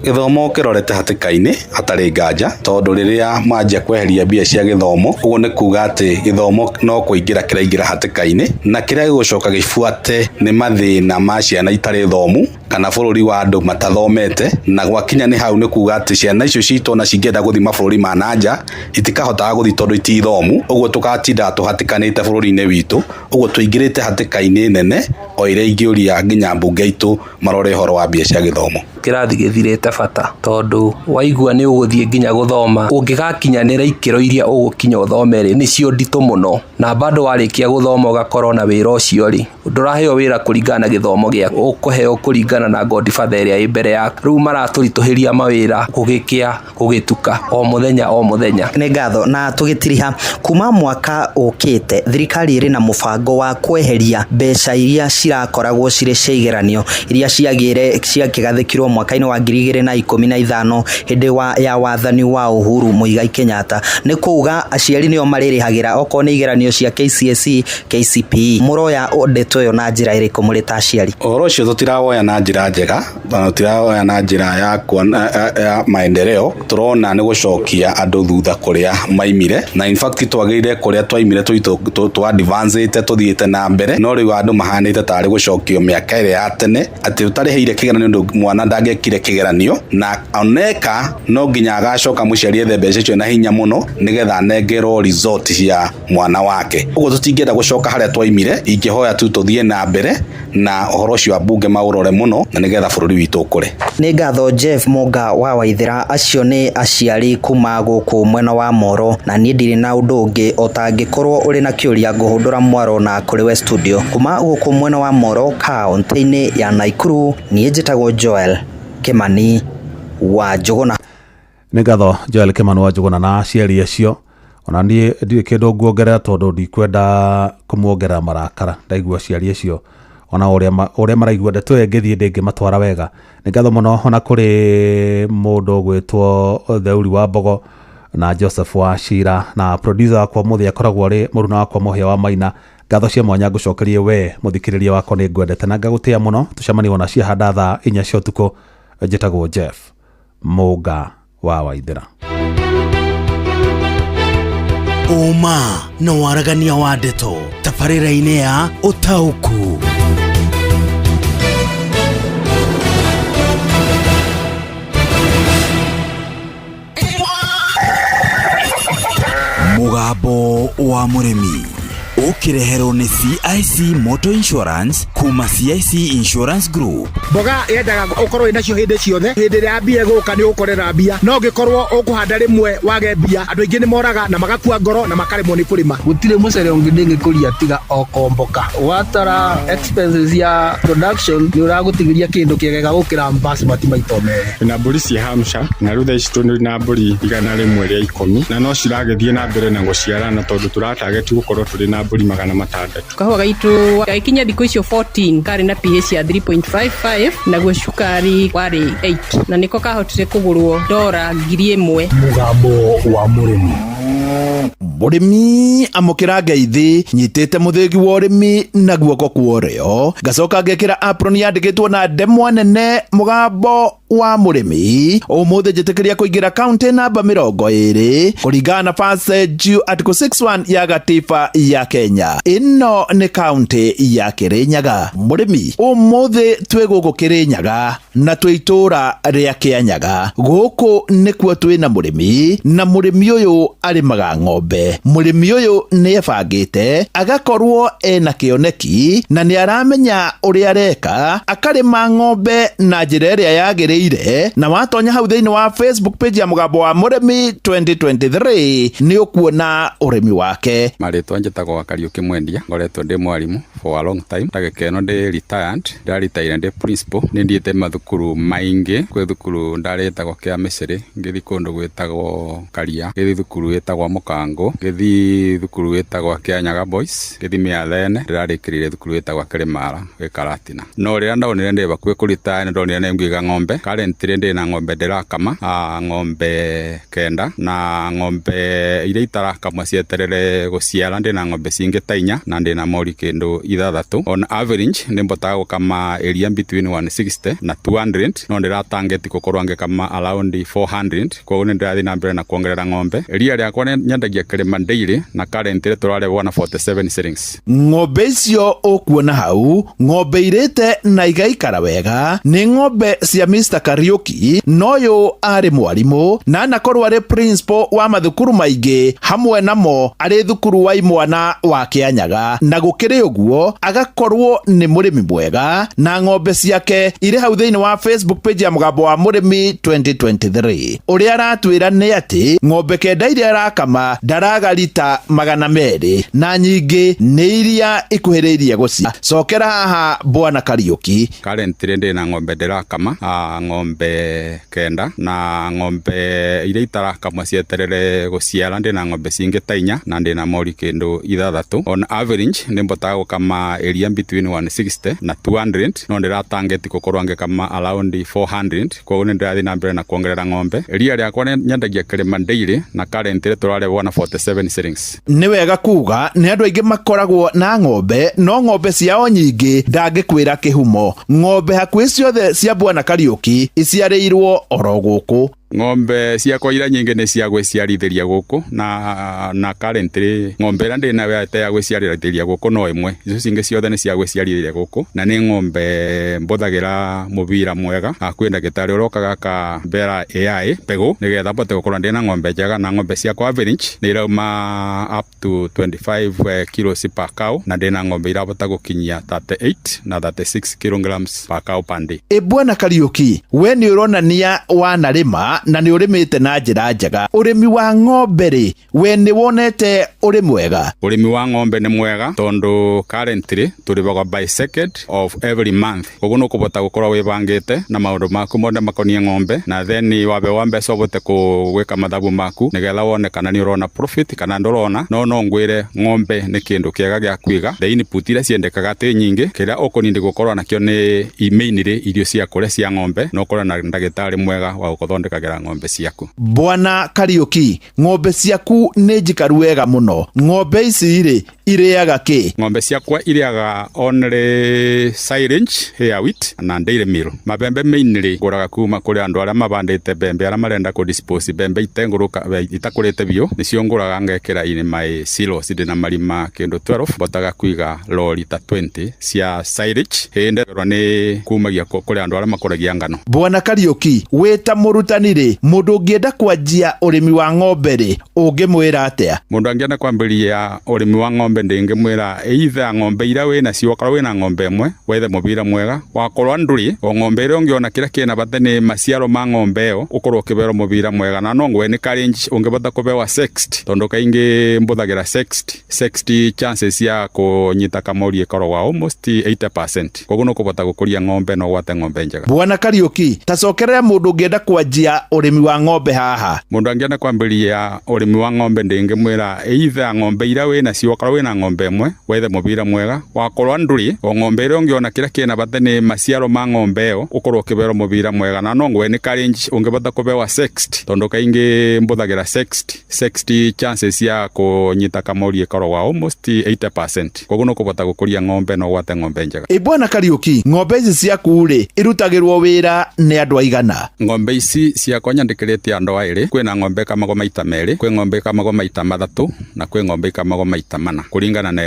Gĩthomo kĩrorete hatĩka-inĩ hatarĩ nganja, tondũ rĩrĩa manjia kweheria mbia cia gĩthomo, ũguo nĩ kuga atĩ gĩthomo no kũingĩra kĩraingĩra hatĩka-inĩ, na kĩrĩa gĩgũcoka gĩbuate nĩ mathĩna ma ciana itarĩ thomu kana bũrũri wa andũ matathomete, na gwakinya nĩ hau nĩ kuga atĩ ciana icio citũ ona cingĩenda gũthiĩ mabũrũri ma nanja itikahotaga gũthiĩ tondũ itithomu, ũguo tũgatinda tũhatĩkanĩte bũrũri-inĩ witũ, ũguo tũingĩrĩte hatĩka-inĩ nene o ĩrĩa ingĩũria nginya mbunge itũ marore ũhoro wa mbia cia gĩthomo. Kĩrathi gĩthirĩte bata tondũ waigua nĩ ũgũthiĩ nginya gũthoma, ũngĩgakinyanĩra ikĩro iria ũgũkinya ũthome rĩ, nĩcio nditũ mũno, na bado warĩkia gũthoma ũgakorwo na wĩra ũcio rĩ, ndũraheo wĩra kũringana na gĩthomo gĩaku, ũkũheo kũringana na godfather ĩrĩa ĩ mbere yaku. Rĩu maratũritũhĩria mawĩra gũgĩkĩa gũgĩtuka o mũthenya o mũthenya. Nĩ ngatho. Na tũgĩtiriha kuma mwaka ũkĩte, thirikari ĩrĩ na mũbango wa kweheria mbeca iria cirakoragwo cirĩ cia igeranio iria ciagĩre ciakĩgathĩkirwo mwaka-inĩ wa 2015 hĩndĩ ya wathani wa Uhuru Muigai Kenyatta. Nĩ kuga aciari nĩo marĩrĩhagĩra okorwo nĩ igeranio cia KCSE, KCPE. Mũroya ndeto ĩyo na njĩra ĩrĩkũ mũrĩ ta aciari? Ũhoro ũcio tũtirawoya na njĩra njega, na tũtirawoya na njĩra ya kuona ya maendeleo. Tũrona nĩ gũcokia andũ thutha kũrĩa maimire, na in fact twagĩrĩire kũrĩa twaimire tũ advance-ĩte tũthiĩte na mbere, no rĩu andũ mahanĩte tarĩ gũcokio mĩaka ĩrĩa ya tene atĩ ũtarĩhĩire kĩgeranio ndũ mwana ndangĩekire kĩgeranio, na oneka no nginya agacoka mũciari ethe mbeca icio na hinya mũno nĩgetha anengerwo result cia mwana wake. Ũguo tũtingĩenda gũcoka harĩa twaimire, ingĩhoya tu tũthiĩ na mbere na ũhoro ũcio wa mbunge maũrore mũno na nĩgetha bũrũri witũ ũkũre. Nĩ ngatho Jeff Mũnga wa Waithĩra, acio nĩ aciari kuma gũkũ mwena wa Moro, na niĩ ndirĩ na ũndũ ũngĩ ũtangĩkorwo ũrĩ na kĩũria ngũhũndũra mwaro na kũrĩ we studio. Kuma gũkũ mwena wa Moro kaũntĩ-inĩ ya Naikuru, niĩ njĩtagwo Joel Kimani wa Njũgũna. Nĩ ngatho Joel Kimani wa Njũgũna na aciari acio. Ona niĩ ndirĩ kĩndũ nguongerera tondũ ndikwenda kũmuongerera marakara. Ndaigua aciari acio ona ũrĩa maraigua ndeto ĩyo ĩngĩthiĩ ndĩngĩmatwara wega. Nĩ ngatho mũno ona kũrĩ mũndũ ũgwĩtwo Theuri wa Mbogo na Joseph wa Shira na producer wakwa mũthĩ akoragwo arĩ mũruna wakwa Mũhĩa wa Maina. Ngatho cia mwanya ngũcokerie we mũthikĩrĩria wakwa, nĩ ngwendete na ngagũtĩa mũno. Tũcemanie ona ciahanda thaa 4 cia ũtukũ. Njĩtagwo Jeff Mũnga wa Waithĩra. Ũma na waragania wa ndeto tabarĩra-inĩ ya Ũtaũku. Mũgambo wa Mũrĩmi ũkĩreherwo nĩ CIC Motor Insurance kuma CIC Insurance Group. Mboga yendaga ũkorwo wĩnacio hĩndĩ ciothe, hĩndĩ ĩrĩa mbia ĩgũka nĩ ũgũkorera mbia, no ũngĩkorwo ũkũhanda rĩmwe wage mbia, andũ aingĩ nĩ moraga na magakua ngoro na makaremwo nĩ kũrĩma. Gũtirĩ mũcere ũngĩ ndĩngĩkũria tiga o komboka. Watara expenses ya production nĩ ũragũtigĩria kĩndũ kĩegega gũkĩra basmati maita merĩ. Na mbũri cia Hampshire na rĩu thaa ici tũrĩ na mbũri 110 na no ciragĩthiĩ na mbere na gũciarana tondũ tũratageti gũkorwo tũrĩ na mbũri 600. Kahũa gaitũ gagĩkinya thikũ icio 14 karĩ na pH ya 3.55 naguo cukari warĩ 8 na nĩko kahotire kũgũrwo dora 1000. Mũgambo wa Mũrĩmi. Mũrĩmi amũkĩra ngeithi nyitĩte mũthĩgi wa ũrĩmi na guoko kwa ũrĩo, ngacoka ngekĩra apron yandĩkĩtwo na ndemwa nene mũgambo wa mũrĩmi. Ũmũthĩ njĩtĩkĩria kũingĩra kaunti namba 20 kũringana na Passage Article 61 ya gatiba ya Kenya. Ĩno nĩ kaunti ya Kĩrĩnyaga. Mũrĩmi, ũmũthĩ twĩ gũkũ Kĩrĩnyaga na twĩ itũũra rĩa Kĩanyaga. Gũkũ nĩkuo twĩna mũrĩmi, na mũrĩmi ũyũ arĩmaga ng'ombe. Mũrĩmi ũyũ nĩ ebangĩte agakorwo ena kĩoneki na nĩ aramenya ũrĩa areka, akarĩma ng'ombe na njĩra ĩrĩa yagĩrĩire. Na watonya hau thĩinĩ wa Facebook page ya Mũgambo wa Mũrĩmi 2023 nĩ ũkuona ũrĩmi wake. Marĩtwa njĩtagwo Kariũki Mwendia, ngoretwo ndĩ mwarimũ for a long time. Ndagĩka ĩno ndĩ retired, ndĩraritaire ndĩ principal. Nĩ thiĩte mathukuru maingĩ, kwĩ thukuru ndarĩtagwo kĩa Mĩcĩrĩ, ngĩthiĩ kũndũ gwĩtagwo Karia, ngĩthiĩ thukuru ĩtagwo Mũkangũ, ngĩthiĩ thukuru ĩtagwo Kĩanyaga Boys, ngĩthiĩ Mĩathene, ndĩrarĩkĩrĩire thukuru ĩtagwo Kĩrĩmara gwĩ Karatina. No rĩrĩa ndonire ndĩ hakuhĩ kũritaya nĩ ndonire nĩ ngũiga ng'ombe. Currently ndĩ na ng'ombe ndĩrakama, ng'ombe 9, na ng'ombe iria itarakamwa cieterere gũciara ndĩ na ng'ombe cingĩ ta 4, na ndĩ na mori kĩndũ 6. On average nĩ mbotaga gũkama area between 160 na 200, no ndĩratangeti gũkorwo ngĩkama around 400. Koguo nĩ ndĩrathiĩ na mbere na kuongerera ng'ombe. Iria rĩakwa nyendagia Kĩrĩma Dairy na currently tũrarĩhwo na 47 shillings. Ng'ombe icio ũkuona hau, ng'ombe irĩte na igaikara wega, nĩ ng'ombe cia Mr. Kariũki, na ũyũ arĩ mwarimũ na anakorwo arĩ principal wa mathukuru maingĩ, hamwe namo arĩ thukuru wa imwana wa Kĩanyaga. Na gũkĩrĩ ũguo agakorwo nĩ mũrĩmi mwega na ng'ombe ciake irĩ hau thĩinĩ wa Facebook page ya Mũgambo wa Mũrĩmi 2023. Ũrĩa aratwĩra nĩ atĩ ng'ombe 9 iria arakama ndaraga rita 200, na nyingĩ nĩ iria ikuhĩrĩirie gũcia. Cokera haha Bwana Kariũki. Currently ndĩ na ng'ombe ndĩrakama, ng'ombe 9, na ng'ombe iria itarakamwa cieterere gũciara ndĩ na ng'ombe cingĩ ta 4, na ndĩ na mori kĩndũ 6. On average nĩ mbotaga gũkama area between 160 na 200, no ndĩratangeti gũkorwo ngĩkama around 400. Koguo nĩ ndĩrathiĩ na mbere na kuongerera ng'ombe. Iria rĩakwa nyendagia Kĩrĩma Dairy na currently tũrarĩhwo na 47 shillings. Nĩ wega kuga nĩ andũ aingĩ makoragwo na ng'ombe, no ng'ombe ciao nyingĩ ndangĩkwĩra kĩhumo. Ng'ombe hakuhĩ ciothe cia Bwana Kariũki iciarĩirwo oro gũkũ. Ng'ombe ciakwa iria nyingĩ nĩ cia gwĩciarithĩria gũkũ, na currently ng'ombe ĩrĩa ndĩ nayo ĩte ya gwĩciarithĩria gũkũ no ĩmwe. Icio cingĩ ciothe nĩ cia gwĩciarithĩria gũkũ, na nĩ ng'ombe mbũthagĩra mũbira mwega. Kwĩ ndagĩtarĩ ũrokaga akambera AI mbegũ nĩgetha mbote gũkorwo ndĩ na ng'ombe njega, na ng'ombe ciakwa average nĩ irauma up to 25 kilos per cow, na ndĩ na ng'ombe irabota gũkinyia 38 na 36 kilograms per cow per day. Ĩ Bwana Kariũki, we nĩ ũronania wanarĩma na nĩ ũrĩmĩte na njĩra njega. Ũrĩmi wa ng'ombe rĩ, we nĩ wonete ũrĩ mwega? Ũrĩmi wa ng'ombe nĩ mwega tondũ currently tũrĩhagwo by second of every month. Koguo nĩ ũkũbota gũkorwo wĩbangĩte na maũndũ maku mothe makoniĩ ng'ombe, na then wabewa mbeca ũbote gwĩka mathabu maku nĩgetha wone kana nĩ ũrona profit kana ndũrona. No no ngwĩre ng'ombe nĩ kĩndũ kĩega gĩa kũiga. The input iria ciendekaga ti nyingĩ, kĩrĩa ũkũnindi gũkorwo nakĩo nĩ mainly irio cia kũrĩa cia ng'ombe, na ũkorwo na ndagĩtarĩ mwega wa gũgũthondekagĩra ng'ombe ciaku. Bwana Kariũki, ng'ombe ciaku nĩ njikaru wega mũno. Ng'ombe ici rĩ, Irĩaga kĩ? Ng'ombe ciakwa irĩaga only silage, hay wheat na dairy meal. Mabembe mainly ngũraga kuma kũrĩ andũ arĩa mabandĩte mbembe, arĩa marenda kũ dispose mbembe itengũrũka itakũrĩte biũ, nĩcio ngũraga ngekĩra in my silos. Ndĩna marima kĩndũ 12, botaga kũiga lori ta 20 cia silage. Hĩndĩ ĩrĩa nĩ kumagia kũrĩ andũ arĩa makũragia ngano. Bwana Kariuki, wĩ ta mũrutani rĩ, mũndũ ũngĩenda kwanjia ũrĩmi wa ng'ombe rĩ, ũngĩmwĩra atĩa? Mũndũ angĩenda kwambĩrĩria ũrĩmi wa ng'ombe, ndĩngĩmwĩra either ng'ombe iria wĩna cio, wakorwo wĩna ng'ombe ĩmwe, wethe mũbira mwega, wakorwo ndũrĩ o ng'ombe ĩrĩa ũngĩona, kĩrĩa kĩna bata nĩ maciaro ma ng'ombe ĩyo, ũkorwo ũkĩberwo mũbira mwega, na no ngwe nĩ challenge ũngĩbota kũbewa sexed, tondũ kaingĩ mbũthagĩra sexed, chances ya kũnyita kamori ĩkoragwo almost 80%, koguo nĩ ũkũbota gũkũria ng'ombe na ũgwate ng'ombe njega. Bwana Kariuki, ta cokerera mũndũ ũngĩenda kwanjia ũrĩmi wa ng'ombe haha. Mũndũ angĩenda kwambĩrĩria ũrĩmi wa ng'ombe, ndĩngĩmwĩra either ng'ombe iria wĩna cio, wakorwo wĩna ng'ombe ĩmwe, wethe mũbira mwega, wakorwo ndũrĩ o ng'ombe ĩrĩa ũngĩona, kĩrĩa kĩna bata nĩ maciaro ma ng'ombe ĩyo, ũkorwo ũkĩberwo mũbira mwega, na no ngwe nĩ challenge ũngĩbota kũbewa sexed, tondũ kaingĩ mbũthagĩra sexed, chances ya kũnyita kamori ĩkoragwo almost 80%, koguo nĩ ũkũbota gũkũria ng'ombe na ũgwate ng'ombe njega. Ĩ Bwana Kariuki, ng'ombe ici ciaku rĩ, irutagĩrwo wĩra nĩ andũ aigana? Ng'ombe ici ciakwa nyandĩkĩrĩte andũ erĩ. Kwĩna ng'ombe ĩkamagwo maita merĩ, kwĩ ng'ombe ĩkamagwo maita mathatũ, na kwĩ ng'ombe ikamagwo maita mana, kũringana na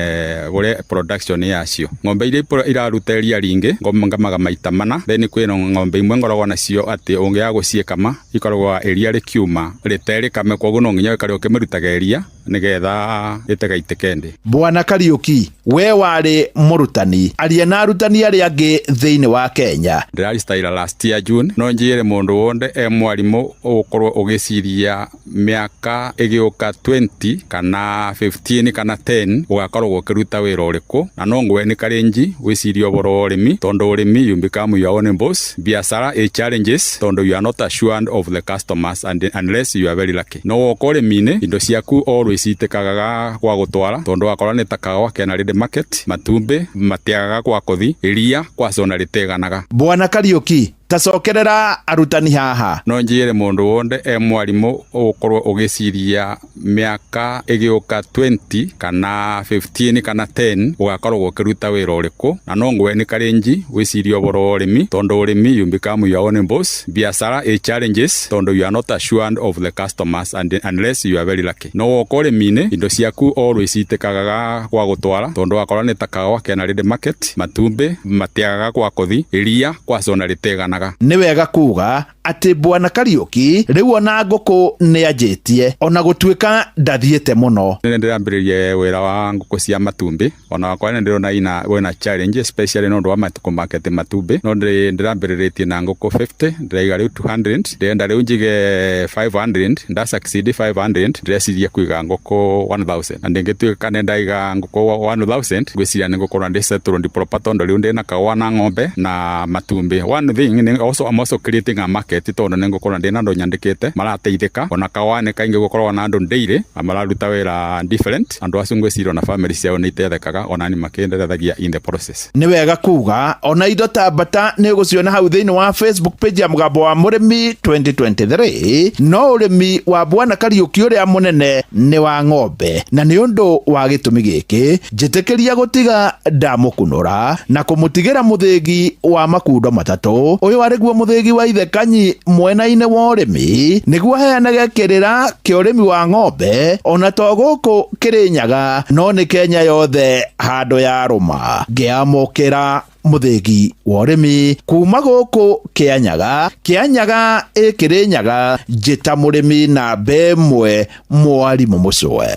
ũrĩa production yacio. Ng'ombe iria iraruta iria ringĩ ngamaga maita mana. Then kwĩna ng'ombe imwe ngoragwo nacio atĩ ũngĩaga gũciĩkama, ikoragwo iria rĩkiuma rĩterĩkame, koguo no nginya ũikare ũkĩmĩrutaga iria nĩgetha ĩtegaitĩke ndĩ. Bwana Kariuki, we warĩ mũrutani, aria na arutani arĩa angĩ thĩinĩ wa Kenya. Ndĩraritaira last year June. No njĩre mũndũ wothe e mwarimũ ũgũkorwo ũgĩciria mĩaka ĩgĩũka 20 kana 15 kana 10 ũgakorwo ũkĩruta wĩra ũrĩkũ, na no ngwe nĩ karenji wĩcirie ũhoro wa ũrĩmi, tondũ ũrĩmi you become your own boss. Biacara ĩ challenges, tondũ you are not assured of the customers and unless you are very lucky. No woka ũrĩmi-inĩ, indo ciaku always itĩkagaga gwa gũtwara, tondũ wakorwo nĩ ta kahũa kena ready market, matumbĩ matiagaga gwa kũthi, iria kwacona rĩteganaga. Bwana Kariuki, ta cokerera arutani haha. No njĩre mũndũ wothe e mwarimũ ũgũkorwo ũgĩciria mĩaka ĩgĩũka 20 kana 15 kana 10 ũgakorwo ũkĩruta wĩra ũrĩkũ, na no ngwe nĩ karenji wĩcirie ũhoro wa ũrĩmi, tondũ ũrĩmi you become your own boss. Biacara ĩ challenges, tondũ you are not assured of the customers and unless you are very lucky. No woka ũrĩmi-inĩ, indo ciaku always itĩkagaga gwa gũtwara, tondũ wakorwo nĩ ta kahũa kena ready market, matumbĩ matiagaga gwa kũthi, iria kwacona rĩteganaga. Nĩ wega kuga atĩ Bwana Kariuki rĩu ona ngũkũ nĩ anjĩtie, ona gũtuĩka ndathiĩte mũno. Nĩ ndĩrambĩrĩrie wĩra wa ngũkũ cia matumbĩ, ona wakwa nĩ ndĩrona ina wĩna challenge, especially nĩ ũndũ wa matukũ market matumbĩ, no ndĩrambĩrĩrĩtie na ngũkũ 50, ndĩraiga rĩu 200, ndĩrenda rĩu njige 500. Nda succeed 500, ndĩreciria kũiga ngũkũ 1000, na ndĩngĩtuĩka nĩ ndaiga ngũkũ 1000, ngwĩciria nĩ ngũkorwo ndĩ settled proper, tondũ rĩu ndĩna kahũa na ng'ombe na matumbĩ. One thing nĩ also I'm also creating a market, tondũ nĩ ngũkorwo ndĩna andũ nyandĩkĩte marateithĩka, ona kahũa nĩ kaingĩ gũkoragwo na andũ daily mararuta wĩra different. Andũ acio ngwĩciria ona family ciao nĩ iteithĩkaga, ona ni makĩndeithagia in the process. Nĩ wega kuga ona indo ta mbata nĩ ũgũciona hau thĩinĩ wa Facebook page ya Mũgambo wa Mũrĩmi 2023. No ũrĩmi wa Bwana Kariuki ũrĩa mũnene nĩ wa ng'ombe, na nĩ ũndũ wa gĩtũmi gĩkĩ njĩtĩkĩria gũtiga ndamũkunũra na kũmũtigĩra mũthĩgi wa makundo matatũ. Ũyũ arĩ guo mũthĩgi wa ithe Kanyi mwena-inĩ wa ũrĩmi, nĩguo aheanage kĩrĩra kĩa ũrĩmi wa ng'ombe, ona to gũkũ Kĩrĩnyaga no nĩ Kenya yothe handũ ya rũma. Ngĩamũkĩra mũthĩgi wa ũrĩmi kuma gũkũ Kĩanyaga, Kĩanyaga ĩ Kĩrĩnyaga, njĩta mũrĩmi namba ĩmwe, mwarimũ mũcwe.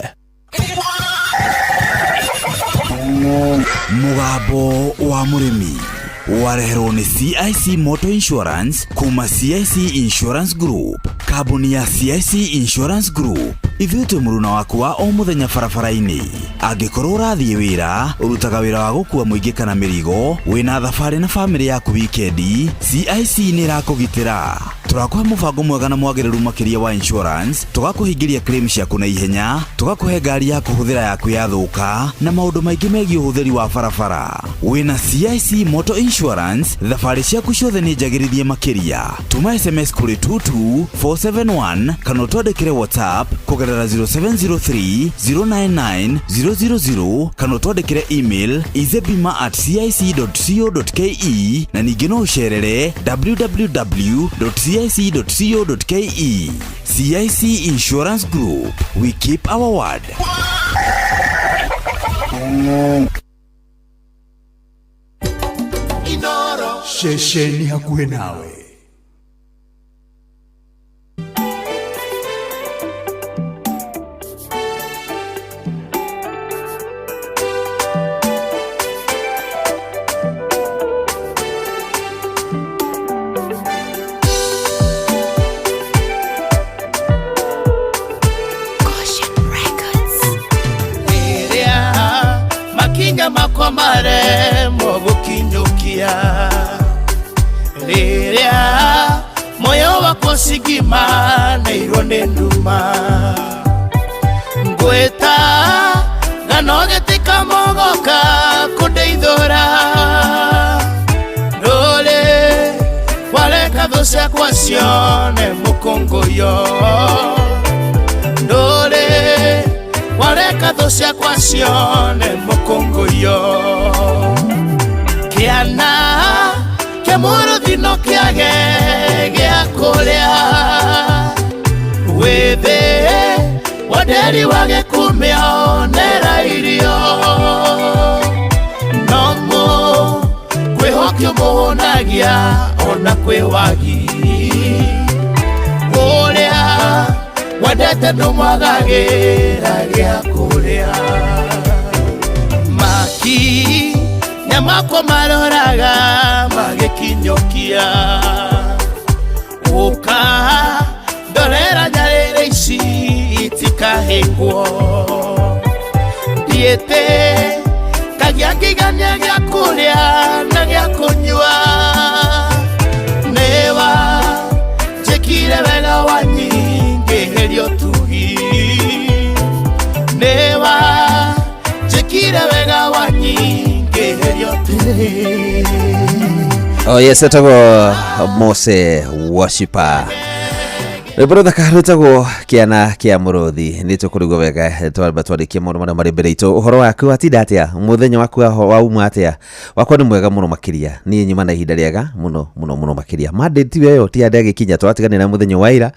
Mũgambo wa Mũrĩmi wareherwo nĩ CIC Motor Insurance kuma CIC Insurance Group. Kambuni ya CIC Insurance Group, ithuĩ twĩ mũruna waku wa o mũthenya barabara-inĩ. Angĩkorwo ũrathiĩ wĩra, ũrutaga wĩra wa gũkua mũingĩ kana mĩrigo, wĩna thabarĩ na bamĩrĩ yaku wikendi, CIC nĩ ĩrakũgitĩra. Tũrakũhe mũbango mwega na mwagĩrĩru makĩria wa insurance, tũgakũhingĩria claim ciaku na ihenya, tũgakũhe ngari ya kũhũthĩra yaku yathũka, na maũndũ maingĩ megiĩ ũhũthĩri wa barabara. Wĩna CIC Motor Insurance, thabarĩ ciaku ciothe nĩ njagĩrithie makĩria. Tũma SMS kũrĩ 22471 kana ũtwandĩkĩre WhatsApp kũgerera 0703 099 000 kana ũtwandĩkĩre email izebima@cic.co.ke na ningĩ no ũcerere www.cic.co.ke. CIC Insurance Group, we keep our word. Ceceni hakuhĩ nawe. Rĩrĩa makinya makwa maremwo gũkinyũkia, rĩrĩa moyo wakwa ũcigimanĩirwo nĩ nduma, ngwĩta ngano gĩtĩka mogoka kũndeithũra. Ndũrĩ wareka thũ ciakwa cione mũkũngũyo, ndũrĩ wareka thũ ciakwa cione mũkũngũyo. Kĩana kĩa mũrũthi no kĩage gĩa kũrĩa, wĩthĩ wanderi wage kũmĩonera irio, no mũ kwĩhokio mũhũnagia ona kwĩ wagi, ũrĩa wendete ndũmwagagĩra gĩa kũrĩa. Maki nyamakwa maroraga magĩkinyũkia, ũka ndorera nyarĩrĩ ici itikahĩngwo, ndiĩte kagĩa ngigania gĩa kũrĩa na gĩa kũnyua, nĩwa njĩkire wega wanyingĩhĩria ũtugi, nĩwa njĩkire wega wanyingĩhĩria ũtugi. Oh yes, etagwo Mose Worshiper. Rwĩmbo rũthaka rwĩtagwo Kĩana kĩa Mũrũthi. Nĩ tũkũrigwo wega twamba twandĩkie maũndũ marĩa marĩ mbere itũ. Ũhoro waku watinda atĩa? Mũthenya waku wauma atĩa? Wakwa nĩ mwega mũno makĩria. Niĩ nyuma na ihinda rĩega mũno mũno mũno makĩria. Monday tiwe ĩyo ti ndagĩkinya, twatiganĩra mũthenya wa ira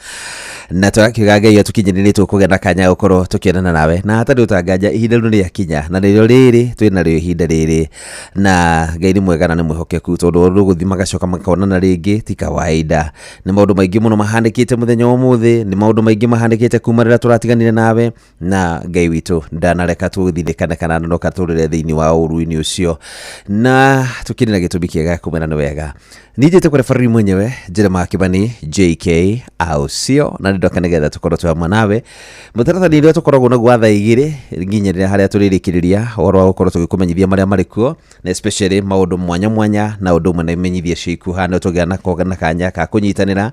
na tũrakiuga Ngai atũkinyĩrie nĩ tũkũgĩa na kanya gũkorwo tũkĩonana nawe, na hatarĩ ũtanganja ihinda rĩu nĩrĩakinya, na nĩrĩo rĩrĩ twĩnarĩo ihinda rĩrĩ, na Ngai nĩ mwega na nĩ mwĩhokeku, tondũ ũndũ gũthiĩ magacoka makonana rĩngĩ ti kawaida. Nĩ maũndũ maingĩ mũno mahanĩkĩte mũthenya wa ũmũthĩ, nĩ maũndũ maingĩ mahanĩkĩte kuma rĩrĩa tũratiganire nawe, na Ngai witũ ndanareka tũthithĩkane kana noka tũrĩre thĩinĩ wa ũru-inĩ ũcio, na tũkĩrĩ na gĩtũmi kĩega kũmena nĩ wega. Niĩ njĩtagwo referee mwenyewe Jeremiah Kibani JK aucio, na nĩndoka nĩgetha tũkorwo twĩ hamwe nawe mũtaratara ũrĩa tũkoragwo naguo wa thaa igĩrĩ nginya rĩrĩa harĩa tũrĩrĩkĩrĩria ũhoro wa gũkorwo tũgĩkũmenyithia marĩa marĩ kuo, na especially maũndũ mwanya mwanya na ũndũ ũmwe na imenyithia cia ikuha, nĩ tũgĩa na kanya ka kũnyitanĩra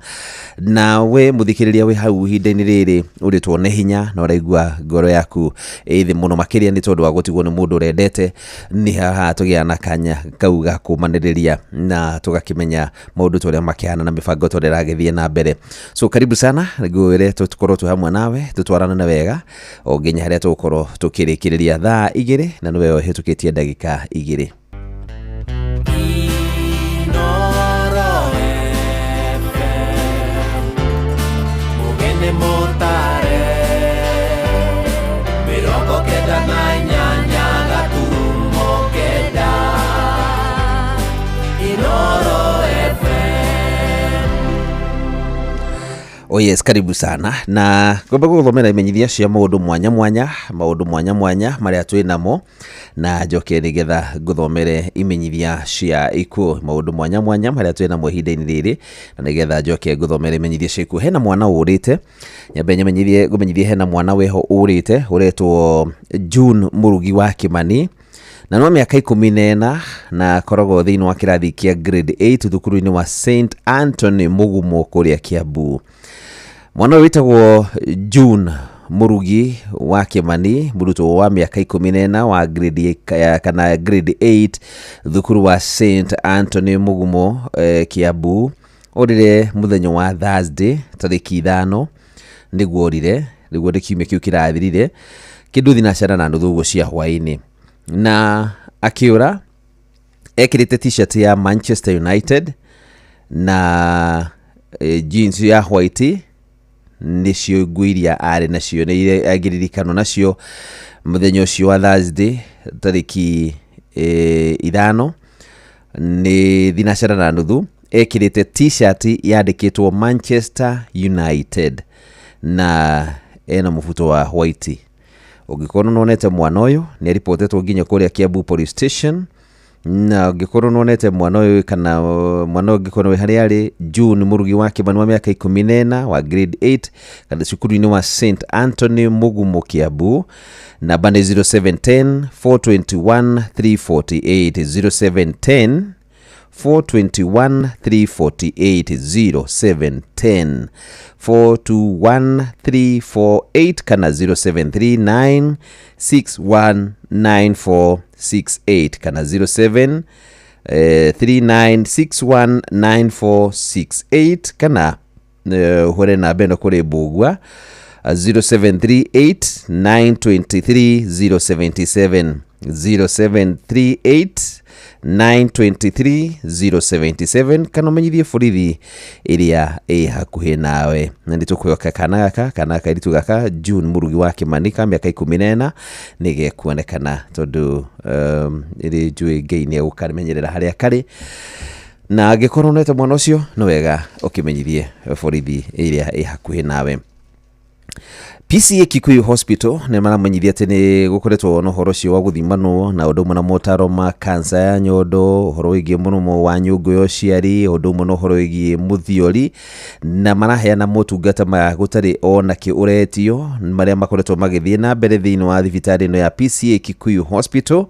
nawe mũthikĩrĩria wĩ hau ihinda-inĩ rĩrĩ ũrĩtwo nĩ hinya na ũraigua ngoro yaku ĩ thĩ mũno makĩria nĩ tondũ wa gũtigwo nĩ mũndũ ũrendete. Nĩ haha tũgĩa na kanya kau ga kũmanĩrĩria na tũgakĩmenya maũndũ ta ũrĩa makĩhana na mĩbango ta ũrĩa ĩragĩthiĩ na mbere. So karibu sana, ngwĩre tũkorwo twĩ hamwe nawe tũtwarane na wega o nginya harĩa tũgũkorwo tũkĩrĩkĩrĩria thaa igĩrĩ, na nĩwe ũhĩtũkĩtie ndagĩka igĩrĩ. Oh yes, karibu sana na ngomba gũgũthomera imenyithia cia maũndũ mwanya mwanya, maũndũ mwanya mwanya marĩa twĩ namo, na njoke nĩgetha ngũthomere imenyithia cia ikuũ, maũndũ mwanya mwanya marĩa twĩ namo ihinda-inĩ rĩrĩ, na nĩgetha njoke ngũthomere imenyithia cia ikuũ. Hena mwana ũrĩte, nyambe nyemenyithie, ngũmenyithie hena mwana wĩho ũrĩte ũretwo June Mũrugi wa Kĩmani, na no mĩaka 14, na akoragwo thĩinĩ wa kĩrathi kĩa grade 8 thukuru-inĩ wa St Anthony Mugumo kũrĩa Kiambu. Mwana ũyũ wĩtagwo June Murugi wa Kimani, mũrutwo wa mĩaka 14 wa grade kana grade 8 thukuru wa St Anthony Mugumo Kiambu, orire mũthenya wa Thursday tarĩki 5 nĩguo orire, nĩguo nĩ kiumia kĩu kĩrathirire kĩndũ thinacara na nuthu ũguo cia hwaĩ-inĩ, na akĩũra ekĩrĩte t-shirt ya Manchester United na jeans ya white, nĩcio nguo iria arĩ nacio nĩ iria angĩririkanwo nacio mũthenya ũcio wa Thursday tarĩki 5 nĩ thinacara na nuthu. Ekĩrĩte t-shirt yandĩkĩtwo Manchester United na ena mũbuto wa white. Ũngĩkorwo nĩwonete mwana ũyũ nĩ aripotetwo nginya kũrĩa Kiambu Police Station, na ũngĩkorwo nĩwonete mwana ũyũ kana mwana ũyũ ũngĩkorwo wĩ harĩa arĩ, June Murugi wa Kimani wa mĩaka 14 wa grade 8 kana cukuru-inĩ wa St Anthony Mugumo Kiambu, namba nĩ 0710 421 348, 0710 421 348, 0710 421 348 kana 0739 619468 kana 07 39619468 kana ũhũre namba ĩno kũrĩ Mbũgua 0738 923 077, 0738 923 077 kana ũmenyithie borithi ĩrĩa ĩ hakuhĩ nawe. Na nĩ tũkwĩhoka kana gaka kana kairitu gaka June Murugi wa Kimani ka mĩaka 14 nĩ gekuonekana, tondũ ĩrĩ njũĩ Ngai nĩ egũkamenyerera harĩa karĩ, na angĩkorwo nĩwete mwana ũcio nĩ wega ũkĩmenyithie borithi ĩrĩa ĩ hakuhĩ nawe. PCA Kikuyu Hospital nĩ maramenyithia atĩ nĩ gũkoretwo na ũhoro ũcio wa gũthimanwo na ũndũ ũmwe na motaro ma kansa ya nyondo, ũhoro wĩgiĩ mũrũmo wa nyũngũ ya ũciari, ũndũ ũmwe na ũhoro wĩgiĩ mũthiori, na maraheana motungata maya gũtarĩ ona kĩ ũretio, marĩa makoretwo magĩthiĩ na mbere thĩinĩ wa thibitarĩ ĩno ya PCA Kikuyu Hospital.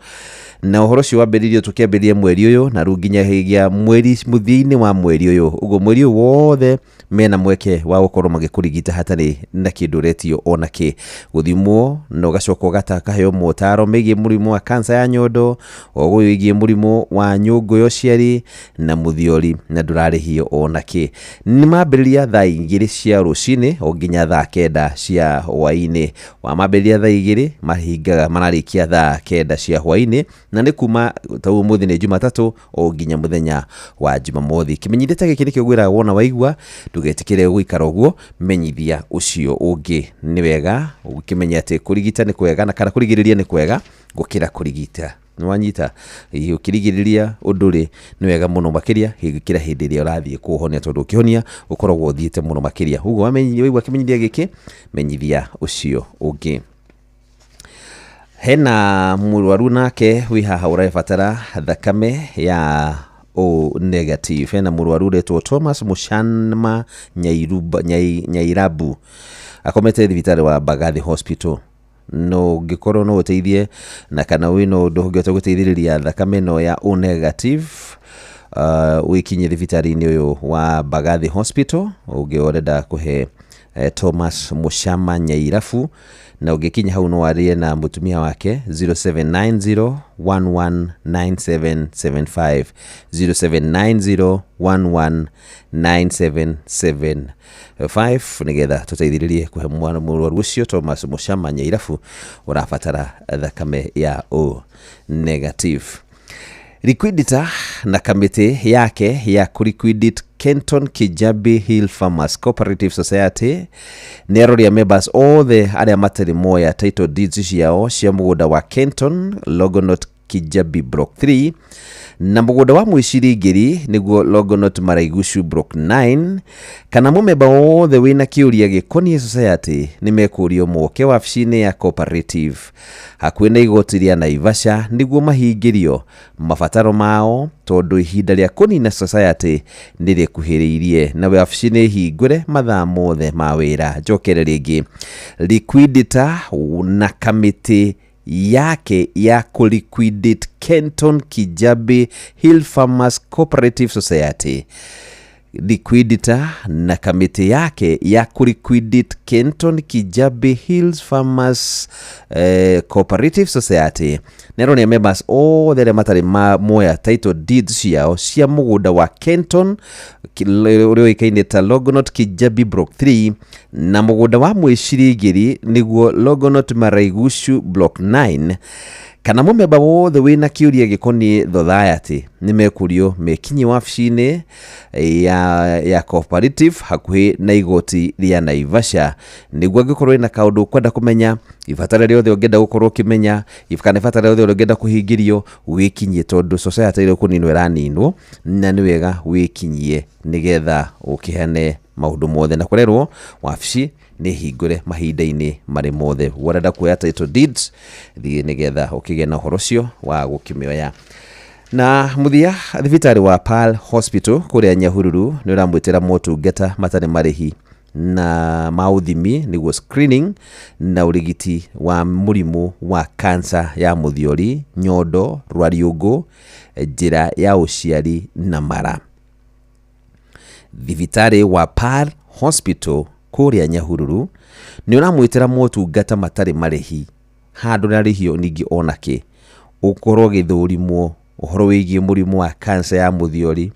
Na ũhoro ũcio wambĩrĩirio tũkĩambĩrĩria mweri ũyũ na rĩu nginyagia mweri mũthia-inĩ wa mweri ũyũ, ũguo mweri ũyũ wothe mena mweke wa gũkorwo magĩkũrigita hatarĩ na kĩndũ ũretio ona kĩ, gũthimwo na ũgacoka ũgataka motaro megiĩ mũrimũ wa kansa ya nyondo, ũguo wĩgiĩ mũrimũ wa nyũngũ ya ũciari na mũthiori, na ndũrarĩhio ona kĩ. Nĩ mambĩrĩria thaa 2 cia rũcinĩ o nginya thaa 9 cia hwaĩ-inĩ. Wamambĩrĩria thaa 2 mahingaga mararĩkia thaa 9 cia hwaĩ-inĩ, na nĩ kuma ta ũmũthĩ nĩ Jumatatũ o nginya mũthenya wa Jumamothi. Kĩmenyithia ta gĩkĩ nĩkĩo ngwĩraga wona waigua ndũgetĩkĩre gũikara ũguo, menyithia ũcio ũngĩ. Nĩ wega ũkĩmenya atĩ kũrigita nĩ kwega na kana kũrigĩrĩria nĩ kwega gũkĩra kũrigita. Nĩwanyita? Ũkĩrigĩrĩria ũndũ rĩ nĩ wega mũno makĩria gũkĩra hĩndĩ ĩrĩa ũrathiĩ kũũhonia, tondũ ũkĩhonia ũkoragwo ũthiĩte mũno makĩria. Ũguo waigua kĩmenyithia gĩkĩ, menyithia ũcio ũngĩ. Hena mũrwaru nake wĩ haha ũrabatara thakame ya O negative. Hena mũrwaru ũretwo Thomas Mushama Nyairabu, akomete thibitarĩ wa Mbagathi Hospital. No ũngĩkorwo no ũteithie na kana wĩna ũndũ ũngĩhota gũteithĩrĩria thakame ĩno ya O negative, wĩkinyie thibitarĩ-inĩ ũyũ wa Mbagathi Hospital ũngĩ ũrenda kũhe Thomas Mushama Nyairabu, na ũngĩkinya hau no warie na mũtumia wake 0790 119775, 0790 119775 nĩgetha tũteithĩrĩrie kũhe mwana mũrwaru ũcio Thomas Mushama Nyairabu ũrabatara thakame ya O negative. Liquidita na kamĩtĩ yake ya kũliquidate Kenton Kijabi Hill Farmers Cooperative Society nĩ aroria members othe arĩa matarĩ moya title deeds ciao cia mũgũnda wa Kenton Longonot Kijabi Block 3 na mũgũnda wa Mwĩcirĩngĩri nĩguo Longonot Maraigucu Block 9, kana mũmemba wothe wĩna kĩũria gĩkoniĩ society nĩ mekũrio moke wabici-inĩ ya cooperative hakuhĩ na igoti rĩa Naivasha nĩguo mahingĩrio mabataro mao, tondũ ihinda rĩa kũnina society nĩ rĩkuhĩrĩirie na wabici nĩ hingũre mathaa mothe ma wĩra. Njokere rĩngĩ, liquidita na kamĩtĩ yake ya kũliquidate Kenton Kijabe Hill Farmers Cooperative Society. Liquidator na kamĩtĩ yake ya kũliquidate Kenton Kijabe Hills Farmers Cooperative Society nĩaronia members othe arĩa matarĩ moya title deeds ciao cia mũgũnda wa Kenton ũrĩa ũĩkaine ta Longonot Kijabe Block 3 na mũgũnda wa Mwĩcirĩngĩri nĩguo Longonot Maraigucu Block 9 kana mũmemba wothe wĩna kĩũria gĩkoniĩ society nĩ mekũrio mekinyi wabici-inĩ ya cooperative hakuhĩ na igoti rĩa Naivasha nĩguo angĩkorwo wĩna kaũndũ ũkwenda kũmenya, ibatara rĩothe ũngĩenda gũkorwo ũkĩmenya, kana ibatara rĩothe ũngĩenda kũhingĩrio, wĩkinyie tondũ society ĩrĩa kũninwo ĩraninwo na nĩ wega wĩkinyie nĩgetha ũkĩheane maũndũ mothe na kũrerwo wabici nĩ hingũre mahinda-inĩ marĩ mothe. Warenda kuoya title deeds thiĩ nĩgetha ũkĩgĩe na ũhoro ũcio wa gũkĩmĩoya. Na mũthia, thibitarĩ wa Pearl Hospital kũrĩa Nyahururu nĩ ũramwĩtĩra motungata matarĩ marĩhi na ma ũthimi nĩguo screening na ũrigiti wa mũrimũ wa cancer ya mũthiori, nyondo, rwariũngũ, njĩra ya ũciari na mara. Thibitarĩ wa Pearl Hospital kũrĩa Nyahururu nĩ ũramwĩtĩra motungata matarĩ marĩhi handũ narĩhio ningĩ onakĩ ũkorwo ũgĩthũrimwo ũhoro wĩgiĩ mũrimũ wa cancer ya mũthiori,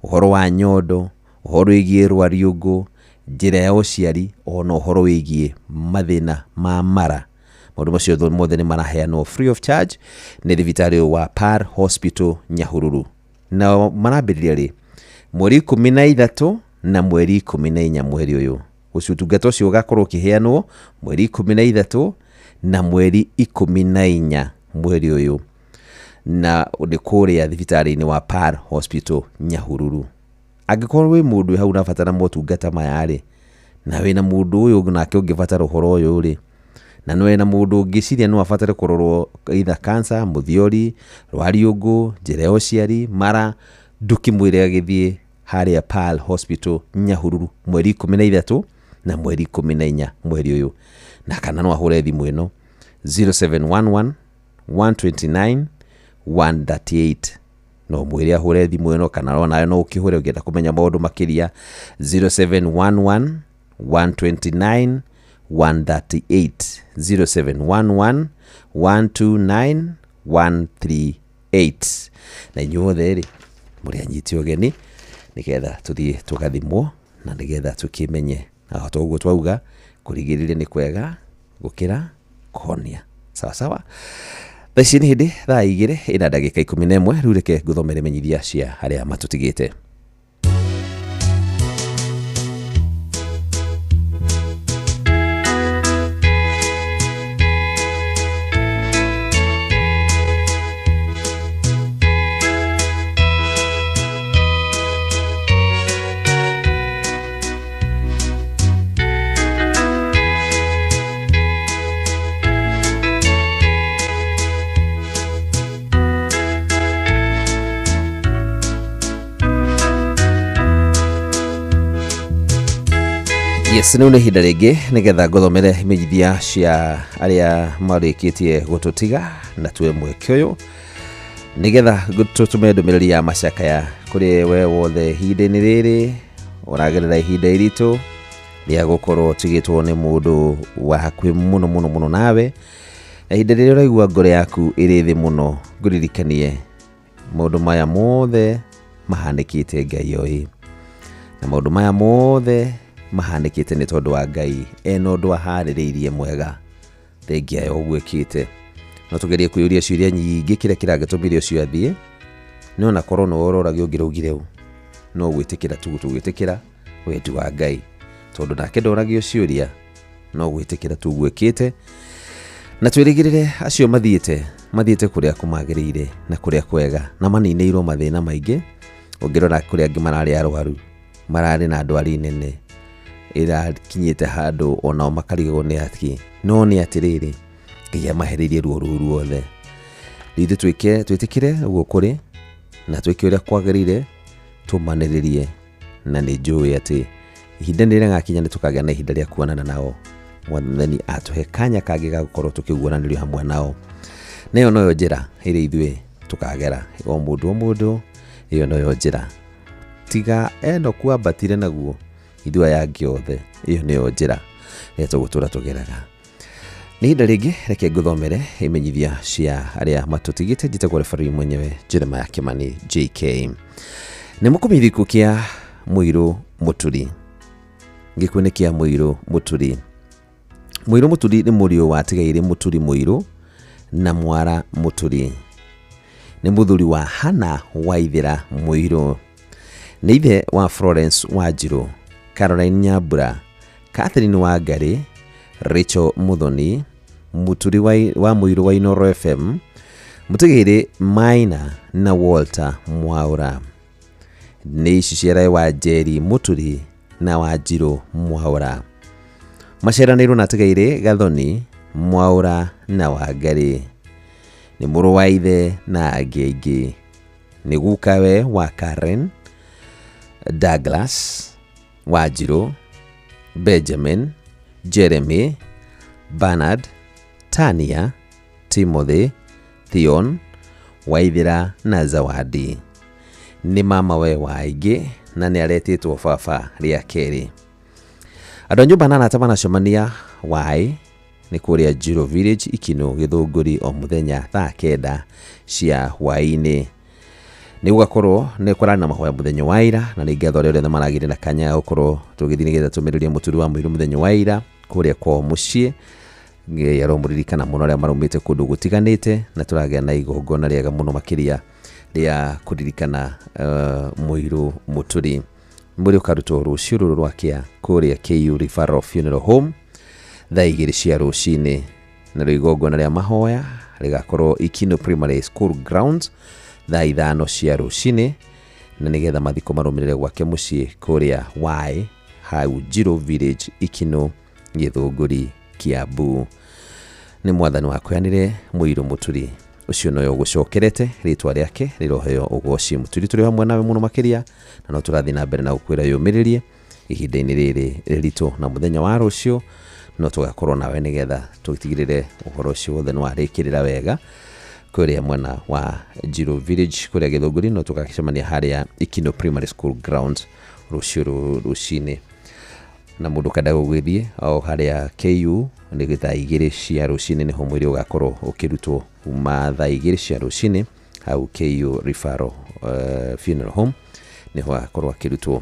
ũhoro wa nyondo, ũhoro wĩgiĩ rwariũngũ, njĩra ya ũciari ona ũhoro wĩgiĩ mathĩna ma mara. Maũndũ macio mothe nĩ maraheanwo free of charge nĩ thibitarĩ wa Pearl Hospital Nyahururu. Na marambĩrĩria rĩ mweri 13 na mweri 14 mweri ũyũ. Ũcio ũtungata ũcio ũgakorwo ũkĩheanwo mweri 13 na mweri 14 mweri ũyũ na nĩ kũrĩa thibitarĩ-inĩ wa Pearl Hospital Nyahururu. Angĩkorwo wĩ mũndũ wĩ hau ũrabatara motungata maya rĩ, na wĩna mũndũ ũyũ nake ũngĩbatara ũhoro ũyũ rĩ, na wĩna mũndũ ũngĩciria no abatare kũrorwo either cancer, mũthiori, rwariũngũ, njĩra ya ũciari, mara, ndũkĩmwĩre agĩthiĩ harĩa Pearl Hospital Nyahururu mweri 13 na mweri 14 mweri ũyũ. Na kana no ahũre thimũ ĩno 0711 129 138. No mwĩre ahũre thimũ ĩno kana onawe no ũkĩhũre ũngĩenda kũmenya maũndũ makĩria 0711 129 138, 0711 129 138. Na inyuothe rĩ mũrĩ anyiti ũgeni nĩgetha tũthiĩ tũgathimwo na nĩgetha tũkĩmenye na to ũguo twauga kũrigĩrĩria nĩ kwega gũkĩra kũhonia. Sawa sawa. Thaa ici nĩ hĩndĩ thaa 2 ĩna ndagĩka 11. Rĩu reke ngũthomere menyithia cia arĩa matũtigĩte. Yes, nĩ ihinda rĩngĩ nĩgetha ngũthomere imenyithia cia arĩa marĩkĩtie gũtũtiga na tuwe mweke ũyũ nĩgetha tũtũme ndũmĩrĩri ya macakaya kũrĩ we wothe ihinda-inĩ rĩrĩ ũragerera ihinda iritũ rĩa gũkorwo ũtigĩtwo nĩ mũndũ wa hakuhĩ mũno mũno mũno nawe, na ihinda rĩrĩa ũraigua ngoro yaku ĩrĩ thĩ mũno, ngũririkanie maũndũ maya mothe mahanĩkĩte Ngai oĩ, na maũndũ maya mothe mahanĩkĩte nĩ tondũ wa Ngai ena ũndũ aharĩrĩirie mwega thengia ya ũguo ĩkĩte. No tũgerie kwĩyũria ciũria nyingĩ kĩrĩa kĩragĩtũmire ũcio athiĩ, no ona korwo nĩwe ũroragia ũngĩraugire ũũ, no gwĩtĩkĩra tu tũgwĩtĩkĩra wendi wa Ngai, tondũ nake ndoragio ciũria, no gwĩtĩkĩra tu ũguo ĩkĩte. Na twĩrĩgĩrĩre acio mathiĩte kũrĩa kũmagĩrĩire na kũrĩa kwega na maninĩirwo mathĩna maingĩ. Ũngĩrora kũrĩa angĩ mararĩ arwaru, mararĩ na ndwari nene ĩrakinyĩte handũ onao makarigwo nĩ atĩ, no nĩ atĩrĩrĩ Ngai amahereirie ruo rũu ruothe. Rĩu ithuĩ twĩtĩkĩre ũguo kũrĩ na twĩke ũrĩa kwagĩrĩire, tũmanĩrĩrie, na nĩ njũĩ atĩ ihinda nĩ rĩgakinya nĩ tũkagĩa na ihinda rĩa kuonana nao. Mwathani atũhe kanya kangĩ ga gũkorwo tũkĩguananĩrio hamwe nao. Na ĩyo noyo njĩra ĩrĩa ithuĩ tũkagera o mũndũ o mũndũ, ĩyo noyo njĩra. Tiga Enoku ambatire naguo, ithuĩ aya angĩ othe, ĩyo nĩyo njĩra ĩrĩa tũgũtũra tũgeraga. Nĩ ihinda rĩngĩ reke ngũthomere imenyithia cia arĩa matũtigĩte. Njĩtagwo referee mwenyewe Jeremiah Kimani JK. Nĩ mũkũmenya gĩkuũ kĩa Mũirũ Mũturi. Gĩkuũ nĩ kĩa Mũirũ Mũturi. Mũirũ Mũturi nĩ mũriũ wa Tigairĩ Mũturi Mũirũ na Mwara Mũturi. Nĩ mũthuri wa Hana Waithĩra Mũirũ. Nĩ ithe wa Florence Wanjirũ, Caroline Nyambura, Catherine Wangari, Rachel Muthoni, Mũturi wa Mũirũ wa Inooro FM, Mũtigairĩ Maina na Walter Mwaũra. Nĩ ici ciarae wa Njeri Mũturi na Wanjirũ Mwaũra. Maciaranĩirwo na Tigairĩ Gathoni, Mwaũra na Wangari. Nĩ mũrũ wa ithe na angĩ aingĩ. Nĩ gukawe wa Karen, Douglas, Wanjirũ, Benjamin, Jeremy, Bernard, Tania, Timothy, Theon, Waithĩra na Zawadi. Nĩ mama we wa aingĩ na nĩ aretĩtwo baba rĩa kerĩ. Andũ a nyũmba na arata manacemania Waĩ nĩ kũrĩa Njiro Village Ikinũ Gĩthũngũri o mũthenya thaa 9 cia hwaĩ-inĩ. Nĩ gũgakorwo nĩ kũrarĩ na mahoya mũthenya wa ira, na nĩ ngatho arĩa othe maragĩire na kanya ga gũkorwo tũgĩthiĩ nĩgetha tũmĩrĩrie Mũturi wa Mũirũ mũthenya wa ira kũrĩa kwao mũciĩ. Ngai aromũririkana mũno arĩa maraumĩte kũndũ gũtiganĩte, na tũragĩa na igongona rĩega mũno makĩria rĩa kũririkana Mũirũ Mũturi. Mwĩrĩ ũkarutwo rũciũ rũrũ rwa kĩa kũrĩa KU Referral Funeral Home thaa 2 cia rũcinĩ, narĩo igongona rĩa mahoya rĩgakorwo Ikinũ Primary School Grounds thaa 5 cia rũcinĩ, na nĩgetha mathiko marũmĩrĩre gwake mũciĩ kũrĩa Waĩ hau Njiro Village Ikinũ Gĩthũngũri Kiambu. Nĩ mwathani wakũheanire Mũirũ Mũturi ũcio noyo ũgũcokerete, rĩtwa rĩake rĩroheo ũgoci. Mũturi tũrĩ hamwe nawe mũno makĩria, na no tũrathiĩ na mbere na gũkwĩra yũmĩrĩrie ihinda-inĩ rĩrĩ rĩritũ, na mũthenya wa rũciũ no tũgakorwo nawe nĩgetha tũtigĩrĩre ũhoro ũcio wothe nĩ warĩkĩrĩra wega kũrĩa mwena wa Njiro Village kũrĩa Gĩthũngũri. No tũgacemania harĩa Ikinũ Primary School Grounds rũciũ rũcinĩ. Na mũndũ kenda gũgĩthiĩ o harĩa KU nĩ thaa 2 cia rũcinĩ nĩho mwĩrĩ ũgakorwo ũkĩrutwo kuma thaa 2 cia rũcinĩ hau KU Referral Funeral Home nĩho agakorwo akĩrutwo.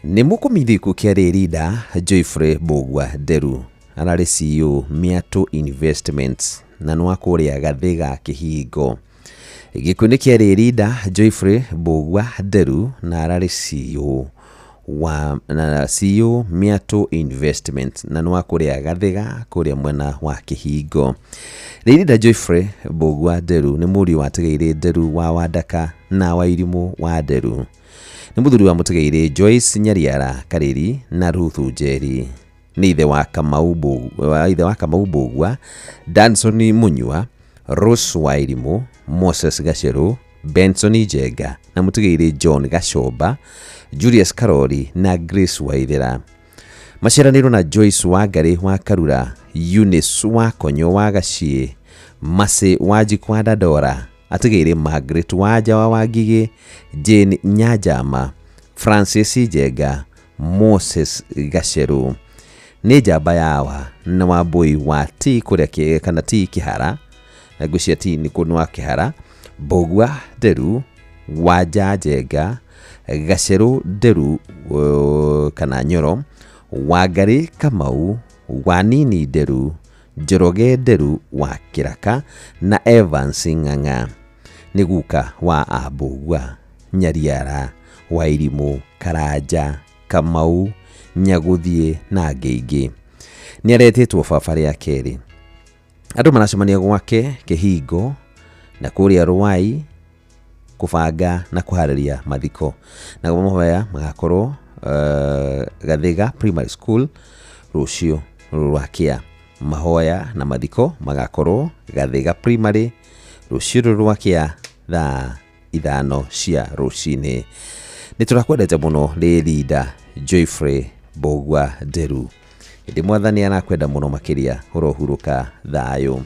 Nĩ mũkũmithia gĩkuũ kĩa Rĩrinda Joyfrey Mbũgua Nderu, ararĩ CEO Mĩatũ Investments na nĩ wa kũrĩa Gathĩga Kĩhingo. Gĩkuũ nĩ kĩa Rĩrinda Joyfrey Mbũgua Nderu na ararĩ CEO wa na CEO Mĩatũ Investment na nĩ wa kũrĩa Gathĩga kũrĩa mwena wa Kĩhingo. Rĩrinda Joyfrey Mbũgua Nderu nĩ mũriũ wa Tigairĩ Nderu wa Wandaka na Wairimũ wa Nderu. Nĩ mũthuri wa Mũtigairĩ Joyce Nyariara Karĩri na Ruthu Njeri. Nĩ ithe wa Kamau Mbũgua, Danson Munyua, Rose Wairimũ, Moses Gacerũ, Benson Njenga na Mũtigairĩ John Gacomba, Julius Karori na Grace Waithera. Maciaranĩirwo na Joyce Wangari wa Karura, Eunice wa Konyo wa Gaciĩ, Mercy Wanjikũ wa Dandora, Atigairĩ Margaret Wanja wa Wangigĩ, Jane Nyanjama, Francis Njenga, Moses Gacerũ. Nĩ njamba yawa na Wambũi wa T kũrĩa kana T Kĩhara, na ngwĩciria T nĩ kũndũ wa Kĩhara, Mbũgua Nderu, Wanja Njenga, Gacerũ Nderu kana Nyoro, Wangari Kamau, Wanini Nderu, Njoroge Nderu wa Kĩraka na Evans Ng'ang'a. Nĩ guka wa Ambũgua, Nyariara, Wairimũ, Karanja, Kamau, Nyagũthiĩ na angĩ aingĩ. Nĩ aretĩtwo baba rĩa kerĩ. Andũ maracemania gwake Kĩhingo na kũrĩa Rwai kũbanga na kũharĩria mathiko. Na mahoya magakorwo Gathĩga Primary School rũciũ rwa kĩa. Mahoya na mathiko magakorwo Gathĩga Primary rũciũ rwa kĩa thaa 5 cia rũcinĩ. Nĩ tũrakwendete mũno Rĩrinda Joyfrey Mbũgua Nderu. Ĩndĩ mwathani arakwenda mũno makĩria, ũrohurũka thayũ.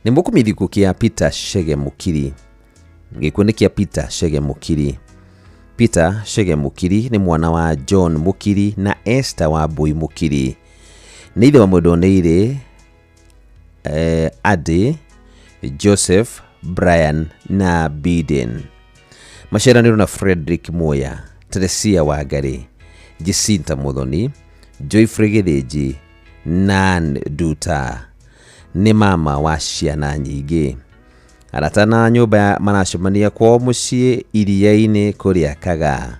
Nĩ mũkũmithia gĩkuũ kĩa Peter Chege Mũkiri. Gĩkuũ nĩ kĩa Peter Chege Mũkiri. Peter Chege Mũkiri nĩ mwana wa John Mũkiri na Esther Wambui Mũkiri. Nĩ ithe wa Mwendwa-Nĩirĩ, Ade, Joseph, Brian na Biden. Maciaranĩirwo na Frederick Muya, Teresia Wangari, Jacinta Muthoni, Joyfrey Gĩthĩnji, Nan Nduta. Nĩ mama wa ciana nyingĩ. Arata na nyũmba maracemania kwao mũciĩ iria-inĩ kũrĩa Kagaa,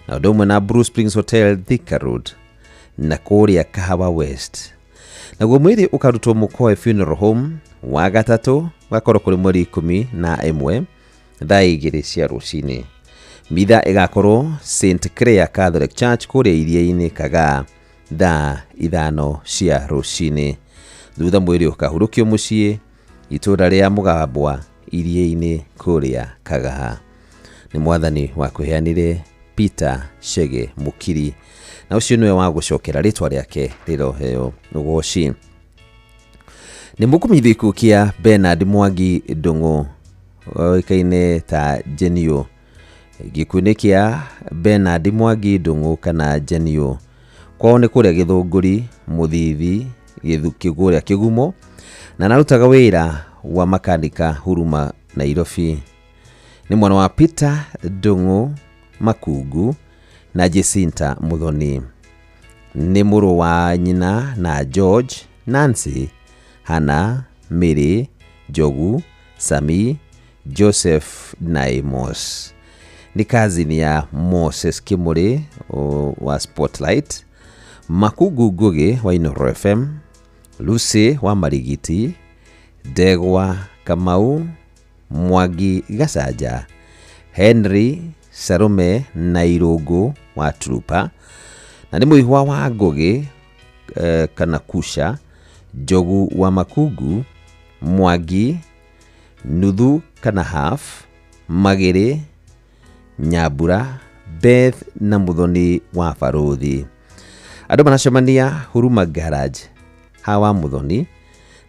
na ũndũ ũmwe na Blue Springs Hotel Thika Road na kũrĩa Kahawa West. Naguo mwĩrĩ ũkarutwo Mũkoe Funeral Home wa gatatũ ũgakorwo kũrĩ mweri 11 thaa 2 cia rũcinĩ. Mitha ĩgakorwo St Clair Catholic Church kũrĩa iria-inĩ Kagaa thaa 5 cia rũcinĩ. Thutha mwĩrĩ ũkahurũkio mũciĩ itũũra rĩa Mũgambwa iria-inĩ kũrĩa Kagaa. Nĩ mwathani wa kwĩheanire Peter Chege Mũkiri, na ũcio nĩwe wa gũcokera rĩtwa rĩake rĩroheo ũgoci. Nĩ mũkũmithia gĩkuũ kĩa Bernard Mwangi Ndung'u oĩkaine ta Genio. Gĩkuũ nĩ kĩa Bernard Mwangi Ndung'u kana Genio. Kwao nĩ kũrĩa Gĩthũngũri, Mũthithi, kũrĩa Kĩgumo, na ararutaga wĩra wa makanika Huruma, Nairobi. Nĩ mwana wa Peter Ndung'u Makungu na Jacinta Muthoni. Nĩ mũrũ wa nyina na George, Nancy, Hannah, Mary, Njogu, Sami, Joseph na Amos. Nĩ cousin ya Moses Kimuri wa Spotlight, Makungu Ngugi wa Inooro FM, Lucy wa Marigiti, Ndegwa Kamau, Mwangi Gacanja, Henry Salome na Irũngũ wa Trupa, na nĩ mũihwa wa Ngugi kana Kusha, Njogu wa Makungu, Mwangi, Nuthu kana half, Magĩrĩ, Nyambura, Beth na Muthoni wa Barũthi. Andũ maracemania Huruma Garage hawa Muthoni,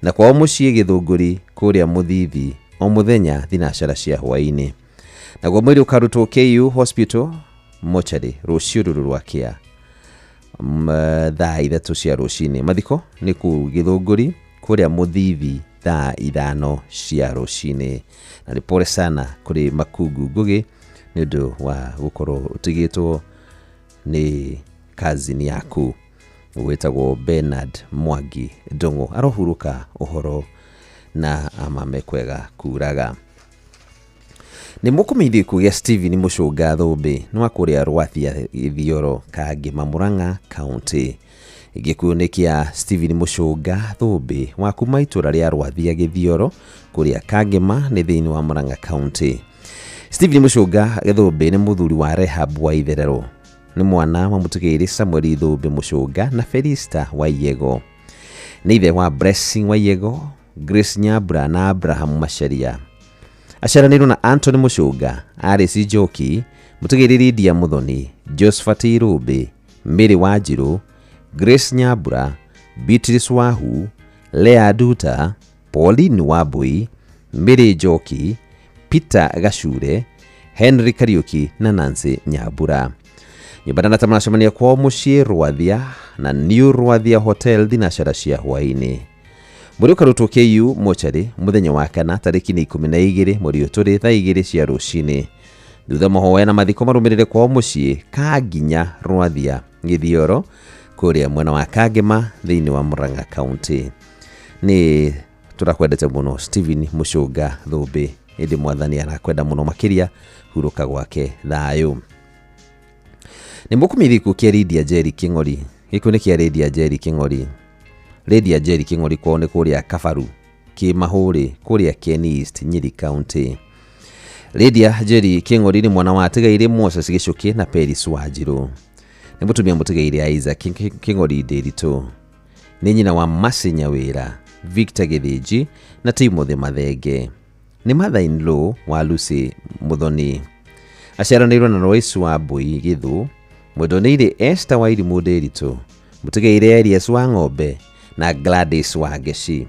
na kwao mũciĩ Gĩthũngũri kũrĩa Mũthithi o mũthenya thinacara cia hwaĩ-inĩ. Naguo mwĩrĩ ũkarutwo KU Hospital mochari rũciũ rũrũ rwa kĩa thaa 3 cia rũcinĩ. Mathiko nĩ kũu Gĩthũngũri kũrĩa Mũthithi thaa 5 cia rũcinĩ. Na nĩ pole sana kũrĩ Makungu Ngugi nĩ ũndũ wa gũkorwo ũtigĩtwo nĩ cousin yaku wĩtagwo Bernard Mwangi Ndung'u. Arohurũka ũhoro na amame kwega kuraga. Nĩ mũkũmithia gĩkuũ gĩa Stephen Mũcũnga Thũmbĩ nĩ wa kũrĩa Rwathia Gĩthioro Kangĩma Murang'a County. Gĩkuũ nĩ kĩa Stephen Mũcũnga Thũmbĩ wa kuma itũũra rĩa Rwathia Gĩthioro kũrĩa Kangĩma nĩ thĩinĩ wa Murang'a County. Stephen Mũcũnga Thũmbĩ nĩ mũthuri wa Rehab wa Itherero. Nĩ mwana wa mũtũgĩri Samuel Thũmbĩ Mũcũnga na Felista wa Iyego. Nĩ ithe wa Blessing wa Iyego, Grace Nyambura na Abraham Macharia. Aciaranĩirwo na Anthony Mũcũnga, Alice Njoki, mũtũgĩri Lydia Muthoni, Josephat Irũmbĩ, Mary Wanjirũ, Grace Nyambura, Beatrice Wahu, Lea Nduta, Pauline Wambui, Mary Njoki, Peter Gacure, Henry Kariuki na Nancy Nyambura. Nyũmba na maracemania kwao mũciĩ Rwathia na New Rwathia Hotel thinacara cia hwaĩ-inĩ. Mwĩrĩ ũkarutwo KU mochari mũthenya wa kana tarĩki nĩ 12 mweri ũyũ tũrĩ thaa 2 cia rũcinĩ. Thutha mahoya na mathiko marũmĩrĩre kwao mũciĩ Kanginya Rwathia Gĩthioro kũrĩa mwena wa Kangĩma thĩinĩ wa Murang'a County. Nĩ tũrakwendete mũno Stephen Mũcũnga Thũmbĩ, ĩndĩ mwathani arakwenda mũno makĩria, hurũka gwake thayũ. Nĩ mũkũmithia gĩkuũ kĩa Lydia Njeri Kĩng'ori. Gĩkuũ nĩ kĩa Lydia Njeri Kĩng'ori. Lydia Njeri Kĩng'ori kwao nĩ kũrĩa Kabaru, Kĩmahũrĩ, kũrĩa Kieni East, Nyeri County. Lydia Njeri Kĩng'ori nĩ mwana wa Atigaire Moses Gĩcũkĩ na Peris Wanjirũ. Nĩ mũtumia mũtigaire Isaac Kĩng'ori Ndĩritũ. Nĩ nyina wa Mercy Nyawĩra, Victor Gĩthĩnji na Timothy Mathenge. Nĩ mother-in-law wa Lucy Muthoni. Aciaranĩirwo na Lois wa Mbui Gĩthũ, mwendonĩire Esther wa Irimũ Ndĩritũ, mũtigaire Elias wa Ng'ombe na Gladys wa Ngeci.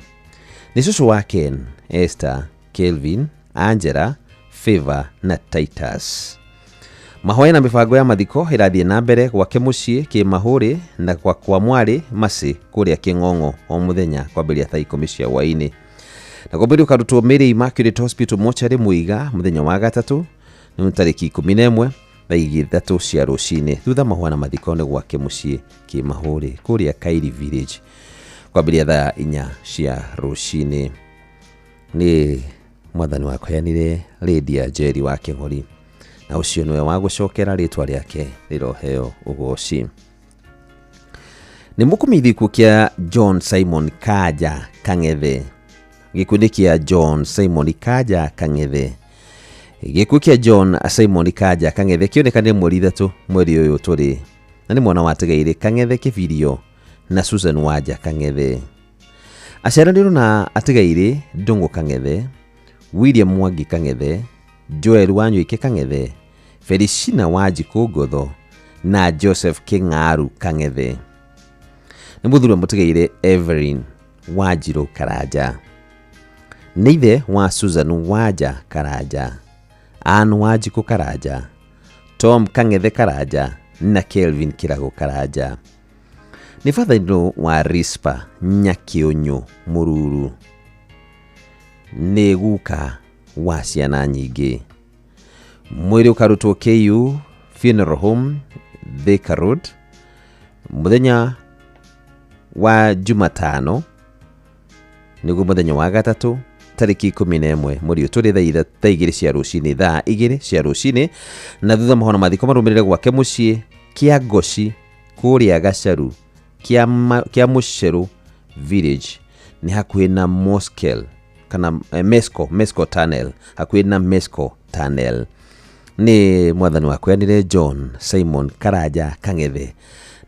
Nĩ cũcũ wa Ken, Esther, Kelvin, Angela, Favor na Titus. Mahoya na mĩbango ya mathiko ĩrathiĩ na mbere gwake mũciĩ Kĩmahũrĩ na kwa kwa mwarĩ Mercy kũrĩa Kĩng'ong'o o mũthenya kwambĩrĩria thaa 10 cia hwaĩ-inĩ. Naguo mwĩrĩ ũkarutwo Mary Immaculate Hospital mocarĩ Mũiga mũthenya wa gatatũ nĩ tarĩki 11 thaa 3 cia rũcinĩ. Thutha mahoya na mathiko nĩ gwake mũciĩ Kĩmahũrĩ kũrĩa Kairi Village kwambĩrĩria thaa 4 cia rũcinĩ. Nĩ mwathani wakũheanire Lydia Njeri wa Kĩng'ori, na ũcio nĩwe wa gũcokera rĩtwa rĩake rĩroheo ũgoci. Nĩ mũkũmĩithi gĩkuũ kĩa John Simon Kanja Kang'ethe. Gĩkuũ nĩ kĩa John Simon Kanja Kang'ethe. Gĩkuũ kĩa John Simon Kanja Kang'ethe kĩonekanire mweri 3 mweri ũyũ tũrĩ, na nĩ mwana wa Tigaire Kang'ethe Kĩbirio na Susan Wanja Kang'ethe. Aciaranĩirwo na Atigaire Ndũng'ũ Kang'ethe, William Mwangi Kang'ethe, Joel Wanyoike Kang'ethe, Felicina Wanjikũ Ngotho na Joseph Kĩng'aru Kang'ethe. Nĩ mũthuri wa Mũtigaire Evelyn Wanjirũ Karanja. Nĩ ithe wa Susan Wanja Karanja, Ann Wanjikũ Karanja, Tom Kang'ethe Karanja na Kelvin Kĩrago Karanja. Nĩ father-in-law wa Rispa Nyakĩũnyũ Mũruru. Nĩ guka wa ciana nyingĩ. Mwĩrĩ ũkarutwo KU Funeral Home Thika Road mũthenya wa Jumatano, nĩguo mũthenya wa gatatũ tarĩki 11 mweri ũyũ tũrĩ thaa 2 cia rũcinĩ, thaa 2 cia rũcinĩ, na thutha mahono mathiko marũmĩrĩre gwake mũciĩ kĩa Ngoci kũrĩa Gacaru kĩa Mũcerũ Village, nĩ hakuhĩ na Moskel kana Mesco Tunnel, hakuhĩ na Mesco Tunnel. Nĩ mwathani wakũheanire John Simon Karanja Kang'ethe,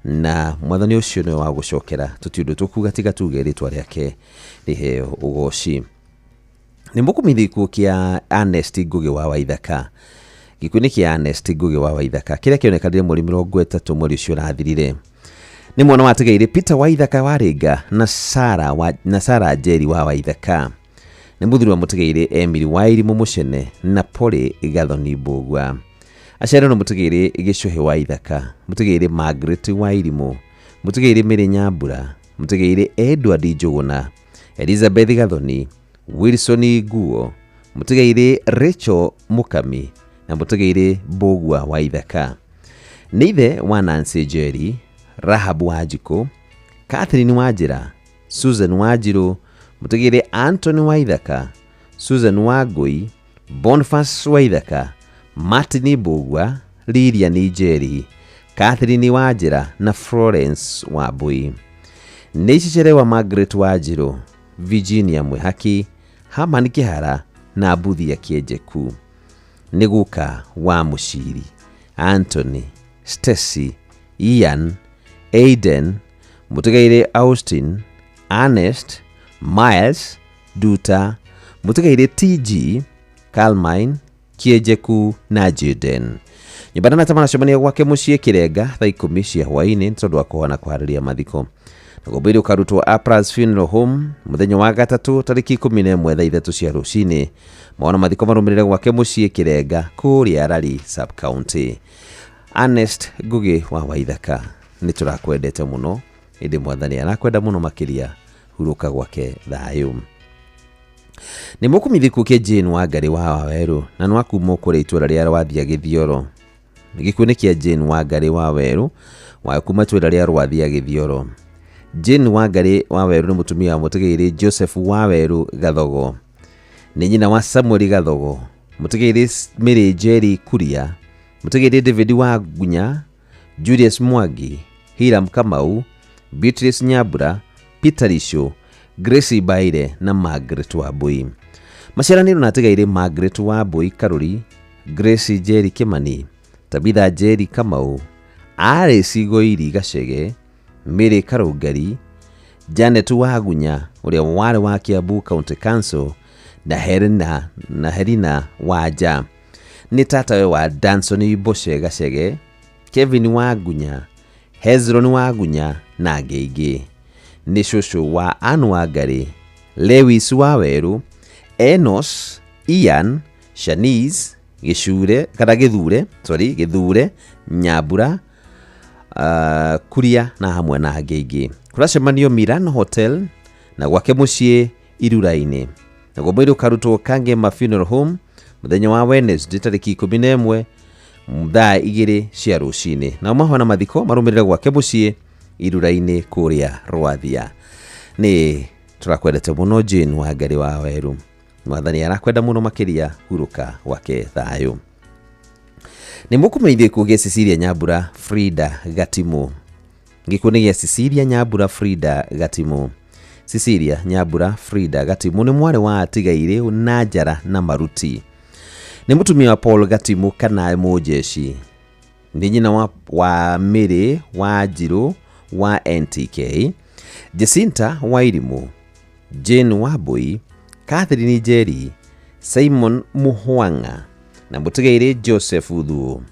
na mwathani ũcio nĩwe wa gũcokera tũti ũndũ tũkuga tiga tuge rĩtwa rĩake rĩheo ũgoci. Nĩ mũkũmĩithi gĩkuũ kĩa Ernest Ngũgĩ wa Waithaka. Gĩkuũ nĩ kĩa Ernest Ngũgĩ wa Waithaka kĩrĩa kĩonekanire mweri 30 mweri ũcio ũrathirire. Nĩ mwana wa Tigaire Peter Waithaka wa Rĩnga na Sarah Njeri wa Waithaka. Nĩ mũthuri wa Mũtigaire Emily Wairimũ Mũcene na Polly Gathoni Mbũgua. Aciarirwo nĩ Mũtigaire Gĩcũhĩ Waithaka, Mũtigaire Margaret Wairimũ, Mũtigaire Mary Nyambura, Mũtigaire Edward Njũgũna, Elizabeth Gathoni, Wilson Nguo, Mũtigaire Rachel Mũkami na Mũtigaire Mbũgua Waithaka. Nĩ ithe wa Nancy Njeri, Rahab Wanjikũ, Catherine Wanjĩra, Susan Wanjirũ, Mũtigaire Anthony Waithaka, Susan Wangũi, Boniface Waithaka, Martin Mbũgua, Lilian Njeri, Catherine Wanjĩra na Florence Wambui. Nĩ icecere wa Margaret Wanjirũ, Virginia Mwĩhaki, Herman Kĩhara na Mbuthia Kĩenjeku. Nĩ guka wa Mũciri, Anthony, Stacy, Ian, Aiden, Mũtigaire Austin, Ernest, Miles, Duta, Mũtigaire TG, Carmine, Kĩenjeku na Jaden. Nyũmba na maracemania gwake mũciĩ Kĩrenga thaa 10 cia hwaĩ-inĩ tondũ wa kũhana kũharĩria mathiko. Naguo mwĩrĩ ũkarutwo Apras Funeral Home mũthenya wa gatatũ tarĩki 11 thaa 3 cia rũcinĩ. Mawona mathiko marũmĩrĩre gwake mũciĩ Kĩrenga kũrĩa Rari Sub County. Ernest Ngũgĩ wa Waithaka, nĩ tũrakwendete mũno, ĩndĩ mwathani arakwenda mũno makĩria, hurũka gwake thayũ. Nĩ mũkũmĩithi gĩkuũ kĩa Jane Wangari wa Wawerũ, na nĩ wa kuma kũrĩa itũũra rĩa Rwathia Gĩthioro. Gĩkuũ nĩ kĩa Jane Wangari wa Wawerũ wa kuma itũũra rĩa Rwathia Gĩthioro. Jane Wangari wa Wawerũ nĩ mũtumia wa Mũtigairĩ Joseph Wawerũ Gathogo. Nĩ nyina wa Samuel Gathogo, Mũtigairĩ Mary Njeri Kuria, Mũtigairĩ David Wagunya, Julius Mwangi, Hiram Kamau, Beatrice Nyambura, Peter Richo, Grace Baire na Margaret Wambui. Maciaranĩirwo na Atigairĩ Margaret Wambui Karuri, Grace Njeri Kimani, Tabitha Njeri Kamau, Alice Goiri Gacege, Mary Karũngari, Janet Wagunya ũrĩa warĩ wa Kiambu County Council na Helena Wanja. Nĩ tatawe wa Danson Boshe Gacege, Kevin Wagunya, Hezron Wagunya na angĩ aingĩ. Nĩ cũcũ wa Ann Wangari, Lewis Waweru, Enos, Ian, Shanice, Gĩcure kana Gĩthure, sorry, Gĩthure, Nyambura, Kuria na hamwe na angĩ aingĩ. Kũracemanio Miran Hotel na gwake mũciĩ Irura-inĩ. Naguo mwĩrĩ ũkarutwo Kangema Funeral Home mũthenya wa Wednesday tarĩki 11 thaa 2 cia rũcinĩ. Nao mahwa na mathiko marũmĩrĩre gwake mũciĩ Irura-inĩ kũrĩa Rwathia. Nĩ tũrakwendete mũno Jane Wangari wa Weru. Mwathani arakwenda mũno makĩria, hurũka gwake thayũ. Nĩ mũkũmenyithio gĩkuũ gĩa Cecilia Nyambura Frida Gatimu. Gĩkuũ nĩ gĩa Cecilia Nyambura Frida Gatimu. Cecilia Nyambura Frida Gatimu nĩ mwarĩ wa Atigaire na Njara na Maruti. Nĩ mũtumia wa Paul Gatimu kana Mũnjeshi. Nĩ nyina wa Mary wa Njirũ wa NTK, Jacinta wa Irimũ, Jane Wambui, Catherine Njeri, Simon Muhwanga na mũtigairĩ Joseph Thuo.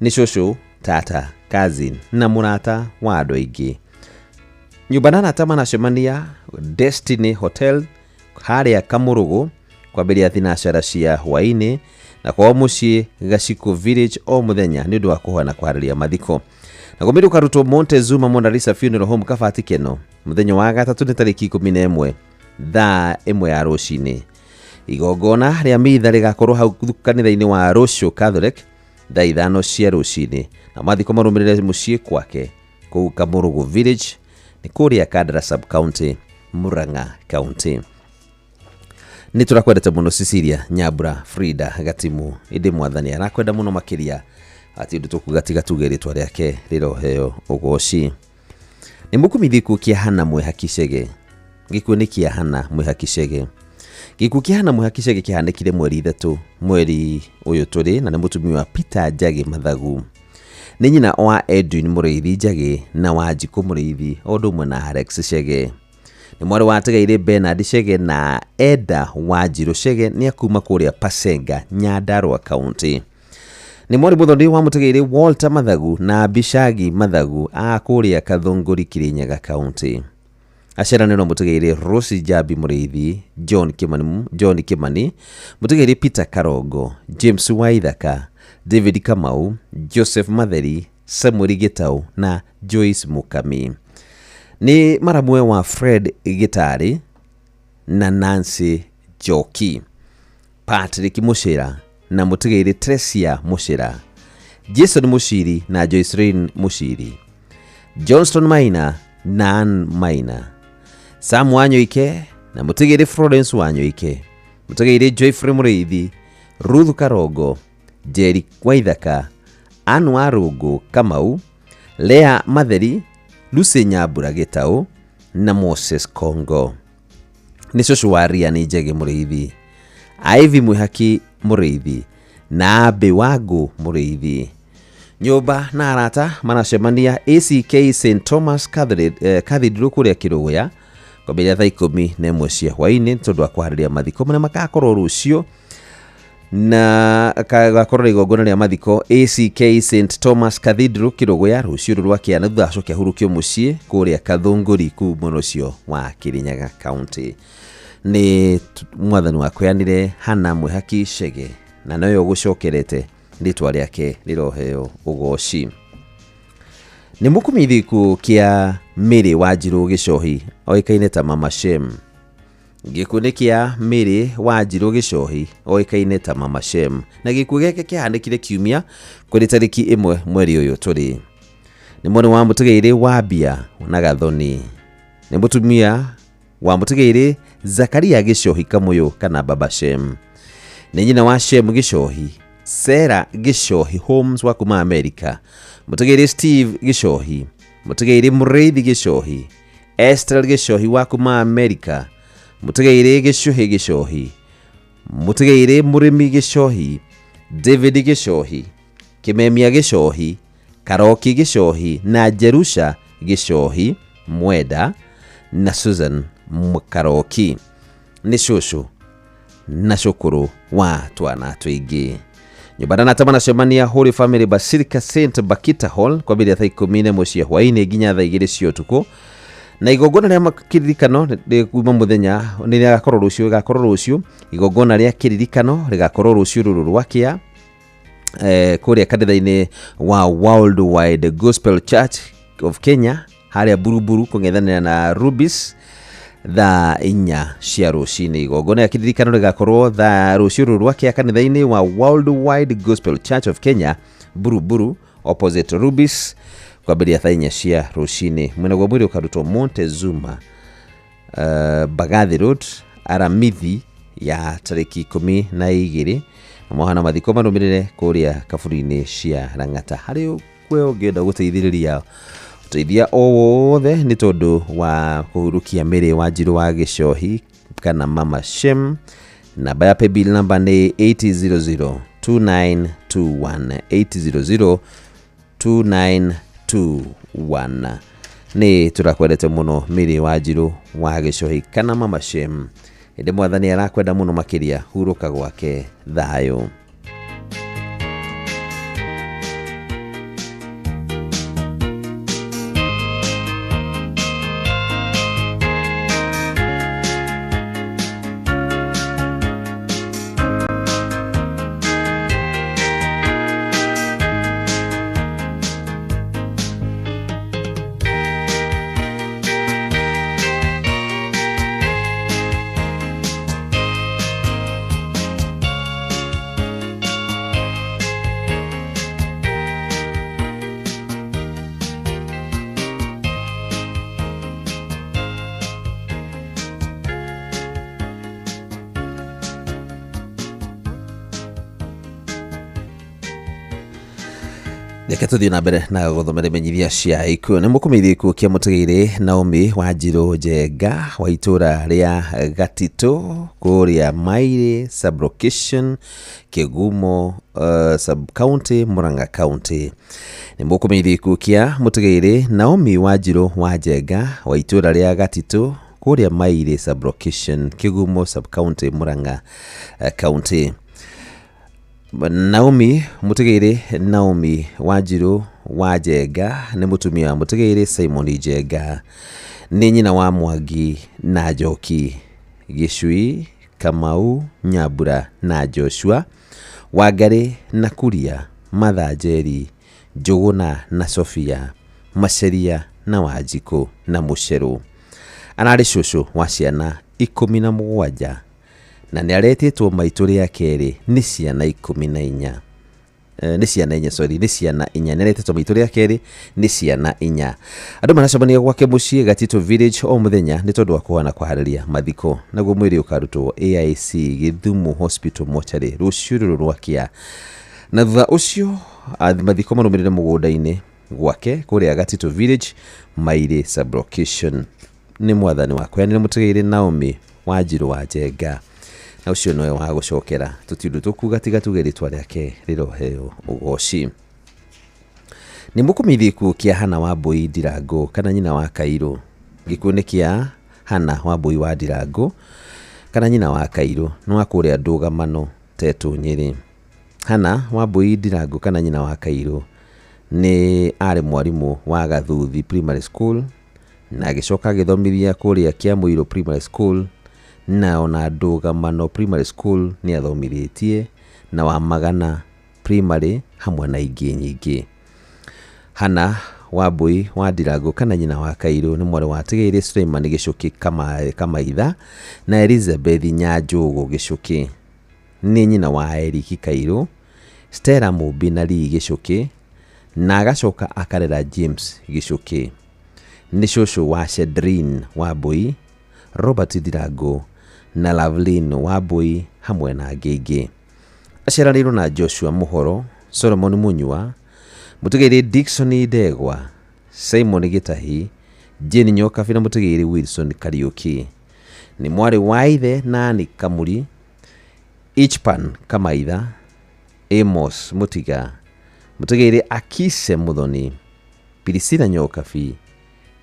Nĩ cũcũ, tata, cousin na mũrata wa andũ aingĩ. Nyũmba na arata manacemania Destiny Hotel harĩa Kamũrũgũ kwambĩrĩria thinacara cia hwaĩ-inĩ na kwao mũciĩ Gacikũ Village o mũthenya nĩ ũndũ wa kũhoya na kũharĩria mathiko. Na mwĩrĩ ũkarutwo Montezuma Mona Lisa Funeral Home Kabati Keno mũthenya wa gatatũ nĩ tarĩki 11 thaa 1 ya rũcinĩ. Igongona rĩa mitha rĩgakorwo hau kanitha-inĩ wa Rũciũ Catholic thaa 5 cia rũcinĩ na mathiko marũmĩrĩre mũciĩ kwake kũu Kamũrũgũ Village nĩ kũrĩa Kandara Sub County, Murang'a County. Nĩ tũrakwendete mũno Cecilia Nyambura Frida Gatimu, ĩndĩ mwathani arakwenda mũno makĩria ati ũndũ tũkuga tiga tuge rĩtwa rĩake rĩroheo ũgoci. Nĩ mũkũmithie gĩkuũ kĩa Hana Mwĩhaki Chege. Gĩkuũ nĩ kĩa Hana Mwĩhaki Chege. Gĩkuũ kĩa Hana Mwĩhaki Chege kĩhanĩkire mweri 3 mweri ũyũ tũrĩ na nĩ mũtumia wa Peter Njagi Mathagu. Nĩ nyina wa Edwin Mũrĩithi Njagi na wa Njikũ Mũrĩithi o ũndũ ũmwe na Alex Chege. Nĩ mwarĩ wa Atigaire Bernard Chege na Eda wa Njirũ Chege nĩ akuma kũrĩa Pasenga, Nyandarua County. Nĩ mwarĩ mũthoni wa Mũtigaire Walter Mathagu na Abishagi Mathagu a kũrĩa Kathũngũri Kirinyaga County. Aciaranĩrwo Mũtigaire Rose Njambi Mũrĩithi, John Kimani, Mũtigaire Peter Karongo, James Waithaka, David Kamau, Joseph Matheri, Samuel Gitau na Joyce Mukami. Nĩ maramwe wa Fred Gitari na Nancy Njoki, Patrick Mushira na Mũtigaire Tresia Mushira, Jason Mushiri na Joycelyn Mushiri, Johnston Maina na Ann Maina, Sam Wanyoike na Mũtigaire Florence Wanyoike, Mũtigaire Joyfrey Mũrĩithi, Ruth Karongo, Jerry Waithaka, Ann Warũngũ Kamau, Lea Matheri, Lucy Nyambura Gitau na Moses Kongo. Nĩ cũcũ wa Riani Njege Mũrĩithi, Ivy Mwĩhaki Mũrĩithi na Abbey Wangũ Mũrĩithi. Nyũmba na arata maracemania ACK St Thomas Cathedral kũrĩa Kĩrũgũya kwambĩrĩria thaa 11 cia hwaĩ-inĩ tondũ wa kũharĩria mathiko marĩa magakorwo rũciũ na gakorwo igongona rĩa mathiko ACK St Thomas Cathedral Kĩrũgũya rũciũ rũrũ rwa kĩana thutha acoke ahurũkio mũciĩ kũrĩa Kathũngũri kũu mwena ũcio wa Kirinyaga County. Nĩ mwathani wakweanire Hana Mwĩhaki Chege na noyo ũgũcokerete rĩtwa rĩake rĩroheo ũgoci. Nĩ mũkũmithie gĩkuũ kĩa Mary Wanjirũ Gĩcohi oĩkaine ta Mama Shem. Gĩkuũ nĩ kĩa Mary Wanjirũ Gĩcohi oĩkaine ta Mama Shem na gĩkuũ gĩake kĩahanĩkire kiumia kũrĩ tarĩki 1 mweri ũyũ tũrĩ. Nĩ mwana wa Mũtigairĩ wa Mbia na Gathoni. Nĩ mũtumia wa Mũtigairĩ Zakaria Gĩcohi Kamũyũ kana Baba Shem. Nĩ nyina wa Shem Gĩcohi, Sarah Gĩcohi Holmes wa kuma America, Mũtigairĩ Steve Gĩcohi, Mũtigairĩ Mũrĩithi Gĩcohi, Esther Gĩcohi wa kuma America, Mũtigairĩ Gĩcuhĩ Gĩcohi, Mũtigairĩ Mũrĩmi Gĩcohi, David Gĩcohi, Kĩmemia Gĩcohi, Karoki Gĩcohi na Jerusha Gĩcohi Mwenda na Susan Karoki. Nĩ cũcũ na cũkũrũ wa twana tũingĩ. Nyũmba na arata manacemania Holy Family Basilica St Bakita Hall kwambĩrĩria thaa 11 cia hwaĩ-inĩ nginya thaa 2 cia ũtukũ. Na igongona rĩa kĩririkano rĩkuma mũthenya nĩ rĩgakorwo rũciũ, rĩgakorwo rũciũ. Igongona rĩa kĩririkano rĩgakorwo rũciũ rũrũ rwa kĩa kũrĩa kanitha-inĩ wa Worldwide Gospel Church of Kenya harĩa Buruburu kũng'ethanĩra na Rubis thaa 4 cia rũcinĩ. Igongona rĩa kĩririkano rĩgakorwo thaa rũciũ rũrũ rwa kĩa kanitha-inĩ wa Worldwide Gospel Church of Kenya Buruburu opposite Rubis kwambĩrĩria thaa 4 cia rũcinĩ. Mwena gwa mwĩrĩ ũkarutwo Montezuma Bagathi Road Aramithi ya tarĩki 12 na mohana mathiko marũmĩrĩre kũrĩa kaburi-inĩ cia Lang'ata. Harĩ kwe ũngĩenda gũteithĩrĩria ũteithia o wothe nĩ tondũ wa kũhurukia mĩrĩ wa Wanjiru wa Gĩcohi kana Mama Shem, namba ya paybill namba nĩ 800 2921 800 2921. Nĩ tũrakwendete mũno mĩrĩ wa Wanjiru wa Gĩcohi kana Mama Shem, ĩndĩ mwathani arakwenda mũno makĩria, hurũka gwake thayũ. Reke tũthiĩ na mbere na gũthomera imenyithia cia ikuũ. Nĩ mũkũmenyithia gĩkuũ kĩa mũtũgĩire Naomi Wanjiru Njenga wa itũũra rĩa Gatitũ kũrĩa Maire sub-location Kĩgumo sub-county Murang'a county. Nĩ mũkũmenyithia gĩkuũ kĩa mũtũgĩire Naomi Wanjiru wa Njenga wa itũũra rĩa Gatitũ kũrĩa Maire sub-location Kĩgumo sub-county Murang'a county. Naomi mũtũgĩire Naomi Wanjiru wa Njenga nĩ mũtumia wa mũtũgĩire Simon Njenga, nĩ nyina wa Mwangi na Njoki, Gĩcui, Kamau, Nyambura na Joshua, Wangari na Kuria, Martha Njeri, Njũgũna na Sofia, Maceria na Wanjikũ na Mũcerũ. Ararĩ cũcũ wa ciana 17 na nĩ aretĩtwo maitũ rĩa kerĩ nĩ ciana 14. Nĩ ciana inya, sorry, nĩ ciana inya. Nĩ aretĩtwo maitũ rĩa kerĩ nĩ ciana inya. Andũ maracemania gwake mũciĩ Gatitũ Village o mũthenya nĩ tondũ wa kũhana kũharĩria mathiko. Naguo mwĩrĩ ũkarutwo AIC Gĩthumo Hospital Mortuary rũciũ rũrũ rwa kĩa. Na thutha ũcio mathiko marũmĩrĩre mũgũnda-inĩ gwake kũrĩa Gatitũ Village Maire sub-location. Nĩ mwathani wakwa nĩ mũtũgĩire Naomi Wanjiru wa Njenga, na ũcio nowe wa gũcokera tũtiũndũ tũkuga tiga tuge rĩtwa rĩake rĩroheo ũgoci. Nĩ mũkũmenyithia gĩkuũ kĩa Hana Wambui Ndirango kana nyina wa Kairũ. Gĩkuũ nĩ kĩa Hana Wambui wa Ndirango kana nyina wa Kairũ, nĩ wa kũrĩa Ndũgamano Tetũ Nyĩrĩ. Hana Wambui Ndirango kana nyina wa Kairũ nĩ arĩ mwarimũ wa Gathuthi Primary School na agĩcoka agĩthomithia kũrĩa Kĩamũirũ Primary School na ona Ndũgamano Primary School nĩ athomithĩtie na wa Magana Primary hamwe na ingĩ nyingĩ. Hana Wambui wa Ndirango kana nyina wa Kairũ nĩ mwarĩ wa Tigĩrĩ Suleiman Gĩcũkĩ Kamaitha na Elizabeth Nyanjũgũ Gĩcũkĩ. Nĩ nyina wa Eric Kairũ, Stella Mũmbi na Lee Gĩcũkĩ na agacoka akarera James Gĩcũkĩ. Nĩ cũcũ wa Shedrin Wambui, Robert Ndirango na Lovelyn Wambui hamwe na angĩ aingĩ. Aciaranĩirwo na Joshua Mũhoro, Solomon Munyua, mũtũgĩire Dickson Ndegwa, Simon Gĩtahi, Jane Nyokabi na mũtũgĩire Wilson Kariũki. Nĩ mwarĩ wa ithe Nani Kamuri, Ichpan Kamaitha, Amos Mũtiga, mũtũgĩire Akise Mũthoni, Priscilla Nyokabi,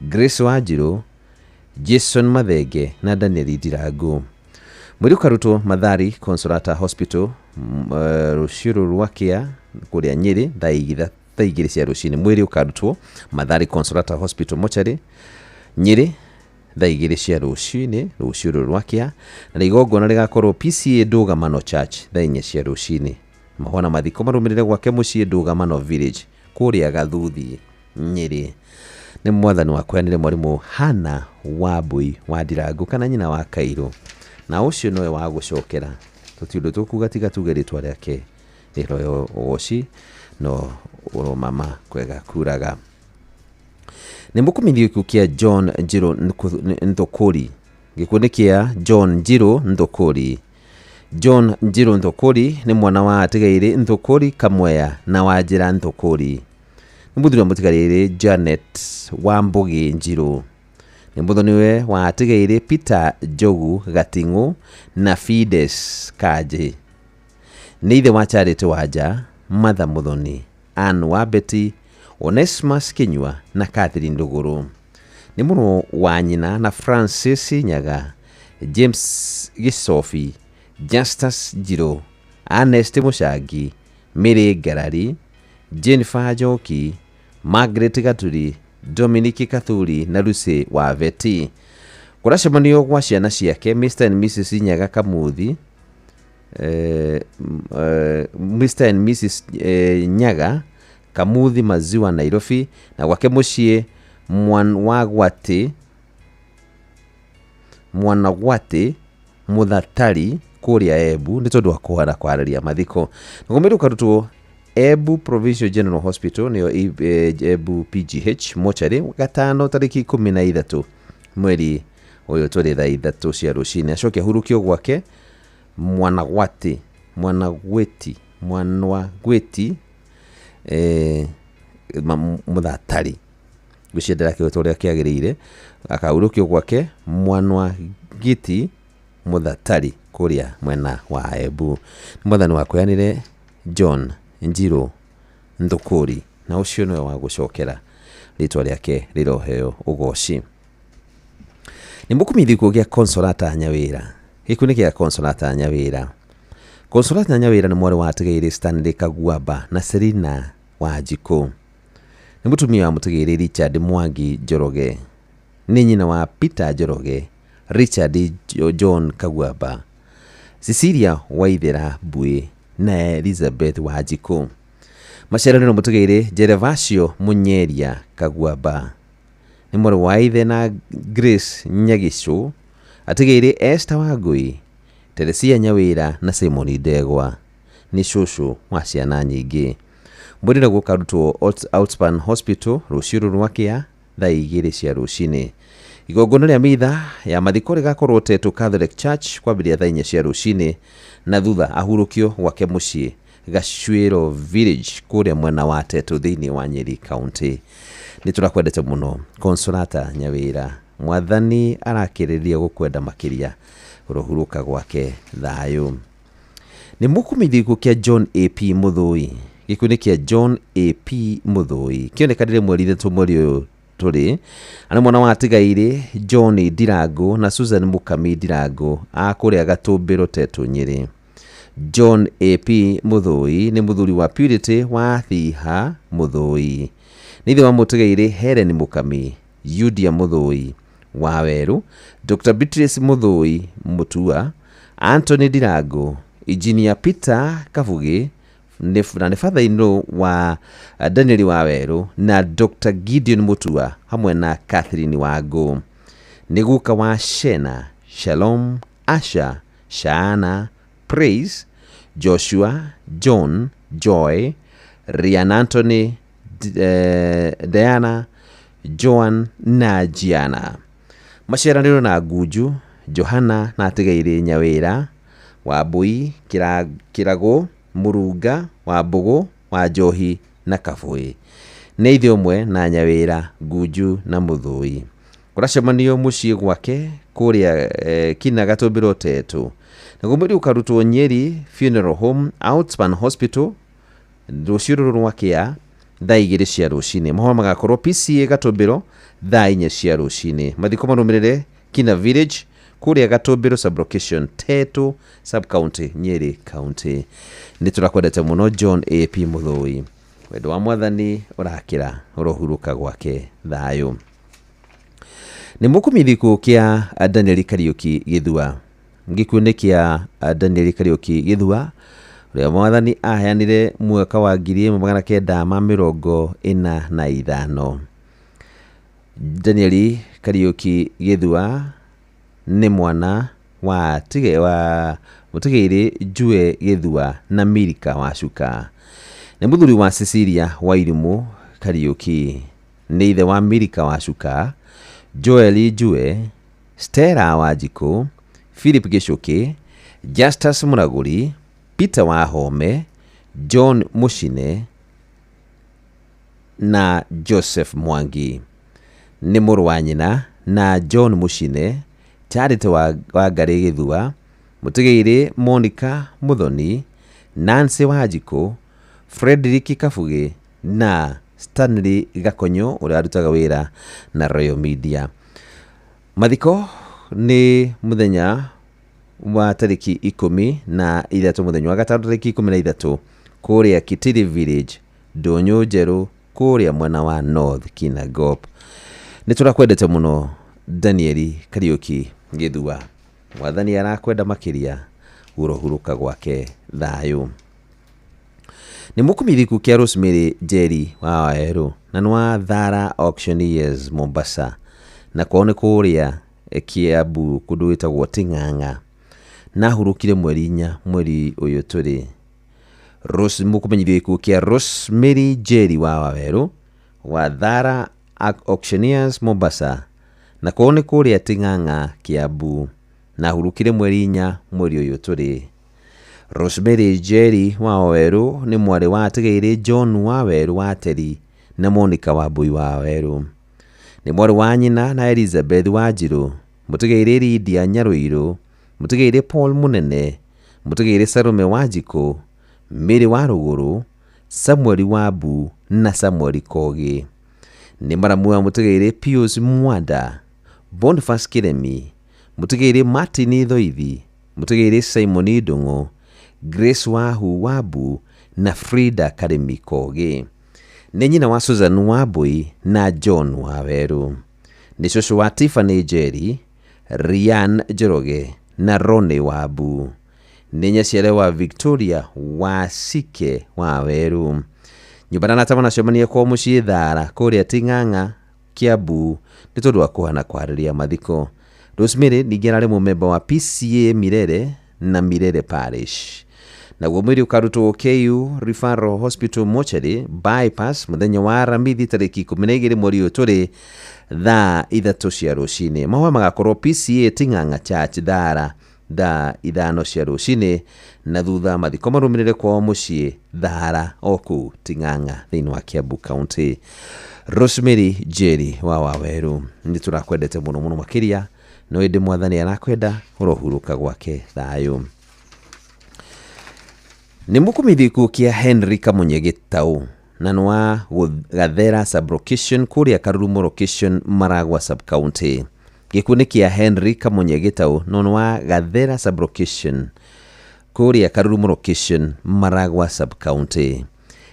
Grace Wanjiru, Jason Mathenge na Daniel Ndirango. Mwĩrĩ ũkarutwo Mathari Consolata Hospital rũciũ rũrũ rwa kĩa kũrĩa Nyĩrĩ thaa 2 cia rũcinĩ. Mwĩrĩ ũkarutwo Mathari Consolata Hospital Mortuary Nyĩrĩ thaa 2 cia rũcinĩ rũciũ rũrũ rwakĩa, na igongona rĩgakorwo PCA Ndũgamano Church thaa 4 cia rũcinĩ. Mahũa na mathiko marũmĩrĩre gwake mũciĩ Ndũgamano Village kũrĩa Gathuthi Nyĩrĩ. Nĩ mwathani wakweanire mwarimũ Hana Wambui wa Ndirangu kana nyina wa Kairũ, na ũcio nowe wa gũcokera tũti ũndũ tũkuga tiga tuge rĩtwa rĩake rĩroyo ũgoci no ũromama kwega kuraga. Nĩ mũkũmithio gĩkuũ kĩa John Njirũ Nthũkũri. Gĩkuũ nĩ kĩa John Njirũ Nthũkũri. John Njirũ Nthũkũri nĩ mwana wa Atigaire Nthũkũri Kamweya na Wanjĩra Nthũkũri. Nĩ mũthuri wa mũtigarĩrĩ Janet Wambũgĩ Njirũ. Nĩ mũthoniwe wa Atigaire Peter Njogu Gating'u na Fides Kanjĩ. Nĩ ithe wa Charity Wanja, Martha Muthoni, Ann Wambeti, Onesmus Kinyua na Catherine Nduguru. Nĩ mũrũ wa nyina na Francis Nyaga, James Gisofi, Justus Njirũ, Ernest Mũcangi, Mary Ngarari, Jennifer Njoki, Margaret Gaturi, Dominic Kathuri na Lucy Waveti. Kũracemanio gwa ciana ciake Mr and Mrs Nyaga Kamuthi, Mr and Mrs Nyaga Kamuthi Maziwa Nairobi, na gwake mũciĩ Mwanagwati Muthatari kũrĩa Embu nĩ tondũ wa kũhara kwarĩria mathiko. Na gũmĩrĩ ũkarutwo Embu Provincial General Hospital nĩyo Embu PGH mochari gatano tarĩki 13 mweri ũyũ tũrĩ thaa 3 cia rũcinĩ. Acoke ahurũkio gwake Mwanagwati Muthatari gwĩciendera kĩhoto ũrĩa kĩagĩrĩire, akahurũkio gwake Mwanwagiti Muthatari kũrĩa mwena wa Embu. Mwathani wakweanire John Njirũ Nthũkũri, na ũcio nĩwe wa gũcokera rĩtwa rĩake rĩroheo ũgoci. Nĩ mũkũmithio gĩkuũ gĩa Consolata Nyawĩra. Gĩkuũ nĩ kĩa Consolata Nyawĩra. Consolata Nyawĩra nĩ mwarĩ wa Atigaire Stanley Kaguamba na Selina Wanjikũ. Nĩ mũtumia wa mũtigaire Richard Mwangi Njoroge. Nĩ nyina wa Peter Njoroge, Richard John Kaguamba, Cecilia Waithera Mbui na Elizabeth Wanjikũ. Maciaranĩro mũtigaire Gervasio Munyeria Kaguamba. Nĩ mwarĩ wa ithe na Grace Nyagicu, Atigaire Esther Wangui, Teresia Nyawĩra na Simon Ndegwa. Nĩ cũcũ wa ciana nyingĩ. Mwĩrĩ naguo ũkarutwo Outspan Hospital rũciũ rũrũ rwakĩa thaa 2 cia rũcinĩ. Igongona rĩa mitha ya mathiko rĩgakorwo Tetu Catholic Church kwambĩrĩria thaa 4 cia rũcinĩ, na thutha ahurũkio gwake mũciĩ Gacuĩro Village kũrĩa mwena wa Tetu thĩinĩ wa Nyeri County. Nĩ tũrakwendete mũno Consolata Nyawĩra. Mwathani arakĩrĩria gũkwenda makĩria, ũrohurũka gwake thayũ. Nĩ mũkũmithio gĩkuũ kĩa John A.P. Mũthũi. Gĩkuũ nĩ kĩa John A.P. Mũthũi kĩonekanire mweri 3 mweri ũyũ tũrĩ. Arĩ mwana wa Atigaire John Ndirangu na Susan Mukami Ndirangu a kũrĩa Gatũmbĩro Tetu Nyĩrĩ. John A.P. Mũthũi nĩ mũthuri wa Purity wa Thiha Mũthũi. Nĩ ithe wa mũtigaire Helen Mukami, Yudia Mũthũi wa Werũ, Dr. Beatrice Mũthũi Mutua, Anthony Ndirangu, Engineer Peter Kabugi na nĩ father-in-law wa Daniel wa Werũ na Dr. Gideon Mutua hamwe na Catherine Wangũ. Nĩ guka wa Shena, Shalom, Asha, Shaana, Praise, Joshua, John, Joy, Ryan Anthony, Diana, Joan na Gianna. Maciaranĩro na Ngunju, Johana na Atigaire Nyawĩra, Wambui, Kĩragũ, Mũrunga, Wambũgũ, Wanjohi na Kabũĩ. Nĩ ithe ũmwe na Nyawĩra, Ngunju na Mũthũi. Kũracemanio mũciĩ gwake kũrĩa Kina Gatũmbĩro Tetu. Naguo mwĩrĩ ũkarutwo Nyeri Funeral Home Outspan Hospital rũciũ rũrũ rwakĩa thaa 2 cia rũcinĩ. Mohoro magakorwo PCA Gatũmbĩro thaa 4 cia rũcinĩ. Mathiko marũmĩrĩre Kina Village kũrĩa Gatũmbĩro Sublocation Tetu Sub-County Nyeri County. Nĩ tũrakwendete mũno John A.P. Mũthũi. Wendo wa mwathani ũrakĩra ũrohurũka gwake thayũ. Nĩ mũkũmithia gĩkuũ kĩa Daniel Kariuki Gĩthua. Gĩkuũ nĩ kĩa Daniel Kariuki Gĩthua ũrĩa mwathani aheanire mwaka wa 1945. Daniel Kariuki Gĩthua nĩ mwana wa tige wa mũtigairĩ Njue Gĩthua na Milika Wacuka. Nĩ mũthuri wa Cecilia Wairimũ Kariuki. Nĩ ithe wa Milika Wacuka, Joel Njue, Stella Wanjikũ, Philip Gĩcũkĩ, Justus Mũragũri, Peter Wahome, John Mũcine na Joseph Mwangi. Nĩ mũrũ wa nyina na John Mũcine, Charity Wangarĩ Gĩthua, mũtigairĩ Monica Mũthoni, Nancy Wanjikũ, Frederick Kabugĩ na Stanley Gakonyo ũrĩa arutaga wĩra na Royal Media. Mathiko nĩ mũthenya wa tarĩki 13 mũthenya wa gatano tarĩki 13 kũrĩa Kitili Village, Ndũnyũ Njerũ kũrĩa mwena wa North Kinangop. Nĩ tũrakwendete mũno Daniel Kariuki Gĩthua. Mwathani arakwenda makĩria, ũrohurũka gwake thayũ. Nĩ mũkũmithia gĩkuũ kĩa Rosemary Njeri wa Wawerũ na nĩ wa Thara Auctioneers Mombasa, na kwao nĩ kũrĩa Kiambu kũndũ gwĩtagwo Ting'ang'a, na ahurũkire mweri 4 mweri ũyũ tũrĩ. Mũkũmenyithio gĩkuũ kĩa Rosemary Njeri wa Wawerũ wa Thara Auctioneers Mombasa, na kwao nĩ kũrĩa Ting'ang'a Kiambu, na ahurũkire mweri 4 mweri ũyũ tũrĩ. Rosemary Njeri wa Wawerũ nĩ mwarĩ wa atigairĩ John Wawerũ wa Teri na Monica Wambui wa Wawerũ. Nĩ mwarĩ wa nyina na Elizabeth Wanjirũ, mũtigairĩ Lydia Nyarũirũ, mũtigairĩ Paul Mũnene, mũtigairĩ Salome Wanjikũ, Mary wa Rũgũrũ, Samuel Wambu na Samuel Kogi. Nĩ maramu wa mũtigairĩ Pius Mwanda, Boniface Kĩremi, mũtigairĩ Martin Thoithi, mũtigairĩ Simon Ndũng'ũ, Grace Wahu Wambu na Frida Karemi Kogi. Nĩ nyina wa Susan Wambui na John Wawerũ. Nĩ cũcũ wa Tiffany Njeri, Rian Njoroge na Ronny Wambu. Nĩ nyaciare wa Victoria Wasike Wawerũ. Nyũmba na arata manacemania kwao mũciĩ Thara kũrĩa Ting'ang'a Kiambu nĩ tondũ wa kũhana kwarĩria mathiko. Rosemary ningĩ ararĩ mũmemba wa PCA Mirere na Mirere Parish. Naguo mwĩrĩ ũkarutwo KU Referral Hospital Mortuary Bypass mũthenya wa Aramithi tarĩki 12 mweri ũyũ tũrĩ thaa 3 cia rũcinĩ. Mahoya magakorwo PCA Ting'ang'a Church Thara thaa 5 cia rũcinĩ, na thutha mathiko marũmĩrĩre kwao mũciĩ Thara o kũu Ting'ang'a thĩinĩ wa Kiambu County. Rosemary Njeri wa Wawerũ, nĩ tũrakwendete mũno mũno makĩria, no ĩndĩ mwathani arakwenda, ũrohurũka gwake thayũ. Nĩ mũkũmithia gĩkuũ kĩa Henry Kamunye Gĩtaũ na nĩ wa Gathera Sub-Location kũrĩa Karurumo Location Maragua Sub-County. Gĩkuũ nĩ kĩa Henry Kamunye Gĩtaũ no nĩ wa Gathera Sub-Location kũrĩa Karurumo Location Maragua Sub-County.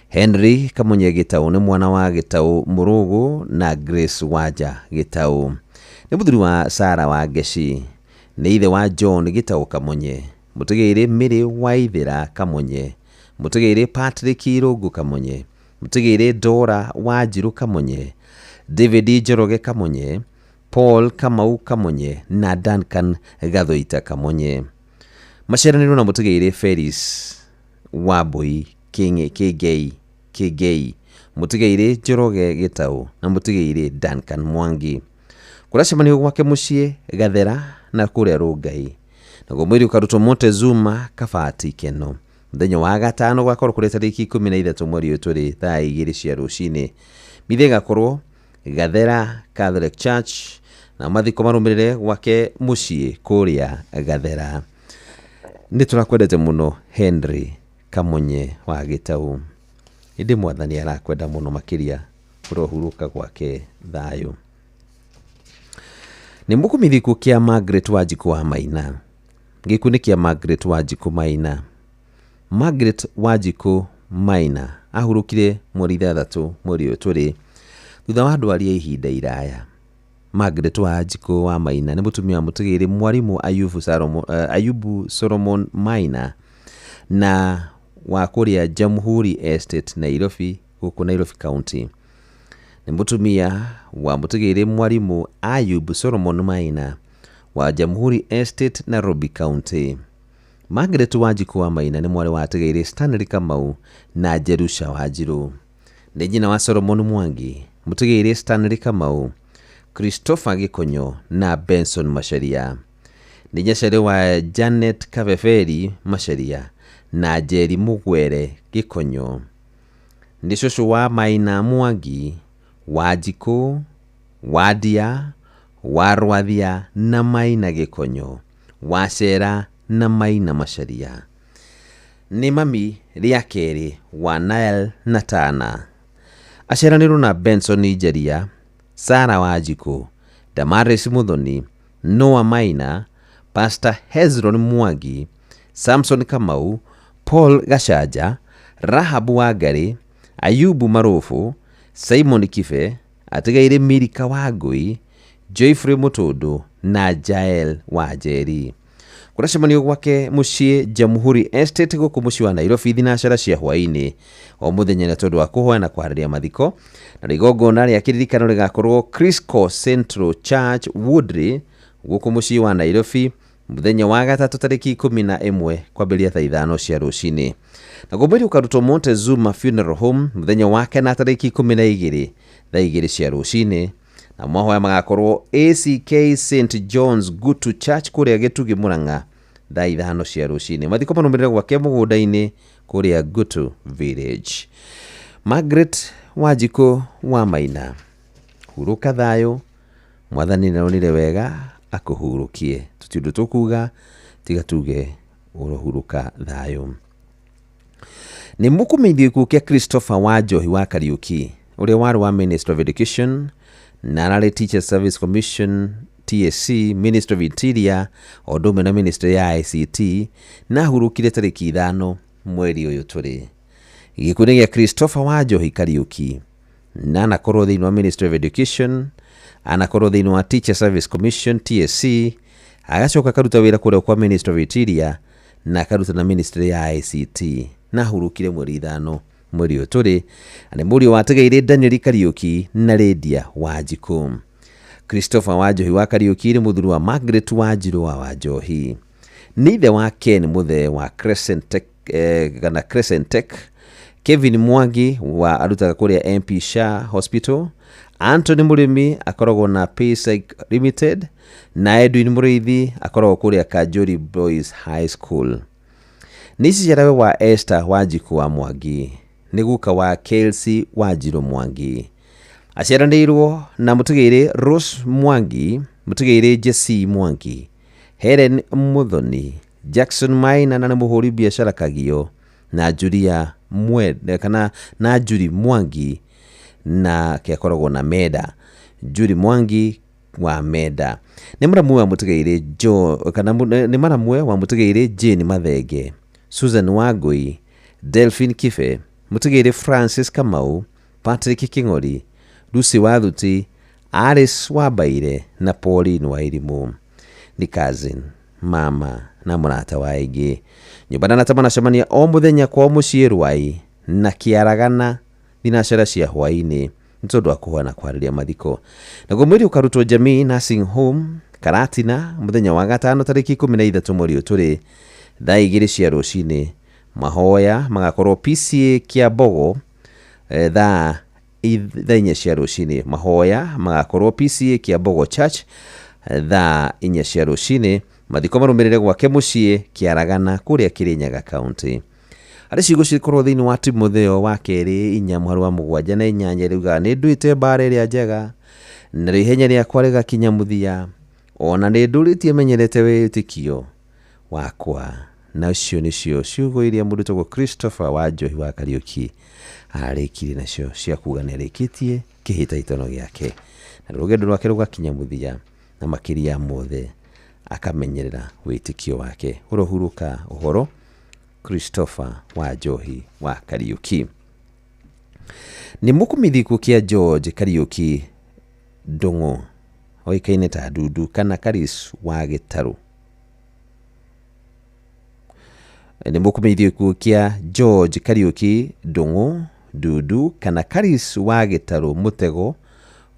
Henry Kamunye Gĩtaũ nĩ mwana wa Gĩtaũ Mũrũgũ na Grace Wanja Gĩtaũ. Nĩ mũthuri wa Sarah Wangeci. Nĩ ithe wa John Gĩtaũ Kamunye, mũtigairĩ Mary Waithĩra Kamunye, mũtigairĩ Patrick Irũngũ Kamunye, mũtigairĩ Dora Wanjirũ Kamunye, David Njoroge Kamunye, Paul Kamau Kamunye na Duncan Gathoita Kamunye. Maciaranĩirwo na mũtigairĩ Felix Wambui Kĩngei Kĩngei, mũtigairĩ Njoroge Gĩtaũ na mũtigairĩ Duncan Mwangi. Kũracemanio gwake mũciĩ Gathera na kũrĩa Rũngai. Naguo mwĩrĩ ũkarutwo Montezuma Kabati Keno. Mũthenya wa gatano gwakorwo kũrĩ tarĩki 13 mweri ũyũ tũrĩ thaa 2 cia rũcinĩ. Mithe ĩgakorwo Gathera Catholic Church na mathiko marũmĩrĩre gwake mũciĩ kũrĩa Gathera. Nĩ tũrakwendete mũno Henry Kamunye wa Gĩtaũ. Ĩndĩ mwathani arakwenda mũno makĩria, ũrohurũka gwake thayũ. Nĩ mũkũmithia gĩkuũ kĩa Margaret Wanjikũ wa Maina. Gĩkuũ nĩ kĩa Margaret Wanjikũ Maina. Margaret Wanjikũ Maina ahurũkire mweri 6 mweri ũyũ tũrĩ thutha wa ndwari ya ihinda iraya. Margaret Wanjikũ wa Maina nĩ mũtumia wa mũtigĩrĩ mwarimũ Ayubu Solomon, Ayubu Solomon Maina na wa kũrĩa Jamhuri Estate Nairobi, gũkũ Nairobi County. Nĩ mũtumia wa mũtigĩrĩ mwarimũ Ayub Solomon Maina wa Jamhuri Estate, Nairobi County. Margaret Wanjikũ wa Maina nĩ mwarĩ wa atigĩrĩ Stanley Kamau na Jerusha Wanjirũ. Nĩ nyina wa Solomon Mwangi, mũtigĩrĩ Stanley Kamau, Christopher Gĩkonyo na Benson Macharia. Nĩ nyacarĩ wa Janet Kabeberi Macharia na Njeri Mũgwere Gĩkonyo. Nĩ cũcũ wa Maina Mwangi, Wanjikũ, Wandia, wa Rwathia na Maina Gĩkonyo, Wacera na Maina Macharia. Nĩ mami rĩa kerĩ wa Nael na Tana. Aciaranĩirwo na Benson Njeria, Sarah Wanjikũ, Damaris Muthoni, Noah Maina, Pastor Hezron Mwangi, Samson Kamau, Paul Gachanja, Rahab Wangari, Ayubu Marufu, Simon Kibe, atigaire Milika Wangui, Joyfrey Mutundu na Jael Wanjeri. Kũracemanio gwake mũciĩ Jamhuri Estate gũkũ mũciĩ wa Nairobi thinacara cia hwaĩ-inĩ o mũthenya nĩ tondũ wa kũhoya na kũharĩria mathiko. Na igongona rĩa kĩririkano rĩgakorwo Crisco Central Church Woodley gũkũ mũciĩ wa Nairobi mũthenya wa gatatũ tarĩki 11 kwambĩrĩria thaa 5 cia rũcinĩ. Naguo mwĩrĩ ũkarutwo Montezuma Funeral Home mũthenya wa kana tarĩki 12 thaa 2 cia rũcinĩ. Na mahoya magakorwo ACK St John's Gutu Church kũrĩa Gĩtugĩ Mũrang'a thaa 5 cia rũcinĩ. Mathiko marũmĩrĩre gwake mũgũnda-inĩ kũrĩa Gutu Village. Margaret Wanjikũ wa Maina, hurũka thayũ, mwathani nĩaronire wega akũhurũkie. Tũtirĩ ũndũ tũkuga tiga tuge ũrohurũka thayũ. Nĩ mũkũmenyithio gĩkuũ kĩa Christopher Wanjohi wa Kariuki ũrĩa warĩ wa Minister of Education na ararĩ Teacher Service Commission TSC, Minister of Interior o ũndũ ũmwe na Ministry ya ICT, na ahurũkire tarĩki 5 mweri ũyũ tũrĩ. Gĩkuũ nĩ gĩa Christopher Wanjohi Kariuki na anakorwo thĩinĩ wa Ministry of Education, anakorwo thĩinĩ wa Teacher Service Commission TSC, agacoka akaruta wĩra kũrĩa kwa Ministry of Interior na akaruta na Ministry ya ICT, na ahurũkire mweri 5 mweri ũyũ tũrĩ. Na nĩ mũriũ wa Ategeire Daniel Kariuki na Lydia Wanjikũ. Christopher Wanjohi wa Kariuki nĩ mũthuri wa Margaret Wanjirũ wa Wanjohi. Nĩ ithe wa Ken Mũthee wa Crescent Tech, kana Crescent Tech, Kevin Mwangi wa arutaga kũrĩa MP Shah Hospital, Anthony Mũrĩmi akoragwo na Paysec Limited, na Edwin Mũrĩithi akoragwo kũrĩa Kajori Boys High School. Nĩ ciarawe wa Esther Wanjikũ wa Mwangi, nĩ guka wa Kelsey Wanjirũ Mwangi. Aciaranĩirwo na mũtigĩrĩ Rose Mwangi, mũtigĩrĩ Jesse Mwangi, Helen Muthoni, Jackson Maina na nĩ mũhũri biacara Kagio, na Julia Mwende kana na Juri Mwangi na kĩakoragwo na Meda. Juri Mwangi wa Meda. Nĩ mũramwe wa mũtigĩrĩ Jo kana nĩ maramwe wa mũtigĩrĩ Jane Mathenge, Susan Wangui, Delphine Kibe, mũtigĩrĩ Francis Kamau, Patrick King'ori, Lucy Wathuti, Alice Wambaire na Pauline Wairimu. Nĩ cousin, mama na mũrata wa aingĩ. Nyũmba na natama nacemania o mũthenya kwao mũciĩ Rwai na Kĩaragana thinacara cia hwaĩ-inĩ nĩ tondũ wa kũhoya na kwarĩria mathiko. Naguo mwĩrĩ ũkarutwo Jamii Nursing Home Karatina mũthenya wa gatano tarĩki 13 mweri ũyũ tũrĩ thaa 2 cia rũcinĩ. Mahoya magakorwo PCA Kĩambogo thaa 4 cia rũcinĩ. Mahoya magakorwo PCA Kĩambogo Church thaa 4 cia rũcinĩ. Mathiko marũmĩrĩre gwake mũciĩ Kĩaragana kũrĩa Kĩrĩnyaga County. Harĩ ciugo cikorwo thĩinĩ wa Timotheo wa kerĩ 4 mũhari wa 7 na 8 riugaga nĩ nduĩte mbara ĩrĩa njega na ihenya rĩakwa rĩgakinya mũthia, ona nĩ ndũrĩtie menyerete wĩtĩkio wakwa. Na icio nĩcio ciugo iria mũndũ wĩtagwo Christopher Wanjohi wa Kariuki arĩkirie nacio cia kuga nĩ arĩkĩtie kĩhĩtahĩtano gĩake na rũgendo rwake rũgakinya mũthia, na makĩria mothe akamenyerera wĩtĩkio wake. Ũrohurũka ũhoro Christopher Wanjohi wa Kariuki. Nĩ mũkũmithia gĩkuũ kĩa George Kariuki Ndung'u Oĩkaine ta Ndundu kana Karis wa Gĩtarũ. Nĩ mũkũmenyithio gĩkuũ kĩa George Kariũki Ndung'u Ndundu kana Karis wa Gĩtarũ Mũtego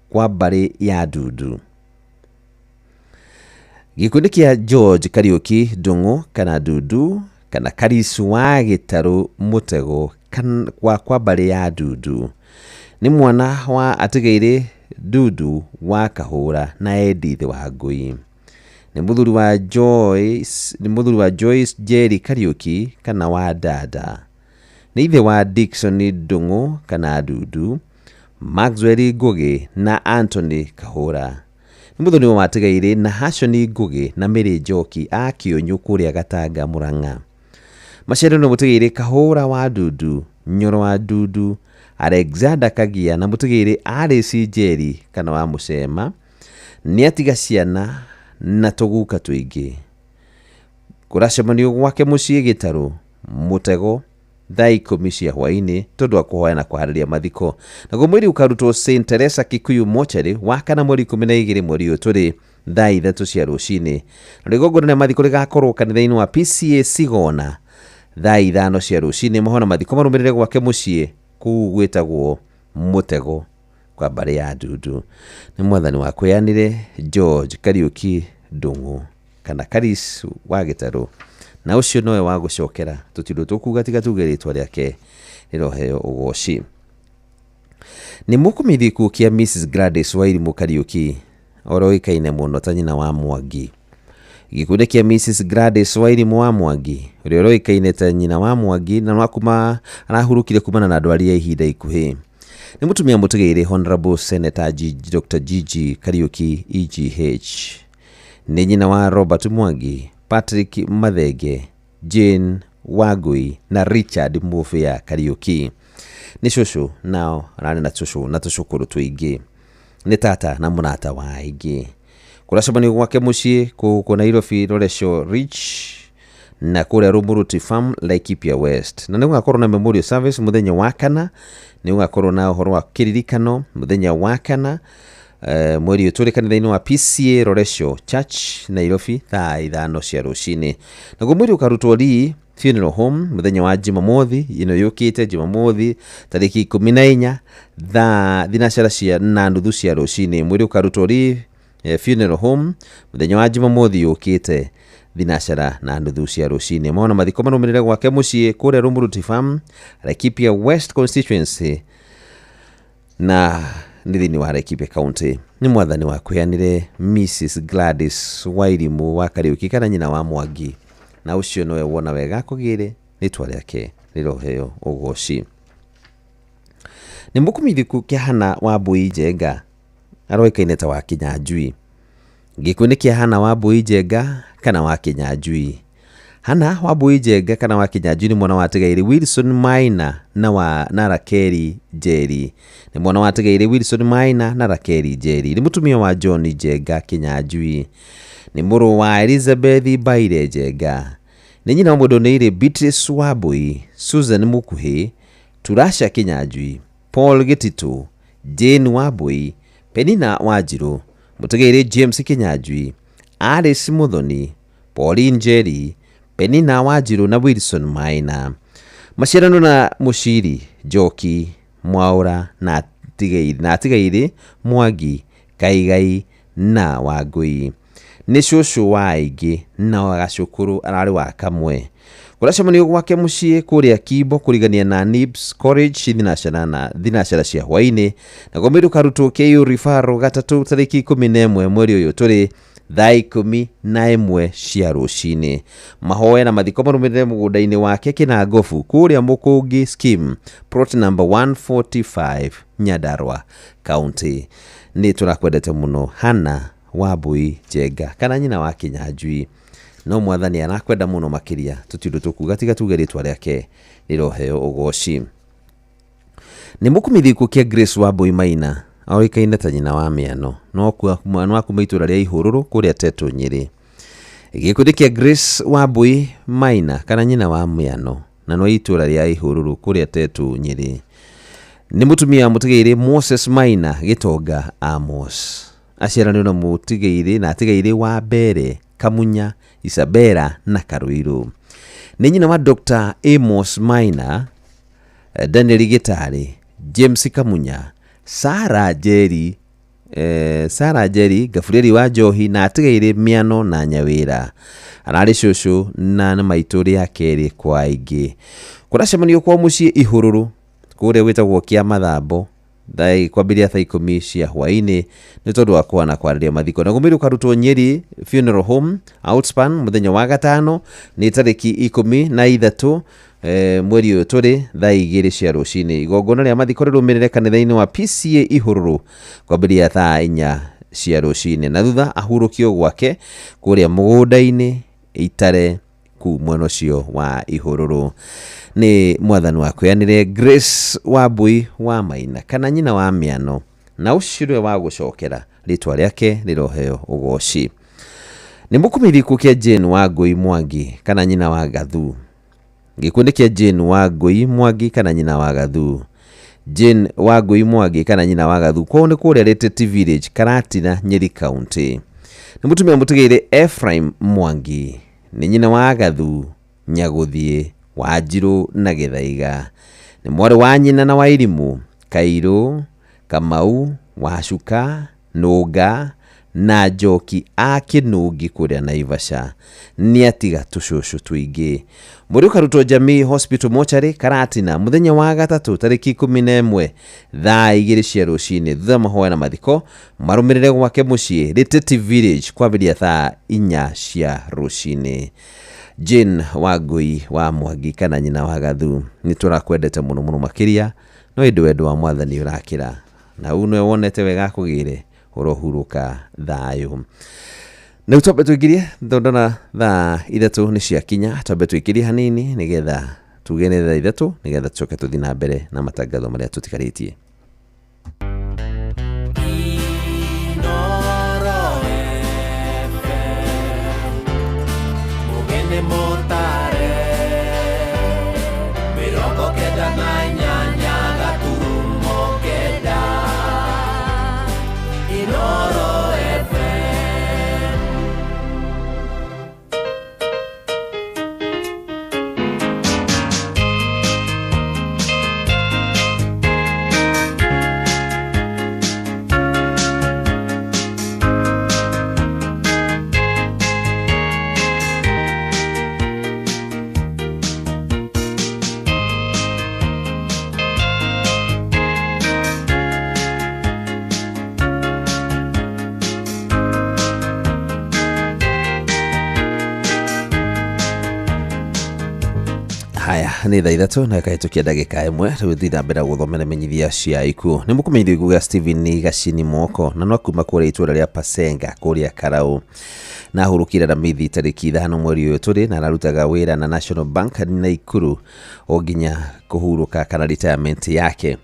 kwa mbarĩ ya Ndundu. Gĩkundi kĩa George Kariũki Ndung'u kana Ndundu kana Karis wa Gĩtarũ Mũtego kwa mbarĩ ya Ndundu nĩ mwana wa Atigaire Ndundu wa Kahũra na Edith Wangũi. Nĩ mũthuri wa Joyce, nĩ mũthuri wa Joyce Njeri Kariũki kana wa Dada. Nĩ ithe wa Dickson Ndung'u kana Ndundu, Maxwell Ngũgĩ na Anthony Kahũra. Nĩ mũthoni wa Atigaire na Hashoni Ngũgĩ na Mary Njoki a Kĩũnyũ kũrĩa Gatanga Mũrang'a. Maciaro nĩ Mũtigaire Kahũra wa Ndundu, Nyoro wa Ndundu, Alexander Kagia na Mũtigaire Alice Njeri kana wa Mũcema. Nĩ atiga ciana na tũguka tũingĩ. Kũracemanio gwake mũciĩ Gĩtarũ Mũtego thaa 10 cia hwaĩ-inĩ tondũ wa kũhoya na kũharĩria mathiko. Naguo mwĩrĩ ũkarutwo St Teresa Kikuyu Mortuary wa kana mweri 12 mweri ũyũ tũrĩ thaa 3 cia rũcinĩ. Na igongona rĩa mathiko rĩgakorwo kanitha-inĩ wa PCA Sigona thaa 5 cia rũcinĩ. Mahoya na mathiko marũmĩrĩre gwake mũciĩ kũu gwĩtagwo Mũtego kwa mbarĩ ya Ndundu. Nĩ mwathani wa kwĩyanire George Kariũki Ndung'u kana Karis wa Gĩtarũ, na ũcio nowe wa gũcokera tũtirĩ tũkuga tiga tuge rĩtwa rĩake rĩroheo ũgoci. Nĩ mũkũmenyithio gĩkuũ kĩa Mrs Gladys Wairimu Kariũki ũrĩa ũĩkaine mũno ta nyina wa Mwangi. Gĩkundi kĩa Mrs Gladys Wairimu wa Mwangi ũrĩa ũrĩkaine ta nyina wa Mwangi na no arahurũkire kumana na ndwari ya ihinda ikuhĩ. Nĩ mũtumia mũtigairĩ Honorable Senator Dr. Gigi Kariũki EGH. Nĩ nyina wa Robert Mwangi, Patrick Mathenge, Jane Wangui na Richard Mubea Kariũki. Nĩ cũcũ nao ararĩ na cũcũ na tũcũkũrũ tũingĩ. Nĩ tata na mũrata wa aingĩ. Kũracemanio gwake mũciĩ kũu Nairobi Loresho Rich na kũrĩa Rumuruti Farm Laikipia West. Na nĩ gũgakorwo na memorial service mũthenya wa kana, nĩ gũgakorwo na ũhoro wa kĩririkano mũthenya wa kana mweri ũyũ tũrĩ kanitha-inĩ wa PCA Loresho Church Nairobi thaa 5 cia rũcinĩ. Naguo mwĩrĩ ũkarutwo Lee Funeral Home mũthenya wa Jumamothi ĩno yũkĩte Jumamothi tarĩki 14 thaa 9:30 cia rũcinĩ. Mwĩrĩ ũkarutwo Lee Funeral Home mũthenya wa Jumamothi yũkĩte 9:30 cia rũcinĩ. Mona mathiko marũmĩrĩre gwake mũciĩ kũrĩa Rumuruti Farm Laikipia West Constituency na nĩ thĩinĩ wa Laikipia County. Nĩ mwathani wa kwĩyanire Mrs Gladys Wairimu wa Kariũki kana nyina wa Mwangi, na ũcio nowe wona wega akũgĩre rĩtwa rĩake rĩroheo ũgoci. Nĩ mũkũmenyithio gĩkuũ kĩa Hannah Wambui Njenga aroĩkaine ta wa Kinyanjui. Gĩkuũ nĩ kĩa Hannah Wambui Njenga kana wa Kinyanjui. Hannah Wambui Njenga kana wa Kinyanjui nĩ mwana wa Atigaire Wilson Maina na Rakeli Njeri. Nĩ mwana wa Atigaire Wilson Maina na Rakeli Njeri. Nĩ mũtumia wa John Njenga Kinyanjui. Nĩ mũrũ wa Elizabeth Baire Njenga. Nĩ nyina wa mũndũ Beatrice Wambui, Susan Mukuhi, Turasha Kinyanjui, Paul Gĩtitũ, Jane Wambui, Penina Wanjirũ, Mũtigairĩ James Kinyanjui, Alice Muthoni, Pauline Njeri, Penina Wanjirũ na Wilson Maina. Maciarano na Mũciri, Njoki, Mwaũra na Atigairĩ Mwangi, Kaigai na Wangũi. Nĩ cũcũ wa aingĩ na wa gacũkũrũ ararĩ wa kamwe. Kũracemanio gwake mũciĩ kũrĩa Kimbo kũrigania na Nibs College thinacara cia hwaĩ-inĩ. Naguo mwĩrĩ ũkarutwo KU Referral gatatũ tarĩki 11 mweri ũyũ tũrĩ thaa 11 cia rũcinĩ. Mahoya na mathiko marũmĩrĩre mũgũnda-inĩ wake Kĩnangobu kũrĩa Mũkũngi Scheme plot number 145 Nyandarua County. Nĩ tũrakwendete mũno Hannah Wambui Njenga kana nyina wa Kinyanjui, no mwathani arakwenda mũno makĩria tũtirĩ tũkuga tiga tuge rĩtwa rĩake rĩroheo ũgoci. Nĩ mũkũmenyithio gĩkuũ kĩa Grace Wambui Maina oĩkaine ta nyina wa Mĩano no kuma itũũra rĩa Ihũrũrũ kũrĩa Tetũ Nyĩrĩ. Gĩkundi kĩa Grace Wambui Maina kana nyina wa Mĩano na no itũũra rĩa Ihũrũrũ kũrĩa Tetũ Nyĩrĩ. Nĩ mũtumia mũtigairĩ Moses Maina Gĩtonga Amos. Aciaranĩirwo na mũtigairĩ na atigairĩ wa mbere Kamunya, Isabella na Karũirũ. Nĩ nyina wa Dr. Amos Maina, Daniel Gĩtarĩ, James Kamunya, Sarah Njeri, Sarah Njeri, Gaburieli wa Njohi na atigairĩ Mĩano na Nyawĩra. Ararĩ cũcũ na nĩ maitũ rĩa kerĩ kwa aingĩ. Kũracemanio kwa mũciĩ Ihũrũrũ kũrĩa gwĩtagwo kĩa Mathambo kwambĩrĩria thaa 10 cia hwaĩ-inĩ nĩ tondũ wa kũhana kwarĩria mathiko. Naguo mwĩrĩ ũkarutwo Nyeri Funeral Home Outspan mũthenya wa gatano nĩ tarĩki 13 mweri ũyũ tũrĩ thaa 2 cia rũcinĩ. Igongona rĩa mathiko rĩrũmĩrĩre kanitha-inĩ wa PCA Ihũrũrũ kwambĩrĩria thaa 4 cia rũcinĩ, na thutha ahurũkio gwake kũrĩa mũgũnda-inĩ Itare kuu mwena ũcio wa Ihũrũrũ. Nĩ mwathani wa kwĩanĩre Grace Wambui wa Maina kana nyina wa Mĩano, na ũcio nĩwe wa gũcokera rĩtwa rĩake rĩroheo ũgoci. Nĩ mũkũmĩri gĩkuũ kĩa Jane Wangũi Mwangi kana nyina wa Gathu. Gĩkuũ nĩ kĩa Jane Wangũi Mwangi kana nyina wa Gathu. Jane Wangũi Mwangi kana nyina wa Gathu kwao nĩ kũrĩa Rĩtĩti Village, Karatina, Nyeri County. Nĩ mũtumia mũtigĩire Ephraim Mwangi, nĩ nyina wa Gathu, Nyagũthiĩ, Wanjirũ na Gĩthaiga. Nĩ mwarĩ wa nyina na Wairimũ, Kairũ, Kamau, Wacuka, Nũnga na Njoki a Kĩnũngi kũrĩa Naivasha. Nĩ atiga tũcũcũ tũingĩ. Mwĩrĩ ũkarutwo Jamii Hospital Mortuary Karatina mũthenya wa gatatũ tarĩki 11 thaa 2 cia rũcinĩ, thutha mahoya na mathiko marũmĩrĩre gwake mũciĩ Rĩtĩti Village kwambĩrĩria thaa 4 cia rũcinĩ. Jane Wangũi wa Mwangi kana nyina wa Gathu, nĩ tũrakwendete mũno mũno makĩria, no ĩndĩ wendo wa mwathani ũrakĩra na ũũ nĩwe wonete wega akũgĩre, ũrohurũka thayũ. Rĩu twambe tũingĩrie, tondũ ndona thaa 3 nĩ ciakinya, twambe tũingĩrie hanini nĩgetha tuge nĩ thaa 3 nĩgetha tũcoke tũthiĩ na mbere na matangatho marĩa tũtigarĩtie. Haya, nĩ thaa 3 na ĩkahĩtũkia ndagĩka 1. Rĩu thiĩ na mbere gũthomera menyithia cia ikuũ. Nĩ mũkũmenyithio gĩkuũ gĩa Stephen Gacini Moko, na no kuma kũrĩa itũũra rĩa Pasenga kũrĩa Karau. Na ahurũkire Aramithi tarĩki 5 mweri ũyũ tũrĩ, na ararutaga wĩra na National Bank Naikuru o nginya kũhurũka kana retirement yake.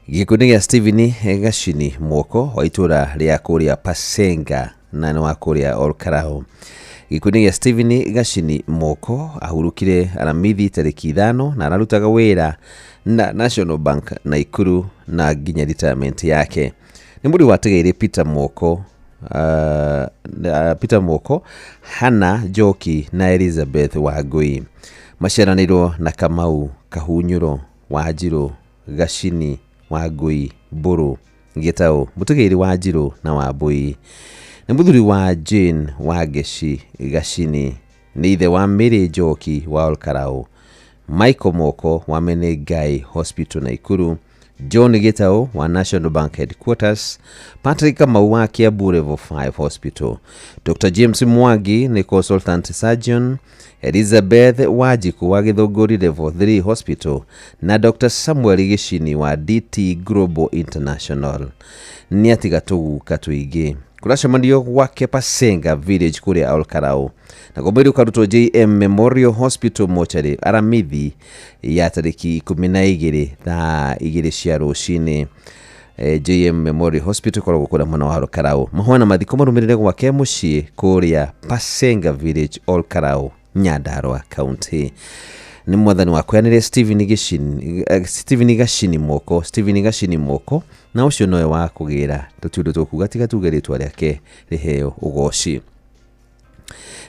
Gĩkuũ nĩ gĩa Stephen Gacini Moko wa itũũra rĩa kũrĩa Pasenga na nĩ wa kũrĩa Olkarau. Gĩkuũ nĩ gĩa Stephen Gacini Moko ahurũkire Aramithi tarĩki 5 na ararutaga wĩra na National Bank Naikuru na nginya retirement yake. Nĩ mũriũ wategeire Peter Moko, Peter Moko, Hannah Njoki na Elizabeth Wangũi. Maciaranĩirwo na Kamau Kahunyũro, Wanjirũ, Gacini, Wangũi, Mbũrũ, Gĩtaũ, mũtegeire Wanjirũ na Wambũi. Nĩ mũthuri wa Jane Wangeci Gacini, nĩ ithe wa Mary Njoki wa Olkarau, Michael Moko wa Menengai Hospital Naikuru, John Gitau wa National Bank Headquarters, Patrick Kamau wa Kiambu Level 5 Hospital, Dr. James Mwangi nĩ consultant surgeon, Elizabeth Wanjiku wa Githunguri Level 3 Hospital na Dr. Samuel Gicini wa DT Global International. Nĩ atiga tũguka tũingĩ. Kũracemanio gwake Pasenga Village kũrĩa Olkarau. Na mwĩrĩ ũkarutwo JM Memorial Hospital Mortuary Aramithi ya tarĩki 12 thaa 2 cia rũcinĩ. JM Memorial Hospital ĩkoragwo kũrĩa mwena wa Olkarau. Mahoya na mathiko marũmĩrĩre gwake mũciĩ kũrĩa Pasenga Village Olkarau, Nyandarua County. Nĩ mwathani wakweanire Steven Gicini, Steven Gacini moko, Steven Gacini moko, na ũcio nowe wa kũgĩra tũtirĩ ũndũ tũkuga tiga tuge rĩtwa rĩake rĩheo ũgoci.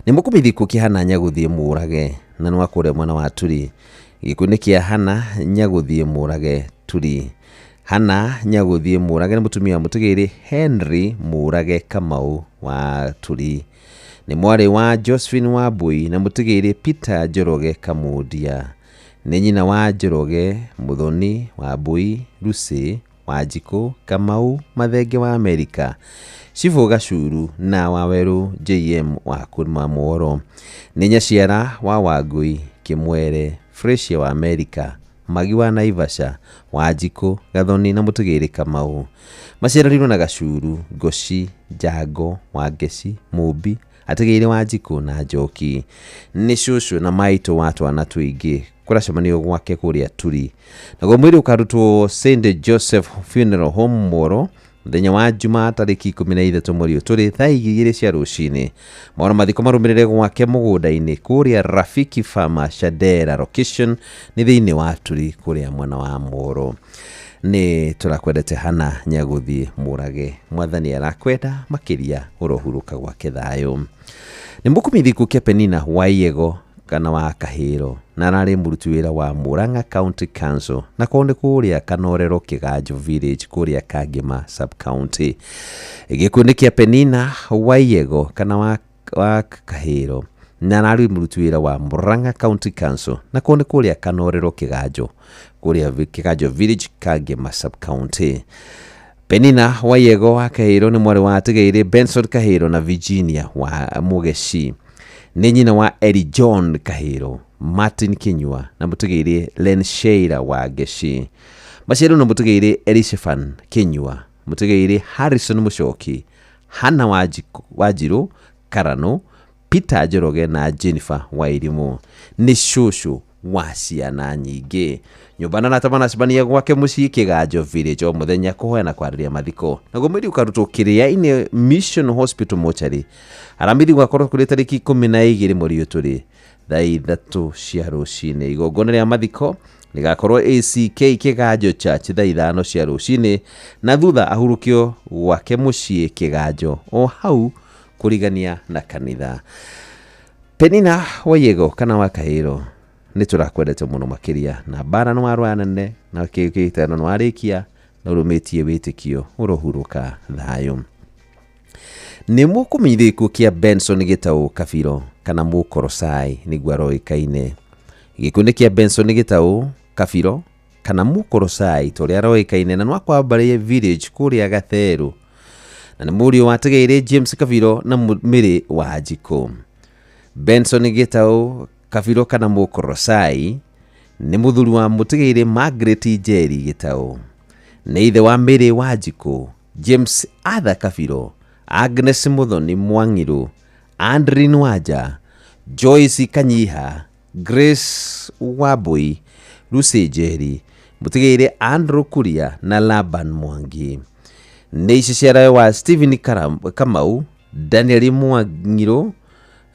Nĩ mũkũmĩthi gĩkuũ kĩa Hana Nyagũthiĩ Mũũrage, na nĩ wa kũrĩa mwena wa Turi. Gĩkuũ nĩ kĩa Hana Nyagũthiĩ Mũũrage Turi. Hana Nyagũthiĩ Mũũrage nĩ mũtumia wa mũtigĩrĩ Henry Mũũrage Kamau wa Turi. Nĩ mwarĩ wa Josephine Wambui na mũtigĩrĩ Peter Njoroge Kamundia. Nĩ nyina wa Njoroge Muthoni Wambui Lucy Wanjikũ Kamau Mathenge wa Amerika, Cibũ Gacuru na Wawerũ JM wa kuma Mworo. Nĩ nyaciara wa Wangui Kĩmwere Fresia wa Amerika, Magi wa Naivasha, Wanjikũ Gathoni na mũtigĩrĩ Kamau. Maciaranĩirwo na Gacuru, Ngoci, Njango, Wangeci, Mũmbi, atigĩrĩ Wanjikũ na Njoki. Nĩ cũcũ na maitũ wa twana tũingĩ kũracemanio gwake kũrĩa Turi. Naguo mwĩrĩ ũkarutwo St Joseph Funeral Home Moro mũthenya wa Juma tarĩki 13 mweri ũyũ tũrĩ thaa 2 cia rũcinĩ. Maũndũ mathiko marũmĩrĩre gwake mũgũnda-inĩ kũrĩa Rafiki Farmer Shadera location nĩ thĩinĩ wa Turi kũrĩa mwena wa Moro. Nĩ tũrakwendete Hana Nyagũthiĩ Mũrage, mwathani arakwenda makĩria ũrohurũka gwake thayũ. Nĩ mũkũmĩthi gĩkuũ kĩa Penina Waiyego kana wa Kahĩro, na ararĩ mũruti wĩra wa Murang'a County Council na kwao nĩ kũrĩa Kanorero Kĩganjo Village kũrĩa Kangema Sub County. Gĩkuũ nĩ kĩa Penina Waiyego kana wa Kahĩro, na ararĩ mũruti wĩra wa Murang'a County Council na kwao nĩ kũrĩa Kanorero Kĩganjo kũrĩa Kĩganjo Village Kangema Sub County. Penina Waiyego wa Kahĩro nĩ mwarĩ wa Atigĩrĩ Benson Kahĩro na Virginia wa Mũgeci. Nĩ nyina wa Eri John Kahĩro, Martin Kinyua na mũtigĩrĩ Len Sheila wa Ngeci. Maciaro na mũtigĩrĩ Elishefan Kinyua, mũtigĩrĩ Harrison Mũcoki, Hannah Wanjirũ Karano, Peter Njoroge na Jennifer Wairimũ. Nĩ cũcũ wa ciana nyingĩ. Nyũmba na arata manacemania gwake mũciĩ Kĩganjo Village o mũthenya kũhoya na kwarĩria mathiko. Naguo mwĩrĩ ũkarutwo Kĩrĩa-inĩ Mission Hospital Mortuary. Aramithi gwakorwo kũrĩ tarĩki 12 mweri ũyũ tũrĩ thaa 3 cia rũcinĩ. Igongona rĩa mathiko rĩgakorwo ACK Kĩganjo Church thaa 5 cia rũcinĩ, na thutha ahurũkio gwake mũciĩ Kĩganjo o hau kũrigania na kanitha. Penina Waiyego kana wa Kahĩro, nĩ tũrakwendete mũno makĩria, na mbara nĩ warũa nene na kĩhĩtahĩtano nĩ warĩkia na ũrũmĩtie wĩtĩkio ũrohurũka thayũ. Nĩ mũkũmenyithio gĩkuũ kĩa Benson Gĩtaũ Kabiro kana Mũkorosai nĩguo aroĩkaine. Gĩkuũ nĩ kĩa Benson Gĩtaũ Kabiro kana Mũkorosai ta ũrĩa aroĩkaine, na nĩ wa Kwambarĩ Village kũrĩa Gatheru, na nĩ mũriũ wa Atigĩrĩ James Kabiro na Mĩrĩ wa Njikũ. Benson Gĩtaũ Kabiro kana Mũkorosai nĩ mũthuri wa mũtigĩrĩ Margaret Njeri Gĩtaũ, nĩ ithe wa Mĩrĩ wa Njikũ, James Arthur Kabiro, Agnes Muthoni Mwang'irũ, Andrin Wanja, Joyce Kanyiha, Grace Wambui, Lucy Njeri, mũtigĩrĩ Andrew Kuria na Laban Mwangi. Nĩ ici ciarawe wa Stephen Kamau, Daniel Mwang'irũ,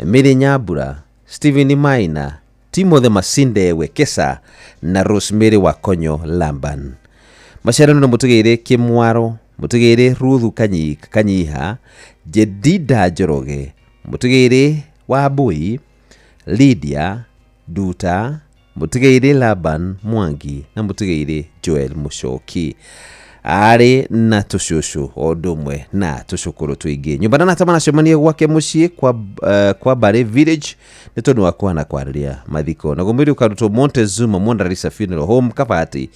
Mĩrĩ Nyambura, Stephen Maina, Timothy Masinde Wekesa na Rosemary Wakonyo Lamban. Maciarano na mũtigĩrĩ Kĩmwaro, mũtigĩrĩ Ruthu Kanyiha, Jedida Njoroge, mũtigĩrĩ Wambui, Lydia Nduta, mũtigĩrĩ Laban Mwangi na mũtigĩrĩ Joel Mũcoki. Arĩ na tũcũcũ o ũndũ ũmwe na tũcũkũrũ tũingĩ. Nyũmba na arata manacemania gwake mũciĩ kwa Mbarĩ Village nĩ tondũ wa kũhana kwarĩria mathiko. Naguo mwĩrĩ ũkarutwo Montezuma Mondarisa Funeral Home Kabati.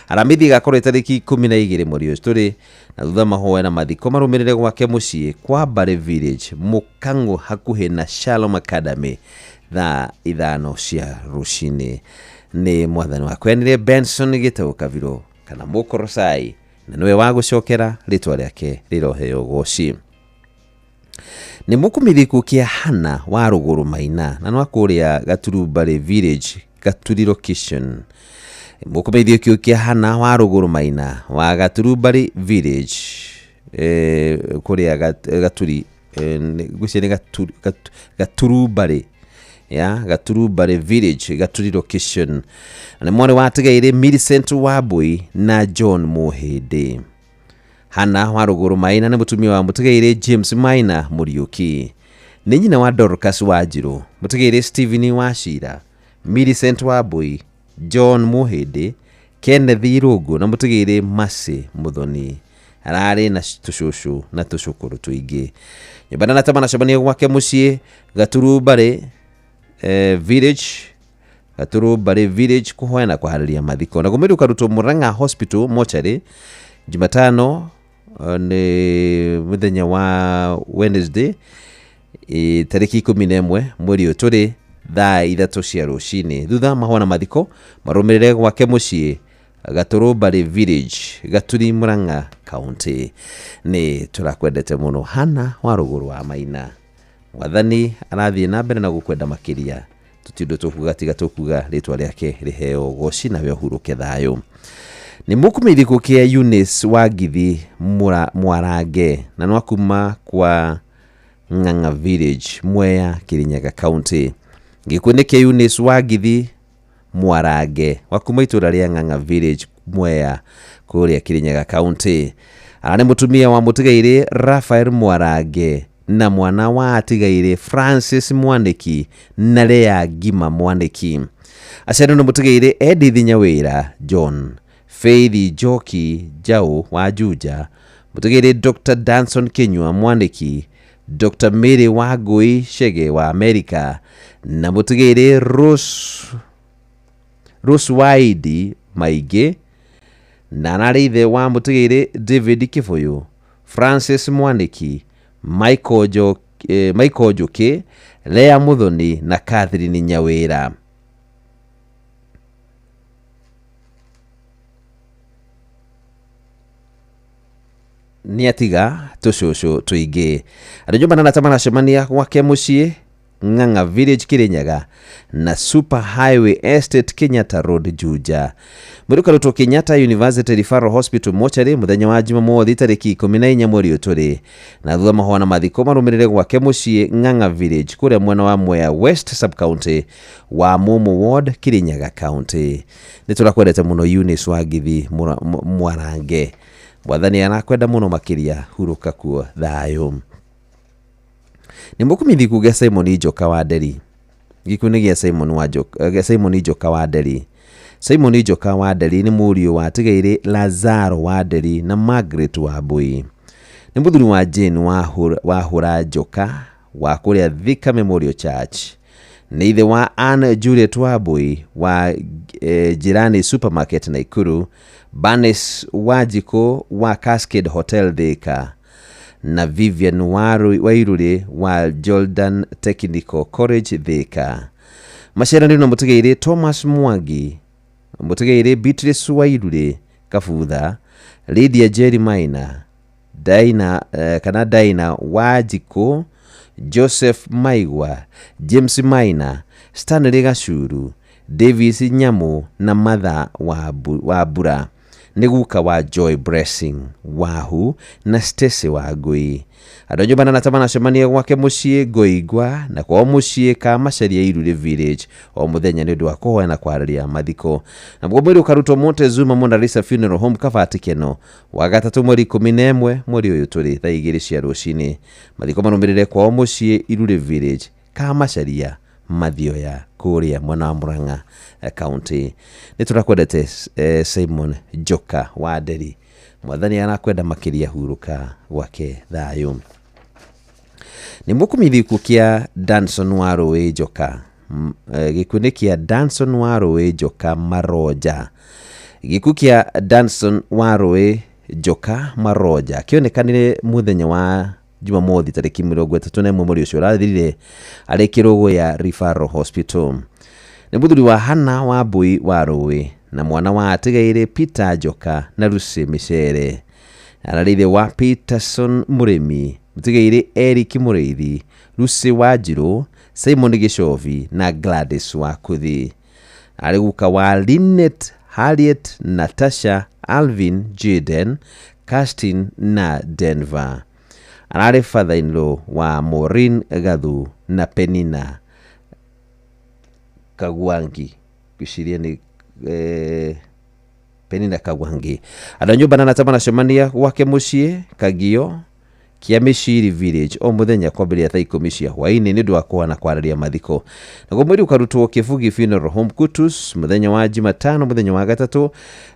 Aramithi ĩgakorwo ĩ tarĩki 12 mweri ũyũ tũrĩ, na thutha mahoya na mathiko marũmĩrĩre gwake mũciĩ kwa Mbarĩ Village Mũkang'ũ hakuhĩ na Shalom Academy thaa 5 cia rũcinĩ. Nĩ mwathani wakwa Benson Gĩtaũ Kabiro kana Mũkorosai, na nĩwe wa gũcokera rĩtwa rĩake rĩroheo ũgoci. Nĩ mũkũmĩthi gĩkuũ kĩa Hana wa Rũgũrũ Maina, na nĩ wa kũrĩa Gaturumbarĩ Village Gaturi location. Mũkũmĩthi gĩkuũ kĩa Hana wa Rũgũrũ Maina wa Gaturumbarĩ Village kũrĩa Gaturi, ngwĩciria nĩ Gaturumbarĩ. Ya Gaturu Mbari Village, Gaturi location. Na nĩ mwarĩ wa Atigaire Millicent Wambui na John Muhĩndĩ. Hana wa Rũgũrũ Maina nĩ mũtumia wa Mũtigaire James Maina Mũriũki. Nĩ nyina wa Dorcas Wanjirũ, Mũtigaire Stephen Wachira, Millicent Wambui, John Muhĩndĩ, Kenneth Irũngũ na Mũtigaire Mercy Muthoni. Ararĩ na tũcũcũ na tũcũkũrũ tũingĩ. Nyũmba na tamana gwake mũciĩ Gaturu Mbari Village, Gaturu Mbari Village, kũhoya na kũharĩria mathiko. Na mwĩrĩ ũkarutwo Murang'a Hospital mochari Jumatano, nĩ mũthenya wa Wednesday, tarĩki 11 mweri ũyũ tũrĩ, thaa 3 cia rũcinĩ. Thutha mahoya na mathiko marũmĩrĩre gwake mũciĩ Gaturu Mbari Village, Gaturi, Murang'a County. Nĩ tũrakwendete mũno Hana wa Rũgũrũ wa Maina. Mwathani arathiĩ na mbere na gũkwenda makĩria. Tũti ũndũ tũkuga tiga tũkuga rĩtwa rĩake rĩheo ũgoci nawe ũhurũke thayũ. Nĩ mũkumĩrĩko kĩa Eunice Wangithi Mwarange na nĩ wa kuma kwa Ng'ang'a Village, Mwea, Kirinyaga County. Gĩkuũ nĩ kĩa Eunice Wangithi Mwarange wa kuma itũũra rĩa Ng'ang'a Village, Mwea, kũrĩa Kirinyaga County. Ararĩ mũtumia wa Mũtigairĩ Raphael Mwarange na mwana wa Atigairĩ Francis Mwaniki na Lea Ngima Mwaniki. Aciari nĩ Mũtigairĩ Edith Nyawĩra John, Faith Njoki Njaũ wa Juja, Mũtigairĩ Dr. Danson Kinyua Mwaniki, Dr. Mary Wangui Chege wa Amerika na Mũtigairĩ Rose Waidi Maingĩ, na ararĩ ithe wa Mũtigairĩ David Kĩbũyũ, Francis Mwaniki, Michael Njũkĩ, Lea Muthoni na Catherine Nyawĩra. Nĩ atiga tũcũcũ tũingĩ. Andũ nyũmba na arata maracemania gwake mũciĩ Ng'ang'a Village, Kirinyaga, na Super Highway Estate, Kenyatta Road, Juja. Mwĩrĩ ũkarutwo Kenyatta University Referral Hospital mochari mũthenya wa Jumamothi tarĩki 14 mweri ũyũ tũrĩ, na thutha mahoya na mathiko marũmĩrĩre gwake mũciĩ Ng'ang'a Village, kũrĩa mwena wa Mwea West Sub-County wa Mumu Ward, Kirinyaga County. Nĩ tũrakwendete mũno Eunice Wangithi Mwarange. Mwathani arakwenda mũno makĩria, hurũka kuo thayũ. Nĩ mũkumithi gĩa Simon Njoka wa Nderi. Gĩkuũ nĩ gĩa Simon wa Njoka, gĩa Simon Njoka wa Nderi. Simon Njoka wa Nderi nĩ mũriũ wa Atigairĩ Lazaro wa Nderi na Margaret Wambui. Nĩ mũthuri wa Jane wa Hũra Njoka wa kũrĩa Thika Memorial Church. Nĩ ithe wa Ann Juliet Wambui wa Jirani Supermarket Naikuru, Banes Wanjikũ wa Cascade Hotel Thika, na Vivian Wairuri wa Jordan Technical College Thika. Maciaranĩrio na Mũtigairĩ Thomas Mwangi, Mũtigairĩ Beatrice Wairuri Kabutha, Lydia Jerry Maina, Daina, kana Daina Wanjikũ, Joseph Maigwa, James Maina, Stanley Gacuru, Davis Nyamu na Martha Wambura. Nĩ guka wa Joy Blessing Wahu na Stacy Wangui. Andũ a nyũmba na arata maracemania gwake mũciĩ Ngoingwa na kwao mũciĩ Kamacharia Iruri Village o mũthenya nĩ ũndũ wa kũhoya na kwarĩria mathiko. Na mwĩrĩ ũkarutwo Montezuma Mona Lisa Funeral Home Kabati Keno wa gatatũ mweri 11 mweri ũyũ tũrĩ thaa 2 cia rũcinĩ. Mathiko marũmĩrĩre kwao mũciĩ Iruri Village Kamacharia Mathioya kũrĩa mwena wa Murang'a County. Nĩ tũrakwendete Simon Njoka wa Nderi. Mwathani arakwenda makĩria, hurũka gwake thayũ. Nĩ mũkumithi gĩkuũ kĩa Danson wa Rũĩ Njoka. Gĩkuũ nĩ kĩa Danson wa Rũĩ Njoka Maronja. Gĩkuũ kĩa Danson wa Rũĩ Njoka Maronja kĩonekanire mũthenya wa Jumamothi tarĩki 31 mweri ũcio ũrathirire arĩ Kĩrũgũya Referral Hospital. Nĩ mũthuri wa Hana Wambui wa Rũĩ na mwana wa Atigairĩ Peter Njoka na Lucy Micere. Ararĩ ithe wa Peterson Mũrĩmi, Mũtigairĩ Eric Mũrĩithi, Lucy Wanjirũ, Simon Gĩcobi na Gladys Wakuthi. Arĩ guka wa Lynette, Harriet, Natasha, Alvin, Jaden, Castin na Denver. Ararĩ father-in-law wa Maureen Gathu na Penina Kagwangi, ngwĩciria nĩ Penina Kagwangi. Andũ a nyũmba na arata maracemania gwake mũciĩ Kagio kia Mĩciri Village o mũthenya kwambĩrĩria thaa 10 cia hwaĩ-inĩ nĩ ũndũ wa kũhana kwarĩria mathiko. Naguo mwĩrĩ ũkarutwo Kĩbugi Funeral Home Kutus mũthenya wa Jumatano mũthenya wa gatatũ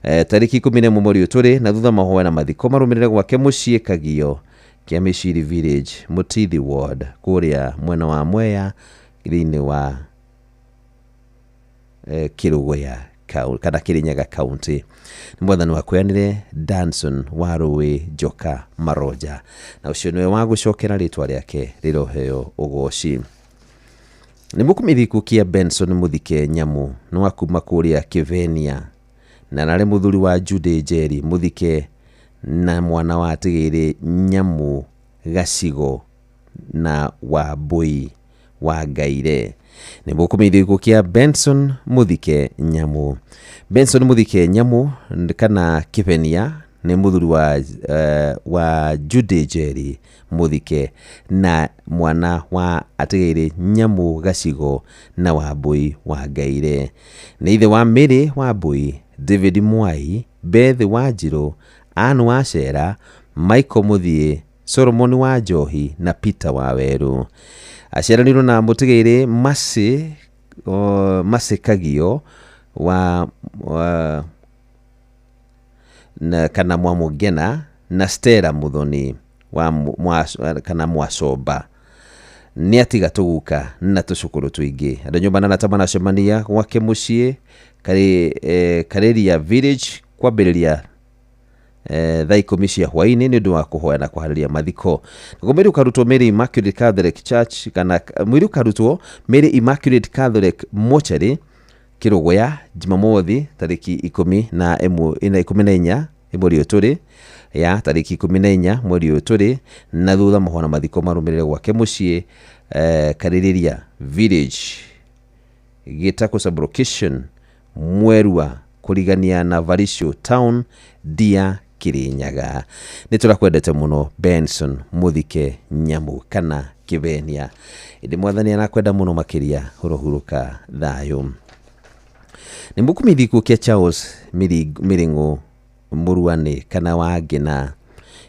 tarĩki 11 mweri ũyũ tũrĩ, na thutha mahoya na mathiko marũmĩrĩre gwake mũciĩ Kagio kia Mĩciri Village, Mũtithi Ward, kũrĩa mwena wa Mwea thĩinĩ wa Kĩrũgũya kana Kĩrĩnyaga County. Nĩ mwathani wakweanire Danson wa Rũĩ Njoka Maroja, na ũcio nĩwe wa gũcokera rĩtwa rĩake rĩroheo ũgoci. Nĩ mũkũmĩthi gĩkuũ kĩa Benson Mũthike Nyamu, nĩ wa kuma kũrĩa Kĩvenia, na narĩ mũthuri wa Jude Njeri Mũthike na mwana wa Tigĩrĩ Nyamu Gacigo na wa Mbũi wa Ngaire. Nĩ mũkũmĩthi gĩkuũ kĩa Benson Mũthike Nyamu. Benson Mũthike Nyamu kana Kĩvenia nĩ mũthuri wa Jude Njeri Mũthike na mwana wa Atigĩrĩ Nyamu Gacigo na wa Mbũi wa Ngaire. Nĩ ithe wa Mary wa Mbũi, David Mwai, Beth wa Njirũ, Ann wa Cera, Michael Mũthiĩ, Solomon wa Njohi na Peter wa Werũ. Aciaranĩirwo na mũtigĩrĩ Masi Kagio wa na kana Mwamũngena na Stella Muthoni wa kana Mwacomba. Nĩ atiga tũguka na tũcũkũrũ tũingĩ. Andũ nyũmba na arata maracemania gwake mũciĩ Karĩria Village kwambĩrĩria thaa 10 cia hwaĩ-inĩ nĩ ũndũ wa kũhoya na kũharĩria mathiko. Naguo mwĩrĩ ũkarutwo Mary Immaculate Catholic Church kana mwĩrĩ ũkarutwo Mary Immaculate Catholic Mortuary Kĩrũgũya Jumamothi tarĩki 14 mweri ũyũ tũrĩ, ya tarĩki 14 mweri ũyũ tũrĩ, na thutha mahoya mathiko marũmĩrĩre gwake mũciĩ Karĩrĩria Village Gĩtakũ sub-location Mwerua kũrigania na Varisho Town Dia Kĩrĩnyaga. Nĩ tũrakwendete mũno Benson Mũthike Nyamu kana Kĩvenia, ĩndĩ mwathani arakwenda mũno makĩria, ũrohurũka thayũ. Nĩ mũkũmĩthi gĩkuũ kĩa Charles Mĩrĩng'ũ Mũruanĩ kana wa Ngĩna.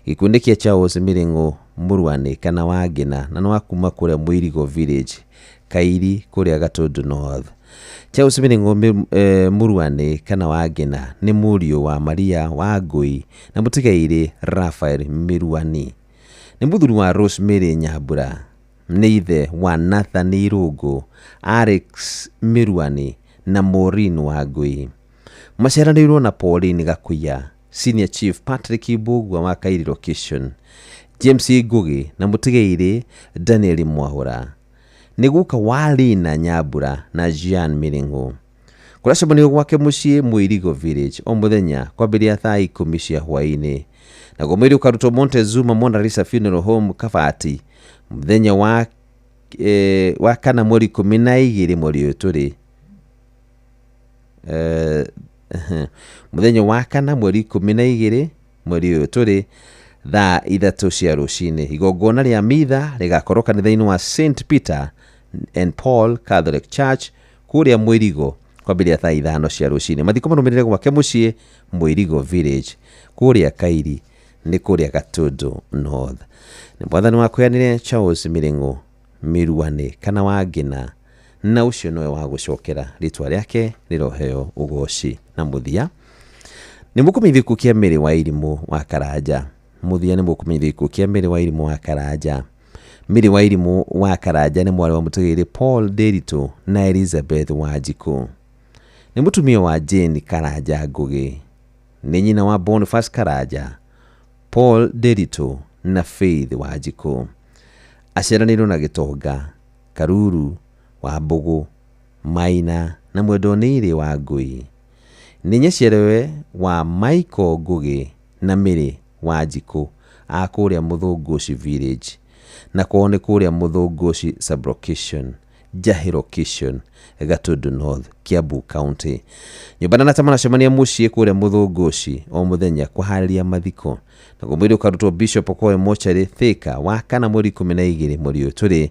Gĩkuũ nĩ kĩa Charles Mĩrĩng'ũ Mũruanĩ kana wa Ngĩna, na nĩ wa kuma kũrĩa Mũirigo Village Kairi kũrĩa Gatũndũ North. Charles Mĩrĩng'ũ Mũruanĩ kana wa Ngĩna nĩ mũriũ wa Maria wa Ngũi na mũtigairĩ Raphael Mĩruani. Nĩ mũthuri wa Rosemary Nyambura, nĩ ithe wa Nathan Irũngũ, Alex Mĩruani na Maureen wa Ngũi. Maciaranĩirwo na Pauline Gakuya, Senior Chief Patrick Mbugua wa Kairi Location, James Ngugi na mũtigairĩ Daniel Mwahũra. Nĩ guka wa Lina Nyambura na Jean Mĩrĩng'ũ. Kũracemanio gwake mũciĩ Mũirigo Village o mũthenya kwambĩrĩria thaa 10 cia hwaĩ-inĩ. Naguo mwĩrĩ ũkarutwo Montezuma Mona Lisa Funeral Home Kabati mũthenya wa kana mweri 12 mweri ũyũ tũrĩ. Mũthenya wa kana mweri 12 mweri ũyũ tũrĩ thaa 3 cia rũcinĩ. Igongona rĩa mitha rĩgakorwo kanitha-inĩ wa St Peter and Paul Catholic Church kũrĩa Mũirigo kwambĩrĩria thaa 5 cia rũcinĩ. Mathiko marũmĩrĩre gwake mũciĩ Mũirigo Village kũrĩa Kairi nĩ kũrĩa Gatũndũ North. Nĩ mwathani wakweanire Charles Mĩrĩng'ũ Mĩruanĩ kana wa Ngĩna, na ũcio nĩwe wa gũcokera rĩtwa rĩake rĩroheo ũgoci. Na mũthia nĩ mũkũmĩthi gĩkuũ kĩa Mary wa Irimũ wa Karanja. Mũthia nĩ mũkũmĩthi gĩkuũ kĩa Mary wa Irimũ wa Karanja. Mary wa Irimũ wa Karanja nĩ mwarĩ wa mũtũgĩrĩ Paul Nderitu na Elizabeth Wanjikũ. Nĩ mũtumia wa Jane Karanja Ngũgĩ. Nĩ nyina wa Boniface Karanja, Paul Nderitu na Faith Wanjikũ. Aciaranĩirwo na Gĩtonga, Karuru wa Mbũgũ, Maina na Mwendonĩirĩ wa Ngũi. Nĩ nyaciarawe wa Michael Ngũgĩ na Mary Wanjikũ a kũrĩa Mũthũngũci Village, na kwao nĩ kũrĩa Mũthũngũci sub-location, Njahĩ location, Gatũndũ North, Kiambu County. Nyũmba na arata maracemania mũciĩ kũrĩa Mũthũngũci o mũthenya kũharĩria mathiko. Naguo mwĩrĩ ũkarutwo Bishop Okoe Mortuary Thika wa kana mweri 12 mweri ũyũ tũrĩ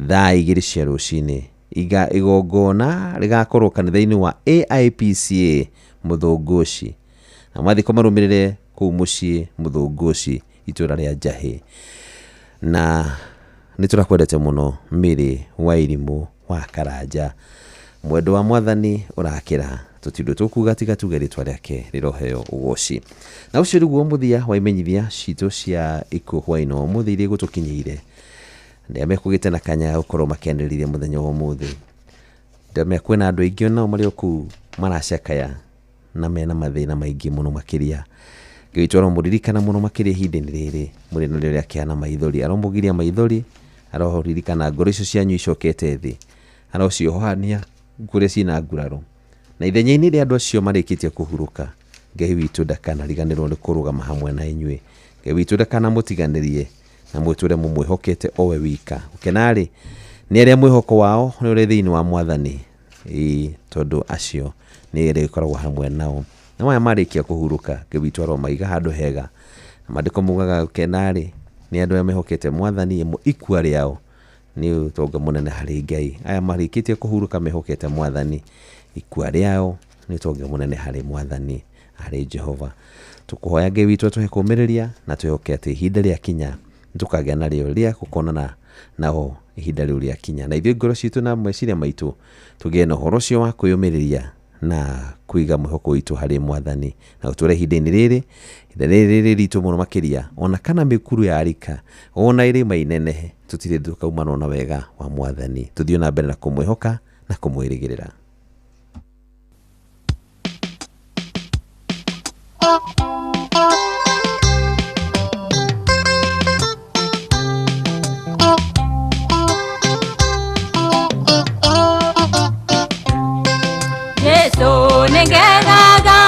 thaa 2 cia rũcinĩ. Igongona rĩgakorwo kanitha-inĩ wa AIPCA Mũthũngũci, na mathiko marũmĩrĩre kũu mũciĩ Mũthũngũci itũra rĩa Njahĩ. Na nĩ tũrakwendete mũno Mary Wairimũ wa Karanja, mwendo wa mwathani ũrakĩra tũtindũ tũkuga tiga tuge rĩtwa rĩake rĩroheo ũgoci. Na ũcio nĩguo mũthia wa imenyithia citũ cia ikuũ hwaĩ-inĩ wa ũmũthĩ iria igũtũkinyĩire. Ndĩa mekũgĩte na kanya ga gũkorwo makĩanĩrĩire mũthenya wa ũmũthĩ, ndamenya kwĩna andũ aingĩ onao marĩ o kũu maracakaya na mena mathĩna maingĩ mũno makĩria. Ngai witũ aromũririkana mũno makĩria ihinda-inĩ rĩrĩ mũrĩ narĩo rĩa kĩeha na maithori, aromũgiria maithori, aroririkana ngoro icio cianyu icokete thĩ, arociohania kũrĩa ciĩna nguraro. Na ithenya-inĩ rĩa andũ acio marĩkĩtie kũhurũka, Ngai witũ ndakanariganĩrwo nĩ kũrũgama hamwe na inyuĩ. Ngai witũ ndakanamũtiganĩrie na mwĩtũre mũmwĩhokete o we wika. Gũkena-rĩ nĩ arĩa mwĩhoko wao nĩ ũrĩ thĩinĩ wa mwathani, ĩĩ tondũ acio nĩ arĩkoragwo hamwe nao. Na maya marĩkia kũhurũka, Ngai witũ aromaiga handũ hega. Na maandĩko maugaga gũkena-rĩ nĩ andũ arĩa mehokete mwathani, ikua rĩao nĩ ũtonga mũnene harĩ Ngai. Aya marĩkĩtie kũhurũka mehokete mwathani, ikua rĩao nĩ ũtonga mũnene harĩ mwathani, harĩ Jehova. Tũkũhoya Ngai witũ atũhe kũũmĩrĩria na twĩhoke atĩ ihinda rĩakinya nĩtũkagĩa narĩo rĩa gũkonana nao ihinda rĩu rĩakinya. Na ithuĩ ngoro citũ na meciria maitũ tũgĩe na ũhoro ũcio wa kwĩyũmĩrĩria na kũiga mwĩhoko witũ harĩ mwathani, na gũtũra ihinda-inĩ rĩrĩ, ihinda rĩrĩ rĩrĩ ritũ mũno makĩria, ona kana mĩkuru ya rika, ona irĩma inenehe, tũtirĩ tũkaumanwo na wega wa mwathani. Tũthiĩ na mbere na kũmwĩhoka na kũmwĩrĩgĩrĩra. Jesu nĩngegaga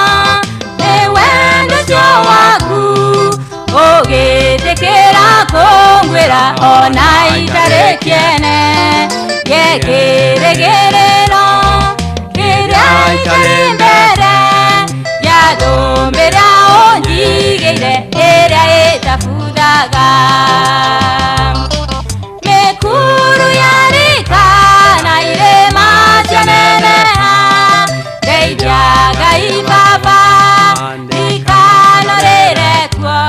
nĩ wendo ũcio waku, ũgĩtĩkĩra kũngwĩra ona itarĩ kĩene, gĩkĩrĩgĩrĩro kĩrĩa itarĩ mbere, gĩathũmbĩra ũnjigĩire ĩrĩa ĩtabuthaga. Mĩkuru ya rika na irĩma cianeneha, ndeithia Ngai Baba ndikanarĩre kuo,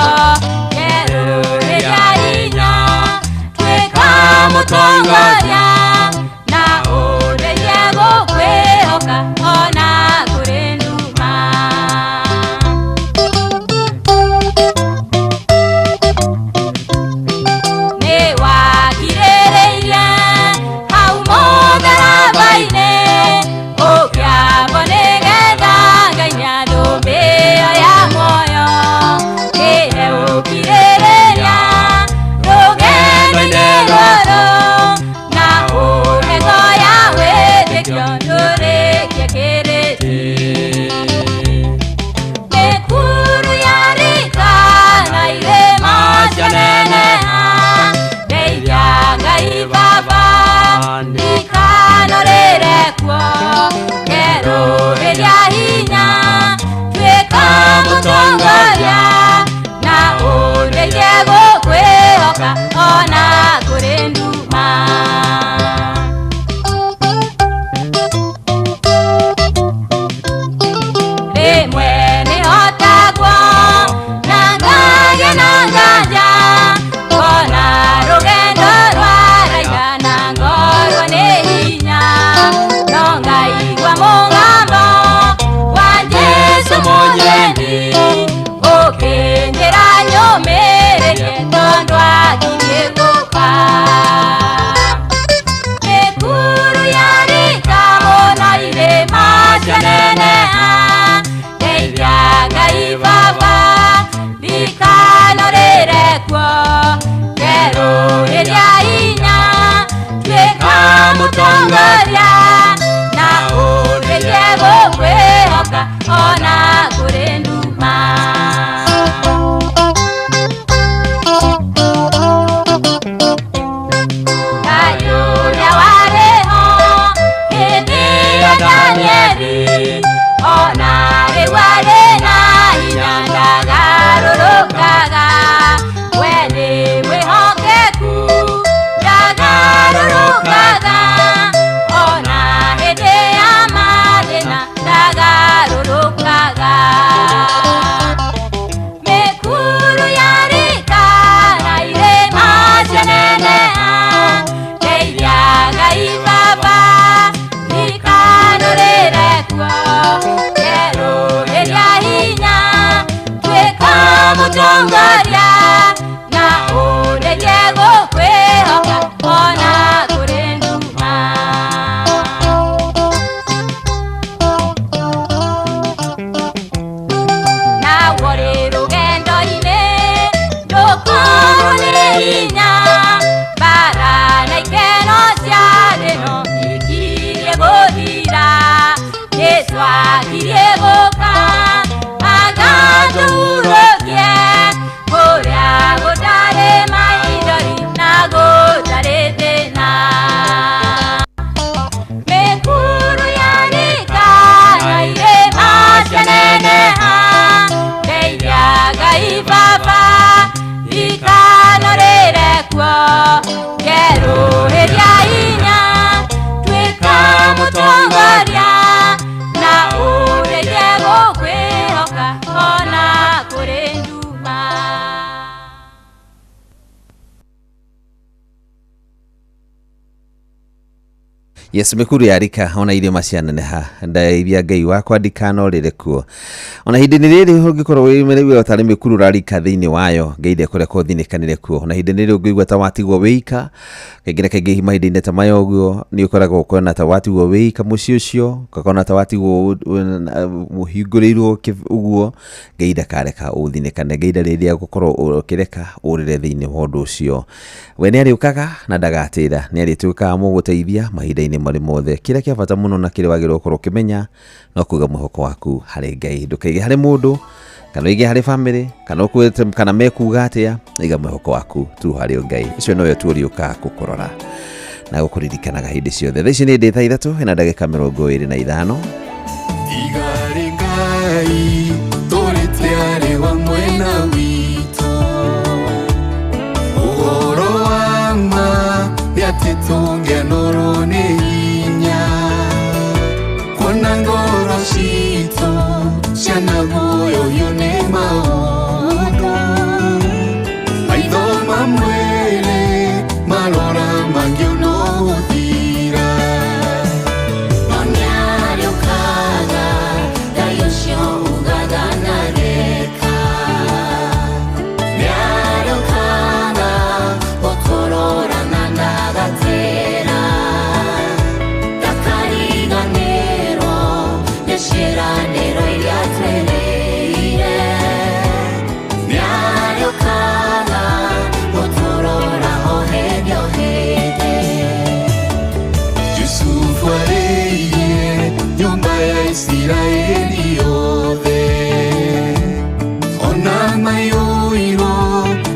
ngerũrĩria hinya tuĩka mũtongoria, na ũndeithie gũkwĩhoka ona kũrĩ nduma. hinya Mbara na ikeno cia thĩ no ikirie gũthira Jesũ akirie gũka agatũhurũkie kũrĩa gũtarĩ maithori na gũtarĩ thĩna Mĩkuru yanĩka na irĩma cianeneha Ndeithia Ngai Baba ikanorĩre kuo Ngerũhĩria hinya tuĩka mũtongoria na ũndeithie gũkwĩhoka ona kũrĩ nduma. Yes, mĩkuru ya rika ona irĩma cianeneha ndeithia Ngai wakwa ndikanorĩre kuo. Ona ihinda-inĩ rĩrĩ ũngĩkorwo wĩmereire tarĩ mĩkuru ũrarika thĩinĩ wayo, Ngai ndekũreka ũthinĩkanĩre kuo. Ona ihinda-inĩ rĩrĩ ũngĩigua ta watigwo wĩika, kaingĩ na kaingĩ mahinda-inĩ ta maya ũguo nĩ ũkoragwo ũkona ta watigwo wĩika mũciĩ ũcio, ũkona ta watigwo ũhingũrĩirwo ũguo, Ngai ndakareka ũthinĩkane. Ngai ndarĩ hĩndĩ egũkorwo ũkĩreka ũrĩre thĩinĩ wa ũndũ ũcio. We nĩ arĩũkaga na ndagatĩra, nĩ arĩtuĩkaga mũgũteithia mahinda-inĩ marĩ mothe. Kĩrĩa kĩa bata mũno na kĩrĩa wagĩrĩirwo gũkorwo ũkĩmenya no kũiga mwĩhoko waku harĩ Ngai. Ndũkaige harĩ mũndũ kana ũige harĩ bamĩrĩ kana ũkwĩte kana mekuga atĩa, iga mwĩhoko waku tu harĩ Ngai. Ũcio nowe tu ũrĩũkaga gũkũrora na gũkũririkanaga hĩndĩ ciothe. Thaa ici nĩ ndĩ thaa 3 na ndagĩka 25. Igarĩ Ngai tũrĩte arĩ wa mwena witũ, ũhoro wa ma nĩ atĩ tũngĩanorwo nĩ hinya, kuona ngoro citũ cianaguoyohio nĩ maũndũ, maitho ma mwĩrĩ marora mangĩona gũthira. No nĩarĩũkaga Ngai ũcio ugaga na reka, nĩarĩũkaga gũtũrora na ndagatĩra, ndakariganĩrwo nĩ ciĩranĩro iria twereire, nĩarĩũkaga gũtũrora o hĩndĩ o hĩndĩ. Yusufu arĩirie nyũmba ya Isiraeli yothe, ona maiyũirwo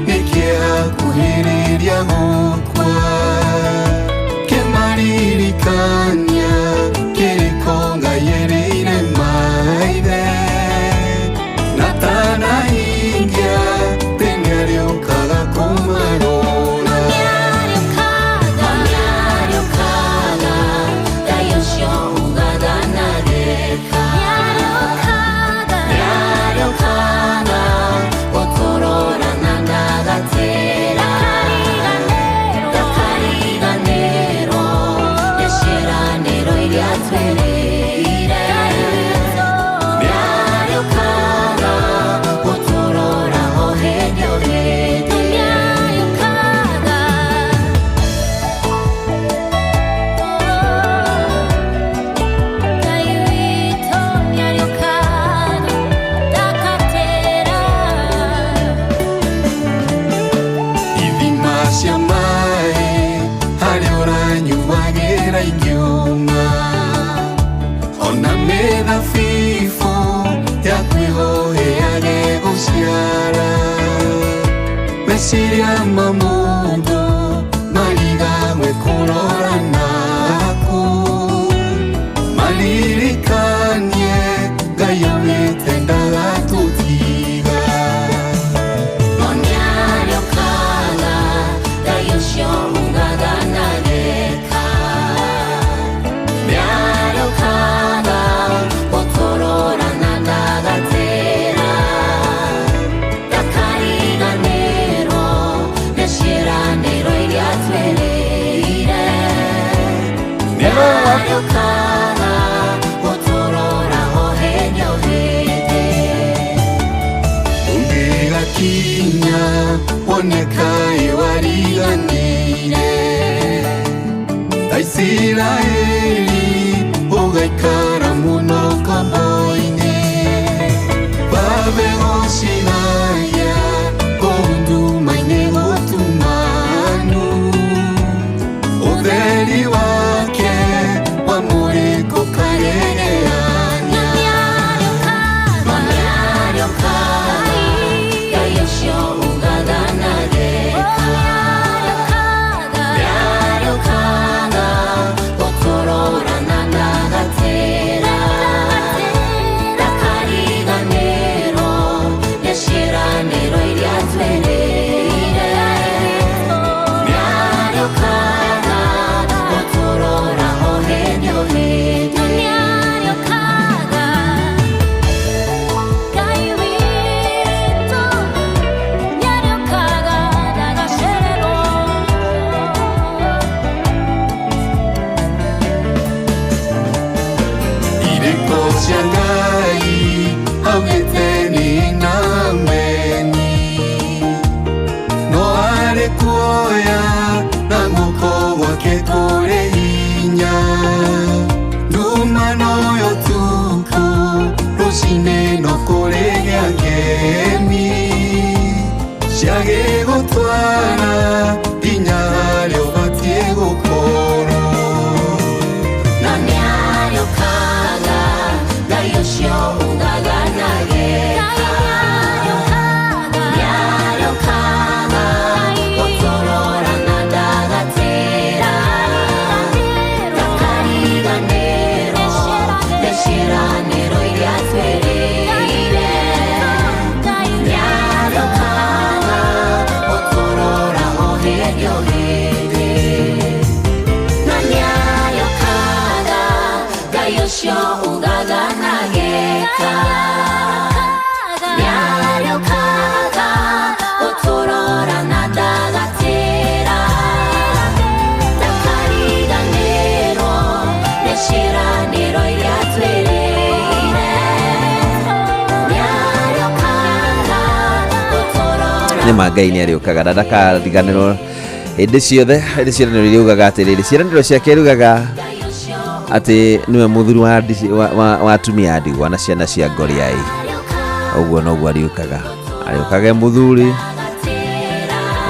nĩ kĩeha kuhĩrĩria gũkua, kĩmaririkania kĩrĩko Ngai erĩire maithe, na tanahingia atĩ nĩarĩũkaga kũmarora. Nĩarĩũkaga, nĩarĩũkaga, Ngai ũcio ugaga na reka, nĩarĩũkaga gũtũrora na ndagatĩra, ndakariganĩrwo nĩ ciĩranĩro iria twereire, nĩarĩũkaga gũtũrora o hĩndĩ o hĩndĩ. Nĩarĩũkaga. Ngai witũ nĩarĩũkaga ndakatĩra. Ithima cia maĩ harĩa ũranyuagĩra ingĩũma, ona mĩthabibũ yaku ĩhoheage gũciara, meciria ma mũndũ marigagwe kũrora naku, maririkanie Ngai augĩte ndagatũtiga. No nĩarĩũkaga Ngai ũcio ugaga na reka, nĩarĩũkaga gũtũrora na ndagatĩra, ndakariganĩrwo nĩ ciĩranĩro iria twereire, nĩarĩũkaga gũtũrora o hĩndĩ o hĩndĩ. Ũngĩgakinya wone kaĩ wariganĩire, ta Isiraeli ũgaikara mũno ngombo-inĩ, babe gũcigaya kũu nduma-inĩ gũtumana. Nĩ ma Ngai nĩ arĩũkaga na ndakariganĩrwo hĩndĩ ciothe. Hĩndĩ ciĩranĩro iria ugaga atĩrĩrĩ, ciĩranĩro ciake riugaga atĩ nĩwe mũthuri wa, wa atumia a ndigwa na ciana cia ngoriai. Ũguo noguo arĩũkaga, arĩũkaga e mũthuri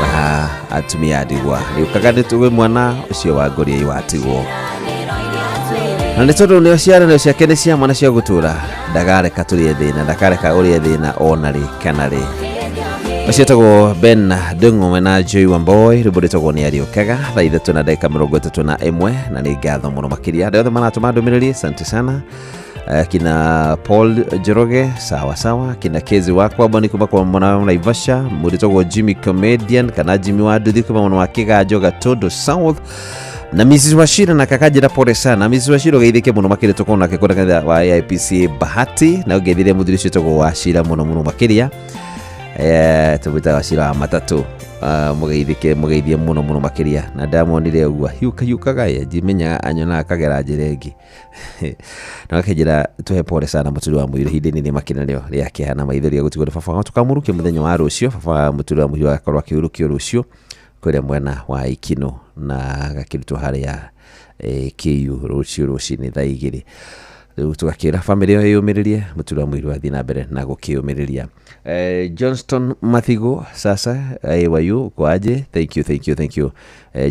wa atumia a ndigwa, arĩũkaga nĩ tũgĩ mwana ũcio wa ngoriai watigwo, na nĩ tondũ nĩ ciaranĩro ciake nĩ cia mwana cia gũtũra, ndagareka tũrĩe thĩna, ndakareka ũrĩe thĩna ona rĩ kana rĩ. Ũcio etagwo Ben Ndung'u na Joy Wamboi, rwĩmbo rwĩtagwo nĩ arĩũkaga. Thaa 3:31, na nĩ ngatho mũno makĩria arĩa othe maratũma ndũmĩrĩri, asante sana. Kina Paul Njoroge, sawa sawa, kina Kezi wakwa Boni kuma kwa mwana wa Naivasha, mũndũ Jimmy Comedian kana Jimmy wa Nduthi kuma mwena wa Kĩganjo Gatundu South, na Mrs Wachira na kakanjĩra pole sana. Mrs Wachira, ũgeithĩke mũno makĩria, tũkorwo nake kũrĩa kanitha wa AIPC Bahati, na ũngeithĩrie mũthuri ũcio wĩtagwo Wachira mũno mũno makĩria, tũmwĩtaga Wachira wa matatũ. Mũgeithĩke, mũgeithie mũno mũno makĩria, na ndamonire ũguo hiũka hiũkaga ye ndimenyaga anyonaga akagera njĩra ĩngĩ na akĩnjĩra tũhe pole sana mũturi wa mũirũ ihinda inene makĩria rĩo rĩa kĩeha na maithori gũtigwo nĩ baba wao. Tũkamũrukia mũthenya wa rũciũ. Baba wa mũturi wa mũirũ agakorwo akĩhurũkio rũciũ kũrĩa mwena wa Ikino na agakĩrutwo harĩa KU rũciũ rũcinĩ thaa 2. Rĩu tũgakĩra bamĩrĩ ĩyo ĩyũmĩrĩrie, mũturi wa mũirũ athiĩ na mbere na gũkĩyũmĩrĩria. Johnston Mathigo, sasa wayu kwaje? Thank you, thank you, thank you.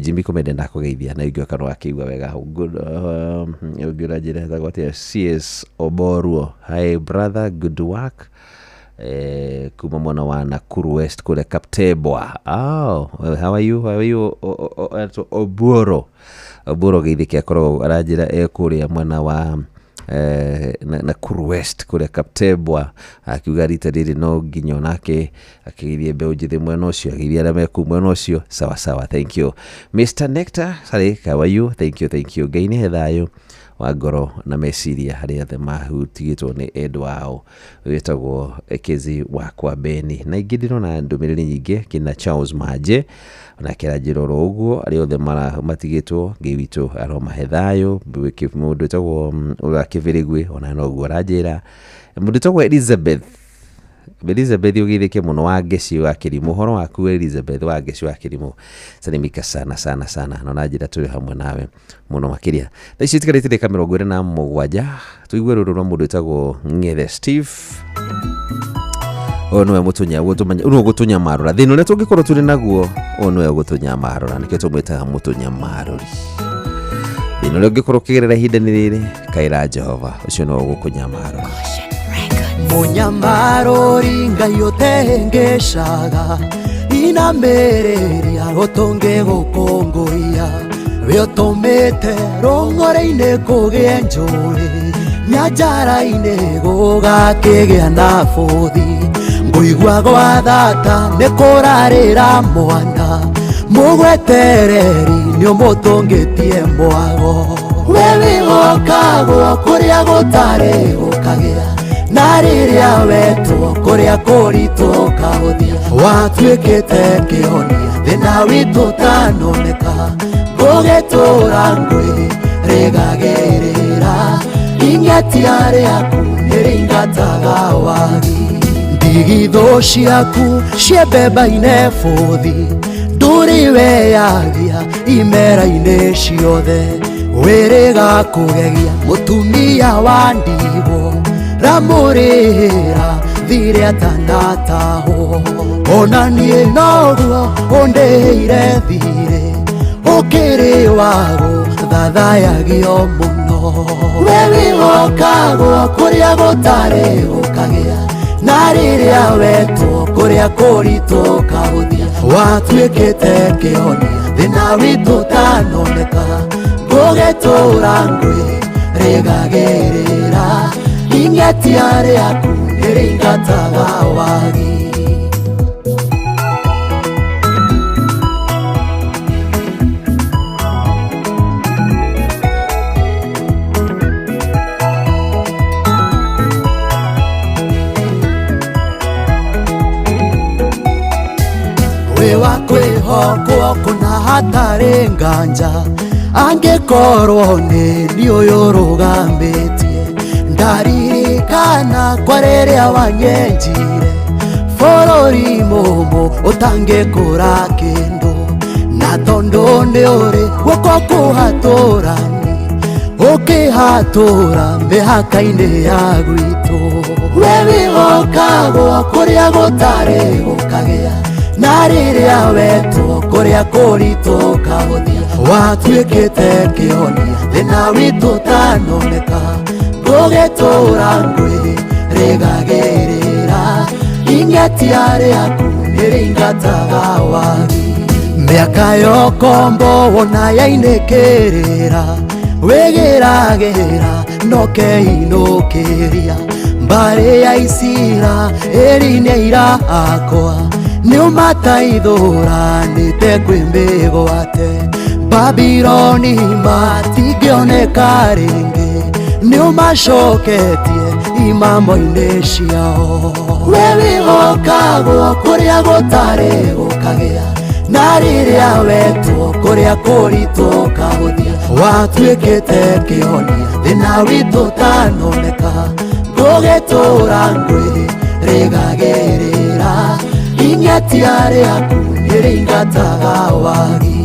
Jimmy Komende, ndakũgeithia na ingĩ kanwa akĩigua wega. Good, ũngĩ ũranjĩra etagwo atĩa? CS Oboruo, hi brother, good work. Kuma mwena wa Nakuru West kũrĩa Kaptebwa. Oh, how are you? How are you? Obuoro, Obuoro geithĩke, akoragwo aranjĩra e kũrĩa mwena wa Nakuru West kũrĩa Kaptebwa, akiuga rita rĩrĩ no nginya onake akĩgeithie mbeũ njĩthĩ mwena ũcio, ageithie arĩa me kũu mwena ũcio. Sawa sawa, thank you. Mr Nectar Sarĩ, how are you? Thank you, thank you. Ngai nĩ he thayũ wa ngoro na meciria harĩa othe mahutigĩtwo nĩ endwa ao. Wĩtagwo Kezi wakwa Beni, na ingĩ ndĩrona ndũmĩrĩri nyingĩ, kina Charles Maje onake aranjĩra oro ũguo, arĩa othe matigĩtwo, Ngai witũ aromahe thayũ. Mũndũ wĩtagwo ũrĩa Kĩbĩrĩgwe ona noguo aranjĩra. Mũndũ wĩtagwo Elizabeth, Elizabeth ũgeithĩke mũno, wa Ngeci wa Kĩrimũ. Ũhoro waku Elizabeth wa Ngeci wa Kĩrimũ? Salimika sana sana sana, na njĩra tũrĩ hamwe nawe mũno makĩria. Thaa ici itigarĩte ndagĩka 27, tũigue rũrũ rwa mũndũ wĩtagwo Ng'ethe Steve. Ũyũ nĩwe mũtũnya nĩwe ũgũtũnyamarũra thĩna ũrĩa tũngĩkorwo tũrĩ naguo. Ũyũ nĩwe ũgũtũnyamarũra, nĩkĩo tũmwĩtaga mũtũnyamarũri. Thĩna ũrĩa ũngĩkorwo ũkĩgerera ihinda-inĩ rĩrĩ, kaĩra Jehova, ũcio nĩwe ũgũkũnyamarũra. Mũnyamarũri Ngai ũtengeshaga inamĩrĩria ũtũngĩgũkũngũiya, we ũtũmĩte rũng'ore-inĩ kũgĩe njũĩ, nyanjara-inĩ gũgakĩgĩa na bũthi. Ngũigua gwa thata nĩ kũrarĩra mwana mũgwetereri, nĩ ũmũtũngĩtie mwago. We wĩhokagwo kũrĩa gũtarĩ gũkagĩa, na rĩrĩa wetwo kũrĩa kũritũ ũkahũthia, watuĩkĩte kĩhonia thĩna witũ ũtanoneka. Ngũgĩtũra ngwĩ rĩgagĩrĩra ing'etia rĩaku nĩrĩingataga wagi. Ndigithũ ciaku ciembemba-inĩ bũthi, ndũrĩ weyagia imera-inĩ ciothe, wĩrĩga kũgegia mũtumia wa ndigwo, ramũrĩhĩra thirĩ atanatahwo. Ona niĩ noguo ũndĩhĩire thirĩ, ũkĩrĩ wago thathayagio mũno. We wĩhokagwo kũrĩa gũtarĩ gũkagĩa, na rĩrĩa wetwo kũrĩa kũritũ ũkahũthia, watuĩkĩte kĩhonia thĩna witũ ũtanoneka. Ngũgĩtũra ngwĩ rĩgagĩrĩra ing'etia rĩaku nĩrĩingataga wagi. Wĩ wa kwĩhokwo kũna hatarĩ nganja, angĩkorwo nĩ niĩ ũyũ ũrũgamĩtie, ndaririkana kwa rĩrĩa wanyenjire. Bũrũri mũmũ ũtangĩkũra kĩndũ na tondũ nĩ ũrĩ guoko kũhatũrani ũkĩhatũra mĩhaka-inĩ ya gwitũ. We wĩhokagwo kũrĩa gũtarĩ gũkagĩa na rĩrĩa wetwo kũrĩa kũritũ ũkahũthia watuĩkĩte kĩhonia thĩna witũ ũtanoneka ngũgĩtũra ngwĩrĩgagĩrĩra ing'etia rĩaku nĩrĩingataga wagi mĩaka yokombo wona yainĩkĩrĩra wĩgĩragĩra nokeinũkĩria mbarĩ ya Isiraeli nĩ aira akwa nĩũmataithũranĩte kwĩ mĩgwate Babiloni matingĩoneka rĩngĩ nĩũmacoketie imamo-inĩ ciao. We wĩhokagwo kũrĩa gũtarĩ gũkagĩa na rĩrĩa wetwo kũrĩa kũritũ ũkahũthia watuĩkĩte kĩhonia thĩna witũ ũtanoneka ngũgĩtũra ngwĩrĩgagĩrĩra ing'etia rĩaku nĩrĩingataga wagi.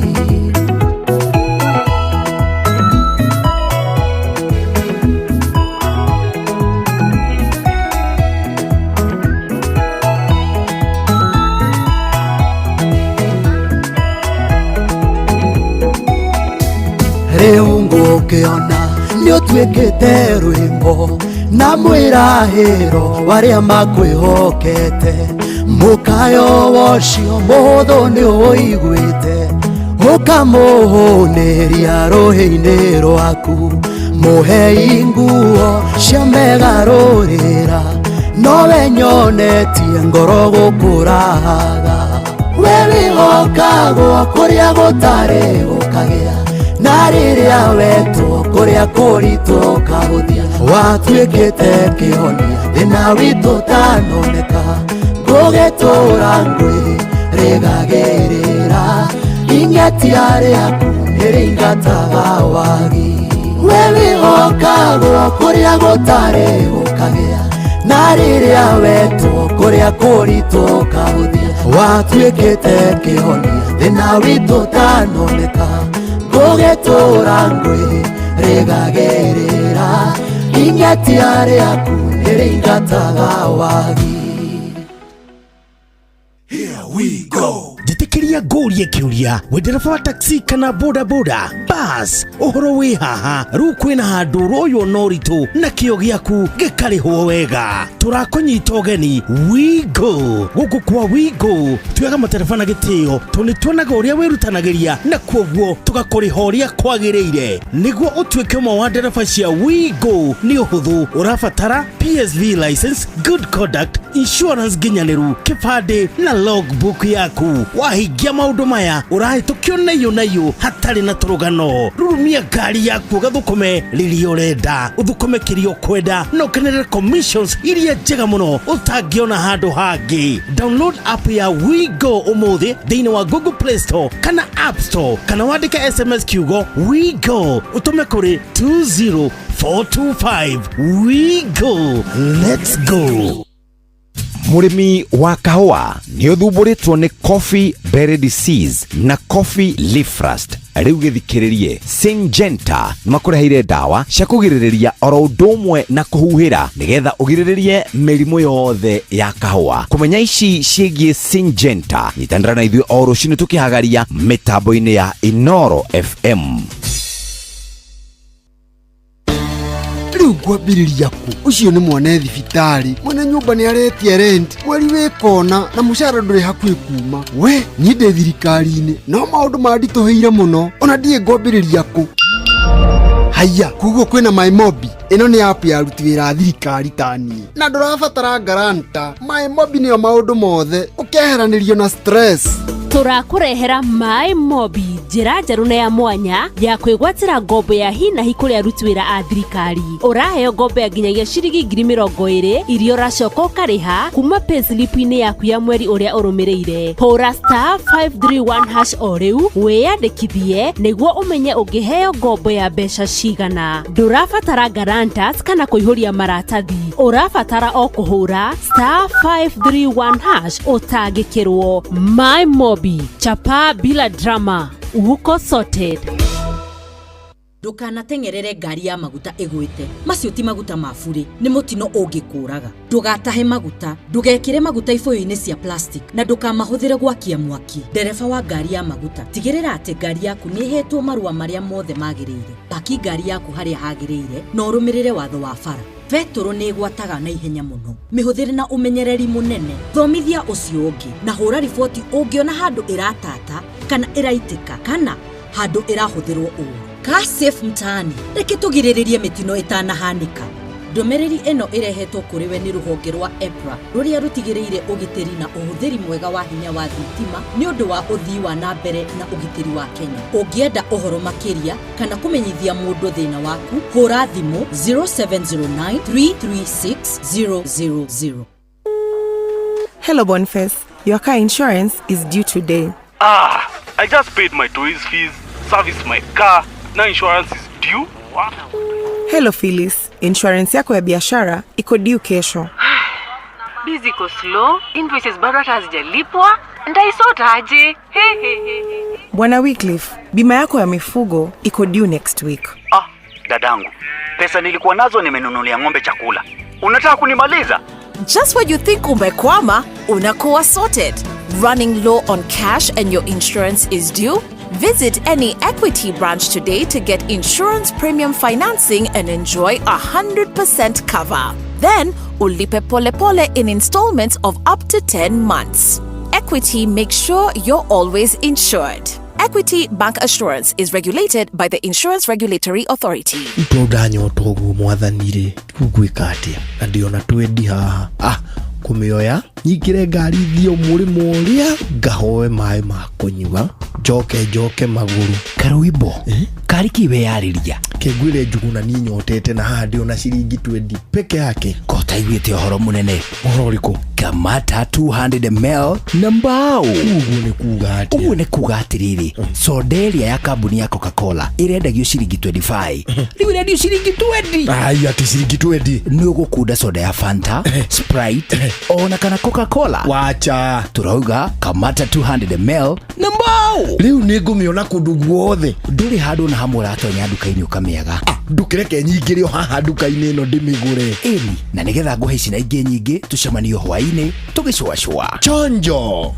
Rĩu ngũkĩona nĩũtuĩkĩte rwĩmbo na mwĩrahĩro warĩa makwĩhokete mũkayo wocio mũhũthũ nĩũiguĩte ũkamũhũnĩria rũhĩ-inĩ rwaku mũhei nguo cia megarũrĩra nowe nyonetie ngoro gũkũrahaga. We wĩhokagwo kũrĩa gũtarĩ gũkagĩa na rĩrĩa wetwo kũrĩa kũritũ ũkahũthia watuĩkĩte kĩhonia thĩna witũ ũtanoneka ngũgĩtũra ngwĩrĩgagĩrĩra ing'etia rĩaku nĩrĩingataga wagi. We wĩhokagwo kũrĩa gũtarĩ gũkagĩa na rĩrĩa wetwo kũrĩa kũritũ ũkahũthia watuĩkĩte kĩhonia thĩna witũ ũtanoneka ngũgĩtũra ngwĩrĩgagĩrĩra ing'etia rĩaku nĩrĩingataga wagi. Njĩtĩkĩria ngũrie kĩũria wĩ ndereba wa taxi kana boda boda bas ũhoro wĩ haha rĩu kwĩna handũ ũroywo na ũritũ na kĩo gĩaku gĩkarĩhwo wega tũrakũnyita ũgeni Wigo gũkũ kwa Wigo tuoyaga matereba na gĩtĩo tondũ nĩ tuonaga ũrĩa wĩrutanagĩria na kuoguo tũgakũrĩha ũrĩa kwagĩrĩire nĩguo ũtuĩke ũmwe wa ndereba cia Wigo nĩ ũhũthũ ũrabatara PSV license, good conduct, insurance nginyanĩru, kĩbandĩ na logbook yaku. Wahingia maũndũ maya ũrahĩtũkio naiyũ naiyũ hatarĩ na tũrũgano. Rurumia ngari yaku ũgathũkũme rĩrĩa ũrenda, ũthũkũme kĩrĩa ũkwenda na ũkenerere commissions iria njega mũno ũtangĩona handũ hangĩ. Download app ya WeGo ũmũthĩ thĩinĩ wa Google Play Store kana App Store kana wandĩke SMS kiugo WeGo ũtũme kũrĩ 20425. WeGo, let's go. Mũrĩmi wa kahũa nĩ ũthumbũrĩtwo nĩ coffee berry disease na coffee leaf rust. Rĩu gĩthikĩrĩrie, Syngenta nĩ makũreheire ndawa cia kũgirĩrĩria oro ũndũ ũmwe na kũhuhĩra nĩgetha ũgirĩrĩrie mĩrimũ yothe ya kahũa. Kũmenya ici ciĩgiĩ Syngenta, nyitanĩra na ithuĩ o rũcinĩ tũkĩhagaria mĩtambo-inĩ ya Inoro FM. Rĩu ngwambĩrĩria kũ? Ũcio nĩ mwana thibitarĩ, mwene nyũmba nĩ aretia rent, mweri wĩ kona na mũcara ndũrĩ hakuhĩ kuma. We niĩ ndĩ thirikari-inĩ no maũndũ manditũhĩire mũno, ona ndiĩ ngwambĩrĩria kũ. Haiya, koguo kwĩna MyMobi. Ĩno nĩ app ya aruti wĩra a thirikari ta niĩ, na ndũrabatara guarantor. MyMobi nĩyo maũndũ mothe, ũkeheranĩrio na stress. Tũrakũrehera Maĩ Mobi, njĩra njerũ na ya mwanya ya kwĩgwatĩra ngombo ya hinahi kũrĩ aruti wĩra a thirikari. Ũraheo ngombo ya nginyagia ciringi 20,000 iria ũracoka ũkarĩha kuma payslip-inĩ yaku ya mweri ũrĩa ũrũmĩrĩire. Hũra star 531 hash o rĩu wĩyandĩkithie nĩguo ũmenye ũngĩheo ngombo ya mbeca cigana. Ndũrabatara guarantors kana kũihũria maratathi, ũrabatara o kũhũra star 531 hash ũtangĩkĩrwo. My Mobi, chapa bila drama, uko sorted. Ndũkanateng'erere ngari ya maguta ĩgwĩte. Macio ti maguta ma burĩ, nĩ mũtino ũngĩkũraga. Ndũgatahe maguta, ndũgekĩre maguta ibũyũ-inĩ cia plastic na ndũkamahũthĩre gwakia mwaki. Ndereba wa ngari ya maguta, tigĩrĩra atĩ ngari yaku nĩ ĩhetwo marũa marĩa mothe magĩrĩire. Paki ngari yaku harĩa hagĩrĩire na ũrũmĩrĩre watho wa bara. Betũrũ nĩ ĩgwataga na ihenya mũno. Mĩhũthĩre na ũmenyereri mũnene. Thomithia ũcio ũngĩ na hũra riboti ũngĩona handũ ĩratata kana ĩraitĩka kana handũ ĩrahũthĩrwo ũũru. Car Safe Mtaani, reke tũgirĩrĩrie mĩtino ĩtanahanĩka. Ndũmĩrĩri ĩno ĩrehetwo kũrĩ we nĩ rũhonge rwa EPRA rũrĩa rũtigĩrĩire ũgitĩri na ũhũthĩri mwega wa hinya wa thitima nĩ ũndũ wa ũthii wa na mbere na ũgitĩri wa Kenya. Ũngĩenda ũhoro makĩria kana kũmenyithia mũndũ thĩna waku, hũra thimũ 0709 336 000. Hello, Boniface. Your car insurance is due today. Ah, I just paid my toys fees, serviced my car, now insurance is due. Wow. Hello, Phyllis. Insurance yako ya biashara iko due kesho. Biz iko slow, invoices bado hata hazijalipwa, nitaisort aje? He he he. Bwana Wycliffe, bima yako ya mifugo iko due next week. Ah, dadangu, pesa nilikuwa nazo nimenunulia ng'ombe chakula. Unataka kunimaliza? Just when you think umekwama, unakuwa sorted. Running low on cash and your insurance is due? Visit any Equity branch today to get insurance premium financing and enjoy 100% cover. Then, ulipe pole pole in installments of up to 10 months. Equity makes sure you're always insured. Equity Bank Assurance is regulated by the Insurance Regulatory Authority. To ndanyota ũguo mwathani rĩ, ngwĩka atĩa? Na ndĩona twendi haha. Ah, kũmĩoya nyingĩre ngari thiĩ mũrĩmo ũrĩa ngahoe maĩ ma kũnyua njoke njoke magũrũ. Karũimbo kari kĩ weyarĩria? Kĩngwĩre Njuguna niĩ nyotete na haha ndĩona ciringi 20 peke yake. Ko taiguĩte ũhoro mũnene? Ũhoro ũrĩkũ? Kamata 200 ml na mbao. Ũguo nĩ kuga atĩa? Ũguo nĩ kuga atĩrĩrĩ, soda ĩrĩa ya kambuni ya Coca-Cola ĩrendagio ciringi 25, rĩu ĩrendio ciringi 20. Ai, atĩ ciringi 20? Nĩ ũgũkunda soda ya Fanta, Sprite ona kana Coca-Cola. Wacha. Turauga kamata 200 ml na mbao. Rĩu nĩ ngũmĩona kũndũ guothe. Ndũrĩ handũ na hamwe ũratonya nduka-inĩ ũkamĩaga. Ah, ndũkĩreke nyingĩre o haha nduka-inĩ ĩno ndĩmĩgũre. Ĩni, na nĩgetha ngũhe ici na ingĩ nyingĩ tũcemanio hwaĩ-inĩ tũgĩcũacũa. Chonjo.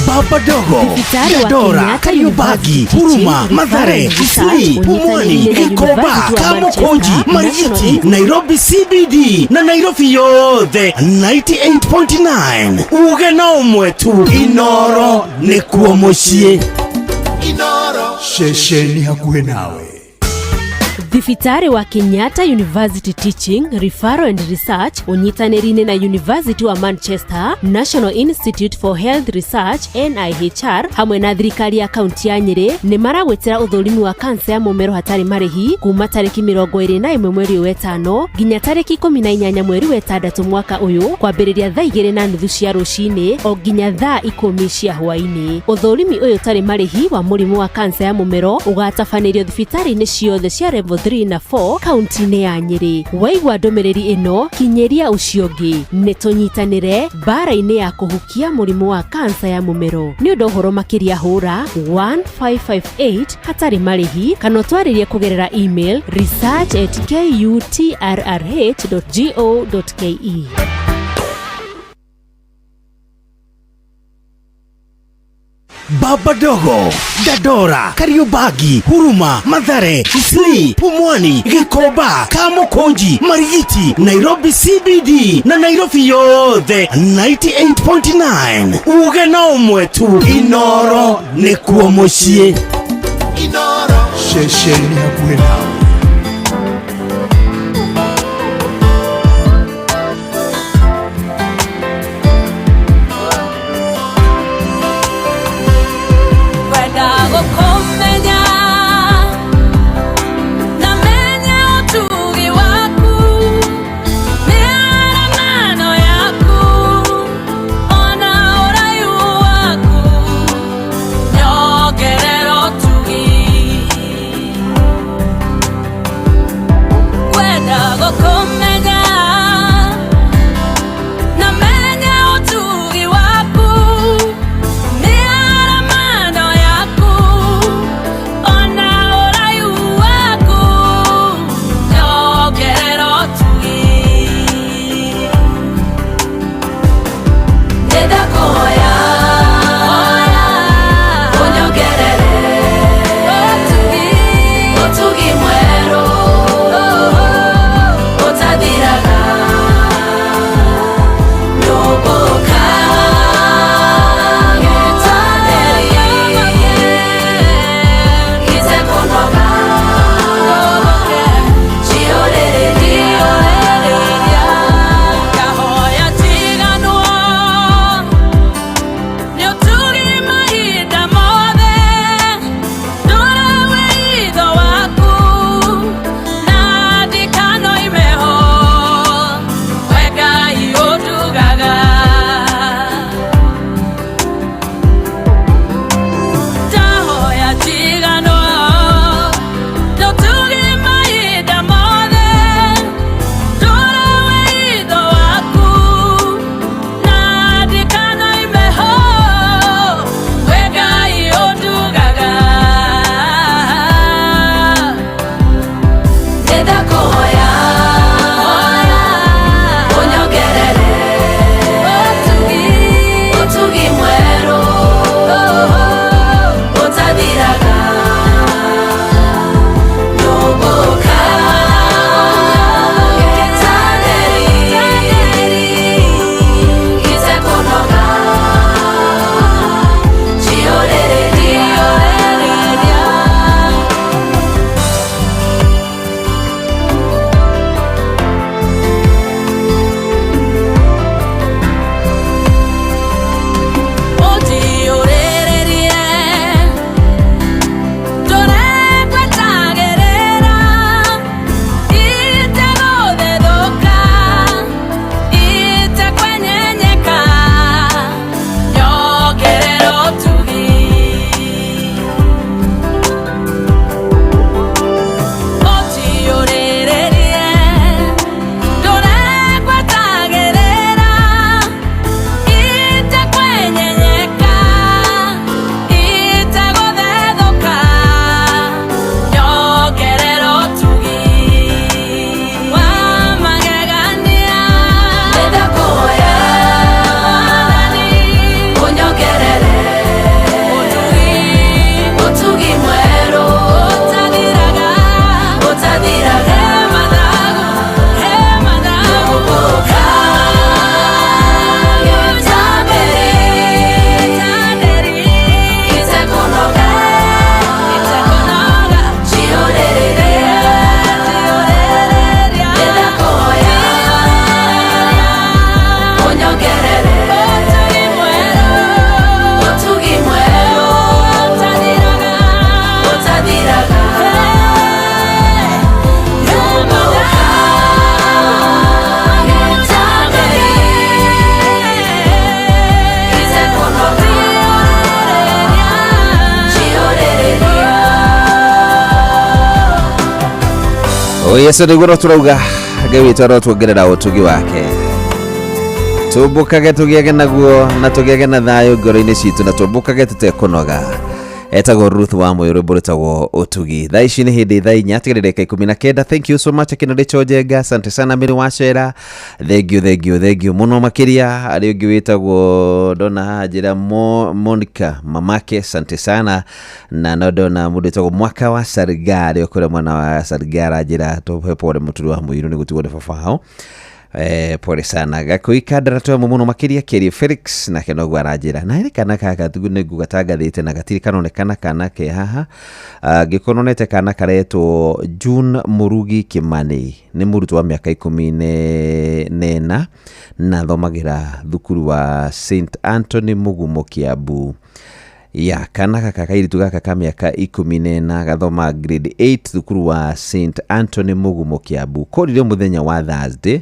Baba Dogo, Dandora, Kariobangi, Huruma, Mathare, Kisii, Pumwani, Gikomba, Kamukunji, Marigiti, Nairobi CBD na Nairobi yothe 98.9. Uge na ũmwe tu, Inoro nĩkuo mũciĩ. Inoro ceceni hakuhĩ nawe. Thibitarĩ wa Kenyatta University Teaching, Referral and Research ũnyitanĩri-inĩ na University wa Manchester, National Institute for Health Research NIHR hamwe na thirikari ya kaunti ya Nyĩrĩ nĩ maragwĩtĩra ũthũrimi wa kansa ya mũmero hatarĩ marĩhi kuma tarĩki 21 mweri ũyũ wetano nginya tarĩki 18 mweri wetandatũ mwaka ũyũ kwambĩrĩria thaa 2:30 cia rũcinĩ o nginya thaa 10 cia hwaĩ-inĩ. Ũthũrimi ũyũ ũtarĩ marĩhi wa mũrimũ wa kansa ya mũmero ũgatabanĩrio thibitarĩ-inĩ ciothe cia level 3 na 4 kaunti-inĩ ya Nyĩrĩ. Waigua ndũmĩrĩri ĩno kinyĩria ũcio ũngĩ. Nĩ tũnyitanĩre mbara-inĩ ya kũhukia mũrimũ wa kansa ya mũmero. Nĩ ũndũ ũhoro makĩria hũra 1558 hatarĩ marĩhi kana ũtwarĩrie kũgerera email research@kutrrh.go.ke. Baba Dogo, Dandora, Kariobangi, Huruma, Mathare, Kisii, Pumwani, Gikomba, Kamukunji, Marigiti, Nairobi CBD na Nairobi yothe 98.9. Uge na ũmwe tu, Inoro nĩkuo mũciĩ. Inoro ceceni hakuhĩ nawe. O Yesu nĩguo no tũrauga Ngai witũ arotuongerera ũtugi wake tũmbũkage tũgĩage naguo na tũgĩage na thayũ ngoro-inĩ citũ na tũmbũkage tũtekũnoga. Etagwo Ruth wa Moyo, rwĩmbo rwĩtagwo ũtugi. Thaa ici nĩ hĩndĩ thaa 4 tigĩrĩre ndagĩka 19. Thank you so much akina Rachel Njenga, asante sana Mary Wacera, thank you, thank you, thank you mũno makĩria. Arĩ ũngĩ wĩtagwo ndona haha njĩra Monica mamake, asante sana. Na no ndona mũndũ wĩtagwo Mwaka wa Sarigari ũkũrĩa mwana wa Sarigara njĩra tũhe pole mũturi wa mũirũ nĩ gũtigwo nĩ baba wao. Pole sana gakui kandara twemo muno makiria Keri Felix nake noguo aranjĩra na ĩrĩ kana gaka nĩ ngugatangathĩte na gatirĩ karonekana kana ke haha. Angĩkorwo nonete kana karetwo June Murugi Kimani, nĩ mũrutwo wa mĩaka 14 na athomagĩra thukuru wa St Anthony Mugumo Kiambu. Ya kana gaka kairitu gaka ka mĩaka 14 gathoma grade 8 thukuru wa St Anthony Mugumo Kiambu. Korire mũthenya wa Thursday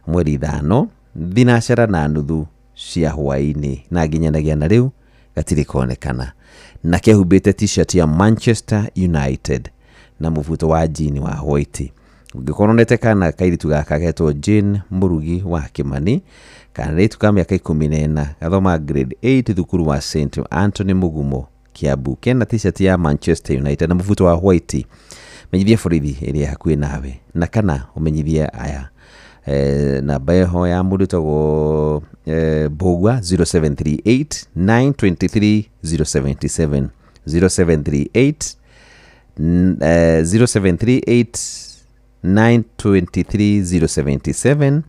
mweri 5 3:30 cia hwaĩ-inĩ na nginyanagia na rĩu gatirĩ konekana, na kehumbĩte t-shirt ya Manchester United na mũbuto wa jean wa white. Ũngĩkorwo nete kana kairitu gaka getwo Jane Murugi wa Kimani, kana kairitu ka mĩaka 14 gathoma grade 8 thukuru wa St Anthony Mugumo Kiambu, kena t-shirt ya Manchester United na mũbuto wa white, menyithie borithi ĩrĩa hakuhĩ nawe na kana ũmenyithie aya namba ĩho ya mũndũ ĩtagwo Mbũgua 0738 923 077 0738 0738 923 077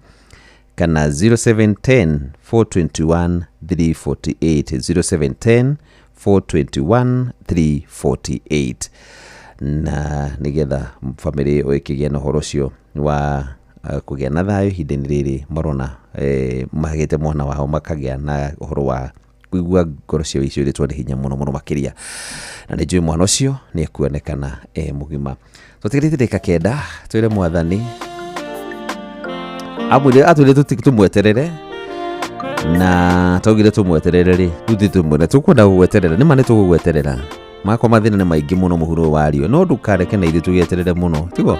kana 0710 421 348 0710 421 348 na nĩgetha bamĩrĩ ĩyo ĩkĩgĩa na ũhoro ũcio wa kũgĩa na thayũ ihinda-inĩ rĩrĩ marona magĩte mwana wao makagĩa na ũhoro wa kũigua ngoro ciao icũrĩtwo nĩ hinya mũno mũno makĩria, na nĩ njũĩ mwana ũcio nĩ ekuonekana e mũgima. Tũtigĩrĩte ndagĩka 9 twĩre mwathani amwĩre atwĩre tũmweterere, na twaugire tũmweterere rĩ rĩu tũmwĩre tũkwenda gũgweterera, nĩ ma nĩ tũgũgweterera makwa mathĩna nĩ maingĩ mũno mũhuro wario, no ndũkareke na ithuĩ tũgĩeterere mũno, tiguo?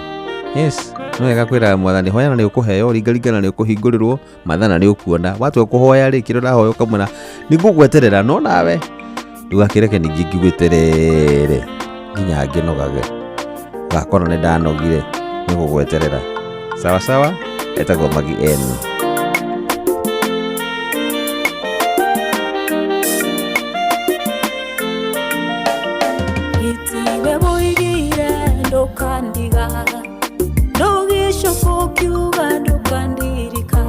Yes, no wega kwĩra mwathani hoyana nĩ ũkũheo, ringaringana nĩ ũkũhingũrĩrwo, mathana nĩ ũkuona. Watua kũhoya rĩ kĩrĩa ũrahoya ũkamwĩra nĩ ngũgweterera, no nawe ndũgakĩreke ningĩ ngĩgweterere nginya ngĩnogage, ũgakora nĩ ndanogire nĩ gũgweterera. Sawa sawa, etagwo Magi N. Itiwe woigire ndũkandiga, ndũgĩcoka ũkiuga ndũkandirika,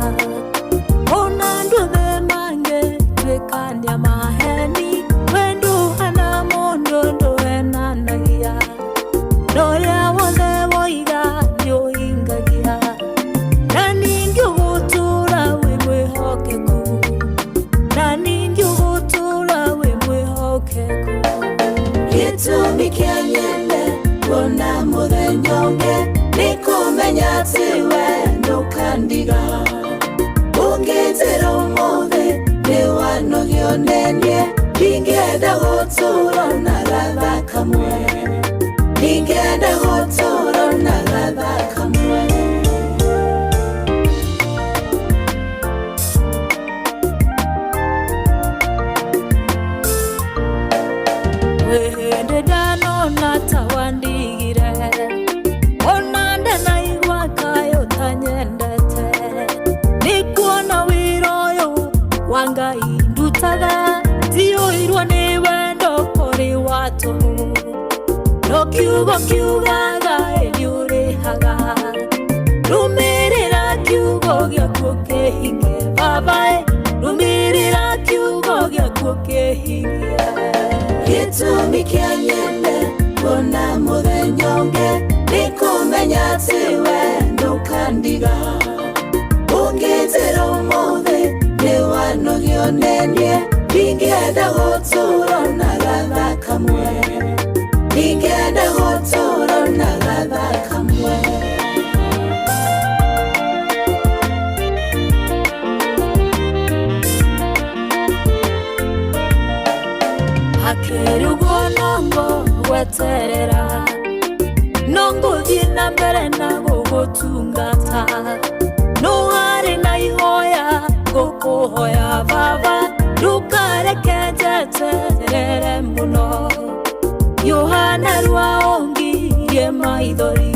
ona andũ othe mangĩtuĩkania maheni, we ndũhana mũndũ ndũhenanagia, na ũrĩa wothe woiga nĩũhingagia, na ningĩ ũgũtũũra wĩ mwĩhokeku, na ningĩ ũgũtũũra wĩ mwĩhokeku. Gĩtũmi kĩa nyende kuona mũthenya ũngĩ nĩ kũmenya atĩ we ndũkandiga, ũngĩnjĩra ũmũthĩ nĩ wanogio nĩ niĩ, ndingĩenda gũtũũra na gatha kamwe, ndingĩenda gũtũũra na gatha kamwe. Hĩndĩ ndanona ta wandigire, ona ndanaigua kaĩ ũtanyendete, nĩkuona wĩra ũyũ wa Ngai ndutaga, ndiyũirwo nĩ wendo kũrĩ wa tũhũ, no kiugo kiugaga ĩ nĩũrĩhaga, rũmĩrĩra kiugo gĩaku ũkĩhingie baba ĩ, rũmĩrĩra kiugo gĩaku ũkĩhingie. Gĩtũmi kĩa nyende kuona mũthenya ũngĩ nĩ kũmenya atĩ we ndũkandiga, ũngĩnjĩra ũmũthĩ nĩ wanogio nĩ niĩ, ndingĩenda gũtũũra na gatha kamwe, ndingĩenda gũtũũra na gatha kamwe. Hakĩrĩ ũguo no ngũgweterera, no ngũthiĩ na mbere na gũkũ Gũgũtungata no harĩ na ihoya ngũkũhoya baba ndũkareke njeterere mũno Yohana rwa ongirie maithori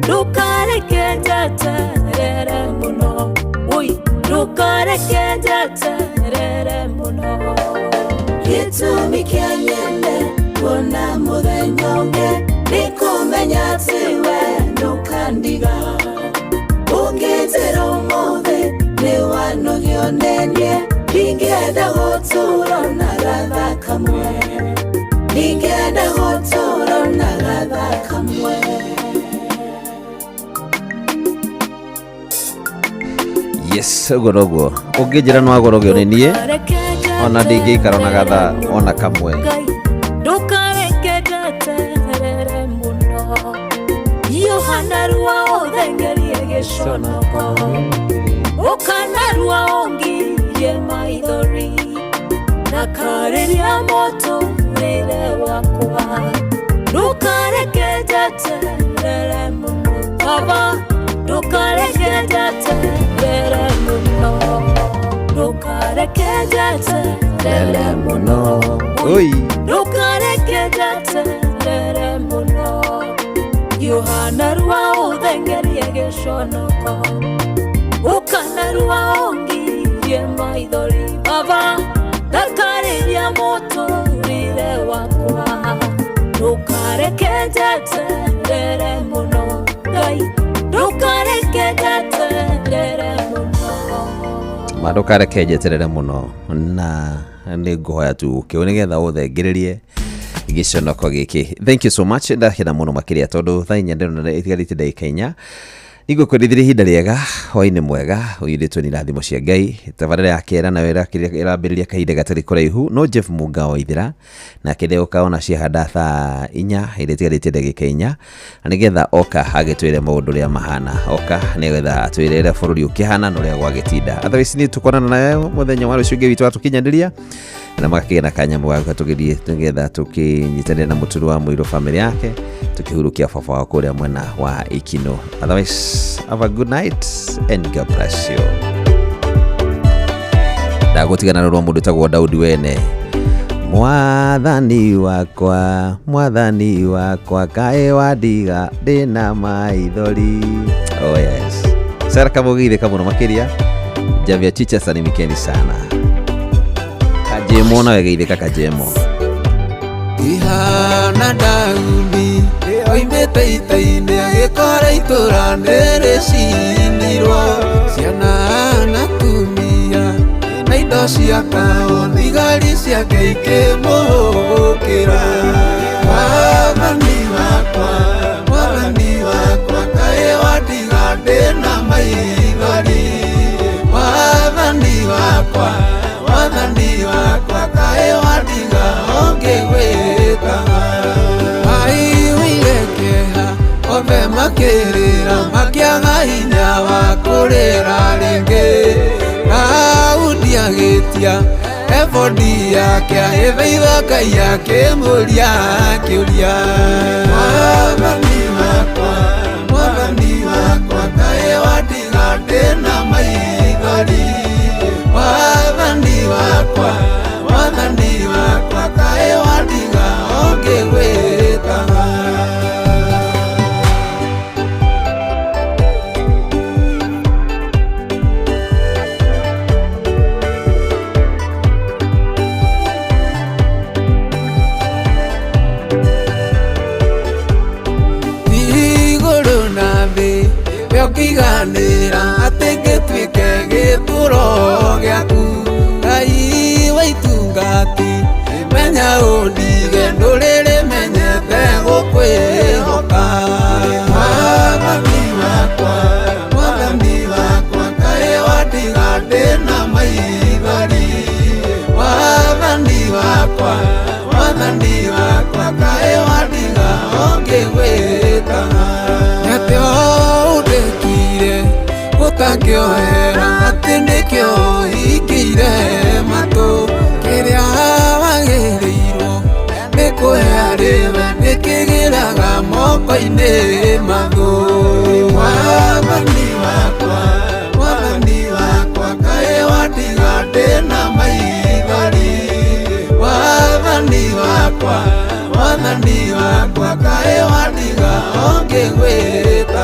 ndũkareke njeterere mũno oi ndũkareke njeterere mũno Gĩtũmi kĩa nyende kuona mũthenya ũngĩ nĩ kũmenya atĩ we ndũkandiga ũngĩnjĩra ũmũthĩ nĩ wanogio nĩ niĩ ndingĩenda gũtũũra na gatha kamwe ndingĩenda gũtũũra na gatha kamwe. Yes, ũguo noguo ũngĩnjĩra no agorogio nĩ niĩ ona ndingĩikara ona gatha ona kamwe. Ndũkareke njeterere mũno Yohana rwa ũthengerie gĩconoko ũkana rwa ũngirie maithori na karĩria mũtũrĩre wakwa ndũkareke njeterere mũno baba ndũkareke njeterere mũno ndũkareke njeterere mũno Oi. Ndũkareke njeterere mũno Yohana rwa ũthengerie gĩconoko ũkana rwa ũngirie maithori baba ndakarĩria mũtũrĩre wakwa ndũkareke njeterere mũno Ngai ndũkareke njeterere mũno. Ma ndũkareke njeterere mũno na nĩ ngũhoya tu ũke nĩgetha ũthengererie gĩconoko gĩkĩ. Thank you so much, ndakena mũno makĩria tondũ thaa 4 ndĩrona ĩtigarĩte ndagĩka 4. Nĩngũkwendithĩria ihinda rĩega, hwaĩ-inĩ mwega, ũiyũrĩtwo nĩ irathimo cia Ngai. Tabarĩra ya kera nayo ĩrambĩrĩria kahinda gatarĩ kũraihu no Jeff Munga wa Ithira nake nĩegũka ona ciahanda thaa 4 ĩrĩa ĩtigarĩte ndagĩka 4 na nĩgetha oka agĩtwĩre maũndũ ũrĩa mahana, oka nĩgetha atwĩre ũrĩa bũrũri ũkĩhana na ũrĩa gwagĩtinda. Otherwise nĩ tũkonana nawe mũthenya wa rũciũ Ngai witũ atũkinyanĩria na makagĩa na kanyamũ ga tũgĩthiĩ nĩgetha tũkĩnyitanĩre na mũturi wa mũirũ famĩlĩ yake tũkĩhurukia baba wa kũrĩa mwena wa Ikino. Otherwise, have a good night and God bless you. Ndagũtigana na rwa mũndũ tagwo Daudi wene. Mwathani wakwa, mwathani wakwa, kaĩ wandiga ndĩna maithori. Oh yes. Sara kamũgeithĩka mũno makĩria. Javia Chicha salimikeni sana. Kajemo nawe geithĩka Kajemo. Ihana Daudi oimĩte ita-inĩ agĩkora itũra nĩrĩcinirwo ciana na atumia na indo cia kao thigari ciake ikĩmũhũgũkĩra. Mwathani wakwa, mwathani wakwa, kaĩ wandiga ndĩna maithori. Mwathani wakwa, mwathani wakwa, kaĩ wandiga ũngĩgwĩkaga. Maiguire kĩeha othe makĩrĩra makĩaga hinya wa kũrĩra rĩngĩ. Daudi agĩtia ebodi yake agĩthaitha Ngai akĩmũria kĩũria. Mwathani wakwa, mwathani wakwa, kaĩ wandiga ndĩna maithori. Mwathani wakwa, mwathani wakwa, kaĩ wandiga ũngĩgwĩkaga. Igũrũ na thĩ we ũkĩiganĩra atĩ ngĩtuĩke gĩtũro gĩaku. Ngai wa itungati menya ũndige ndũrĩrĩ menyete gũkwĩhoka. Mwathani wakwa, mwathani wakwa, kaĩ wandiga ndĩna maithori. Mwathani wakwa, mwathani wakwa, kaĩ wandiga ũngĩgwĩkaga. Nĩatĩa ũndĩkire ũtangĩohera atĩ nĩkĩo hingĩire matũ. Kĩrĩa wagĩrĩirwo nĩ kũhe arĩwe nĩkĩgĩraga moko-inĩ mathũ. Wakwa kaĩ wandiga o ngĩgwĩta.